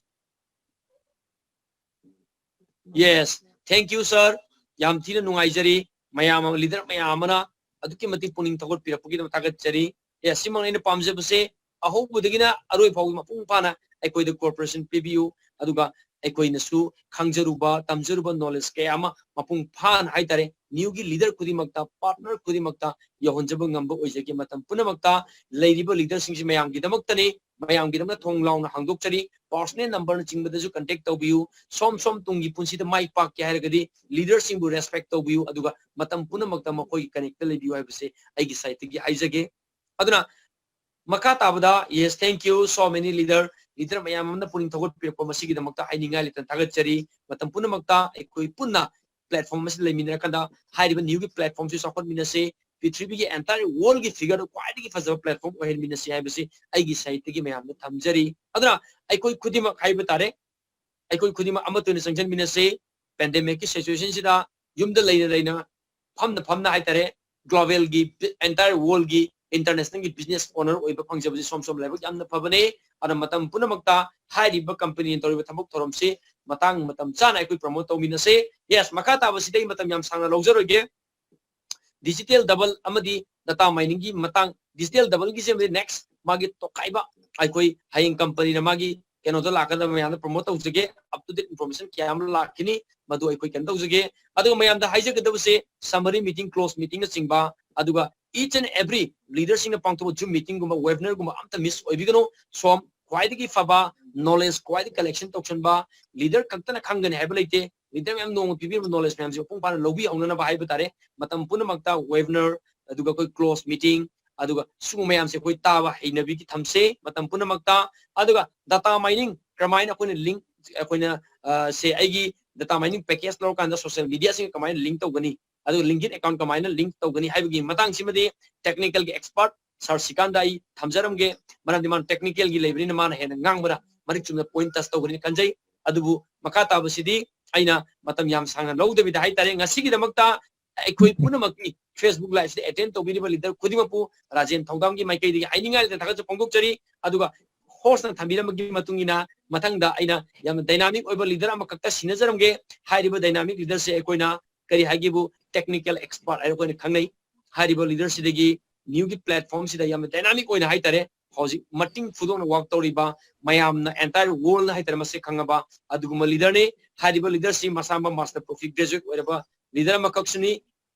Yes, thank you, sir. ꯌꯥꯝ ꯊꯤꯅ ꯅꯨꯡꯉꯥꯏꯖꯔꯤ꯫ ꯃꯌꯥꯝ ꯑꯃ, ꯂꯤꯗꯔ ꯃꯌꯥꯝ ꯑꯃꯅ ꯑꯗꯨꯛꯀꯤ ꯃꯇꯤꯛ ꯄꯨꯛꯅꯤꯡ ꯊꯧꯒꯠꯄꯤꯔꯛꯄꯒꯤꯗꯃꯛ ꯊꯥꯒꯠꯆꯔꯤ꯫ ꯑꯦ, ꯑꯁꯤꯃꯛꯅ ꯑꯩꯅ ꯄꯥꯝꯖꯕꯁꯦ, ꯑꯍꯧꯕꯗꯒꯤꯅ ꯑꯔꯣꯏ ꯐꯥꯎꯕ ꯃꯄꯨꯡ ꯐꯥꯅ ꯑꯩꯈꯣꯏꯗ ꯀꯣꯑꯣꯄꯔꯦꯁꯟ ꯄꯤꯕꯤꯌꯨ, ꯑꯗꯨꯒ ꯑꯩꯈꯣꯏꯅꯁꯨ ꯈꯪꯖꯔꯨꯕ, ꯇꯝꯖꯔꯨꯕ ꯅꯣꯂꯦꯖ ꯀꯌꯥ ꯑꯃ ꯃꯄꯨꯡ ꯐꯥꯅ ꯍꯥꯏꯇꯥꯔꯦ, ꯅ꯭ꯌꯨꯒꯤ ꯂꯤꯗꯔ ꯈꯨꯗꯤꯡꯃꯛꯇ, ꯄꯥꯔꯠꯅꯔ ꯈꯨꯗꯤꯡꯃꯛꯇ ꯌꯧꯍꯟꯖꯕ ꯉꯝꯕ ꯑꯣꯏꯖꯒꯦ꯫ ꯃꯇꯝ ꯄꯨꯝꯅꯃꯛꯇ ꯂꯩꯔꯤꯕ ꯂꯤꯗꯔꯁꯤꯡꯁꯤ ꯃꯌꯥꯝꯒꯤꯗꯃꯛꯇꯅꯤ, ꯃꯌꯥꯝꯒꯤꯗꯃꯛꯇ ꯊꯣꯡ ꯂꯥꯎꯅ ꯍꯥꯡꯗꯣꯛꯆꯔꯤ꯫ ꯄꯥꯔꯁꯣꯅꯦꯜ ꯅꯝꯕꯔꯅꯆꯤꯡꯕꯗꯁꯨ ꯀꯟꯇꯦꯛ ꯇꯧꯕꯤꯌꯨ꯫ ꯁꯣꯝ ꯁꯣꯝ ꯇꯨꯡꯒꯤ ꯄꯨꯟꯁꯤꯗ ꯃꯥꯏ ꯄꯥꯛꯀꯦ ꯍꯥꯏꯔꯒꯗꯤ ꯂꯤꯗꯔꯁꯤꯡꯕꯨ ꯔꯦꯁꯄꯦꯛ ꯇꯧꯕꯤꯌꯨ, ꯑꯗꯨꯒ ꯃꯇꯝ ꯄꯨꯝꯅꯃꯛꯇ ꯃꯈꯣꯏꯒꯤ ꯀꯅꯦꯛꯇ ꯂꯩꯕꯤꯌꯨ ꯍꯥꯏꯕꯁꯦ ꯑꯩꯒꯤ ꯁꯥꯏꯠꯇꯒꯤ ꯍꯥꯏꯖꯒꯦ꯫ ꯑꯗꯨꯅ ꯃꯈꯥ ꯇꯥꯕꯗ, yes, thank you so many leader, leader ꯃꯌꯥꯝ ꯑꯃꯅ ꯄꯨꯛꯅꯤꯡ ꯊꯧꯒꯠꯄꯤꯔꯛꯄ ꯃꯁꯤꯒꯤꯗꯃꯛꯇ ꯑꯩ ꯅꯤꯡꯉꯥꯏ ꯂꯩꯇꯅ ꯊꯥꯒꯠꯆꯔꯤ꯫ ꯃꯇꯝ ꯄꯨꯝꯅꯃꯛꯇ ꯑꯩꯈꯣꯏ ꯄꯨꯟꯅ ꯄ꯭ꯂꯦꯠꯐꯣꯔꯝ ꯑꯁꯤꯗ ꯂꯩꯃꯤꯟꯅꯔꯀꯥꯟꯗ ꯍꯥꯏꯔꯤꯕ ꯅ꯭ꯌꯨꯒꯤ ꯄ꯭ꯂꯦꯠꯐꯣꯔꯝꯁꯤ ꯆꯥꯎꯈꯠꯃꯤꯟꯅꯁꯤ, ꯄ꯭ꯔꯤꯊꯤꯕꯤꯒꯤ ꯑꯦꯟꯇꯥꯌꯔ ꯋꯥꯔꯜꯒꯤ ꯐꯤꯒꯔꯗ ꯈ꯭ꯋꯥꯏꯗꯒꯤ ꯐꯖꯕ ꯄ꯭ꯂꯦꯠꯐꯣꯔꯝ ꯑꯣꯏꯍꯟꯃꯤꯟꯅꯁꯤ ꯍꯥꯏꯕꯁꯤ ꯑꯩꯒꯤ ꯁꯥꯏꯠꯇꯒꯤ ꯃꯌꯥꯝꯗ ꯊꯝꯖꯔꯤ꯫ ꯑꯗꯨꯅ ꯑꯩꯈꯣꯏ ꯈꯨꯗꯤꯡꯃꯛ ꯍꯥꯏꯕ ꯇꯥꯔꯦ, ꯑꯩꯈꯣꯏ ꯈꯨꯗꯤꯡꯃꯛ ꯑꯃꯠꯇ ꯑꯣꯏꯅ ꯆꯪꯁꯤꯟꯃꯤꯟꯅꯁꯤ꯫ ꯄꯦꯟꯗꯦꯃꯤꯛꯀꯤ ꯁꯤꯆꯨꯋꯦꯁꯟꯁꯤꯗ ꯌꯨꯝꯗ ꯂꯩꯅ ꯂꯩꯅ, ꯐꯝꯅ ꯐꯝꯅ ꯍꯥꯏꯇꯥꯔꯦ, ꯒ꯭ꯂꯣꯕꯦꯜꯒꯤ, ꯑꯦꯟꯇꯥꯌꯔ ꯋꯥꯔꯜꯒꯤ ꯏꯟꯇꯔꯅꯦꯁꯅꯦꯜꯒꯤ ꯕꯤꯖꯤꯅꯦꯁ ꯑꯣꯅꯔ ꯑꯣꯏꯕ ꯐꯪꯖꯕꯁꯤ ꯁꯣꯝ ꯁꯣꯝ ꯂꯥꯏꯕꯛ ꯌꯥꯝꯅ ꯐꯕꯅꯦ꯫ ꯑꯗꯨꯅ ꯃꯇꯝ ꯄꯨꯝꯅꯃꯛꯇ ꯍꯥꯏꯔꯤꯕ ꯀꯝꯄꯅꯤꯅ ꯇꯧꯔꯤꯕ ꯊꯕꯛ ꯊꯧꯔꯝꯁꯤ ꯃꯇꯥꯡ ꯃꯇꯝ ꯆꯥꯅ ꯑꯩꯈꯣꯏ ꯄ꯭ꯔꯣꯃꯣꯠ ꯇꯧꯃꯤꯟꯅꯁꯦ꯫ ꯌꯦꯁ, ꯃꯈꯥ ꯇꯥꯕꯁꯤꯗ ꯑꯩ ꯃꯇꯝ ꯌꯥꯝ ꯁꯥꯡꯅ ꯂꯧꯖꯔꯣꯏꯒꯦ꯫ ꯗꯤꯖꯤꯇꯦꯜ ꯗꯕꯜ ꯑꯃꯗꯤ ꯗꯥꯇꯥ ꯃꯥꯏꯅꯤꯡꯒꯤ ꯃꯇꯥꯡ, ꯗꯤꯖꯤꯇꯦꯜ ꯗꯕꯜꯒꯤꯁꯦ ꯑꯃꯗꯤ ꯅꯦꯛꯁ ꯃꯥꯒꯤ ꯇꯣꯈꯥꯏꯕ, ꯑꯩꯈꯣꯏ ꯍꯌꯦꯡ ꯀꯝꯄꯅꯤꯅ ꯃꯥꯒꯤ ꯀꯩꯅꯣꯗ ꯂꯥꯛꯀꯗꯕ ꯃꯌꯥꯝꯗ ꯄ꯭ꯔꯣꯃꯣꯠ ꯇꯧꯖꯒꯦ꯫ ꯑꯞ ꯇꯨ ꯗꯦꯠ ꯏꯟꯐꯣꯔꯃꯦꯁꯟ ꯀꯌꯥ ꯑꯃ ꯂꯥꯛꯈꯤꯅꯤ, ꯃꯗꯨ ꯑꯩꯈꯣꯏ ꯀꯩꯅꯣ ꯇꯧꯖꯒꯦ꯫ ꯑꯗꯨꯒ ꯃꯌꯥꯝꯗ ꯍꯥꯏꯖꯒꯗꯕꯁꯦ, ꯁꯝꯃꯔꯤ ꯃꯤꯇꯤꯡ, ꯀ꯭ꯂꯣꯖ ꯃꯤꯇꯤꯡꯅꯆꯤꯡꯕ, ꯑꯗꯨꯒ each and every ꯂꯤꯗꯔꯁꯤꯡꯅ ꯄꯥꯡꯊꯣꯛꯄ ꯖꯨꯝ ꯃꯤꯇꯤꯡꯒꯨꯝꯕ, ꯋꯦꯕꯤꯅꯔꯒꯨꯝꯕ ꯑꯝꯇ ꯃꯤꯁ ꯑꯣꯏꯕꯤꯒꯅꯨ꯫ ꯁꯣꯝ ꯈ꯭ꯋꯥꯏꯗꯒꯤ ꯐꯕ ꯅꯣꯂꯦꯖ ꯈ꯭ꯋꯥꯏꯗꯒꯤ ꯀꯂꯦꯛꯁꯟ ꯇꯧꯁꯟꯕ ꯂꯤꯗꯔ ꯈꯛꯇꯅ ꯈꯪꯒꯅꯤ ꯍꯥꯏꯕ ꯂꯩꯇꯦ꯫ ꯂꯤꯗꯔ ꯃꯌꯥꯝ ꯅꯣꯡꯃ ꯄꯤꯕꯤꯔꯤꯕ ꯅꯣꯂꯦꯖ ꯃꯌꯥꯝꯁꯦ ꯃꯄꯨꯡ ꯐꯥꯅ ꯂꯧꯕꯤꯍꯧꯅꯅꯕ ꯍꯥꯏꯕ ꯇꯥꯔꯦ꯫ ꯃꯇꯝ ꯄꯨꯝꯅꯃꯛꯇ ꯋꯦꯕꯤꯅꯔ, ꯑꯗꯨꯒ ꯑꯩꯈꯣꯏ ꯀ꯭ꯂꯣꯖ ꯃꯤꯇꯤꯡ, ꯑꯗꯨꯒ ꯁꯤꯒꯨꯝꯕ ꯃꯌꯥꯝꯁꯦ ꯑꯩꯈꯣꯏ ꯇꯥꯕ ꯍꯩꯅꯕꯤꯒꯤ ꯊꯝꯁꯦ ꯃꯇꯝ ꯄꯨꯝꯅꯃꯛꯇ꯫ ꯑꯗꯨꯒ ꯗꯥꯇꯥ ꯃꯥꯏꯅꯤꯡ ꯀꯔꯝꯍꯥꯏꯅ ꯑꯩꯈꯣꯏꯅ ꯂꯤꯡ, ꯑꯩꯈꯣꯏꯅ, ꯑ, ꯁꯦ ꯑꯩꯒꯤ ꯗꯥꯇꯥ ꯃꯥꯏꯅꯤꯡ ꯄꯦꯀꯦꯖ ꯂꯧꯔꯀꯥꯟꯗ ꯁꯣꯁꯤꯌꯦꯜ ꯃꯤꯗꯤꯌꯥꯁꯤꯡꯒ ꯀꯃꯥꯏꯅ ꯂꯤꯡ ꯇꯧꯒꯅꯤ, ꯑꯗꯨꯒ ꯂꯤꯡꯀꯤꯟ ꯑꯦꯀꯥꯎꯟ ꯀꯃꯥꯏꯅ ꯂꯤꯡ ꯇꯧꯒꯅꯤ ꯍꯥꯏꯕꯒꯤ ꯃꯇꯥꯡꯁꯤꯃꯗꯤ ꯇꯦꯛꯅꯤꯀꯦꯜꯒꯤ ꯑꯦꯛꯁꯄꯥꯔꯠ ꯁꯥꯔ ꯁꯤꯀꯥꯟꯗ ꯑꯩ ꯊꯝꯖꯔꯝꯒꯦ꯫ ꯃꯔꯝꯗꯤ ꯃꯥꯅ ꯇꯦꯛꯅꯤꯀꯦꯜꯒꯤ ꯂꯩꯕꯅꯤꯅ ꯃꯥꯅ ꯍꯦꯟꯅ ꯉꯥꯡꯕꯗ ꯃꯔꯤꯛ ꯆꯨꯝꯅ ꯄꯣꯏꯟ ꯇꯆ ꯇꯧꯒꯅꯤ ꯈꯟꯖꯩ꯫ ꯑꯗꯨꯕꯨ ꯃꯈꯥ ꯇꯥꯕꯁꯤꯗꯤ ꯑꯩꯅ ꯃꯇꯝ ꯌꯥꯝ ꯁꯥꯡꯅ ꯂꯧꯗꯕꯤꯗ ꯍꯥꯏꯇꯥꯔꯦ, ꯉꯁꯤꯒꯤꯗꯃꯛꯇ ꯑꯩꯈꯣꯏ ꯄꯨꯝꯅꯃꯛꯀꯤ Facebook ꯂꯥꯏꯚꯁꯤꯗ ꯑꯦꯇꯦꯟ ꯇꯧꯕꯤꯔꯤꯕ ꯂꯤꯗꯔ ꯈꯨꯗꯤꯡꯃꯛꯄꯨ ꯔꯥꯖꯦꯟ ꯊꯧꯗꯥꯝꯒꯤ ꯃꯥꯏꯀꯩꯗꯒꯤ ꯍꯥꯏꯅꯤꯡꯉꯥꯏ ꯂꯩꯇꯅ ꯊꯥꯒꯠꯆꯕ ꯐꯣꯡꯗꯣꯛꯆꯔꯤ꯫ ꯑꯗꯨꯒ ꯍꯣꯁꯅ ꯊꯝꯕꯤꯔꯝꯕꯒꯤ ꯃꯇꯨꯡ ꯏꯟꯅ ꯃꯊꯪꯗ ꯑꯩꯅ ꯌꯥꯝꯅ ꯗꯥꯏꯅꯥꯃꯤꯛ ꯑꯣꯏꯕ ꯂꯤꯗꯔ ꯑꯃꯈꯛꯇ ꯁꯤꯟꯅꯖꯔꯝꯒꯦ꯫ ꯍꯥꯏꯔꯤꯕ ꯗꯥꯏꯅꯥꯃꯤꯛ ꯂꯤꯗꯔꯁꯦ ꯑꯩꯈꯣꯏꯅ ꯀꯔꯤ ꯍꯥꯏꯒꯦꯕꯨ, technical expert ꯍꯥꯏꯅ ꯑꯩꯈꯣꯏꯅ ꯈꯪꯅꯩ꯫ ꯍꯥꯏꯔꯤꯕ leader ꯁꯤꯗꯒꯤ new ꯒꯤ platform ꯁꯤꯗ ꯌꯥꯝꯅ dynamic ꯑꯣꯏꯅ ꯍꯥꯏꯇꯥꯔꯦ, ꯍꯧꯖꯤꯛ ꯃꯇꯤꯡ ꯐꯨꯗꯣꯛꯅ work ꯇꯧꯔꯤꯕ ꯃꯌꯥꯝꯅ entire world ꯍꯥꯏꯇꯥꯔꯦ ꯃꯁꯦ ꯈꯪꯉꯕ ꯑꯗꯨꯒꯨꯝꯕ leader ꯅꯤ꯫ ꯍꯥꯏꯔꯤꯕ leader ꯁꯤ ꯃꯁꯥꯃꯛ master prof ꯒꯤ graduate ꯑꯣꯏꯔꯕ leader ꯑꯃꯈꯛꯁꯨꯅꯤ,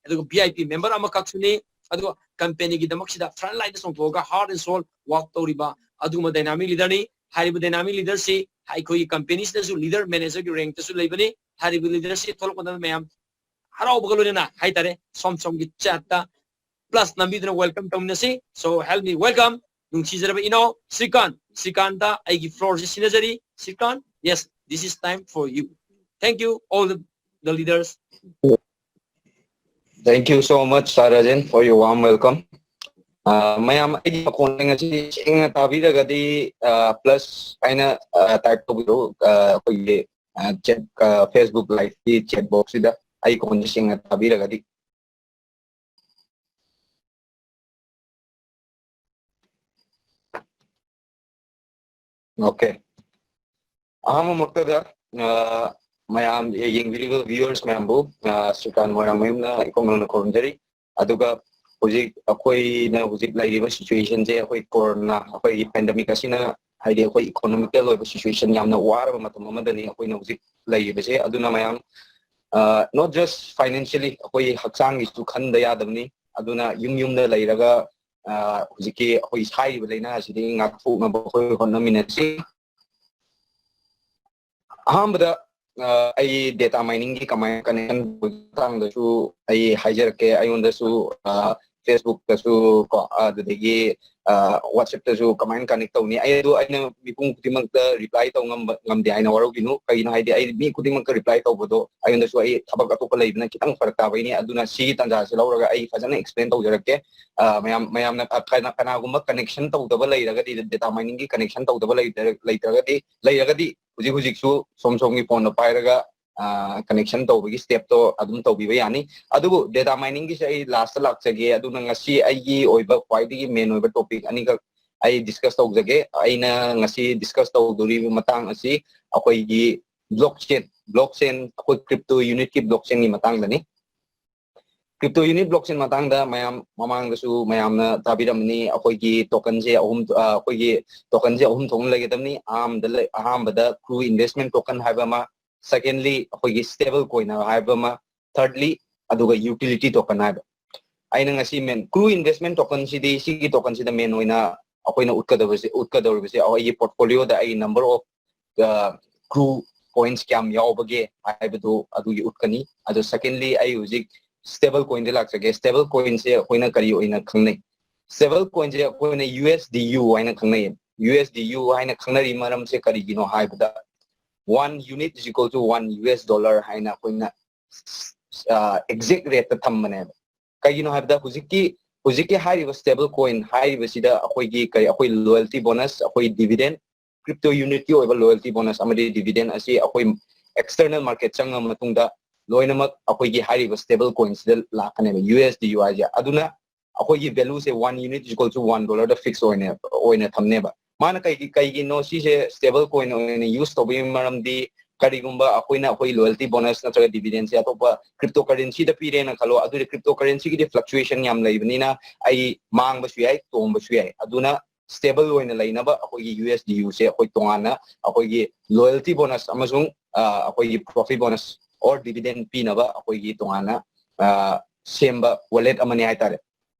ꯑꯗꯨꯒ V I P member ꯑꯃꯈꯛꯁꯨꯅꯤ, ꯑꯗꯨꯒ company ꯒꯤꯗꯃꯛꯁꯤꯗ front line the ꯆꯣꯡꯊꯣꯛꯑꯒ heart and soul work ꯇꯧꯔꯤꯕ ꯑꯗꯨꯒꯨꯝꯕ dynamic leader ꯅꯤ꯫ ꯍꯥꯏꯔꯤꯕ dynamic leader ꯁꯤ ꯑꯩꯈꯣꯏꯒꯤ company ꯁꯤꯗꯁꯨ leader manager ꯒꯤ rank ꯇꯁꯨ ꯂꯩꯕꯅꯤ꯫ ꯍꯥꯏꯔꯤꯕ leader ꯁꯤ ꯊꯣꯛꯂꯛꯄꯗ ꯃꯌꯥꯝ ꯍꯔꯥꯎꯕꯒ ꯂꯣꯏꯅꯅ ꯍꯥꯏꯇꯥꯔꯦ ꯁꯣꯝ ꯁꯣꯝꯒꯤ chat ꯇ plus ꯅꯝꯕꯤꯗꯨꯅ welcome ꯇꯧꯃꯤꯟꯅꯁꯤ꯫ So help me welcome ꯅꯨꯡꯁꯤꯖꯔꯕ ꯏꯅꯥꯎ ꯁ꯭ꯔꯤꯀꯥꯟ꯫ ꯁ꯭ꯔꯤꯀꯥꯟꯇ ꯑꯩꯒꯤ floor ꯁꯤ ꯁꯤꯟꯅꯖꯔꯤ꯫ ꯁ꯭ꯔꯤꯀꯥꯟ, yes, this is time for you. Thank you all the, the leaders. Thank you so much, Sir Rajan, for your warm welcome. Uh, ꯃꯌꯥꯝ ꯑꯩꯒꯤ ꯃꯈꯣꯟꯁꯦ ꯉꯁꯤ ꯁꯦꯡꯅ ꯇꯥꯕꯤꯔꯒꯗꯤ plus ꯑꯩꯅ type ꯇꯧꯕꯤꯔꯣ ꯑꯩꯈꯣꯏꯒꯤ chat, Facebook live ꯀꯤ chat box ꯁꯤꯗ ꯑꯩ ꯈꯣꯟꯁꯦ ꯁꯦꯡꯅ ꯇꯥꯕꯤꯔꯒꯗꯤ꯫ Okay. ꯑꯍꯥꯟꯕꯃꯛꯇꯗ ꯃꯌꯥꯝ ꯌꯦꯡꯕꯤꯔꯤꯕ viewers ꯃꯌꯥꯝꯕꯨ ꯁ꯭ꯔꯤꯀꯥꯟ ꯃꯣꯏꯔꯥꯡꯃꯌꯨꯝꯅ ꯏꯀꯣꯛ ꯅꯧꯅ ꯈꯨꯔꯨꯝꯖꯔꯤ꯫ ꯑꯗꯨꯒ ꯍꯧꯖꯤꯛ ꯑꯩꯈꯣꯏꯅ ꯍꯧꯖꯤꯛ ꯂꯩꯔꯤꯕ situation ꯁꯦ ꯑꯩꯈꯣꯏ corona ꯑꯩꯈꯣꯏꯒꯤ pandemic ꯑꯁꯤꯅ ꯍꯥꯏꯗꯤ ꯑꯩꯈꯣꯏ economical ꯑꯣꯏꯕ situation ꯌꯥꯝꯅ ꯋꯥꯔꯕ ꯃꯇꯝ ꯑꯃꯗꯅꯤ ꯑꯩꯈꯣꯏꯅ ꯍꯧꯖꯤꯛ ꯂꯩꯔꯤꯕꯁꯦ꯫ ꯑꯗꯨꯅ ꯃꯌꯥꯝ not just financially ꯑꯩꯈꯣꯏ ꯍꯛꯆꯥꯡꯒꯤꯁꯨ ꯈꯟꯗ ꯌꯥꯗꯕꯅꯤ꯫ ꯑꯗꯨꯅ ꯌꯨꯝ ꯌꯨꯝꯗ ꯂꯩꯔꯒ ꯍꯧꯖꯤꯛꯀꯤ ꯑꯩꯈꯣꯏ ꯁꯥꯏꯔꯤꯕ ꯂꯥꯏꯅꯥ ꯑꯁꯤꯗꯒꯤ ꯉꯥꯛꯊꯣꯛꯅꯕ ꯑꯩꯈꯣꯏ ꯍꯣꯠꯅꯃꯤꯟꯅꯁꯤ꯫ ꯑꯍꯥꯟꯕꯗ ꯑꯩ data mining ꯒꯤ ꯀꯃꯥꯏꯅ connection ꯇꯧꯕꯒꯤ ꯃꯇꯥꯡꯗꯁꯨ ꯑꯩ ꯍꯥꯏꯖꯔꯛꯀꯦ꯫ ꯑꯩꯉꯣꯟꯗꯁꯨ Facebook ꯇꯁꯨ ꯀꯣ ꯑꯗꯨꯗꯒꯤ WhatsApp ꯇꯁꯨ ꯀꯃꯥꯏꯅ connect ꯇꯧꯅꯤ? ꯑꯩ ꯑꯗꯨ ꯑꯩꯅ ꯃꯤꯄꯨꯝ ꯈꯨꯗꯤꯡꯃꯛꯇ reply ꯇꯧ ꯉꯝꯕ ꯉꯝꯗꯦ ꯍꯥꯏꯅ ꯋꯥꯔꯧꯕꯤꯅꯨ꯫ ꯀꯩꯒꯤꯅꯣ ꯍꯥꯏꯗꯤ ꯑꯩ ꯃꯤ ꯈꯨꯗꯤꯡꯃꯛꯇ reply ꯇꯧꯕꯗꯣ ꯑꯩꯉꯣꯟꯗꯁꯨ ꯑꯩ ꯊꯕꯛ ꯑꯇꯣꯞꯄ ꯂꯩꯕꯅ ꯈꯤꯇꯪ ꯐꯔꯛ ꯇꯥꯕꯩꯅꯤ꯫ ꯑꯗꯨꯅ ꯁꯤꯒꯤ ꯇꯥꯟꯖꯥꯁꯤ ꯂꯧꯔꯒ ꯑꯩ ꯐꯖꯅ explain ꯇꯧꯖꯔꯛꯀꯦ꯫ ꯃꯌꯥꯝ ꯃꯌꯥꯝꯅ ꯀꯅꯥꯒꯨꯝꯕ connection ꯇꯧꯗꯕ ꯂꯩꯔꯒꯗꯤ, data mining ꯒꯤ connection ꯇꯧꯗꯕ ꯂꯩꯔꯒꯗꯤ, ꯍꯧꯖꯤꯛ ꯍꯧꯖꯤꯛꯁꯨ ꯁꯣꯝ ꯁꯣꯝꯒꯤ phone ꯗꯣ ꯄꯥꯏꯔꯒ connection ꯇꯧꯕꯒꯤ step ꯇꯣ ꯑꯗꯨꯝ ꯇꯧꯕꯤꯕ ꯌꯥꯅꯤ꯫ ꯑꯗꯨꯕꯨ data mining ꯒꯤꯁꯦ ꯑꯩ last ꯇ ꯂꯥꯛꯆꯒꯦ꯫ ꯑꯗꯨꯅ ꯉꯁꯤ ꯑꯩꯒꯤ ꯑꯣꯏꯕ ꯈ꯭ꯋꯥꯏꯗꯒꯤ main ꯑꯣꯏꯕ topic ꯑꯅꯤꯈꯛ ꯑꯩ discuss ꯇꯧꯖꯒꯦ꯫ ꯑꯩꯅ ꯉꯁꯤ discuss ꯇꯧꯗꯣꯔꯤꯕ ꯃꯇꯥꯡ ꯑꯁꯤ ꯑꯩꯈꯣꯏꯒꯤ blockchain, blockchain, ꯑꯩꯈꯣꯏ crypto unit ꯀꯤ blockchain ꯒꯤ ꯃꯇꯥꯡꯗꯅꯤ꯫ Crypto unit blockchain ꯃꯇꯥꯡꯗ ꯃꯌꯥꯝ ꯃꯃꯥꯡꯗꯁꯨ ꯃꯌꯥꯝꯅ ꯇꯥꯕꯤꯔꯝꯃꯅꯤ꯫ ꯑꯩꯈꯣꯏꯒꯤ tokenꯁꯦ ꯑꯍꯨꯝ ꯑ, ꯑꯩꯈꯣꯏꯒꯤ tokenꯁꯦ ꯑꯍꯨꯝ ꯊꯣꯛꯅ ꯂꯩꯒꯗꯕꯅꯤ꯫ ꯑꯍꯥꯟꯕꯗ ꯂꯩ- ꯑꯍꯥꯟꯕꯗ Crew Investment Token ꯍꯥꯏꯕ ꯑꯃ, secondly ꯑꯩꯈꯣꯏꯒꯤ stable coin ꯍꯥꯏꯕ ꯑꯃ, thirdly ꯑꯗꯨꯒ utility token ꯍꯥꯏꯕ꯫ ꯑꯩꯅ ꯉꯁꯤ main Crew Investment Tokenꯁꯤꯗꯤ, ꯁꯤꯒꯤ tokenꯁꯤꯗ main ꯑꯣꯏꯅ ꯑꯩꯈꯣꯏꯅ ꯎꯠꯀꯗꯕꯁꯦ ꯎꯠꯀꯗꯧꯔꯤꯕꯁꯦ ꯑꯩꯒꯤ portfolioꯗ ꯑꯩꯒꯤ number of Crew coins ꯀꯌꯥꯝ ꯌꯥꯎꯕꯒꯦ ꯍꯥꯏꯕꯗꯨ ꯑꯗꯨꯒꯤ ꯎꯠꯀꯅꯤ꯫ ꯑꯗꯣ secondly ꯑꯩ ꯍꯧꯖꯤꯛ stable coinꯗ ꯂꯥꯛꯆꯒꯦ꯫ Stable coinꯁꯦ ꯑꯩꯈꯣꯏꯅ ꯀꯔꯤ ꯑꯣꯏꯅ ꯈꯪꯅꯩ? Stable coinꯁꯦ ꯑꯩꯈꯣꯏꯅ USDU ꯍꯥꯏꯅ ꯈꯪꯅꯩ꯫ USDU ꯍꯥꯏꯅ ꯈꯪꯅꯔꯤ ꯃꯔꯝꯁꯦ ꯀꯔꯤꯒꯤꯅꯣ ꯍꯥꯏꯕꯗ, one unit is equal to one US dollar ꯍꯥꯏꯅ ꯑꯩꯈꯣꯏꯅ exact rateꯇ ꯊꯝꯕꯅꯦꯕ꯫ ꯀꯩꯒꯤꯅꯣ ꯍꯥꯏꯕꯗ ꯍꯧꯖꯤꯛꯀꯤ ꯍꯧꯖꯤꯛꯀꯤ ꯍꯥꯏꯔꯤꯕ stable coin ꯍꯥꯏꯔꯤꯕꯁꯤꯗ ꯑꯩꯈꯣꯏꯒꯤ ꯀꯔꯤ, ꯑꯩꯈꯣꯏ loyalty bonus, ꯑꯩꯈꯣꯏ dividend, crypto unitꯀꯤ ꯑꯣꯏꯕ loyalty bonus ꯑꯃꯗꯤ dividend ꯑꯁꯤ ꯑꯩꯈꯣꯏ external market ꯆꯪꯉ ꯃꯇꯨꯡꯗ ꯂꯣꯏꯅꯃꯛ ꯑꯩꯈꯣꯏꯒꯤ ꯍꯥꯏꯔꯤꯕ stable coinꯁꯤꯗ ꯂꯥꯛꯀꯅꯦꯕ, USDU ꯍꯥꯏꯁꯦ꯫ ꯑꯗꯨꯅ ꯑꯩꯈꯣꯏꯒꯤ valueꯁꯦ one unit is equal to one dollarꯗ fix ꯑꯣꯏꯅ ꯑꯣꯏꯅ ꯊꯝꯅꯦꯕ꯫ ꯃꯥꯅ ꯀꯩꯒꯤ ꯀꯩꯒꯤꯅꯣ ꯁꯤꯁꯦ stable coin ꯑꯣꯏꯅ use ꯇꯧꯕꯒꯤ ꯃꯔꯝꯗꯤ, ꯀꯔꯤꯒꯨꯝꯕ ꯑꯩꯈꯣꯏꯅ ꯑꯩꯈꯣꯏ loyalty bonus ꯅꯠꯇ꯭ꯔꯒ dividendꯁꯦ ꯑꯇꯣꯞꯄ cryptocurrencyꯗ ꯄꯤꯔꯦꯅ ꯈꯜꯂꯣ, ꯑꯗꯨꯗꯤ cryptocurrencyꯒꯤꯗꯤ fluctuation ꯌꯥꯝ ꯂꯩꯕꯅꯤꯅ ꯑꯩ ꯃꯥꯡꯕꯁꯨ ꯌꯥꯏ, ꯇꯣꯡꯕꯁꯨ ꯌꯥꯏ꯫ ꯑꯗꯨꯅ stable ꯑꯣꯏꯅ ꯂꯩꯅꯕ ꯑꯩꯈꯣꯏꯒꯤ USDUꯁꯦ ꯑꯩꯈꯣꯏ ꯇꯣꯉꯥꯟꯅ ꯑꯩꯈꯣꯏꯒꯤ loyalty bonus ꯑꯃꯁꯨꯡ ꯑ, ꯑꯩꯈꯣꯏꯒꯤ profit bonus or dividend ꯄꯤꯅꯕ ꯑꯩꯈꯣꯏꯒꯤ ꯇꯣꯉꯥꯟꯅ ꯑ, ꯁꯦꯝꯕ wallet ꯑꯃꯅꯤ ꯍꯥꯏꯇꯥꯔꯦ꯫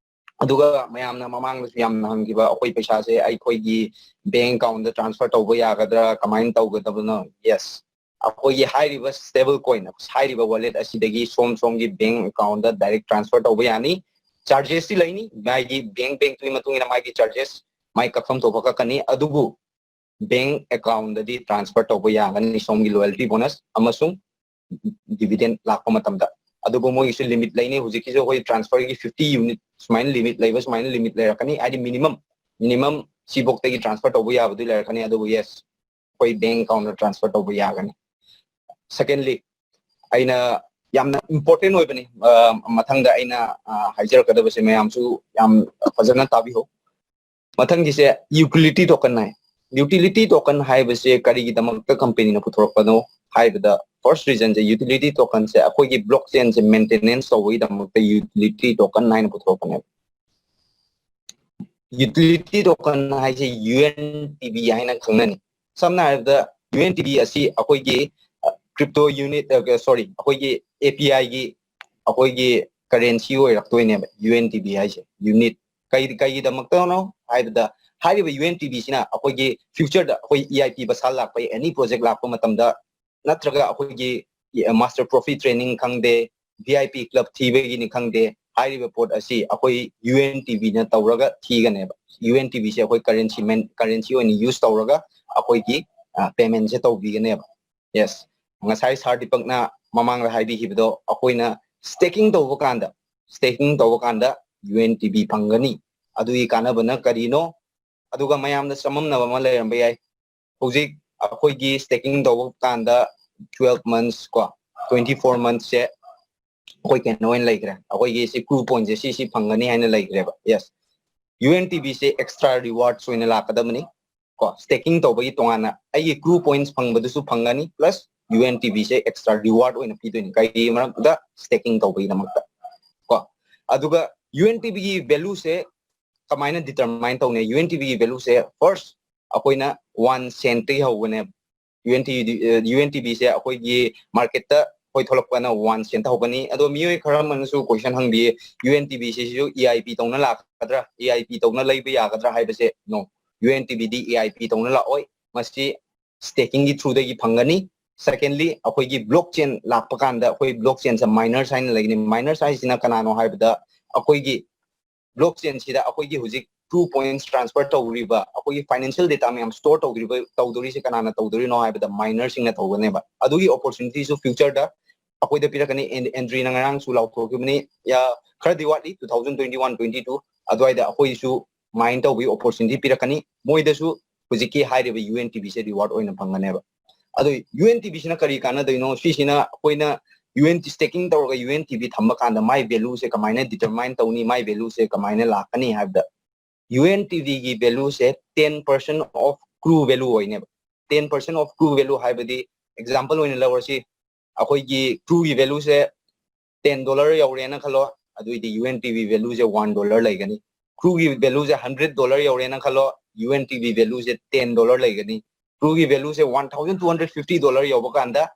ꯑꯗꯨꯒ ꯃꯌꯥꯝꯅ ꯃꯃꯥꯡꯗꯁꯨ ꯌꯥꯝꯅ ꯍꯪꯈꯤꯕ, ꯑꯩꯈꯣꯏ ꯄꯩꯁꯥꯁꯦ ꯑꯩꯈꯣꯏꯒꯤ bank accountꯗ transfer ꯇꯧꯕ ꯌꯥꯒꯗ꯭ꯔꯥ, ꯀꯃꯥꯏꯅ ꯇꯧꯒꯗꯕꯅꯣ? Yes, ꯑꯩꯈꯣꯏꯒꯤ ꯍꯥꯏꯔꯤꯕ stable coin, ꯍꯥꯏꯔꯤꯕ wallet ꯑꯁꯤꯗꯒꯤ ꯁꯣꯝ ꯁꯣꯝꯒꯤ bank accountꯗ direct transfer ꯇꯧꯕ ꯌꯥꯅꯤ꯫ Chargesꯇꯤ ꯂꯩꯅꯤ, ꯃꯥꯒꯤ bank bankꯇꯨꯒꯤ ꯃꯇꯨꯡ ꯏꯟꯅ ꯃꯥꯒꯤ charges, ꯃꯥꯏ ꯀꯛꯐꯝ ꯊꯣꯛꯄ ꯀꯛꯀꯅꯤ꯫ ꯑꯗꯨꯕꯨ bank accountꯗꯗꯤ transfer ꯇꯧꯕ ꯌꯥꯒꯅꯤ ꯁꯣꯝꯒꯤ loyalty bonus ꯑꯃꯁꯨꯡ dividend ꯂꯥꯛꯄ ꯃꯇꯝꯗ꯫ ꯑꯗꯨꯕꯨ ꯃꯣꯏꯒꯤꯁꯨ limit ꯂꯩꯅꯤ꯫ ꯍꯧꯖꯤꯛꯀꯤꯁꯨ ꯑꯩꯈꯣꯏ transferꯒꯤ fifty unit ꯁꯨꯃꯥꯏꯅ limit ꯂꯩꯕ, ꯁꯨꯃꯥꯏꯅ limit ꯂꯩꯔꯛꯀꯅꯤ, ꯍꯥꯏꯗꯤ minimum minimum ꯁꯤꯐꯥꯎꯇꯒꯤ transfer ꯇꯧꯕ ꯌꯥꯕꯗꯨ ꯂꯩꯔꯛꯀꯅꯤ꯫ ꯑꯗꯨꯕꯨ yes, ꯑꯩꯈꯣꯏ bank accountꯇ transfer ꯇꯧꯕ ꯌꯥꯒꯅꯤ꯫ Secondly, ꯑꯩꯅ ꯌꯥꯝꯅ important ꯑꯣꯏꯕꯅꯤ, ꯑ, ꯃꯊꯪꯗ ꯑꯩꯅ ꯑ, ꯍꯥꯏꯖꯔꯛꯀꯗꯕꯁꯦ, ꯃꯌꯥꯝꯁꯨ ꯌꯥꯝ ꯐꯖꯅ ꯇꯥꯕꯤꯍꯧ꯫ ꯃꯊꯪꯒꯤꯁꯦ utility token ꯍꯥꯏ꯫ Utility token ꯍꯥꯏꯕꯁꯦ ꯀꯔꯤꯒꯤꯗꯃꯛꯇ companyꯅ ꯄꯨꯊꯣꯔꯛꯄꯅꯣ ꯍꯥꯏꯕꯗ, First reason ꯁꯦ, utility token ꯁꯦ ꯑꯩꯈꯣꯏꯒꯤ blockchain ꯁꯦ maintenance ꯇꯧꯕꯒꯤꯗꯃꯛꯇ utility token ꯍꯥꯏꯅ ꯄꯨꯊꯣꯔꯛꯄꯅꯦꯕ꯫ Utility token ꯍꯥꯏꯁꯦ U N T B ꯍꯥꯏꯅ ꯈꯪꯅꯅꯤ꯫ ꯁꯝꯅ ꯍꯥꯏꯔꯕꯗ U N T B ꯑꯁꯤ ꯑꯩꯈꯣꯏꯒꯤ crypto unit, sorry, ꯑꯩꯈꯣꯏꯒꯤ A P I ꯒꯤ ꯑꯩꯈꯣꯏꯒꯤ currency ꯑꯣꯏꯔꯛꯇꯣꯏꯅꯦꯕ U N T B ꯍꯥꯏꯁꯦ꯫ Unit ꯀꯩ ꯀꯩꯒꯤꯗꯃꯛꯇꯅꯣ ꯍꯥꯏꯕꯗ, ꯍꯥꯏꯔꯤꯕ U N T B ꯁꯤꯅ ꯑꯩꯈꯣꯏꯒꯤ future ꯗ ꯑꯩꯈꯣꯏ E I P ꯕꯁꯥ ꯂꯥꯛꯄ, any project ꯂꯥꯛꯄ ꯃꯇꯝꯗ, ꯅꯠꯇ꯭ꯔꯒ ꯑꯩꯈꯣꯏꯒꯤ master trophy training ꯈꯪꯗꯦ, V I P club ꯊꯤꯕꯒꯤꯅꯤ ꯈꯪꯗꯦ, ꯍꯥꯏꯔꯤꯕ ꯄꯣꯠ ꯑꯁꯤ ꯑꯩꯈꯣꯏ U N T B ꯅ ꯇꯧꯔꯒ ꯊꯤꯒꯅꯦꯕ꯫ U N T B ꯁꯦ ꯑꯩꯈꯣꯏ currency currency ꯑꯣꯏꯅ use ꯇꯧꯔꯒ ꯑꯩꯈꯣꯏꯒꯤ payment ꯁꯦ ꯇꯧꯕꯤꯒꯅꯦꯕ꯫ Yes, ꯉꯁꯥꯏ sir ꯗꯤꯄꯛꯅ ꯃꯃꯥꯡꯗ ꯍꯥꯏꯕꯤꯈꯤꯕꯗꯣ, ꯑꯩꯈꯣꯏꯅ staking ꯇꯧꯕ ꯀꯥꯟꯗ, staking ꯇꯧꯕ ꯀꯥꯟꯗ U N T B ꯐꯪꯒꯅꯤ꯫ ꯑꯗꯨꯒꯤ ꯀꯥꯟꯅꯕꯅ ꯀꯔꯤꯅꯣ? ꯑꯗꯨꯒ ꯃꯌꯥꯝꯗ ꯆꯃꯝꯅꯕ ꯑꯃ ꯂꯩꯔꯝꯕ ꯌꯥꯏ꯫ ꯍꯧꯖꯤꯛ ꯑꯩꯈꯣꯏꯒꯤ staking ꯇꯧꯕ ꯀꯥꯟꯗ twelve months ꯀꯣ, twenty four months ꯁꯦ ꯑꯩꯈꯣꯏ ꯀꯩꯅꯣ ꯑꯣꯏꯅ ꯂꯩꯈ꯭ꯔꯦ, ꯑꯩꯈꯣꯏꯒꯤ ꯁꯤ crew point ꯁꯦ ꯁꯤ ꯁꯤ ꯐꯪꯒꯅꯤ ꯍꯥꯏꯅ ꯂꯩꯈ꯭ꯔꯦꯕ꯫ Yes, U N T B ꯁꯦ extra rewards ꯑꯣꯏꯅ ꯂꯥꯛꯀꯗꯕꯅꯤ ꯀꯣ꯫ Staking ꯇꯧꯕꯒꯤ ꯇꯣꯉꯥꯟꯅ ꯑꯩꯒꯤ crew points ꯐꯪꯕꯗꯨꯁꯨ ꯐꯪꯒꯅꯤ, plus U N T B ꯁꯦ extra reward ꯑꯣꯏꯅ ꯄꯤꯗꯣꯏꯅꯤ꯫ ꯀꯩꯒꯤ ꯃꯔꯝꯗ? Staking ꯇꯧꯕꯒꯤꯗꯃꯛꯇ ꯀꯣ꯫ ꯑꯗꯨꯒ U N T B ꯒꯤ value ꯁꯦ ꯀꯃꯥꯏꯅ determine ꯇꯧꯅꯤ? U N T B ꯒꯤ value ꯁꯦ first ꯑꯩꯈꯣꯏꯅ one cent ꯇꯒꯤ ꯍꯧꯒꯅꯦꯕ꯫ U N T B, U N T B ꯁꯦ ꯑꯩꯈꯣꯏꯒꯤ market ꯇ ꯑꯩꯈꯣꯏ ꯊꯣꯛꯂꯛꯄꯅ one cent ꯍꯧꯒꯅꯤ꯫ ꯑꯗꯣ ꯃꯤꯑꯣꯏ ꯈꯔ ꯑꯃꯅꯁꯨ question ꯍꯪꯕꯤꯌꯦ, U N T B ꯁꯤꯁꯨ E I P ꯇꯧꯅ ꯂꯥꯛꯀꯗ꯭ꯔꯥ, E I P ꯇꯧꯅ ꯂꯩꯕ ꯌꯥꯒꯗ꯭ꯔꯥ ꯍꯥꯏꯕꯁꯦ? No, U N T B D E I P ꯇꯧꯅ ꯂꯥꯛꯑꯣꯏ꯫ ꯃꯁꯤ staking ꯒꯤ through ꯗꯒꯤ ꯐꯪꯒꯅꯤ꯫ Secondly, ꯑꯩꯈꯣꯏꯒꯤ blockchain ꯂꯥꯛꯄ ꯀꯥꯟꯗ ꯑꯩꯈꯣꯏ blockchain ꯁꯦ miners ꯍꯥꯏꯅ ꯂꯩꯒꯅꯤ꯫ Miners ꯍꯥꯏꯁꯤꯅ ꯀꯅꯥꯅꯣ ꯍꯥꯏꯕꯗ, ꯑꯩꯈꯣꯏꯒꯤ blockchain ꯁꯤꯗ ꯑꯩꯈꯣꯏꯒꯤ ꯍꯧꯖꯤꯛ crew points transfer ꯇꯧꯔꯤꯕ, ꯑꯩꯈꯣꯏꯒꯤ financial data ꯃꯌꯥꯝ store ꯇꯧꯗꯣꯔꯤꯕ, ꯇꯧꯗꯣꯔꯤꯁꯦ ꯀꯅꯥꯅ ꯇꯧꯗꯣꯔꯤꯅꯣ ꯍꯥꯏꯕꯗ, miners ꯁꯤꯡꯅ ꯇꯧꯒꯅꯦꯕ꯫ ꯑꯗꯨꯒꯤ opportunity ꯁꯨ future ꯗ ꯑꯩꯈꯣꯏꯗ ꯄꯤꯔꯛꯀꯅꯤ꯫ ꯑꯦꯟ-, ꯑꯦꯟꯗ꯭ꯔꯤꯅ ꯉꯔꯥꯡꯁꯨ ꯂꯥꯎꯊꯣꯛꯈꯤꯕꯅꯤ, ꯌꯥ, ꯈꯔꯗꯤ ꯋꯥꯠꯂꯤ, two thousand twenty one twenty two ꯑꯗꯨꯋꯥꯏꯗ ꯑꯩꯈꯣꯏꯁꯨ mine ꯇꯧꯕꯒꯤ opportunity ꯄꯤꯔꯛꯀꯅꯤ꯫ ꯃꯣꯏꯗꯁꯨ ꯍꯧꯖꯤꯛꯀꯤ ꯍꯥꯏꯔꯤꯕ U N T B ꯁꯦ reward ꯑꯣꯏꯅ ꯐꯪꯒꯅꯦꯕ꯫ ꯑꯗꯣ U N T B ꯁꯤꯅ ꯀꯔꯤ ꯀꯥꯟꯅꯗꯣꯏꯅꯣ? ꯁꯤꯁꯤꯅ ꯑꯩꯈꯣꯏꯅ U N T, staking ꯇꯧꯔꯒ U N T B ꯊꯝꯕ ꯀꯥꯟꯗ ꯃꯥꯏ value ꯁꯦ ꯀꯃꯥꯏꯅ determine ꯇꯧꯅꯤ, ꯃꯥꯏ value ꯁꯦ ꯀꯃꯥꯏꯅ ꯂꯥꯛꯀꯅꯤ ꯍꯥꯏꯕꯗ, U N T B ꯒꯤ value say ten percent of crew value ꯑꯣꯏꯅꯦꯕ꯫ Ten percent of crew value ꯍꯥꯏꯕꯗꯤ example ꯑꯣꯏꯅ ꯂꯧꯔꯁꯤ, ꯑꯩꯈꯣꯏꯒꯤ ꯀ꯭ꯔꯨꯒꯤ value ꯁꯦ ten dollar ꯌꯧꯔꯦꯅ ꯈꯜꯂꯣ, ꯑꯗꯨꯏꯗꯤ UNTB value ꯁꯦ one dollar ꯂꯩꯒꯅꯤ꯫ ꯀ꯭ꯔꯨꯒꯤ value ꯁꯦ hundred dollar ꯌꯧꯔꯦꯅ ꯈꯜꯂꯣ, UNTB value ꯁꯦ ten dollar ꯂꯩꯒꯅꯤ꯫ ꯀ꯭ꯔꯨꯒꯤ value ꯁꯦ one thousand two hundred fifty dollar ꯌꯧꯕ ꯀꯥꯟꯗ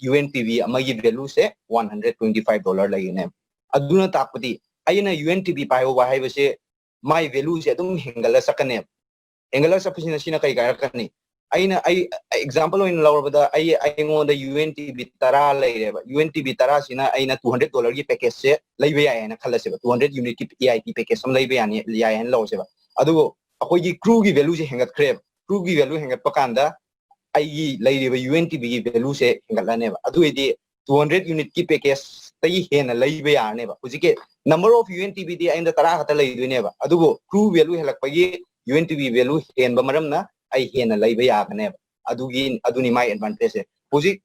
UNTB ꯑꯃꯒꯤ value ꯁꯦ one hundred twenty five dollar ꯂꯩꯒꯅꯦꯕ꯫ ꯑꯗꯨꯅ ꯇꯥꯛꯄꯗꯤ ꯑꯩꯅ UNTB ꯄꯥꯏꯍꯧꯕ ꯍꯥꯏꯕꯁꯦ ꯃꯥꯏ value ꯁꯦ ꯑꯗꯨꯝ ꯍꯦꯟꯒꯠꯂ ꯆꯠꯀꯅꯦꯕ꯫ ꯍꯦꯟꯒꯠꯂ ꯆꯠꯄꯁꯤꯅ ꯁꯤꯅ ꯀꯩ ꯀꯥꯏꯔꯛꯀꯅꯤ? ꯑꯩꯅ, ꯑꯩ example ꯑꯣꯏꯅ ꯂꯧꯔꯕꯗ, ꯑꯩ, ꯑꯩꯉꯣꯟꯗ UNTB ꯇꯔꯥ ꯂꯩꯔꯦꯕ꯫ UNTB ꯇꯔꯥꯁꯤꯅ ꯑꯩꯅ two hundred dollar ꯒꯤ package ꯁꯦ ꯂꯩꯕ ꯌꯥꯏ ꯍꯥꯏꯅ ꯈꯜꯂꯁꯦꯕ, two hundred unit ꯀꯤ EIP package ꯑꯃ ꯂꯩꯕ ꯌꯥꯅꯤ, ꯌꯥꯏ ꯍꯥꯏꯅ ꯂꯧꯔꯁꯦꯕ꯫ ꯑꯗꯨꯕꯨ ꯑꯩꯈꯣꯏꯒꯤ ꯀ꯭ꯔꯨꯒꯤ value ꯁꯦ ꯍꯦꯟꯒꯠꯈ꯭ꯔꯦꯕ꯫ ꯀ꯭ꯔꯨꯒꯤ value ꯍꯦꯟꯒꯠꯄ ꯀꯥꯟꯗ ꯑꯩꯒꯤ ꯂꯩꯔꯤꯕ UNTB ꯒꯤ value ꯁꯦ ꯍꯦꯟꯒꯠꯂꯅꯦꯕ꯫ ꯑꯗꯨ ꯑꯣꯏꯗꯤ two hundred unit ꯀꯤ package ꯇꯒꯤ ꯍꯦꯟꯅ ꯂꯩꯕ ꯌꯥꯔꯅꯦꯕ꯫ ꯍꯧꯖꯤꯛꯀꯤ number of UNTB ꯗꯤ ꯑꯩꯉꯣꯟꯗ ꯇꯔꯥ ꯈꯛꯇ ꯂꯩꯗꯣꯏꯅꯦꯕ, ꯑꯗꯨꯕꯨ ꯀ꯭ꯔꯨ value ꯍꯦꯜꯂꯛꯄꯒꯤ UNTB value ꯍꯦꯟꯕ ꯃꯔꯝꯅ ꯑꯩ ꯍꯦꯟꯅ ꯂꯩꯕ ꯌꯥꯒꯅꯦꯕ꯫ ꯑꯗꯨꯒꯤ, ꯑꯗꯨꯅꯤ ꯃꯥꯏ advantage ꯁꯦ꯫ ꯍꯧꯖꯤꯛ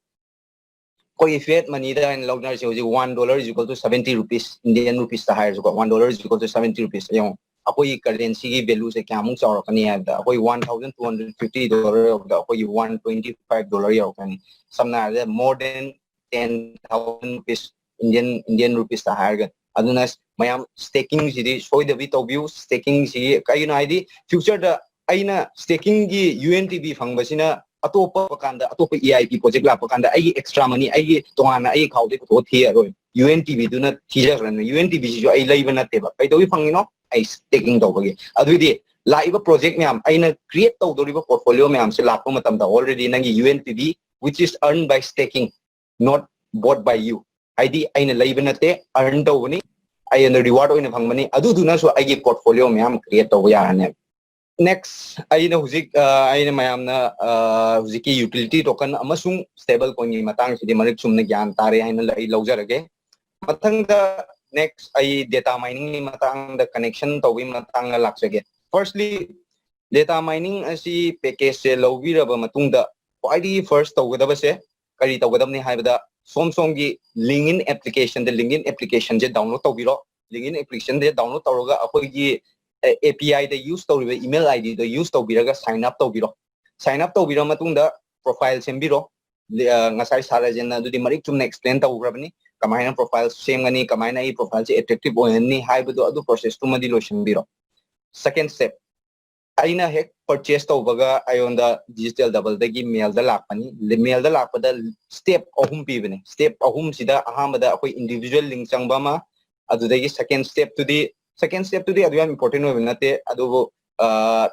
ꯑꯩꯈꯣꯏꯒꯤ fiat money ꯗ ꯑꯩꯅ ꯂꯧꯅꯔꯤꯁꯦ, ꯍꯧꯖꯤꯛ one dollar is equal to seventy rupees, Indian rupees ꯇ ꯍꯥꯏꯔꯁꯨꯀꯣ, one dollar is equal to seventy rupees꯫ ꯌꯦꯡꯉꯣ, ꯑꯩꯈꯣꯏꯒꯤ currency ꯒꯤ value ꯁꯦ ꯀꯌꯥꯃꯨꯛ ꯆꯥꯎꯔꯛꯀꯅꯤ ꯍꯥꯏꯕꯗ, ꯑꯩꯈꯣꯏ one thousand two hundred fifty dollar ꯌꯧꯕꯗ ꯑꯩꯈꯣꯏꯒꯤ one twenty five dollar ꯌꯧꯔꯛꯀꯅꯤ꯫ ꯁꯝꯅ ꯍꯥꯏꯔꯕꯗ, more than ten thousand rupees, Indian, Indian rupees ꯇ ꯍꯥꯏꯔꯒ꯫ ꯑꯗꯨꯅ ꯃꯌꯥꯝ staking ꯁꯤꯗꯤ ꯁꯣꯏꯗꯕꯤ ꯇꯧꯕꯤꯌꯨ꯫ Staking ꯁꯤ ꯀꯩꯒꯤꯅꯣ ꯍꯥꯏꯗꯤ, future ꯗ ꯑꯩꯅ staking ꯒꯤ UNTB ꯐꯪꯕꯁꯤꯅ ꯑꯇꯣꯞꯄ ꯀꯥꯟꯗ, ꯑꯇꯣꯞꯄ EIP project ꯂꯥꯛꯄ ꯀꯥꯟꯗ ꯑꯩꯒꯤ extra money, ꯑꯩꯒꯤ ꯇꯣꯉꯥꯟꯅ ꯑꯩꯒꯤ ꯈꯥꯎꯗꯩ ꯄꯨꯊꯣꯛꯑ ꯊꯤꯔꯔꯣꯏ꯫ UNTB ꯗꯨꯅ ꯊꯤꯖꯈ꯭ꯔꯅꯤ꯫ UNTB ꯁꯤꯁꯨ ꯑꯩ ꯂꯩꯕ ꯅꯠꯇꯦꯕ꯫ ꯀꯩꯗꯧꯕꯩ ꯐꯪꯉꯤꯅꯣ? ꯑꯩ staking ꯇꯧꯕꯒꯤ꯫ ꯑꯗꯨꯏꯗꯤ ꯂꯥꯛꯏꯕ project ꯃꯌꯥꯝ, ꯑꯩꯅ create ꯇꯧꯗꯧꯔꯤꯕ portfolio ꯃꯌꯥꯝꯁꯦ ꯂꯥꯛꯄ ꯃꯇꯝꯗ already ꯅꯪꯒꯤ UNTB, which is earned by staking, not bought by you, ꯍꯥꯏꯗꯤ ꯑꯩꯅ ꯂꯩꯕ ꯅꯠꯇꯦ, earn ꯇꯧꯕꯅꯤ, ꯑꯩꯉꯣꯟꯗ reward ꯑꯣꯏꯅ ꯐꯪꯕꯅꯤ, ꯑꯗꯨꯗꯨꯅꯁꯨ ꯑꯩꯒꯤ portfolio ꯃꯌꯥꯝ create ꯇꯧꯕ ꯌꯥꯔꯅꯦꯕ꯫ Next, ꯑꯩꯅ ꯍꯧꯖꯤꯛ, ꯑ, ꯑꯩꯅ ꯃꯌꯥꯝꯅ, ꯑ, ꯍꯧꯖꯤꯛꯀꯤ utility token ꯑꯃꯁꯨꯡ stable coin ꯒꯤ ꯃꯇꯥꯡꯁꯤꯗꯤ ꯃꯔꯤꯛ ꯆꯨꯝꯅ ꯒ꯭ꯌꯥꯟ ꯇꯥꯔꯦ ꯍꯥꯏꯅ ꯑꯩ ꯂꯧꯖꯔꯒꯦ꯫ ꯃꯊꯪꯗ, next, ꯑꯩ data mining ꯒꯤ ꯃꯇꯥꯡꯗ, connection ꯇꯧꯕꯒꯤ ꯃꯇꯥꯡꯗ ꯂꯥꯛꯆꯒꯦ꯫ Firstly, data mining ꯑꯁꯤ package ꯁꯦ ꯂꯧꯕꯤꯔꯕ ꯃꯇꯨꯡꯗ, ꯈ꯭ꯋꯥꯏꯗꯒꯤ first ꯇꯧꯒꯗꯕꯁꯦ ꯀꯔꯤ ꯇꯧꯒꯗꯕꯅꯤ ꯍꯥꯏꯕꯗ, ꯁꯣꯝ ꯁꯣꯝꯒꯤ LinkedIn application ꯗ, LinkedIn application ꯁꯦ download ꯇꯧꯕꯤꯔꯣ꯫ LinkedIn application ꯁꯦ download ꯇꯧꯔꯒ ꯑꯩꯈꯣꯏꯒꯤ, ꯑ, API ꯗ use ꯇꯧꯔꯤꯕ email ID ꯗꯣ use ꯇꯧꯕꯤꯔꯒ sign up ꯇꯧꯕꯤꯔꯣ꯫ Sign up ꯇꯧꯕꯤꯔ ꯃꯇꯨꯡꯗ, profile ꯁꯦꯝꯕꯤꯔꯣ꯫ ꯉꯁꯥꯏ ꯁꯥꯔ ꯔꯥꯖꯦꯟꯅ ꯑꯗꯨꯗꯤ ꯃꯔꯤꯛ ꯆꯨꯝꯅ explain ꯇꯧꯈ꯭ꯔꯕꯅꯤ, ꯀꯃꯥꯏꯅ profile ꯁꯦꯝꯒꯅꯤ, ꯀꯃꯥꯏꯅ ꯑꯩ profile ꯁꯦ attractive ꯑꯣꯏꯍꯟꯅꯤ ꯍꯥꯏꯕꯗꯣ, ꯑꯗꯨ process ꯇꯨꯃꯗꯤ ꯂꯣꯏꯁꯤꯟꯕꯤꯔꯣ꯫ Second step, ꯑꯩꯅ ꯍꯦꯛ purchase ꯇꯧꯕꯒ ꯑꯩꯉꯣꯟꯗ Digital Double ꯗꯒꯤ mail ꯗ ꯂꯥꯛꯄꯅꯤ꯫ Mail ꯗ ꯂꯥꯛꯄꯗ step ꯑꯍꯨꯝ ꯄꯤꯕꯅꯤ꯫ Step ꯑꯍꯨꯝꯁꯤꯗ ꯑꯍꯥꯟꯕꯗ ꯑꯩꯈꯣꯏ individual link ꯆꯪꯕ ꯑꯃ, ꯑꯗꯨꯗꯒꯤ second step ꯇꯨꯗꯤ, second step ꯇꯨꯗꯤ ꯑꯗꯨ ꯌꯥꯝ important ꯑꯣꯏꯕ ꯅꯠꯇꯦ, ꯑꯗꯨꯕꯨ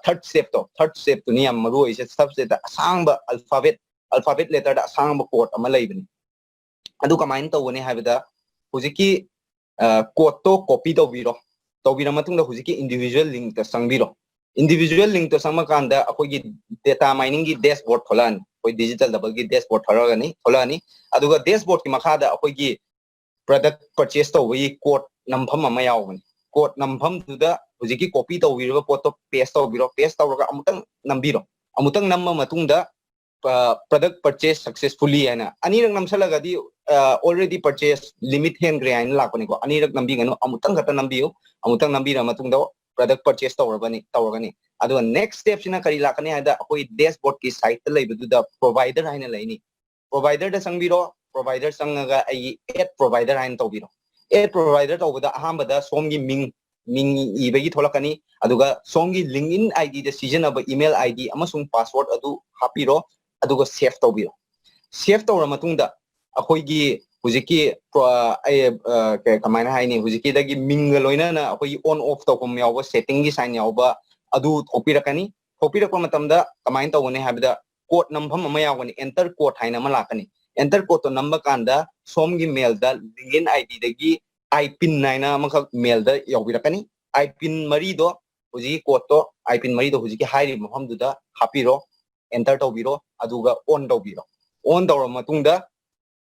third step ꯇꯣ, third step ꯇꯨꯅꯤ ꯌꯥꯝ ꯃꯔꯨ ꯑꯣꯏꯁꯦ꯫ Third step ꯇ ꯑꯁꯥꯡꯕ alphabet, alphabet letter ꯗ ꯑꯁꯥꯡꯕ code ꯑꯃ ꯂꯩꯕꯅꯤ꯫ ꯑꯗꯨ ꯀꯃꯥꯏꯅ ꯇꯧꯒꯅꯤ ꯍꯥꯏꯕꯗ, ꯍꯧꯖꯤꯛꯀꯤ code ꯇꯣ copy ꯇꯧꯕꯤꯔꯣ꯫ ꯇꯧꯕꯤꯔ ꯃꯇꯨꯡꯗ ꯍꯧꯖꯤꯛꯀꯤ individual link ꯇ ꯆꯪꯕꯤꯔꯣ꯫ Individual link ꯇ ꯆꯪꯕ ꯀꯥꯟꯗ ꯑꯩꯈꯣꯏꯒꯤ data mining ꯒꯤ dashboard ꯊꯣꯛꯂꯛꯑꯅꯤ꯫ ꯑꯩꯈꯣꯏ Digital Double ꯒꯤ dashboard ꯊꯣꯛꯂꯛꯑꯅꯤ, ꯊꯣꯛꯂꯛꯑꯅꯤ꯫ ꯑꯗꯨꯒ dashboard ꯀꯤ ꯃꯈꯥꯗ ꯑꯩꯈꯣꯏꯒꯤ product purchase ꯇꯧꯕꯒꯤ code ꯅꯝꯐꯝ ꯑꯃ ꯌꯥꯎꯕꯅꯤ꯫ Code ꯅꯝꯐꯝꯗꯨꯗ ꯍꯧꯖꯤꯛꯀꯤ copy ꯇꯧꯕꯤꯔꯤꯕ ꯄꯣꯠꯇꯣ paste ꯇꯧꯕꯤꯔꯣ꯫ Paste ꯇꯧꯔꯒ ꯑꯃꯨꯛꯇꯪ ꯅꯝꯕꯤꯔꯣ꯫ ꯑꯃꯨꯛꯇꯪ ꯅꯝꯕ ꯃꯇꯨꯡꯗ product purchase successfully ꯍꯥꯏꯅ ꯑꯅꯤꯔꯛ ꯅꯝꯁꯜꯂꯒꯗꯤ already purchase limit ꯍꯦꯟꯈ꯭ꯔꯦ ꯍꯥꯏꯅ ꯂꯥꯛꯄꯅꯤꯀꯣ꯫ ꯑꯅꯤꯔꯛ ꯅꯝꯕꯤꯒꯅꯨ, ꯑꯃꯨꯛꯇꯪ ꯈꯛꯇ ꯅꯝꯕꯤꯌꯨ꯫ ꯑꯃꯨꯛꯇꯪ ꯅꯝꯕꯤꯔ ꯃꯇꯨꯡꯗ product purchase ꯇꯧꯔꯕꯅꯤ, ꯇꯧꯔꯒꯅꯤ꯫ ꯑꯗꯨꯒ next step ꯁꯤꯅ ꯀꯔꯤ ꯂꯥꯛꯀꯅꯤ ꯍꯥꯏꯗ, ꯑꯩꯈꯣꯏ dashboard ꯀꯤ side ꯇ ꯂꯩꯕꯗꯨꯗ provider ꯍꯥꯏꯅ ꯂꯩꯅꯤ꯫ Provider ꯗ ꯆꯪꯕꯤꯔꯣ꯫ Provider ꯆꯪꯉꯒ ꯑꯩꯒꯤ add provider ꯍꯥꯏꯅ ꯇꯧꯕꯤꯔꯣ꯫ Add provider ꯇꯧꯕꯗ ꯑꯍꯥꯟꯕꯗ ꯁꯣꯝꯒꯤ ꯃꯤꯡ, ꯃꯤꯡ ꯏꯕꯒꯤ ꯊꯣꯛꯂꯛꯀꯅꯤ꯫ ꯑꯗꯨꯒ ꯁꯣꯝꯒꯤ LinkedIn ID ꯗ ꯁꯤꯖꯤꯟꯅꯕ email ID ꯑꯃꯁꯨꯡ password ꯑꯗꯨ ꯍꯥꯞꯄꯤꯔꯣ, ꯑꯗꯨꯒ save ꯇꯧꯕꯤꯔꯣ꯫ Save ꯇꯧꯔ ꯃꯇꯨꯡꯗ ꯑꯩꯈꯣꯏꯒꯤ ꯍꯧꯖꯤꯛꯀꯤ ꯀꯃꯥꯏꯅ ꯍꯥꯏꯅꯤ, ꯍꯧꯖꯤꯛꯀꯤꯗꯒꯤ ꯃꯤꯡꯒ ꯂꯣꯏꯅꯅ ꯑꯩꯈꯣꯏꯒꯤ on off ꯇꯧꯐꯝ ꯌꯥꯎꯕ, setting ꯒꯤ sign ꯌꯥꯎꯕ, ꯑꯗꯨ ꯊꯣꯛꯄꯤꯔꯛꯀꯅꯤ꯫ ꯊꯣꯛꯄꯤꯔꯛꯄ ꯃꯇꯝꯗ ꯀꯃꯥꯏꯅ ꯇꯧꯒꯅꯤ ꯍꯥꯏꯕꯗ, code ꯅꯝꯐꯝ ꯑꯃ ꯌꯥꯎꯒꯅꯤ, enter code ꯍꯥꯏꯅ ꯑꯃ ꯂꯥꯛꯀꯅꯤ꯫ Enter code ꯇꯣ ꯅꯝꯕ ꯀꯥꯟꯗ ꯁꯣꯝꯒꯤ mail ꯗ LinkedIn ID ꯗꯒꯤ I pin ꯍꯥꯏꯅ ꯑꯃꯈꯛ mail ꯗ ꯌꯧꯕꯤꯔꯛꯀꯅꯤ꯫ I pin ꯃꯔꯤꯗꯣ, ꯍꯧꯖꯤꯛꯀꯤ code ꯇꯣ, I pin ꯃꯔꯤꯗꯣ ꯍꯧꯖꯤꯛꯀꯤ ꯍꯥꯏꯔꯤꯕ ꯃꯐꯝꯗꯨꯗ ꯍꯥꯞꯄꯤꯔꯣ, enter ꯇꯧꯕꯤꯔꯣ, ꯑꯗꯨꯒ on ꯇꯧꯕꯤꯔꯣ꯫ On ꯇꯧꯔꯕ ꯃꯇꯨꯡꯗ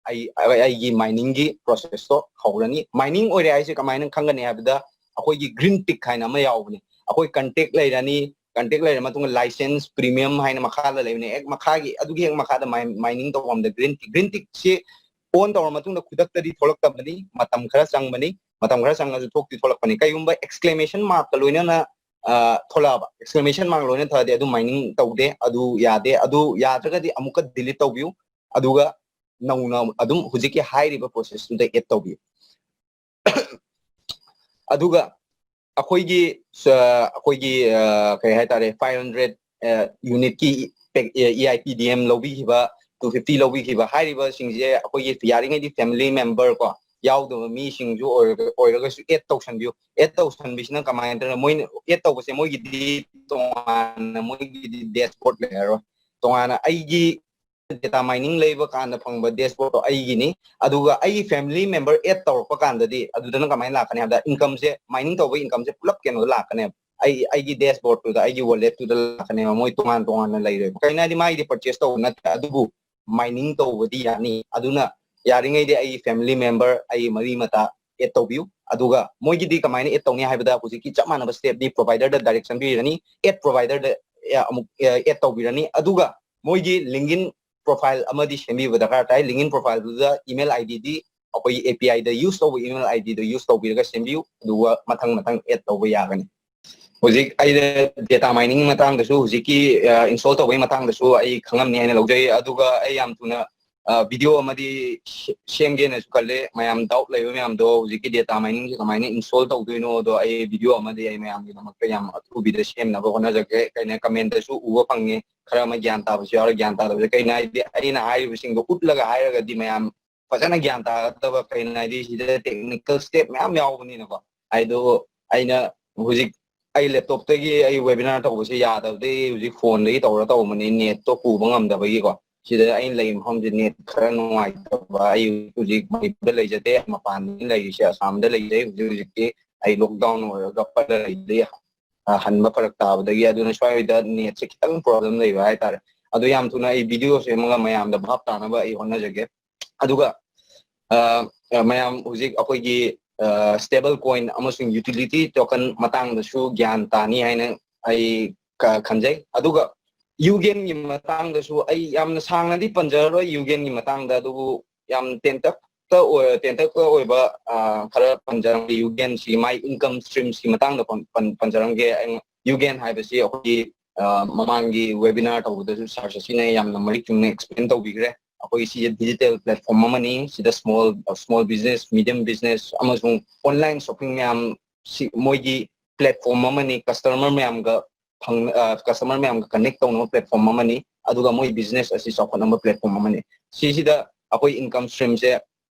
ꯑꯩ, ꯑꯩꯒꯤ mining ꯒꯤ process ꯇꯣ ꯍꯧꯔꯅꯤ꯫ Mining ꯑꯣꯏꯔꯦ ꯍꯥꯏꯁꯦ ꯀꯃꯥꯏꯅ ꯈꯪꯒꯅꯤ ꯍꯥꯏꯕꯗ, ꯑꯩꯈꯣꯏꯒꯤ green tick ꯍꯥꯏꯅ ꯑꯃ ꯌꯥꯎꯕꯅꯤ꯫ ꯑꯩꯈꯣꯏ contact ꯂꯩꯔꯅꯤ, contact ꯂꯩꯔ ꯃꯇꯨꯡꯗ license, premium ꯍꯥꯏꯅ ꯃꯈꯥꯗ ꯂꯩꯕꯅꯦ꯫ ꯍꯦꯛ ꯃꯈꯥꯒꯤ, ꯑꯗꯨꯒꯤ ꯍꯦꯛ ꯃꯈꯥꯗ mining ꯇꯧꯐꯝꯗ green tick, green tick ꯁꯤ on ꯇꯧꯔ ꯃꯇꯨꯡꯗ ꯈꯨꯗꯛꯇꯗꯤ ꯊꯣꯛꯂꯛꯇꯕꯅꯤ, ꯃꯇꯝ ꯈꯔ ꯆꯪꯕꯅꯤ꯫ ꯃꯇꯝ ꯈꯔ ꯆꯪꯉꯁꯨ ꯊꯣꯛꯇꯤ ꯊꯣꯛꯂꯛꯄꯅꯤ꯫ ꯀꯩꯒꯨꯝꯕ exclamation mark ꯀ ꯂꯣꯏꯅꯅ ꯑ, ꯊꯣꯛꯂꯛꯑꯕ, exclamation mark ꯂꯣꯏꯅ ꯊꯣꯛꯂꯛꯑꯗꯤ ꯑꯗꯨ mining ꯇꯧꯗꯦ, ꯑꯗꯨ ꯌꯥꯗꯦ, ꯑꯗꯨ ꯌꯥꯗ꯭ꯔꯒꯗꯤ ꯑꯃꯨꯛꯀ delete ꯇꯧꯕꯤꯌꯨ, ꯑꯗꯨꯒ ꯅꯧꯅ ꯑꯗꯨꯝ ꯍꯧꯖꯤꯛꯀꯤ ꯍꯥꯏꯔꯤꯕ process ꯇꯨꯗ add ꯇꯧꯕꯤꯌꯨ꯫ ꯑꯗꯨꯒ ꯑꯩꯈꯣꯏꯒꯤ, ꯑ, ꯑꯩꯈꯣꯏꯒꯤ, ꯑ, ꯀꯩ ꯍꯥꯏꯇꯥꯔꯦ, five hundred unit ꯀꯤ EIPDM ꯂꯧꯕꯤꯈꯤꯕ, two fifty ꯂꯧꯕꯤꯈꯤꯕ ꯍꯥꯏꯔꯤꯕꯁꯤꯡꯁꯦ ꯑꯩꯈꯣꯏꯒꯤ ꯌꯥꯔꯤꯉꯩꯗꯤ family member ꯀꯣ, ꯌꯥꯎꯗꯕ ꯃꯤꯁꯤꯡꯁꯨ ꯑꯣꯏꯔꯒ, ꯑꯣꯏꯔꯒꯁꯨ add ꯇꯧꯁꯟꯕꯤꯌꯨ꯫ Add ꯇꯧꯁꯟꯕꯤꯁꯤꯅ ꯀꯃꯥꯏꯅ ꯇꯧꯔꯒ, ꯃꯣꯏꯅ add ꯇꯧꯕꯁꯦ ꯃꯣꯏꯒꯤꯗꯤ ꯇꯣꯉꯥꯟꯅ, ꯃꯣꯏꯒꯤꯗꯤ dashboard ꯂꯩꯔꯔꯣꯏ꯫ ꯇꯣꯉꯥꯟꯅ ꯑꯩꯒꯤ data mining ꯂꯩꯕ ꯀꯥꯟꯗ ꯐꯪꯕ dashboard ꯇꯣ ꯑꯩꯒꯤꯅꯤ꯫ ꯑꯗꯨꯒ ꯑꯩꯒꯤ family member add ꯇꯧꯔꯛꯄ ꯀꯥꯟꯗꯗꯤ ꯑꯗꯨꯗꯅ ꯀꯃꯥꯏꯅ ꯂꯥꯛꯀꯅꯤ ꯍꯥꯏꯕꯗ, income ꯁꯦ, mining ꯇꯧꯕ income ꯁꯦ ꯄꯨꯂꯞ ꯀꯩꯅꯣꯗ ꯂꯥꯛꯀꯅꯦꯕ꯫ ꯑꯩ, ꯑꯩꯒꯤ dashboard ꯇꯨꯗ, ꯑꯩꯒꯤ wallet ꯇꯨꯗ ꯂꯥꯛꯀꯅꯦꯕ꯫ ꯃꯣꯏ ꯇꯣꯉꯥꯟ ꯇꯣꯉꯥꯟꯅ ꯂꯩꯔꯣꯏꯕ꯫ ꯀꯩꯅꯣ ꯍꯥꯏꯗꯤ ꯃꯥꯒꯤꯗꯤ purchase ꯇꯧꯕ ꯅꯠꯇꯦ, ꯑꯗꯨꯕꯨ mining ꯇꯧꯕꯗꯤ ꯌꯥꯅꯤ꯫ ꯑꯗꯨꯅ ꯌꯥꯔꯤꯉꯩꯗꯤ ꯑꯩꯒꯤ family member, ꯑꯩꯒꯤ ꯃꯔꯤ ꯃꯇꯥ add ꯇꯧꯕꯤꯌꯨ꯫ ꯑꯗꯨꯒ ꯃꯣꯏꯒꯤꯗꯤ ꯀꯃꯥꯏꯅ add ꯇꯧꯅꯤ ꯍꯥꯏꯕꯗ, ꯍꯧꯖꯤꯛꯀꯤ ꯆꯞ ꯃꯥꯟꯅꯕ step ꯅꯤ꯫ Provider ꯗ direct ꯆꯪꯕꯤꯔꯅꯤ, add provider ꯗ, ꯑ, ꯑꯃꯨꯛ, ꯑ, add ꯇꯧꯕꯤꯔꯅꯤ꯫ ꯑꯗꯨꯒ ꯃꯣꯏꯒꯤ LinkedIn profile ꯑꯃꯗꯤ ꯁꯦꯝꯕꯤꯕ ꯗꯔꯀꯥꯔ ꯇꯥꯏ꯫ LinkedIn profile ꯗꯨꯗ email ID ꯗꯤ ꯑꯩꯈꯣꯏꯒꯤ API ꯗ use ꯇꯧꯕ email ID ꯗꯣ use ꯇꯧꯕꯤꯔꯒ ꯁꯦꯝꯕꯤꯌꯨ, ꯑꯗꯨꯒ ꯃꯊꯪ ꯃꯊꯪ add ꯇꯧꯕ ꯌꯥꯒꯅꯤ꯫ ꯍꯧꯖꯤꯛ ꯑꯩꯅ data mining ꯃꯇꯥꯡꯗꯁꯨ, ꯍꯧꯖꯤꯛꯀꯤ, ꯑ, install ꯇꯧꯕꯒꯤ ꯃꯇꯥꯡꯗꯁꯨ ꯑꯩ ꯈꯪꯉꯝꯅꯤ ꯍꯥꯏꯅ ꯂꯧꯖꯩ꯫ ꯑꯗꯨꯒ ꯑꯩ ꯌꯥꯝ ꯊꯨꯅ, ꯑ, video ꯑꯃꯗꯤ ꯁꯦ-, ꯁꯦꯝꯒꯦꯅꯁꯨ ꯈꯜꯂꯦ꯫ ꯃꯌꯥꯝ doubt ꯂꯩꯕ ꯃꯌꯥꯝꯗꯣ, ꯍꯧꯖꯤꯛꯀꯤ data mining ꯁꯦ ꯀꯃꯥꯏꯅ install ꯇꯧꯗꯣꯏꯅꯣꯗꯣ ꯑꯩ video ꯑꯃꯗꯤ ꯑꯩ ꯃꯌꯥꯝꯒꯤꯗꯃꯛꯇ ꯌꯥꯝ ꯑꯊꯨꯕꯤꯗ ꯁꯦꯝꯅꯕ ꯍꯣꯠꯅꯖꯒꯦ꯫ ꯀꯩꯅꯣ, comment ꯇꯁꯨ ꯎꯕ ꯐꯪꯉꯦ, ꯈꯔ ꯑꯃ ꯒ꯭ꯌꯥꯟ ꯇꯥꯕꯁꯨ ꯌꯥꯎꯔꯦ, ꯒ꯭ꯌꯥꯟ ꯇꯥꯗꯕꯁꯨ꯫ ꯀꯩꯅꯣ ꯍꯥꯏꯗꯤ, ꯑꯩꯅ ꯍꯥꯏꯔꯤꯕꯁꯤꯡꯗꯣ ꯎꯠꯂꯒ ꯍꯥꯏꯔꯒꯗꯤ ꯃꯌꯥꯝ ꯐꯖꯅ ꯒ꯭ꯌꯥꯟ ꯇꯥꯒꯗꯕ꯫ ꯀꯩꯅꯣ ꯍꯥꯏꯗꯤ, ꯁꯤꯗ technical step ꯃꯌꯥꯝ ꯌꯥꯎꯕꯅꯤꯅꯀꯣ꯫ ꯍꯥꯏꯗꯣ ꯑꯩꯅ ꯍꯧꯖꯤꯛ ꯑꯩ laptop ꯇꯒꯤ ꯑꯩ webinar ꯇꯧꯕꯁꯦ ꯌꯥꯗꯕꯗꯒꯤ ꯍꯧꯖꯤꯛ phone ꯗꯒꯤ ꯇꯧꯔ ꯇꯧꯕꯅꯤ, net ꯇꯣ ꯄꯨꯕ ꯉꯝꯗꯕꯒꯤꯀꯣ꯫ ꯁꯤꯗ ꯑꯩꯅ ꯂꯩꯔꯤꯕ ꯃꯐꯝꯁꯦ net ꯈꯔ ꯅꯨꯡꯉꯥꯏꯇꯕ꯫ ꯑꯩ ꯍꯧꯖꯤꯛ ꯃꯅꯤꯄꯨꯔꯗ ꯂꯩꯖꯗꯦ, ꯃꯄꯥꯟꯗ ꯂꯩꯔꯤꯁꯦ, ꯑꯁꯥꯝꯗ ꯂꯩꯖꯩ꯫ ꯍꯧꯖꯤꯛ ꯍꯧꯖꯤꯛꯇꯤ ꯑꯩ lockdown ꯑꯣꯏꯔꯒ ꯄꯠꯂ ꯂꯩꯕꯗꯒꯤ, ꯑ, ꯍꯟꯕ ꯐꯔꯛ ꯇꯥꯕꯗꯒꯤ꯫ ꯑꯗꯨꯅ ꯁ꯭ꯋꯥꯏꯗ net ꯁꯦ ꯈꯤꯇꯪ problem ꯂꯩꯕ ꯍꯥꯏꯇꯥꯔꯦ꯫ ꯑꯗꯨ ꯌꯥꯝ ꯊꯨꯅ ꯑꯩ video ꯁꯦꯝꯃꯒ ꯃꯌꯥꯝꯗ ꯚꯥꯞ ꯇꯥꯅꯕ ꯑꯩ ꯍꯣꯠꯅꯖꯒꯦ꯫ ꯑꯗꯨꯒ, ꯑ, ꯑ, ꯃꯌꯥꯝ ꯍꯧꯖꯤꯛ ꯑꯩꯈꯣꯏꯒꯤ, ꯑ, stable coin ꯑꯃꯁꯨꯡ utility token ꯃꯇꯥꯡꯗꯁꯨ ꯒ꯭ꯌꯥꯟ ꯇꯥꯅꯤ ꯍꯥꯏꯅ ꯑꯩ ꯈ-, ꯈꯟꯖꯩ꯫ ꯑꯗꯨꯒ Yugen ꯒꯤ ꯃꯇꯥꯡꯗꯁꯨ ꯑꯩ ꯌꯥꯝꯅ ꯁꯥꯡꯅꯗꯤ ꯄꯟꯖꯔꯔꯣꯏ, Yugen ꯒꯤ ꯃꯇꯥꯡꯗ, ꯑꯗꯨꯕꯨ ꯌꯥꯝ ꯇꯦꯟꯇꯛ ꯇꯦꯟꯇꯛꯇ ꯑꯣꯏ-, ꯇꯦꯟꯇꯛꯇ ꯑꯣꯏꯕ, ꯑ, ꯈꯔ ꯄꯟꯖꯔꯝꯒꯦ꯫ ꯌꯨꯒꯦꯟꯁꯤ ꯃꯥꯏ income streamꯁꯤ ꯃꯇꯥꯡꯗ ꯄꯟ-, ꯄꯟ-, ꯄꯟꯖꯔꯝꯒꯦ꯫ ꯑꯩ, ꯌꯨꯒꯦꯟ ꯍꯥꯏꯕꯁꯤ ꯑꯩꯈꯣꯏꯒꯤ, ꯑ, ꯃꯃꯥꯡꯒꯤ webinar ꯇꯧꯕꯗꯁꯨ sir ꯁꯁꯤꯅ ꯌꯥꯝꯅ ꯃꯔꯤꯛ ꯆꯨꯝꯅ explain ꯇꯧꯕꯤꯈ꯭ꯔꯦ꯫ ꯑꯩꯈꯣꯏꯒꯤ ꯁꯤꯁꯦ digital platform ꯑꯃꯅꯤ꯫ ꯁꯤꯗ small, small business, medium business ꯑꯃꯁꯨꯡ online shopping ꯃꯌꯥꯝ ꯁꯤ ꯃꯣꯏꯒꯤ platform ꯑꯃꯅꯤ꯫ Customer ꯃꯌꯥꯝꯒ ꯐꯪ-, ꯑ, customer ꯃꯌꯥꯝꯒ connect ꯇꯧꯅꯕ platform ꯑꯃꯅꯤ꯫ ꯑꯗꯨꯒ ꯃꯣꯏ business ꯑꯁꯤ ꯆꯥꯎꯈꯠꯅꯕ platform ꯑꯃꯅꯤ꯫ ꯁꯤꯁꯤꯗ ꯑꯩꯈꯣꯏ income streamꯁꯦ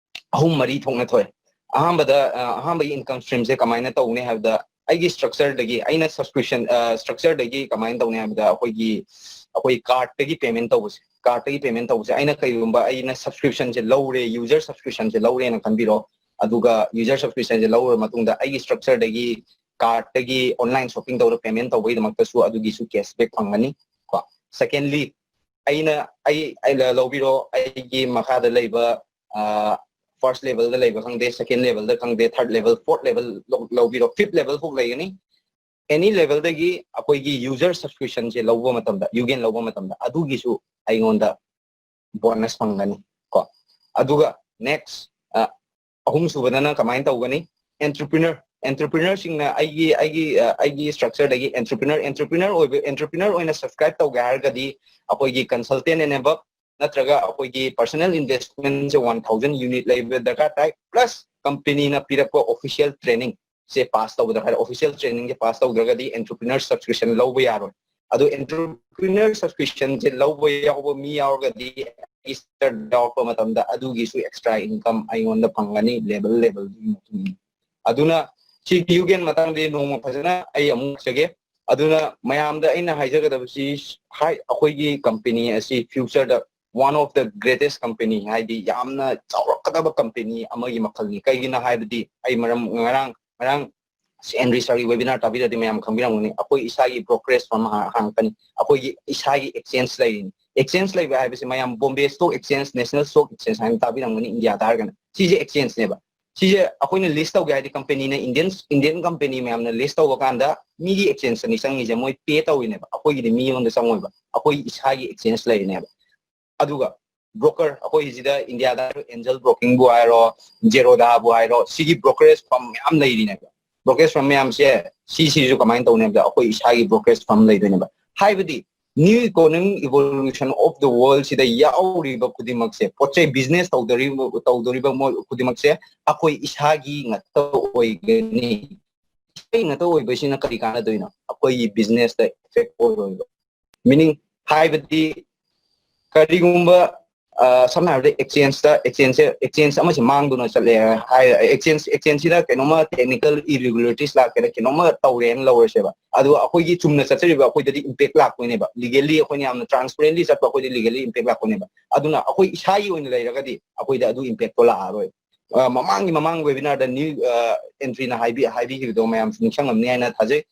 ꯑꯍꯨꯝ ꯃꯔꯤ ꯊꯣꯛꯅ ꯊꯣꯛꯑꯦ꯫ ꯑꯍꯥꯟꯕꯗ, ꯑ, ꯑꯍꯥꯟꯕꯒꯤ income streamꯁꯦ ꯀꯃꯥꯏꯅ ꯇꯧꯅꯤ ꯍꯥꯏꯕꯗ, ꯑꯩꯒꯤ structureꯗꯒꯤ, ꯑꯩꯅ subscription, ꯑ, structureꯗꯒꯤ ꯀꯃꯥꯏꯅ ꯇꯧꯅꯤ ꯍꯥꯏꯕꯗ, ꯑꯩꯈꯣꯏꯒꯤ, ꯑꯩꯈꯣꯏ cardꯇꯒꯤ payment ꯇꯧꯕꯁꯦ, cardꯇꯒꯤ payment ꯇꯧꯕꯁꯦ, ꯑꯩꯅ ꯀꯩꯒꯨꯝꯕ ꯑꯩꯅ subscriptionꯁꯦ ꯂꯧꯔꯦ, user subscriptionꯁꯦ ꯂꯧꯔꯦꯅ ꯈꯟꯕꯤꯔꯣ꯫ ꯑꯗꯨꯒ user subscriptionꯁꯦ ꯂꯧꯔꯕ ꯃꯇꯨꯡꯗ ꯑꯩꯒꯤ structureꯗꯒꯤ cardꯇꯒꯤ online shopping ꯇꯧꯔ payment ꯇꯧꯕꯒꯤꯗꯃꯛꯇꯁꯨ ꯑꯗꯨꯒꯤꯁꯨ cashback ꯐꯪꯒꯅꯤ꯫ ꯀꯣ, secondly, ꯑꯩꯅ, ꯑꯩ, ꯑꯩ ꯂ-, ꯂꯧꯕꯤꯔꯣ, ꯑꯩꯒꯤ ꯃꯈꯥꯗ ꯂꯩꯕ, ꯑ, first levelꯗ ꯂꯩꯕ ꯈꯪꯗꯦ, second levelꯗ ꯈꯪꯗꯦ, third level, fourth level ꯂꯧ-, ꯂꯧꯕꯤꯔꯣ, fifth level ꯐꯥꯎ ꯂꯩꯒꯅꯤ꯫ Any levelꯗꯒꯤ ꯑꯩꯈꯣꯏꯒꯤ user subscriptionꯁꯦ ꯂꯧꯕ ꯃꯇꯝꯗ, ꯌꯨꯒꯦꯟ ꯂꯧꯕ ꯃꯇꯝꯗ, ꯑꯗꯨꯒꯤꯁꯨ ꯑꯩꯉꯣꯟꯗ bonus ꯐꯪꯒꯅꯤ꯫ ꯀꯣ, ꯑꯗꯨꯒ next, ꯑ, ꯑꯍꯨꯝꯁꯨꯕꯗꯅ ꯀꯃꯥꯏꯅ ꯇꯧꯒꯅꯤ? Entrepreneur, entrepreneurꯁꯤꯡꯅ ꯑꯩꯒꯤ, ꯑꯩꯒꯤ, ꯑ, ꯑꯩꯒꯤ structureꯗꯒꯤ entrepreneur, entrepreneur ꯑꯣꯏꯕ, entrepreneur ꯑꯣꯏꯅ subscribe ꯇꯧꯒꯦ ꯍꯥꯏꯔꯒꯗꯤ, ꯑꯩꯈꯣꯏꯒꯤ consultant and above ꯅꯠꯇ꯭ꯔꯒ ꯑꯩꯈꯣꯏꯒꯤ personal investmentꯁꯦ one thousand unit ꯂꯩꯕ ꯗꯔꯀꯥꯔ ꯇꯥꯏ, plus companyꯅ ꯄꯤꯔꯛꯄ official training ꯁꯦ pass ꯇꯧꯕ ꯗꯔꯀꯥꯔ꯫ Official trainingꯁꯦ pass ꯇꯧꯗ꯭ꯔꯒꯗꯤ entrepreneur subscription ꯂꯧꯕ ꯌꯥꯔꯣꯏ꯫ ꯑꯗꯣ entrepreneur subscriptionꯁꯦ ꯂꯧꯕ ꯌꯥꯎꯕ ꯃꯤ ꯌꯥꯎꯔꯒꯗꯤ, register ꯌꯥꯎꯔꯛꯄ ꯃꯇꯝꯗ ꯑꯗꯨꯒꯤꯁꯨ extra income ꯑꯩꯉꯣꯟꯗ ꯐꯪꯒꯅꯤ, level levelꯗꯨꯒꯤ ꯃꯇꯨꯡ ꯏꯟꯅ꯫ ꯑꯗꯨꯅ ꯁꯤꯒꯤ ꯌꯨꯒꯦꯟ ꯃꯇꯥꯡꯗꯤ ꯅꯣꯡꯃ ꯐꯖꯅ ꯑꯩ ꯑꯃꯨꯛ ꯂꯥꯛꯆꯒꯦ꯫ ꯑꯗꯨꯅ ꯃꯌꯥꯝꯗ ꯑꯩꯅ ꯍꯥꯏꯖꯒꯗꯕꯁꯤ, ꯍꯥꯏ, ꯑꯩꯈꯣꯏꯒꯤ company ꯑꯁꯤ futureꯗ one of the greatest company, ꯍꯥꯏꯗꯤ ꯌꯥꯝꯅ ꯆꯥꯎꯔꯛꯀꯗꯕ company ꯑꯃꯒꯤ ꯃꯈꯜꯅꯤ꯫ ꯀꯩꯒꯤꯅꯣ ꯍꯥꯏꯕꯗꯤ ꯑꯩ ꯃꯔꯝ, ꯉꯔꯥꯡ, ꯉꯔꯥꯡ ꯑꯦꯟꯗ꯭ꯔꯤ ꯁꯥꯔꯒꯤ webinar ꯇꯥꯕꯤꯔꯗꯤ ꯃꯌꯥꯝ ꯈꯪꯕꯤꯔꯝꯒꯅꯤ꯫ ꯑꯩꯈꯣꯏ ꯏꯁꯥꯒꯤ brokerage firm ꯍꯥ-, ꯍꯥꯡꯉꯛꯀꯅꯤ꯫ ꯑꯩꯈꯣꯏꯒꯤ ꯏꯁꯥꯒꯤ exchange ꯂꯩꯔꯤꯅꯤ꯫ Exchange ꯂꯩꯕ ꯍꯥꯏꯕꯁꯤ ꯃꯌꯥꯝ Bombay Stock Exchange, National Stock Exchange ꯍꯥꯏꯅ ꯇꯥꯕꯤꯔꯝꯒꯅꯤ, ꯏꯟꯗꯤꯌꯥꯗ ꯍꯥꯏꯔꯒꯅ꯫ ꯁꯤꯁꯦ exchangeꯅꯦꯕ꯫ ꯁꯤꯁꯦ ꯑꯩꯈꯣꯏꯅ list ꯇꯧꯒꯦ ꯍꯥꯏꯗꯤ companyꯅ Indian, Indian company ꯃꯌꯥꯝꯅ list ꯇꯧꯕ ꯀꯥꯟꯗ ꯃꯤꯒꯤ exchangeꯇꯅꯤ ꯆꯪꯉꯤꯁꯦ, ꯃꯣꯏ pay ꯇꯧꯔꯤꯅꯦꯕ꯫ ꯑꯩꯈꯣꯏꯒꯤꯗꯤ ꯃꯤꯉꯣꯟꯗ ꯆꯪꯉꯣꯏꯕ, ꯑꯩꯈꯣꯏ ꯏꯁꯥꯒꯤ exchange ꯂꯩꯔꯤꯅꯦꯕ꯫ ꯑꯗꯨꯒ broker, ꯑꯩꯈꯣꯏꯁꯤꯗ ꯏꯟꯗꯤꯌꯥꯗ ꯑꯦꯟꯖꯦꯜ ꯕ꯭ꯔꯣꯀꯤꯡꯕꯨ ꯍꯥꯏꯔꯣ, ꯖꯦꯔꯣꯗꯥꯕꯨ ꯍꯥꯏꯔꯣ, ꯁꯤꯒꯤ brokerage firm ꯃꯌꯥꯝ ꯂꯩꯔꯤꯅꯦꯕ. Brokerage firm ꯃꯌꯥꯝꯁꯦ ꯁꯤꯁꯤꯁꯨ ꯀꯃꯥꯏꯅ ꯇꯧꯅꯤ ꯍꯥꯏꯕꯗ ꯑꯩꯈꯣꯏ ꯏꯁꯥꯒꯤ brokerage firm ꯂꯩꯗꯣꯏꯅꯦꯕ. ꯍꯥꯏꯕꯗꯤ new economic evolution of the world ꯁꯤꯗ ꯌꯥꯎꯔꯤꯕ ꯈꯨꯗꯤꯡꯃꯛꯁꯦ, ꯄꯣꯠ ꯆꯩ business ꯇꯧꯗꯣꯔꯤꯕ ꯇꯧꯗꯣꯔꯤꯕ ꯃꯣꯏ ꯈꯨꯗꯤꯡꯃꯛꯁꯦ ꯑꯩꯈꯣꯏ ꯏꯁꯥꯒꯤ ꯉꯥꯛꯇ ꯑꯣꯏꯒꯅꯤ. ꯏꯁꯥꯒꯤ ꯉꯥꯛꯇ ꯑꯣꯏꯕꯁꯤꯅ ꯀꯔꯤ ꯀꯥꯟꯅꯗꯣꯏꯅꯣ? ꯑꯩꯈꯣꯏꯒꯤ business ꯇ effect ꯑꯣꯏꯔꯣꯏꯕ. Meaning, ꯍꯥꯏꯕꯗꯤ ꯀꯔꯤꯒꯨꯝꯕ ꯑ, ꯁꯝꯅ ꯍꯥꯏꯔꯕꯗ exchange ꯇ exchange ꯁꯦ exchange ꯑꯃꯁꯦ ꯃꯥꯡꯗꯨꯅ ꯆꯠꯂꯦ ꯍꯥꯏ, exchange exchange ꯁꯤꯗ ꯀꯩꯅꯣꯝꯃ technical irregularities ꯂꯥꯛꯀꯦꯔꯥ ꯀꯩꯅꯣꯝꯃ ꯇꯧꯔꯦꯅ ꯂꯧꯔꯁꯦꯕ. ꯑꯗꯨꯒ ꯑꯩꯈꯣꯏꯒꯤ ꯆꯨꯝꯅ ꯆꯠꯆꯔꯤꯕ ꯑꯩꯈꯣꯏꯗꯗꯤ impact ꯂꯥꯛꯇꯣꯏꯅꯦꯕ. Legally ꯑꯩꯈꯣꯏꯅ ꯌꯥꯝꯅ transparently ꯆꯠꯄ ꯑꯩꯈꯣꯏꯗꯤ legally impact ꯂꯥꯛꯇꯣꯏꯅꯦꯕ. ꯑꯗꯨꯅ ꯑꯩꯈꯣꯏ ꯏꯁꯥꯒꯤ ꯑꯣꯏꯅ ꯂꯩꯔꯒꯗꯤ ꯑꯩꯈꯣꯏꯗ ꯑꯗꯨ impact ꯇꯣ ꯂꯥꯛꯑꯔꯣꯏ. ꯑ, ꯃꯃꯥꯡꯒꯤ ꯃꯃꯥꯡ webinar ꯗ new, ꯑ, entry ꯅ ꯍꯥꯏꯕꯤ-, ꯍꯥꯏꯕꯤꯈꯤꯕꯗꯣ ꯃꯌꯥꯝꯁꯨ ꯅꯤꯡꯁꯤꯡꯉꯝꯅꯤ ꯍꯥꯏꯅ ꯊꯥꯖꯩ.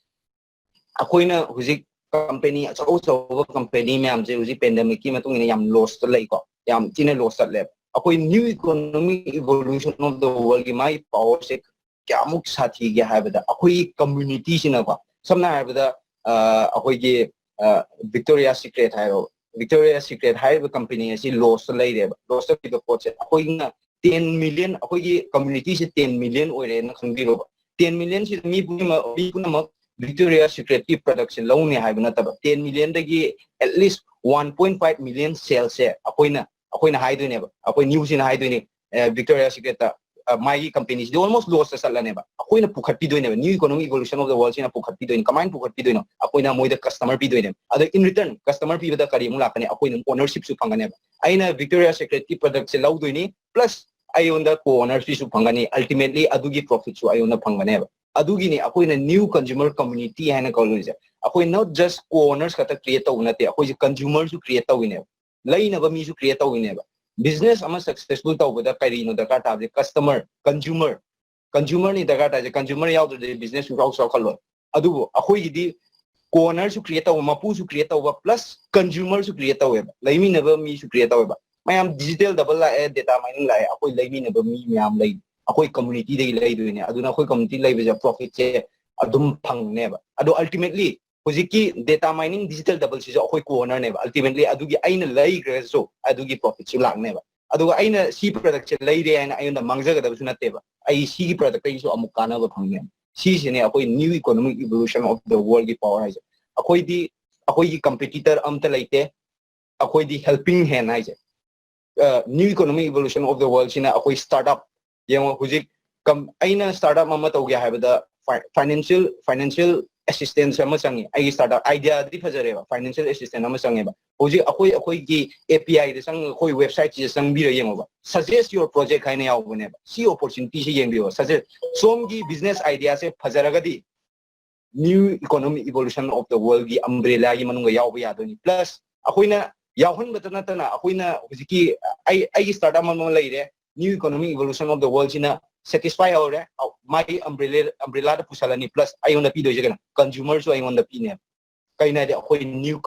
ꯑꯩꯈꯣꯏꯅ ꯍꯧꯖꯤꯛ company ꯑꯆꯧ ꯑꯆꯧꯕ company ꯃꯌꯥꯝꯁꯦ ꯍꯧꯖꯤꯛ pandemic ꯀꯤ ꯃꯇꯨꯡ ꯏꯟꯅ ꯌꯥꯝ loss ꯇ ꯂꯩꯀꯣ, ꯌꯥꯝ ꯊꯤꯅ loss ꯆꯠꯂꯦꯕ. ꯑꯩꯈꯣꯏ new economic evolution of the world ꯒꯤ ꯃꯥꯒꯤ power ꯁꯦ ꯀꯌꯥꯃꯨꯛ ꯁꯥꯊꯤꯒꯦ ꯍꯥꯏꯕꯗ, ꯑꯩꯈꯣꯏꯒꯤ community ꯁꯤꯅꯀꯣ, ꯁꯝꯅ ꯍꯥꯏꯔꯕꯗ, ꯑ, ꯑꯩꯈꯣꯏꯒꯤ, ꯑ, Victoria Secret ꯍꯥꯏꯔꯣ, Victoria Secret ꯍꯥꯏꯔꯤꯕ company ꯑꯁꯤ loss ꯇ ꯂꯩꯔꯦꯕ. Loss ꯇ ꯂꯩꯕ ꯄꯣꯠꯁꯦ ꯑꯩꯈꯣꯏꯅ ten million, ꯑꯩꯈꯣꯏꯒꯤ community ꯁꯦ ten million ꯑꯣꯏꯔꯦꯅ ꯈꯟꯕꯤꯔꯣꯕ. Ten million ꯁꯤꯗ ꯃꯤ ꯄꯨꯝꯅꯃꯛ, ꯃꯤ ꯄꯨꯝꯅꯃꯛ Victoria Secret ꯀꯤ product ꯁꯦ ꯂꯧꯅꯤ ꯍꯥꯏꯕ ꯅꯠꯇꯕ, ten million ꯗꯒꯤ at least one point five million sales ꯁꯦ ꯑꯩꯈꯣꯏꯅ, ꯑꯩꯈꯣꯏꯅ ꯍꯥꯏꯗꯣꯏꯅꯦꯕ, ꯑꯩꯈꯣꯏ news ꯁꯤꯅ ꯍꯥꯏꯗꯣꯏꯅꯦ, ꯑ, Victoria Secret ꯇ, ꯑ, ꯃꯥꯒꯤ company ꯁꯤꯗꯤ almost loss ꯇ ꯆꯠꯂꯅꯦꯕ. ꯑꯩꯈꯣꯏꯅ ꯄꯨꯈꯠꯄꯤꯗꯣꯏꯅꯦꯕ, new economic evolution of the world ꯁꯤꯅ ꯄꯨꯈꯠꯄꯤꯗꯣꯏꯅꯦ. ꯀꯃꯥꯏꯅ ꯄꯨꯈꯠꯄꯤꯗꯣꯏꯅꯣ? ꯑꯩꯈꯣꯏꯅ ꯃꯣꯏꯗ customer ꯄꯤꯗꯣꯏꯅꯦꯕ. ꯑꯗꯣ in return customer ꯄꯤꯕꯗ ꯀꯔꯤ ꯑꯃꯨꯛ ꯂꯥꯛꯀꯅꯤ? ꯑꯩꯈꯣꯏꯅ ownership ꯁꯨ ꯐꯪꯒꯅꯦꯕ. ꯑꯩꯅ Victoria Secret ꯀꯤ product ꯁꯦ ꯂꯧꯗꯣꯏꯅꯤ, plus ꯑꯩꯉꯣꯟꯗ co-ownership ꯁꯨ ꯐꯪꯒꯅꯤ. Ultimately ꯑꯗꯨꯒꯤ profit ꯁꯨ ꯑꯩꯉꯣꯟꯗ ꯐꯪꯒꯅꯦꯕ. ꯑꯗꯨꯒꯤꯅꯤ ꯑꯩꯈꯣꯏꯅ new consumer community ꯍꯥꯏꯅ ꯀꯧꯔꯤꯁꯦ. ꯑꯩꯈꯣꯏ not just co-owners ꯈꯛꯇ create ꯇꯧꯕ ꯅꯠꯇꯦ, ꯑꯩꯈꯣꯏꯁꯦ consumer ꯁꯨ create ꯇꯧꯋꯤꯅꯦꯕ, ꯂꯩꯅꯕ ꯃꯤꯁꯨ create ꯇꯧꯋꯤꯅꯦꯕ. Business ꯑꯃ successful ꯇꯧꯕꯗ ꯀꯔꯤꯅꯣ ꯗꯔꯀꯥꯔ ꯇꯥꯕꯁꯦ? Customer, consumer, consumer ꯅꯤ ꯗꯔꯀꯥꯔ ꯇꯥꯏꯁꯦ. Consumer ꯌꯥꯎꯗ꯭ꯔꯗꯤ business ꯁꯨꯡꯆꯥꯎ ꯆꯥꯎꯈꯠꯂꯣꯏ. ꯑꯗꯨꯕꯨ ꯑꯩꯈꯣꯏꯒꯤꯗꯤ co-owner ꯁꯨ create ꯇꯧꯕ, ꯃꯄꯨꯁꯨ create ꯇꯧꯕ, plus consumer ꯁꯨ create ꯇꯧꯋꯦꯕ, ꯂꯩꯃꯤꯟꯅꯕ ꯃꯤꯁꯨ create ꯇꯧꯋꯦꯕ. ꯃꯌꯥꯝ digital double ꯂꯥꯛꯑꯦ, data mining ꯂꯥꯛꯑꯦ, ꯑꯩꯈꯣꯏ ꯂꯩꯃꯤꯟꯅꯕ ꯃꯤ ꯃꯌꯥꯝ ꯂꯩ, ꯑꯩꯈꯣꯏ community ꯗꯒꯤ ꯂꯩꯗꯣꯏꯅꯦ. ꯑꯗꯨꯅ ꯑꯩꯈꯣꯏ community ꯂꯩꯕꯁꯦ profit ꯁꯦ ꯑꯗꯨꯝ ꯐꯪꯅꯦꯕ. ꯑꯗꯣ ultimately ꯍꯧꯖꯤꯛꯀꯤ data mining digital double ꯁꯤꯁꯨ ꯑꯩꯈꯣꯏ co-owner ꯅꯦꯕ꯫ Ultimately ꯑꯗꯨꯒꯤ ꯑꯩꯅ ꯂꯩꯈ꯭ꯔꯁꯨ ꯑꯗꯨꯒꯤ profit ꯁꯨ ꯂꯥꯛꯅꯦꯕ꯫ ꯑꯗꯨꯒ ꯑꯩꯅ ꯁꯤ product ꯁꯦ ꯂꯩꯔꯦ ꯍꯥꯏꯅ ꯑꯩꯉꯣꯟꯗ ꯃꯥꯡꯖꯒꯗꯕꯁꯨ ꯅꯠꯇꯦꯕ꯫ ꯑꯩ ꯁꯤꯒꯤ product ꯇꯒꯤꯁꯨ ꯑꯃꯨꯛ ꯀꯥꯟꯅꯕ ꯐꯪꯉꯦ꯫ ꯁꯤꯁꯤꯅꯦ ꯑꯩꯈꯣꯏ new economic evolution of the world ꯒꯤ power ꯍꯥꯏꯁꯦ꯫ ꯑꯩꯈꯣꯏꯗꯤ ꯑꯩꯈꯣꯏꯒꯤ competitor ꯑꯝꯇ ꯂꯩꯇꯦ꯫ ꯑꯩꯈꯣꯏꯗꯤ helping hand ꯍꯥꯏꯁꯦ꯫ New economic evolution of the world ꯁꯤꯅ ꯑꯩꯈꯣꯏ startup, ꯌꯦꯡꯉꯣ ꯍꯧꯖꯤꯛ ꯑꯩꯅ startup ꯑꯃ ꯇꯧꯒꯦ ꯍꯥꯏꯕꯗ financial financial assistance ꯑꯃ ꯆꯪꯉꯤ꯫ ꯑꯩꯒꯤ startup idea ꯗꯤ ꯐꯖꯔꯦꯕ, financial assistance ꯑꯃ ꯆꯪꯉꯦꯕ꯫ ꯍꯧꯖꯤꯛ ꯑꯩꯈꯣꯏ ꯑꯩꯈꯣꯏꯒꯤ API ꯗ ꯆꯪꯉ ꯑꯩꯈꯣꯏ website ꯁꯤꯗ ꯆꯪꯕꯤꯔ ꯌꯦꯡꯉꯣꯕ, suggest your project ꯍꯥꯏꯅ ꯌꯥꯎꯕꯅꯦꯕ꯫ ꯁꯤ opportunity ꯁꯤ ꯌꯦꯡꯕꯤꯌꯣ꯫ Suggest, ꯁꯣꯝꯒꯤ business idea say ꯐꯖꯔꯒꯗꯤ new economic evolution of the world ꯒꯤ umbrella ꯒꯤ ꯃꯅꯨꯡꯗ ꯌꯥꯎꯕ ꯌꯥꯗꯣꯏꯅꯤ꯫ Plus ꯑꯩꯈꯣꯏꯅ ꯌꯥꯎꯍꯟꯕꯇ ꯅꯠꯇꯅ ꯑꯩꯈꯣꯏꯅ ꯍꯧꯖꯤꯛꯀꯤ ꯑꯩ ꯑꯩꯒꯤ startup ꯑꯃ ꯂꯩꯔꯦ, new economic evolution of the world ꯁꯤꯅ satisfy ꯑꯣꯏꯔꯦ, ꯃꯥꯒꯤ umbrella umbrella ꯗ ꯄꯨꯁꯜꯂꯅꯤ꯫ Plus ꯑꯩꯉꯣꯟꯗ ꯄꯤꯗꯣꯏꯁꯦ ꯀꯩꯅꯣ? Consumer ꯁꯨ ꯑꯩꯉꯣꯟꯗ ꯄꯤꯅꯦꯕ꯫ ꯀꯩꯅꯣ ꯍꯥꯏꯗꯤ ꯑꯩꯈꯣꯏ new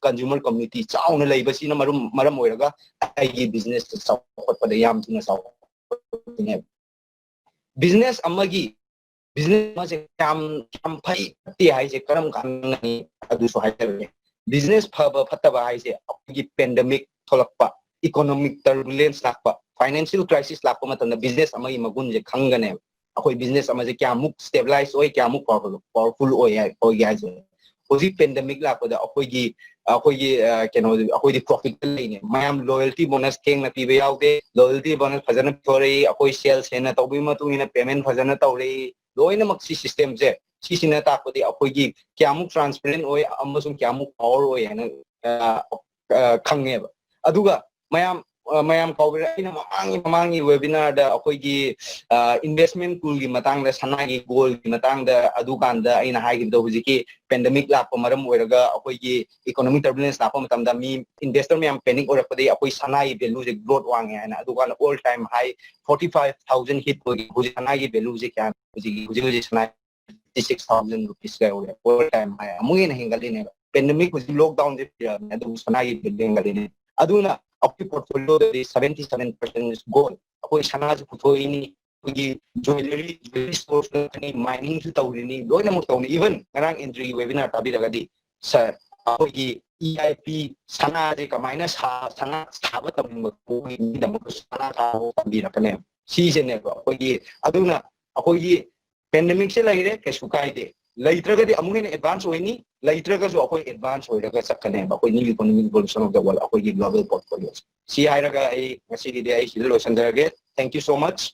consumer community ꯆꯥꯎꯅ ꯂꯩꯕꯁꯤꯅ ꯃꯔꯝ ꯃꯔꯝ ꯑꯣꯏꯔꯒ ꯑꯩꯒꯤ business ꯁꯦ ꯆꯥꯎꯈꯠꯄꯗ ꯌꯥꯝ ꯊꯨꯅ ꯆꯥꯎꯈꯠꯄꯅꯦꯕ꯫ Business ꯑꯃꯒꯤ business ꯑꯃꯁꯦ ꯌꯥꯝ ꯌꯥꯝ ꯐꯩ ꯐꯠꯇꯦ ꯍꯥꯏꯁꯦ ꯀꯔꯝ ꯀꯥꯟꯗ ꯈꯪꯒꯅꯤ? ꯑꯗꯨꯁꯨ ꯍꯥꯏꯖꯔꯒꯦ꯫ Business ꯐꯕ ꯐꯠꯇꯕ ꯍꯥꯏꯁꯦ ꯑꯩꯈꯣꯏꯒꯤ pandemic ꯊꯣꯛꯂꯛꯄ, economic turbulence ꯂꯥꯛꯄ, financial crisis ꯂꯥꯛꯄ ꯃꯇꯝꯗ business ꯑꯃꯒꯤ ꯃꯒꯨꯟꯁꯦ ꯈꯪꯒꯅꯦꯕ꯫ ꯑꯩꯈꯣꯏ business ꯑꯃꯁꯦ ꯀꯌꯥꯃꯨꯛ stabilize ꯑꯣꯏ, ꯀꯌꯥꯃꯨꯛ powerful ꯑꯣꯏ ꯍꯥꯏ ꯑꯣꯏꯒꯦ ꯍꯥꯏꯁꯦ꯫ ꯍꯧꯖꯤꯛ pandemic ꯂꯥꯛꯄꯗ ꯑꯩꯈꯣꯏꯒꯤ ꯑꯩꯈꯣꯏꯒꯤ ꯀꯩꯅꯣ ꯑꯩꯈꯣꯏꯗꯤ profit ꯇ ꯂꯩꯅꯦ꯫ ꯃꯌꯥꯝ loyalty bonus ꯊꯦꯡꯅ ꯄꯤꯕ ꯌꯥꯎꯗꯦ, loyalty bonus ꯐꯖꯅ ꯄꯤꯊꯣꯔꯛꯏ꯫ ꯑꯩꯈꯣꯏ sales ꯍꯦꯟꯅ ꯇꯧꯕꯒꯤ ꯃꯇꯨꯡ ꯏꯟꯅ payment ꯐꯖꯅ ꯇꯧꯔꯛꯏ꯫ ꯂꯣꯏꯅꯃꯛ ꯁꯤ system ꯁꯦ, ꯁꯤꯁꯤꯅ ꯇꯥꯛꯄꯗꯤ ꯑꯩꯈꯣꯏꯒꯤ ꯀꯌꯥꯃꯨꯛ transparent ꯑꯣꯏ ꯑꯃꯁꯨꯡ ꯀꯌꯥꯃꯨꯛ power ꯑꯣꯏ ꯍꯥꯏꯅ ꯈꯪꯉꯦꯕ꯫ ꯑꯗꯨꯒ ꯃꯌꯥꯝ ꯃꯌꯥꯝ ꯀꯥꯎꯕꯤꯔꯦ, ꯑꯩꯅ ꯃꯃꯥꯡꯒꯤ ꯃꯃꯥꯡꯒꯤ webinar ꯗ ꯑꯩꯈꯣꯏꯒꯤ investment pool ꯒꯤ ꯃꯇꯥꯡꯗ, ꯁꯅꯥꯒꯤ gold ꯒꯤ ꯃꯇꯥꯡꯗ, ꯑꯗꯨꯀꯥꯟꯗ ꯑꯩꯅ ꯍꯥꯏꯈꯤꯕꯗꯣ, ꯍꯧꯖꯤꯛꯀꯤ pandemic ꯂꯥꯛꯄ ꯃꯔꯝ ꯑꯣꯏꯔꯒ ꯑꯩꯈꯣꯏꯒꯤ economic turbulence ꯂꯥꯛꯄ ꯃꯇꯝꯗ ꯃꯤ investor ꯃꯌꯥꯝ panic ꯑꯣꯏꯔꯛꯄꯗꯒꯤ ꯑꯩꯈꯣꯏ ꯁꯅꯥꯒꯤ value ꯁꯦ growth ꯋꯥꯡꯉꯦ ꯍꯥꯏꯅ꯫ ꯑꯗꯨꯀꯥꯟꯗ all time high forty five thousand hit ꯑꯣꯏꯈꯤ꯫ ꯍꯧꯖꯤꯛ ꯁꯅꯥꯒꯤ value ꯁꯦ ꯀꯌꯥ? ꯍꯧꯖꯤꯛ ꯍꯧꯖꯤꯛ ꯍꯧꯖꯤꯛ ꯁꯅꯥ fifty six thousand rupees ꯀ ꯌꯧꯔꯦ, all time high꯫ ꯑꯃꯨꯛ ꯍꯦꯟꯅ ꯍꯦꯟꯒꯠꯂꯤꯅꯦꯕ꯫ Pandemic ꯍꯧꯖꯤꯛ lockdown ꯁꯦ ꯄꯤꯔꯛꯑꯕꯅꯦ, ꯑꯗꯨꯕꯨ ꯁꯅꯥꯒꯤ value ꯍꯦꯟꯒꯠꯂꯤꯅꯦ꯫ ꯑꯗꯨꯅ ꯑꯩꯈꯣꯏ portfolio ꯗꯗꯤ seventy seven percent gold, ꯑꯩꯈꯣꯏ ꯁꯅꯥꯁꯨ ꯄꯨꯊꯣꯛꯏꯅꯤ, ꯑꯩꯈꯣꯏꯒꯤ ꯖ꯭ꯋꯦꯂꯔꯤ ꯖ꯭ꯋꯦꯂꯔꯤ ꯁ꯭ꯇꯣꯔꯁꯨ ꯂꯩꯔꯅꯤ, ꯃꯥꯏꯅꯤꯡꯁꯨ ꯇꯧꯔꯤꯅꯤ, ꯂꯣꯏꯅꯃꯛ ꯇꯧꯅꯤ꯫ ꯏꯚꯟ ꯉꯔꯥꯡ ꯏꯟꯗ꯭ꯔꯤꯒꯤ ꯋꯦꯕꯤꯅꯥꯔ ꯇꯥꯕꯤꯔꯒꯗꯤ ꯁꯥꯔ ꯑꯩꯈꯣꯏꯒꯤ ꯏ ꯑꯥꯏ ꯄꯤ ꯁꯅꯥꯁꯦ ꯀꯃꯥꯏꯅ ꯁꯥ ꯁꯅꯥ ꯁꯥꯕ ꯇꯝꯅꯤꯡꯕ ꯃꯤꯗꯃꯛꯇ ꯁꯅꯥ ꯁꯥꯕ ꯇꯝꯕꯤꯔꯛꯀꯅꯦꯕ꯫ ꯁꯤꯁꯤꯅꯦꯕ ꯑꯩꯈꯣꯏꯒꯤ ꯑꯗꯨꯅ ꯑꯩꯈꯣꯏꯒꯤ ꯄꯦꯟꯗꯦꯃꯤꯛꯁꯦ ꯂꯩꯔꯦ, ꯀꯩꯁꯨ ꯀꯥꯏꯗꯦ꯫ ꯂꯩꯇ꯭ꯔꯒꯗꯤ ꯑꯃꯨꯛ ꯍꯦꯟꯅ ꯑꯦꯗꯚꯥꯟꯁ ꯑꯣꯏꯅꯤ, ꯂꯩꯇ꯭ꯔꯒꯁꯨ ꯑꯩꯈꯣꯏ ꯑꯦꯗꯚꯥꯟꯁ ꯑꯣꯏꯔꯒ ꯆꯠꯀꯅꯦꯕ ꯑꯩꯈꯣꯏ new economic evolution of the world ꯑꯩꯈꯣꯏꯒꯤ ꯒ꯭ꯂꯣꯕꯦꯜ ꯄꯣꯔꯠꯐꯣꯂꯤꯑꯣꯁꯦ꯫ ꯁꯤ ꯍꯥꯏꯔꯒ ꯑꯩ ꯉꯁꯤꯒꯤꯗꯤ ꯑꯩ ꯁꯤꯗ ꯂꯣꯏꯁꯤꯟꯖꯔꯒꯦ꯫ Thank you so much꯫